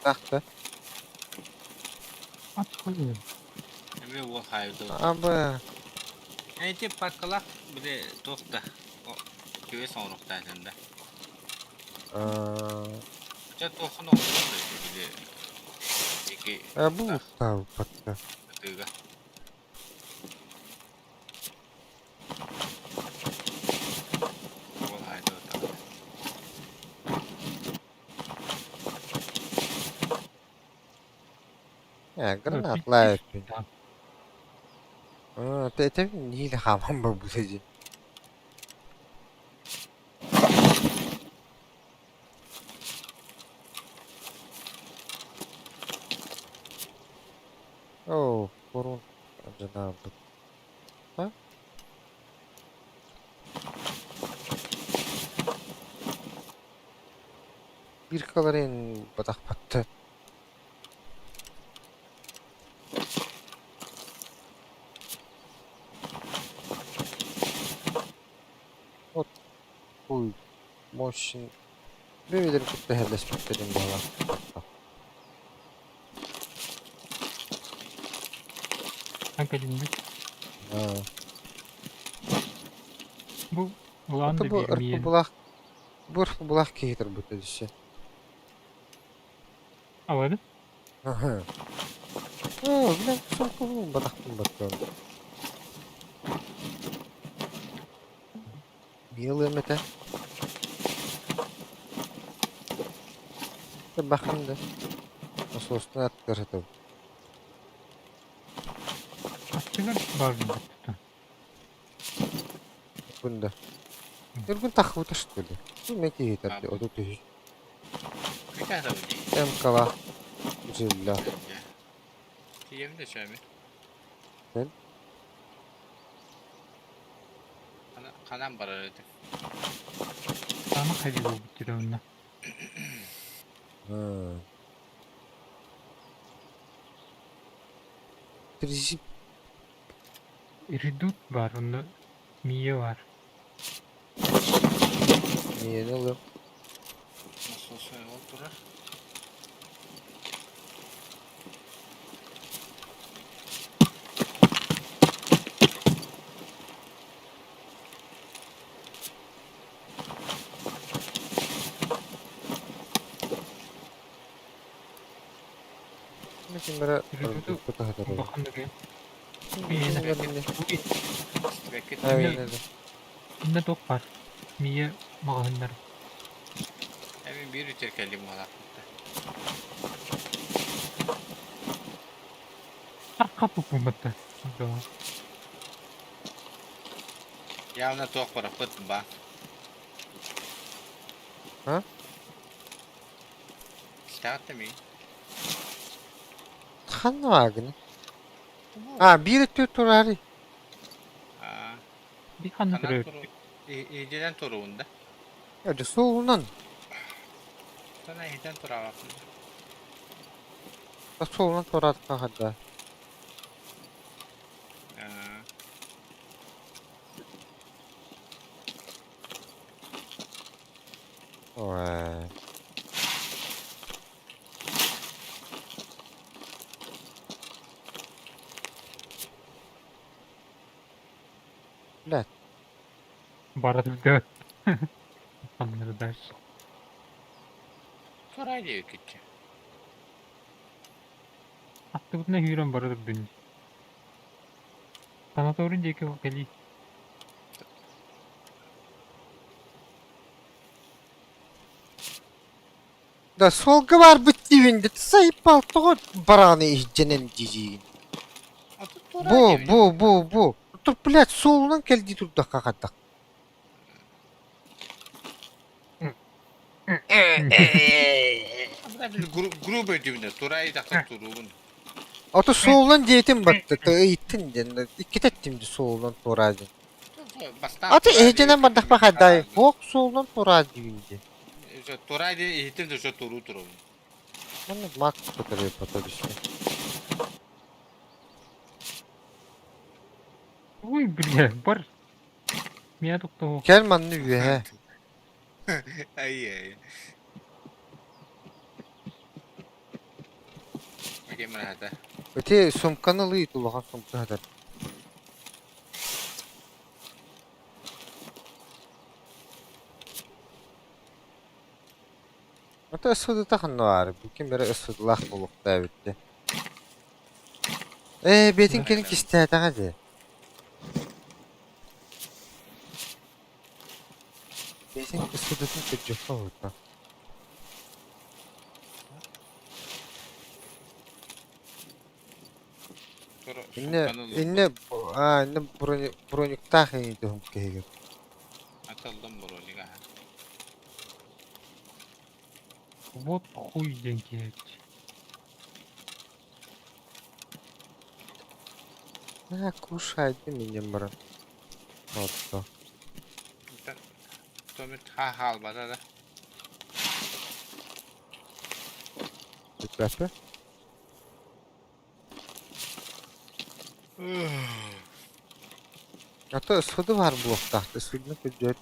Speaker 1: Тахта.
Speaker 4: Ат хуй.
Speaker 2: Эмиэ уол хаайбыта.
Speaker 1: Аба.
Speaker 2: Эти паркалаах били туох да күөс оҥоруохтаах да. Чэ туоххун оҥордун да били ики
Speaker 1: Бу устаабыппатта.
Speaker 2: ытыыга. Уол хаайда
Speaker 1: Гранат лаайппин. Тэ нэһиилэ хааман барбыта дии. Оо, курун дьанаабыт. А? Биркаларын батахпатта. Вот хуй мощный. Бэйэлэрин кытта эһэллэспиттэрин баҕалаах.
Speaker 4: Кэлинник.
Speaker 1: Аа.
Speaker 4: Бу улаан
Speaker 1: Это
Speaker 4: да
Speaker 1: бу
Speaker 4: биэрмиэн.
Speaker 1: ырпыбылаах бу ырпыбылаах киһи турбута дьише.
Speaker 4: Алады?
Speaker 1: Аха. Оо, бля, сумкабын батахпын баттан. Милым этэ. Бахан да. Насостан аттыгар сытабын.
Speaker 4: Аттыгар баар буолбут.
Speaker 1: Бunda. Ньургун таххыбыта что ли? Бу мен киһи тарды, 33.
Speaker 2: Кытаата бу
Speaker 1: МК-ла. Жилья.
Speaker 2: Тиийэбин да чөөмүн.
Speaker 1: Эн?
Speaker 2: Ханан барар этим.
Speaker 4: Аны хайдыы буолбут дии онно.
Speaker 1: Трижи
Speaker 4: Редут бар, онно Мия бар.
Speaker 1: миэни ылым.
Speaker 2: Насос ол турар.
Speaker 1: Кимнэрэ
Speaker 4: Редуту
Speaker 1: кытаһытар.
Speaker 4: улахан да Миэнэ.
Speaker 2: Истибэккит.
Speaker 4: Инна туох баар? Мия маҕаһыыннар.
Speaker 2: Эми биир үтер кэллим буолаахпытта.
Speaker 4: Арка пупуматта.
Speaker 2: Явно туох бараппыт ба.
Speaker 1: А?
Speaker 2: Истэҕит ми?
Speaker 1: Ханна агын? А, биир өттү турары.
Speaker 2: Аа,
Speaker 4: Би ханна
Speaker 2: ханан
Speaker 4: турар.
Speaker 2: туру. Иһдинэн туруунда.
Speaker 1: Öyle soğundan.
Speaker 2: Sana иһден турабаппын.
Speaker 1: Soğundan туратка хадда.
Speaker 2: Аа,
Speaker 1: Ой. Блядь.
Speaker 4: Бара түрдө. Ханна дальше.
Speaker 2: турай диэбиккитчэ.
Speaker 4: Аттыбытына күүрэн бара турдун. Санаторий диэки кэлии.
Speaker 1: Да солга бар бит сайпал того бараны иһдьэнэн дьиин.
Speaker 2: Аты турай
Speaker 1: Бу,
Speaker 2: диэбит.
Speaker 1: бу, бу, бу. Тур, блядь, суолунан кэлдии турдахха хаддах.
Speaker 2: Грубо өйдүүбүнэ турай тахсан туруубун.
Speaker 1: Ото суолунан диэтин батты, ыйыттын диэн, иккитеттим ди суолунан тура диэн.
Speaker 2: Бастаан
Speaker 1: Аты
Speaker 2: турай
Speaker 1: иһдьэнэн
Speaker 2: диэбиккит
Speaker 1: бардахпа хаддай, хоох суолунан тура диин ди.
Speaker 2: Турай диэн иһиттим да туруу туруубун.
Speaker 1: Манна мак көтөрө бата түсте.
Speaker 4: Ой, бля, бар. Мия тоқтоо.
Speaker 1: Кел манны үөһэ.
Speaker 2: Ай ай. Кемерата.
Speaker 1: Өте сумканы ылый тулахан сумка хатар. Ата ысыдыта ханна бар. Бүкін бері ысыдылақ болуқта бітті. Э, бетин келин кистәтәгә ди. Бетин ысыдытын көджөккә булды. Инне инне а инне брони брониктах инде хум кеге.
Speaker 2: Аталдым бронига.
Speaker 4: Вот хуй диэн киһи.
Speaker 1: А, кушай минем брат. Вот то.
Speaker 2: Томит ха халбата да.
Speaker 1: Бүппәпе. Ата ысыды бар блоктахты. Ысыдны көджөт.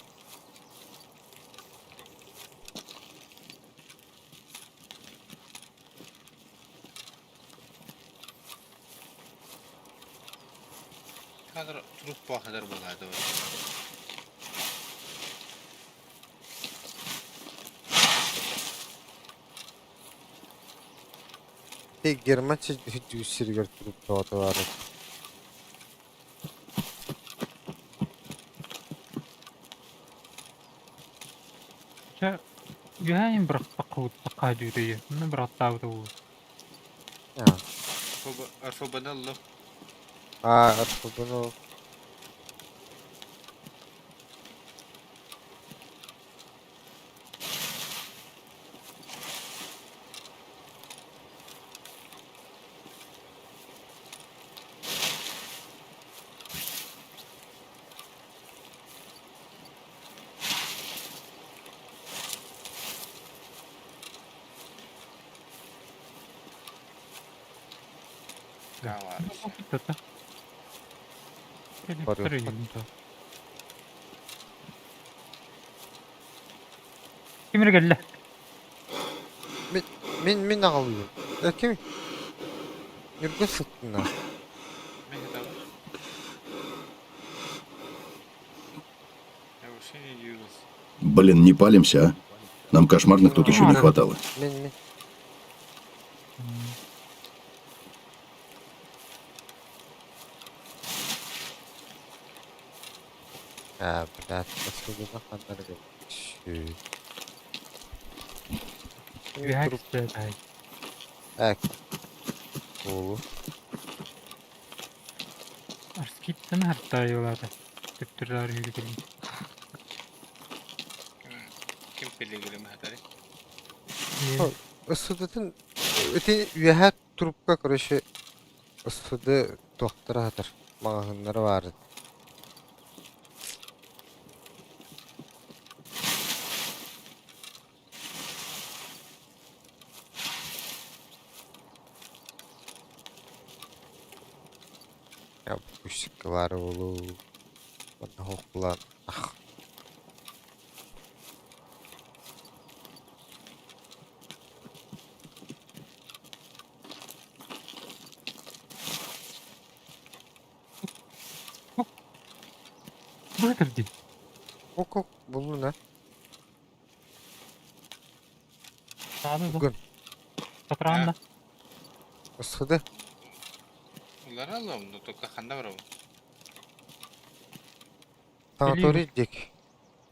Speaker 2: Kadar туруп бахадар болады.
Speaker 1: Те германча жүсергер туруп тоғаты бар.
Speaker 4: Ча юһаин бырахтаққыбыт таққа дүүрейе. Мына бырахтаабыта бу.
Speaker 1: Я.
Speaker 2: Арфобаны
Speaker 1: А, арфобаны.
Speaker 2: Товарищ.
Speaker 4: Ким эрэ кэллэ?
Speaker 1: Мин мин аҕалыым. Э, ким? Ньургун сыттына.
Speaker 2: Мин это Я вообще не двигался.
Speaker 8: Блин, не палимся, а? Нам кошмарных тут еще не хватало.
Speaker 1: Мин мин. А, блядь, посудина ханнар Шүү.
Speaker 4: Үһэ түстэй.
Speaker 1: Эк. Буолу.
Speaker 4: Арскиттан хартайылаата. Төптүрээр үүрүкэлин.
Speaker 2: Ким пилигрим хатары?
Speaker 1: Ысыдытын ити үөһэ трубка короче ысыды туохтара хатар маҕаһыыннара баар. Я пусикалар буолуу уонна хоһулаан ах
Speaker 4: Баатыр дии.
Speaker 1: Ок буллун а
Speaker 4: Саада да.
Speaker 1: Бүгүн
Speaker 4: Сатыраан да.
Speaker 1: ысыды
Speaker 2: Улар алам, но только ханда барабын.
Speaker 1: санаторий дик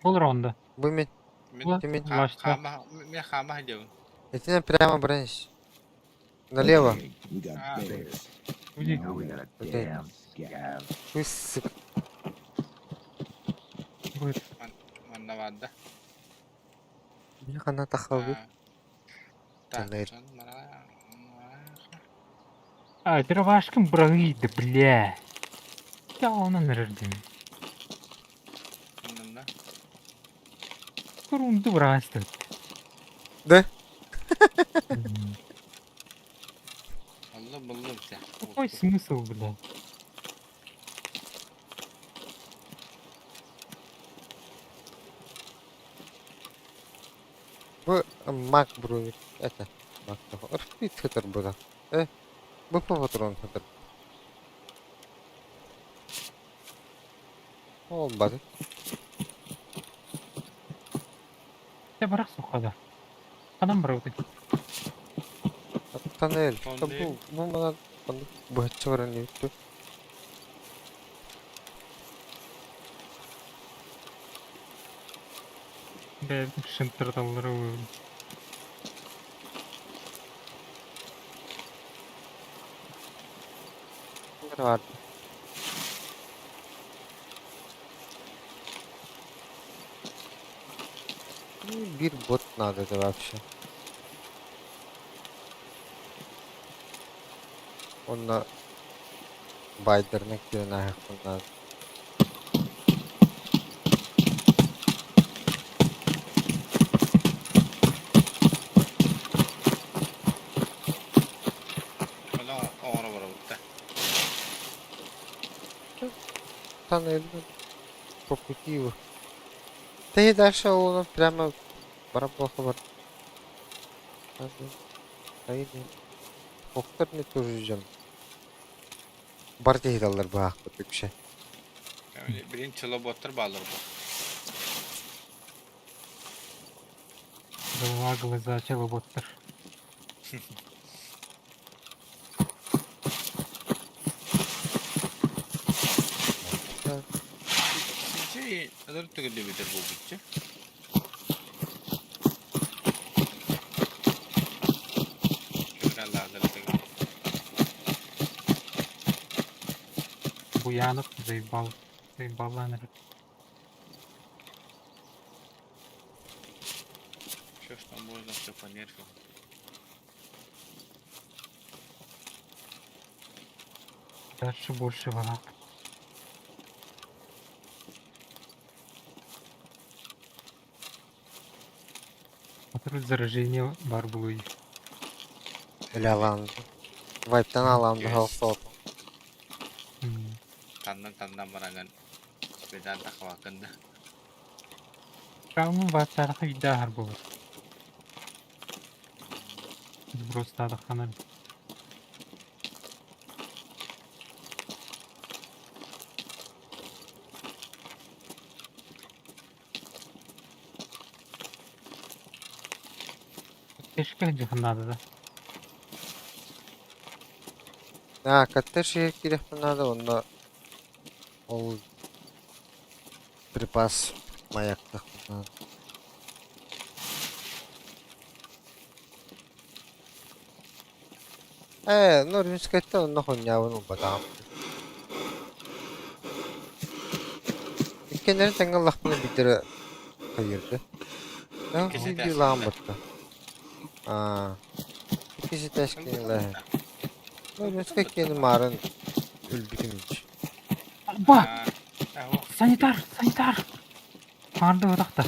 Speaker 4: Бол ронда.
Speaker 1: бу мин
Speaker 2: Мен
Speaker 1: Тимин
Speaker 4: Лашта.
Speaker 2: хама, мен хама делаю.
Speaker 1: итинэн прямо бранч налево
Speaker 2: А,
Speaker 4: Уйди.
Speaker 1: Окей. Высык
Speaker 4: Будет.
Speaker 2: манна баада.
Speaker 1: хана тахалбыт
Speaker 2: Так,
Speaker 1: Тоннель.
Speaker 2: сон мара.
Speaker 4: А, дровашкам бырагыйды, бля. Я онан эрэрдим.
Speaker 2: Манна.
Speaker 4: Курунду бырастыт.
Speaker 1: Да?
Speaker 2: Алла буллум те.
Speaker 4: Какой смысл, бля?
Speaker 1: Бу мак броник это мак ырпит хытыр буда э бу патрон хытыр ол бады
Speaker 4: Я барах сухада. Ханан барабыт.
Speaker 1: тоннель
Speaker 2: Тоннель.
Speaker 1: бу бу манан быһаччы баран үттү
Speaker 4: Бля, шынтырдаллары өлді.
Speaker 1: бар бир бот надо это вообще онно байдерны киирэн ааһыахпын наада
Speaker 2: Оно оңоро барабытта.
Speaker 1: Тоннель по пути его. Да и дальше он прямо барабаха бар. Охтар не тоже ждем. Бар дейдалар баах бүкше.
Speaker 2: Бирин челоботтар баалар бу.
Speaker 4: Голова глаза, чело боттар.
Speaker 2: Синчи адар түгүндө битер бу бутчу. Кемер азыр түгүн.
Speaker 4: Буянов заебал. Заебал
Speaker 2: Все, что можно, все по нервам.
Speaker 4: Дальше больше вода. Патруль заражения бар булуй.
Speaker 1: Лялан. Вайптан аалаам да
Speaker 2: Күөс.
Speaker 1: соҕотох.
Speaker 2: Таннан-таннан бараҥын бедаан тахабаккын да.
Speaker 4: Калмын бааччаарха үйдааһар буолар. Сбростаатаххына Кешке дьаһаннаада да.
Speaker 1: Аа, коттедж иһэр киириэхпин наада уонна ол припас маяктахпын наада. Ээ, ну Римскайтан онно хонньаабын ылбатаҕым. Иккиэннэрин тэҥҥэ ыллахпына биирдэрэ хайыырды.
Speaker 2: Иккис
Speaker 1: Биир
Speaker 2: этээс
Speaker 1: лаам
Speaker 2: ылла.
Speaker 1: батта. Аа, иккис этээс
Speaker 2: Ылбытым
Speaker 1: кинилэр.
Speaker 2: да.
Speaker 1: Ну,
Speaker 2: Ылбытым
Speaker 1: Римскай
Speaker 2: да.
Speaker 1: киэни маарын өлбүтүм ич.
Speaker 4: Ба!
Speaker 2: Аа, аһо.
Speaker 4: Санитар! Санитар! Хаарды батахта.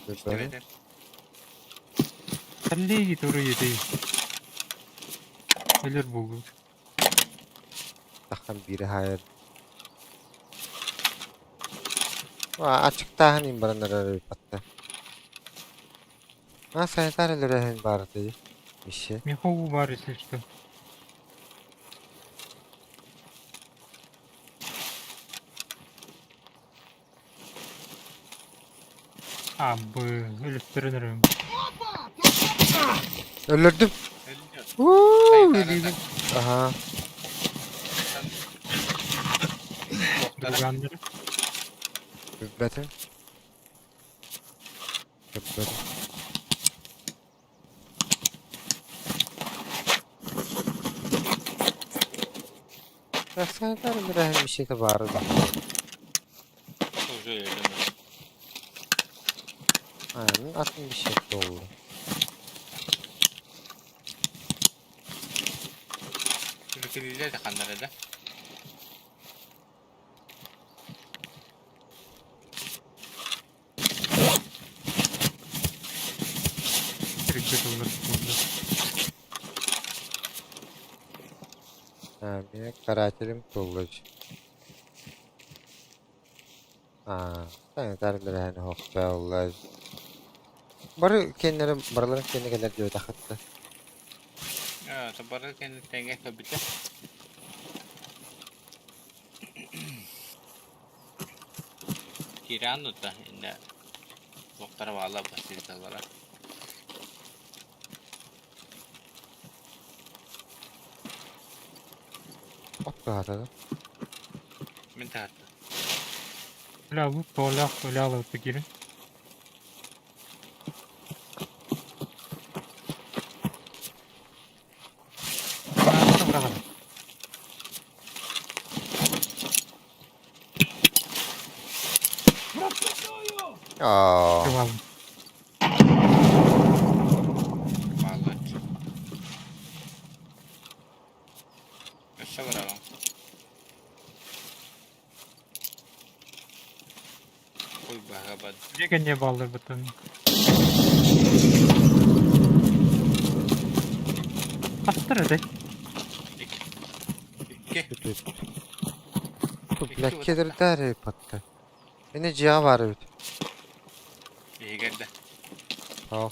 Speaker 1: Көрбөтүм.
Speaker 2: Истибэтим.
Speaker 4: Коллеги туры етэй. Өлөр буолбут.
Speaker 1: Таххан биири хаайар. Ачыктааһын иин баран эрэр батта. А, санитар өлөрөһүн баарытый. Иши.
Speaker 4: Михоу бар, если что. А, б, өлөттөрөн өрөм.
Speaker 1: Өлөрдүм.
Speaker 2: Өлдө.
Speaker 1: Уу,
Speaker 2: Санитар
Speaker 1: илиибин. Аха.
Speaker 2: Туохтара.
Speaker 4: Друганнары.
Speaker 1: Билбэтим. Көрбөтүм. Санитар өлөрөһүн миссията баара да.
Speaker 2: Уже өлдө.
Speaker 1: Aynen атын миссията буолла.
Speaker 2: Үлүкүлүлэр да ханнара да.
Speaker 4: Триггер ыллар буолла.
Speaker 1: А, менин карателим туолла. Аа, санитар өлөрөһүн оһохтооллар. Бары киэннэрэ барыларын киэнэ кэлэр диэбэтэххит да.
Speaker 2: Аа, табары кэннэ тэҥҥэ көрбүтэ. Киирэн да иннэ туохтара баалла бассыыталара.
Speaker 1: От баһата да.
Speaker 2: Мин таһатта.
Speaker 4: Бля, лут туолаах өлө киирин. Быраҕар.
Speaker 1: Аа,
Speaker 4: Чувал.
Speaker 2: Баалла. Өссө барабын. Ой, баһа бад.
Speaker 4: Где не баллар бытын. Аттар этэй.
Speaker 2: Икки.
Speaker 1: бүт. Бу бля кедердер батта. Эне жиа бар эбит.
Speaker 2: Иһигэр да.
Speaker 1: Аа,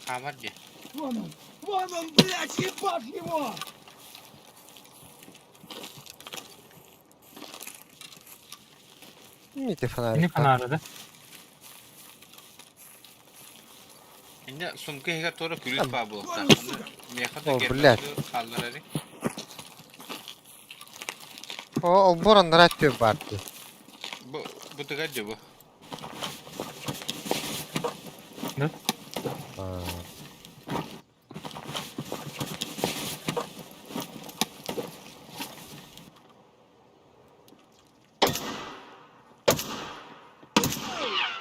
Speaker 2: Хаамар дии.
Speaker 3: Вон он! Вон он, блядь, ебашь его!
Speaker 1: Мите
Speaker 4: Ini
Speaker 1: фонарик.
Speaker 4: фонары да.
Speaker 2: Инде сумка иһигэр туора күлүс баа буолуохтаах. Миэхэ да
Speaker 1: О, блядь.
Speaker 2: хааллар эри.
Speaker 1: О, олбор аннара түп барды.
Speaker 2: Бу бу тыгар дии бу.
Speaker 1: Аа.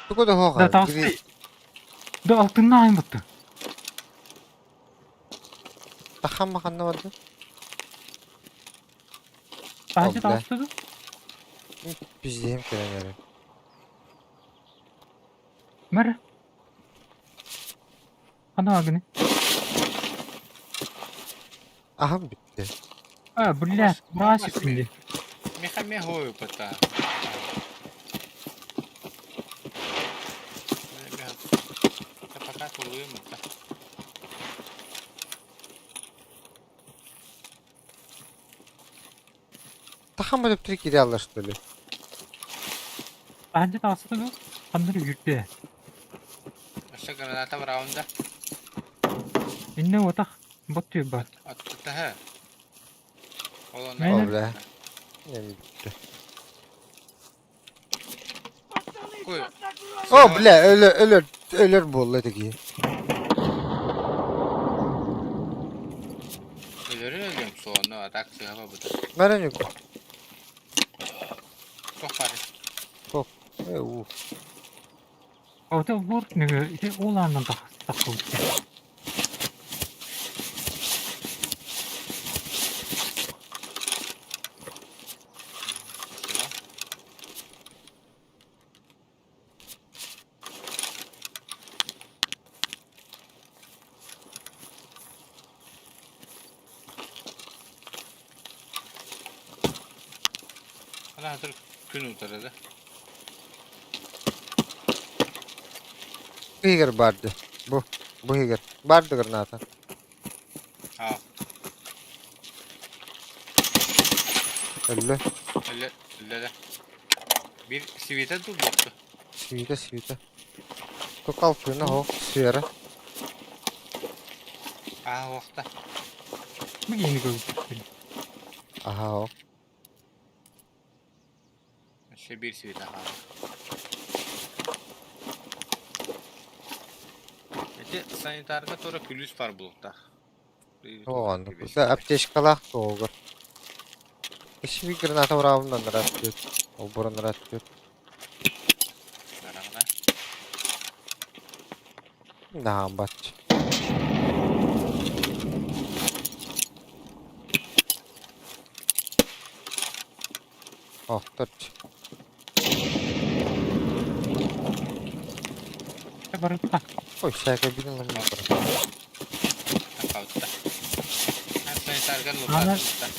Speaker 1: Тугу да
Speaker 4: Да
Speaker 1: хоға.
Speaker 4: таҕысты. Да алтынна айын бытты.
Speaker 1: Тахан маханна барды.
Speaker 4: Таһычы
Speaker 1: бля.
Speaker 4: таҕысты да.
Speaker 1: Биздейм келен яры.
Speaker 4: Мэр. Ана агыны.
Speaker 1: Аһым бүттэ.
Speaker 4: А, блядь, брасик или.
Speaker 2: Меха мехою пота. Пока тулуем это.
Speaker 1: Тахам өлөптүр киирэ алла что ли?
Speaker 4: Bence de aslında ханнары үрдэ.
Speaker 2: Өссө граната раунда.
Speaker 4: Инне отах бот бат.
Speaker 2: Аттаха. Ол
Speaker 4: Мэн-
Speaker 1: О, бля. Эм бүттэ.
Speaker 2: Кой.
Speaker 1: О, бля, өлөр, өлөр, өлөр буолла этики.
Speaker 2: Өлөрүн өлүм суону атак сыһаба быта.
Speaker 1: Мәрен юк.
Speaker 2: Тох бары.
Speaker 1: Э, у.
Speaker 4: Ота бур нүгө ити улааннан тахсыбыт.
Speaker 2: Ана хатыр күн утарады.
Speaker 1: Бу иһигэр барды. Бу, бу иһигэр. Барды граната.
Speaker 2: Аа.
Speaker 1: Өллө.
Speaker 2: Өлө, өллө да. Бир света тулбукту.
Speaker 1: Свита, свита. Тукал күнэ хо, сфера.
Speaker 2: Аа, уақта.
Speaker 4: Бу киһини көрбүт.
Speaker 1: Аха, о.
Speaker 2: Өссө бир света хаалла. Эти санитарга тура күлүс бар булуктах.
Speaker 1: Оҕон. Да, аптечкалаах туогар. Ишби граната ураабынан ырааттыыр. Олборон ырааттыыр.
Speaker 2: Барагына.
Speaker 1: Наһаан бачча. Охторч.
Speaker 4: Барытта.
Speaker 1: Ой, всякое бин ылым бар.
Speaker 2: Акаутта. Санитарга
Speaker 4: Ана-
Speaker 2: луктар.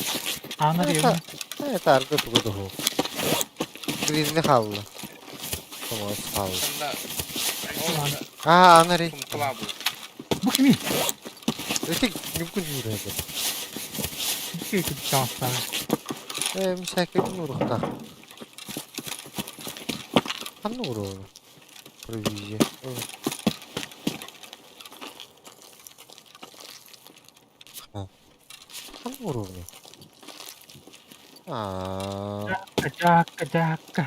Speaker 4: Аана
Speaker 1: Это,
Speaker 4: диэн.
Speaker 1: это арга тугу духу. Гризли хаалла. Томос хаалла.
Speaker 2: Сонда
Speaker 1: Аа, анари.
Speaker 2: Кумкала бу.
Speaker 4: Бу кими?
Speaker 1: Эти нүкүн юреді.
Speaker 4: Бу кими таастаа.
Speaker 1: Э, всякое бин урухтах. Ханна уругу? Провизия. Ханна уругу? Аа,
Speaker 4: Жаакка, жаакка.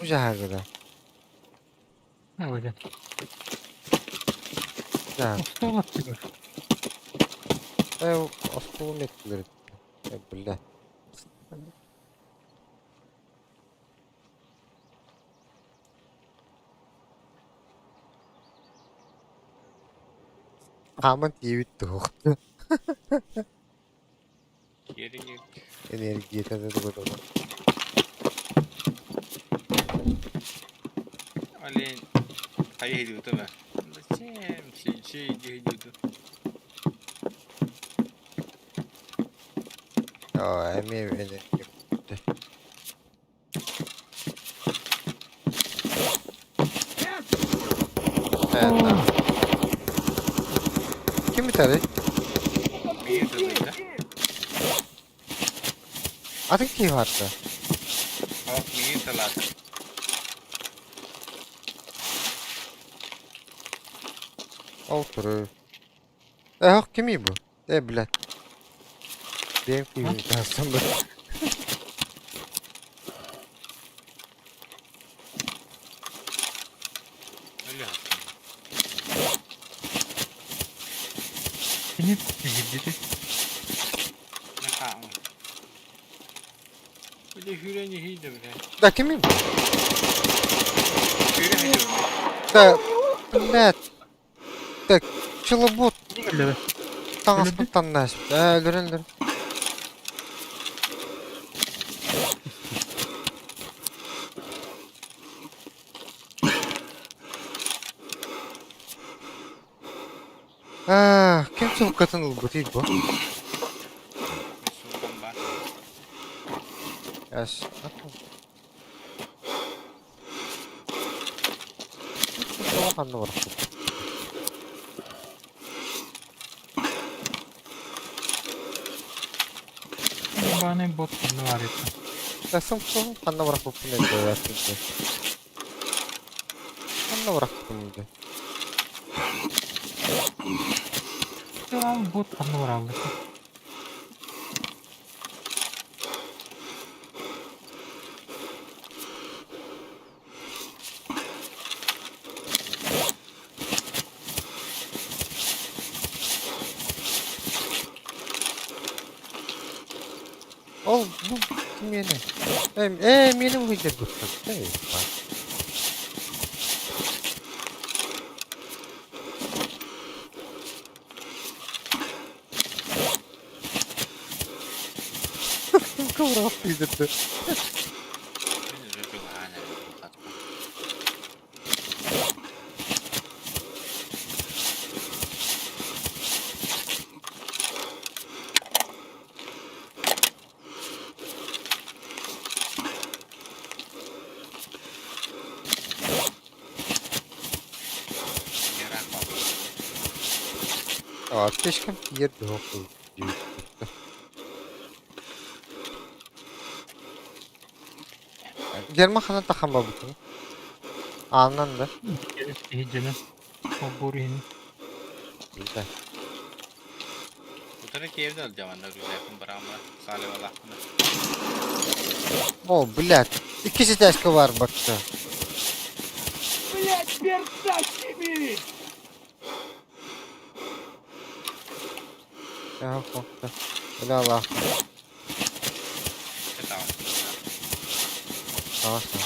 Speaker 1: ужаһагыда.
Speaker 4: Ой,
Speaker 1: Да.
Speaker 4: Остуол аттыгар.
Speaker 1: Э, остуол меттилер. Э, бля. Хааман тиийбит туох.
Speaker 2: Yeri
Speaker 1: Энергията да тугу
Speaker 2: Олень. Поедет туда. Зачем? Сейчас иди иди.
Speaker 1: Аа, эми энергия. Это. Ким битәрий?
Speaker 2: Bir de да.
Speaker 1: Атын киһи барда.
Speaker 2: Ох, мир талат.
Speaker 1: Ол туру. Э, ох, кимий бу? Э, блядь. Бэйэм киһини таһсан бар.
Speaker 2: Öyle.
Speaker 4: Кини киирдити.
Speaker 2: Ne ha? Bir de hüreni hiydi bile.
Speaker 1: Да, кимий бу?
Speaker 2: Hüre hiydi bile.
Speaker 1: Да, блядь. Так, челобот
Speaker 4: Кэллэ.
Speaker 1: таҥаспын таннаспыт. Э, өлөрөн өлөрөн. Аа, ким сылкатын ылбытый бу? Эс. Ханна барбыт?
Speaker 4: Ебаный бот ханна баар этэ.
Speaker 1: Эсэм ханна барбыппын өйдөөбөппүн. Ханна барбыппын дии.
Speaker 4: Сылаал бот ханна бараллар.
Speaker 1: Ол бу кимиэнэ? Э, э миэнэ уһуйдарбыттар. Эй, Кыбырап кыйдырды.
Speaker 2: Мин уже чугаһаан эрэбин хатта. Ыраах баҕайы.
Speaker 1: А, слишком тиийэр бөҕө Герман ханан тахан барбытын? Аанынан да?
Speaker 4: Иһдьэнэн. Холбуур иһин.
Speaker 1: Билбэт.
Speaker 2: Утары киэбин ылдьаманна рюкзакпын барааммын саалевалаахпына.
Speaker 1: О, блядь. Иккис этээскэ баар барта.
Speaker 3: Блять, перца сними!
Speaker 1: Бля, Аллах.
Speaker 2: Даҕаны.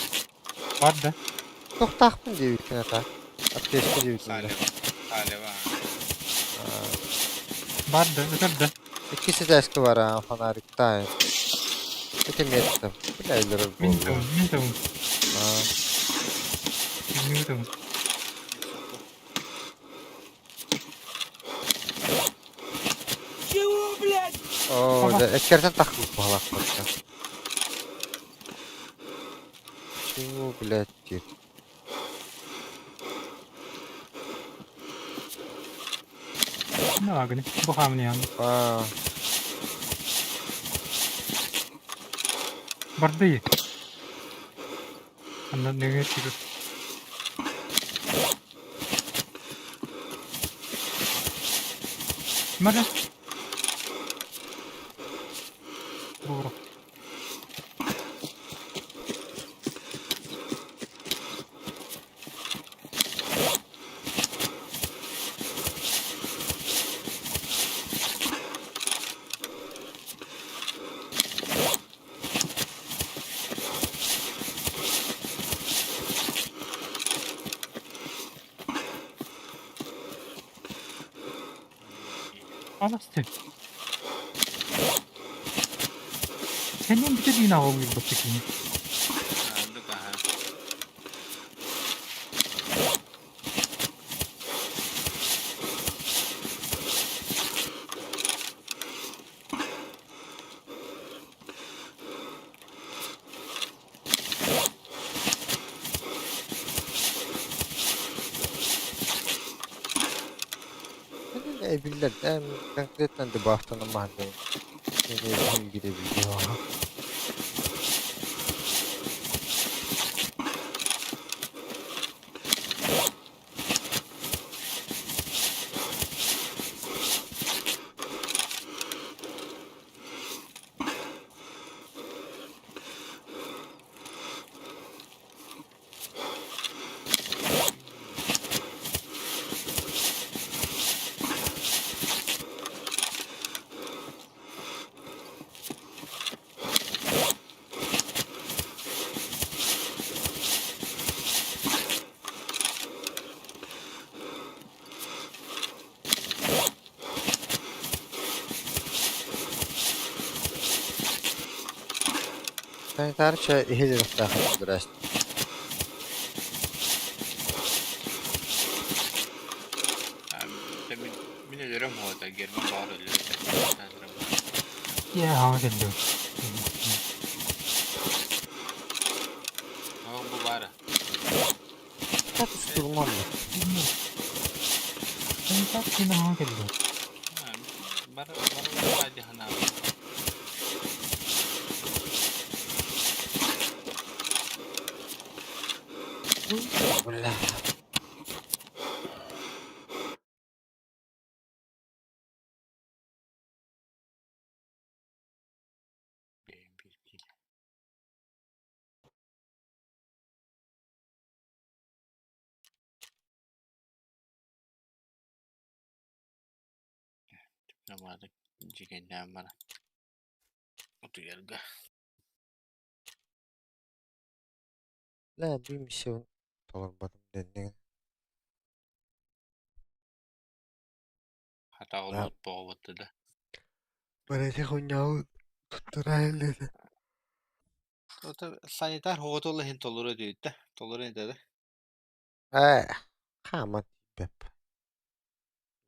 Speaker 4: Бар да.
Speaker 1: Тохтаахпын диэбиккин ата. Аптечка диэбитин да.
Speaker 2: Саалева. Саалева.
Speaker 4: Бар да, өтөр да.
Speaker 1: Иккис этээскэ бар аа, фонариктаайын. Ити миэттим. Бля, өлөрөр
Speaker 4: Мин
Speaker 1: буолла.
Speaker 4: тылым, мин тылым.
Speaker 1: Аа,
Speaker 4: Мин тылым.
Speaker 3: Чего, блядь?
Speaker 1: Оо, дьэ, эккэртэн таххыбыт баҕалаах барта. Чего, блядь, диир.
Speaker 4: Не агни. Бу хаамньыйан.
Speaker 1: Аа,
Speaker 4: Барды. Анна нөҥүө тигир. Мара. Буро. Анасты. Сенен бүтэ диин аҕалыырбат кини.
Speaker 2: Оннук аһа.
Speaker 1: Эбиллэр эм конкретно дебафтанамаһын Мин билэ Санитарча иһилиэхтээх здрасте.
Speaker 2: Мин мин өлөрөм уота Герман баҕар өлөрөтө.
Speaker 4: Я хаҥа кэллим.
Speaker 1: Штурмаммыт.
Speaker 4: Санитар ким аһаҕа кэллэ?
Speaker 2: Бары бары бары ханаабыт.
Speaker 1: Бля.
Speaker 2: Бэйэм биир киилэ. Намаадык дьиҥэннээн баран утуйарга.
Speaker 1: Бля, биир миссиябын толорботум дэннигин.
Speaker 2: Хата
Speaker 1: Да.
Speaker 2: олуут буолбатта да.
Speaker 1: Барыта хунньаҕы туттара иһиллиэтэ.
Speaker 2: Ото санитар оҕото иһин толору диэбит да, толору этэ да.
Speaker 1: Ээ, хааман тиийбэп.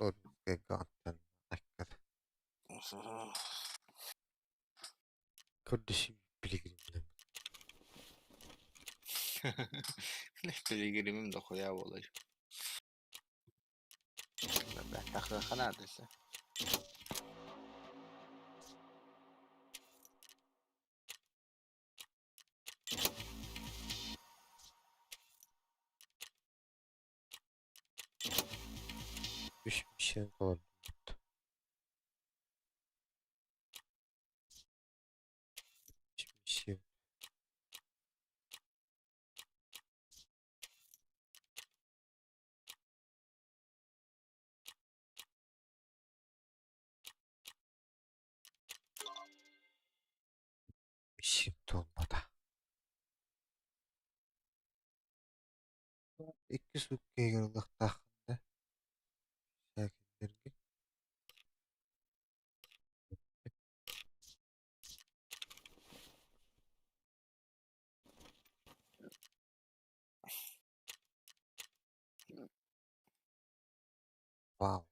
Speaker 1: Аттан Көрдөсүү билигин.
Speaker 2: Пилигримим дохуя буолар. Тахыаха наада өссө.
Speaker 1: Үс миссияны толордубут. Үс миссия. Миссиям туолбата. Икки суукка иһигэр ылыахтааххын да, сээкэйдэргэ. Вау.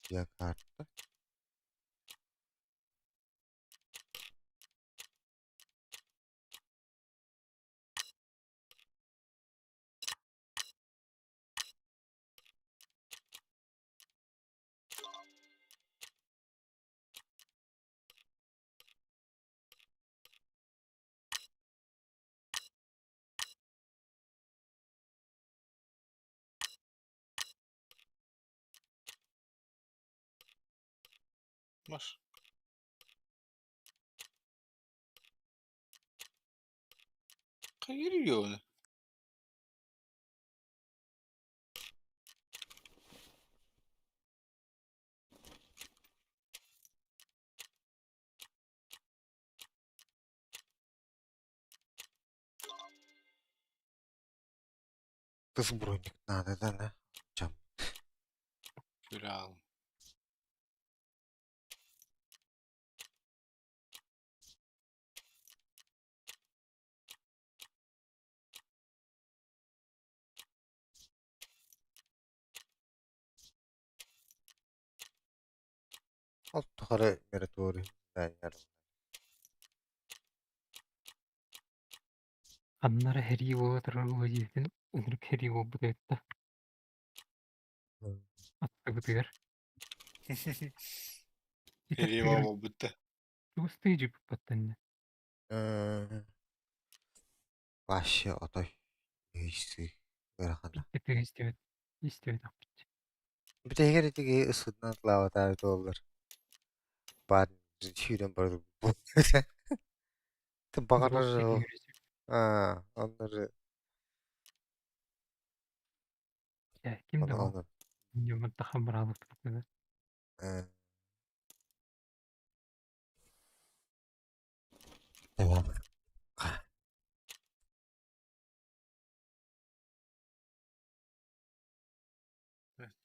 Speaker 1: Я карта.
Speaker 2: Маш. Хайыр оны.
Speaker 1: Тыс броник надо да на. Чам.
Speaker 2: Күрал.
Speaker 1: Ол тухары мираторий дайар.
Speaker 4: Аннара сэрии буола турар буолуо диэбитин ынырык сэрии буолбут эбит да аттыбытыгар.
Speaker 2: Сэрии буолбут да.
Speaker 4: Чугастыы дьыппаттан
Speaker 1: Вообще отой ыйсыы ыарахана.
Speaker 4: Биирдэ истибэт истибэтэхпит.
Speaker 1: Бүтэһигэр итиги ысытынан лаабатаабыт буоллар. Баар сүүрэн барар Баҕарар аа оннору
Speaker 4: Ким да ол ньымматтахан быраабыт
Speaker 1: Tamam.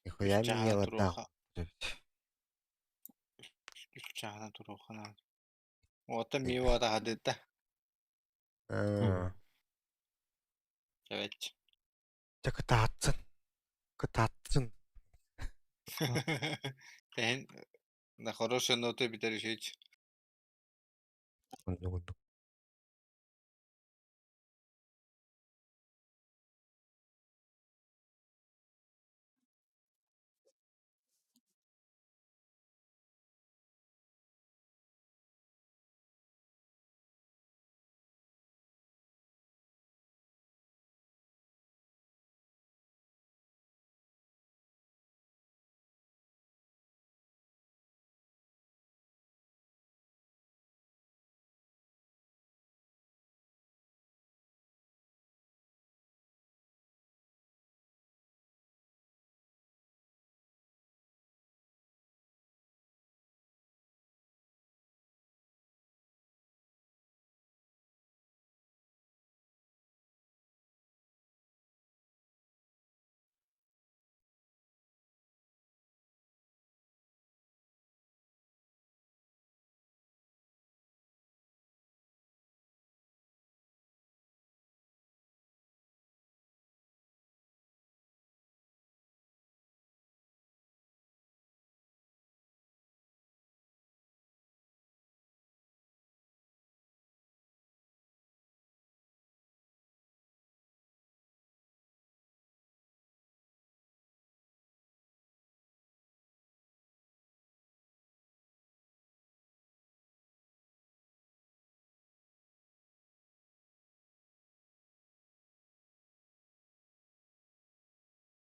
Speaker 1: Нихуя
Speaker 2: Үс
Speaker 1: миэлэрдээх
Speaker 2: туруоха. Үс чааһынан туруоха наада. Уота мио атаһадыта. Эбэт.
Speaker 1: Дьэ кытаатсын. Кытаатсын.
Speaker 2: Тэһин на хорошей ноте бүтэр үчүгэй.
Speaker 1: Оннук оннук.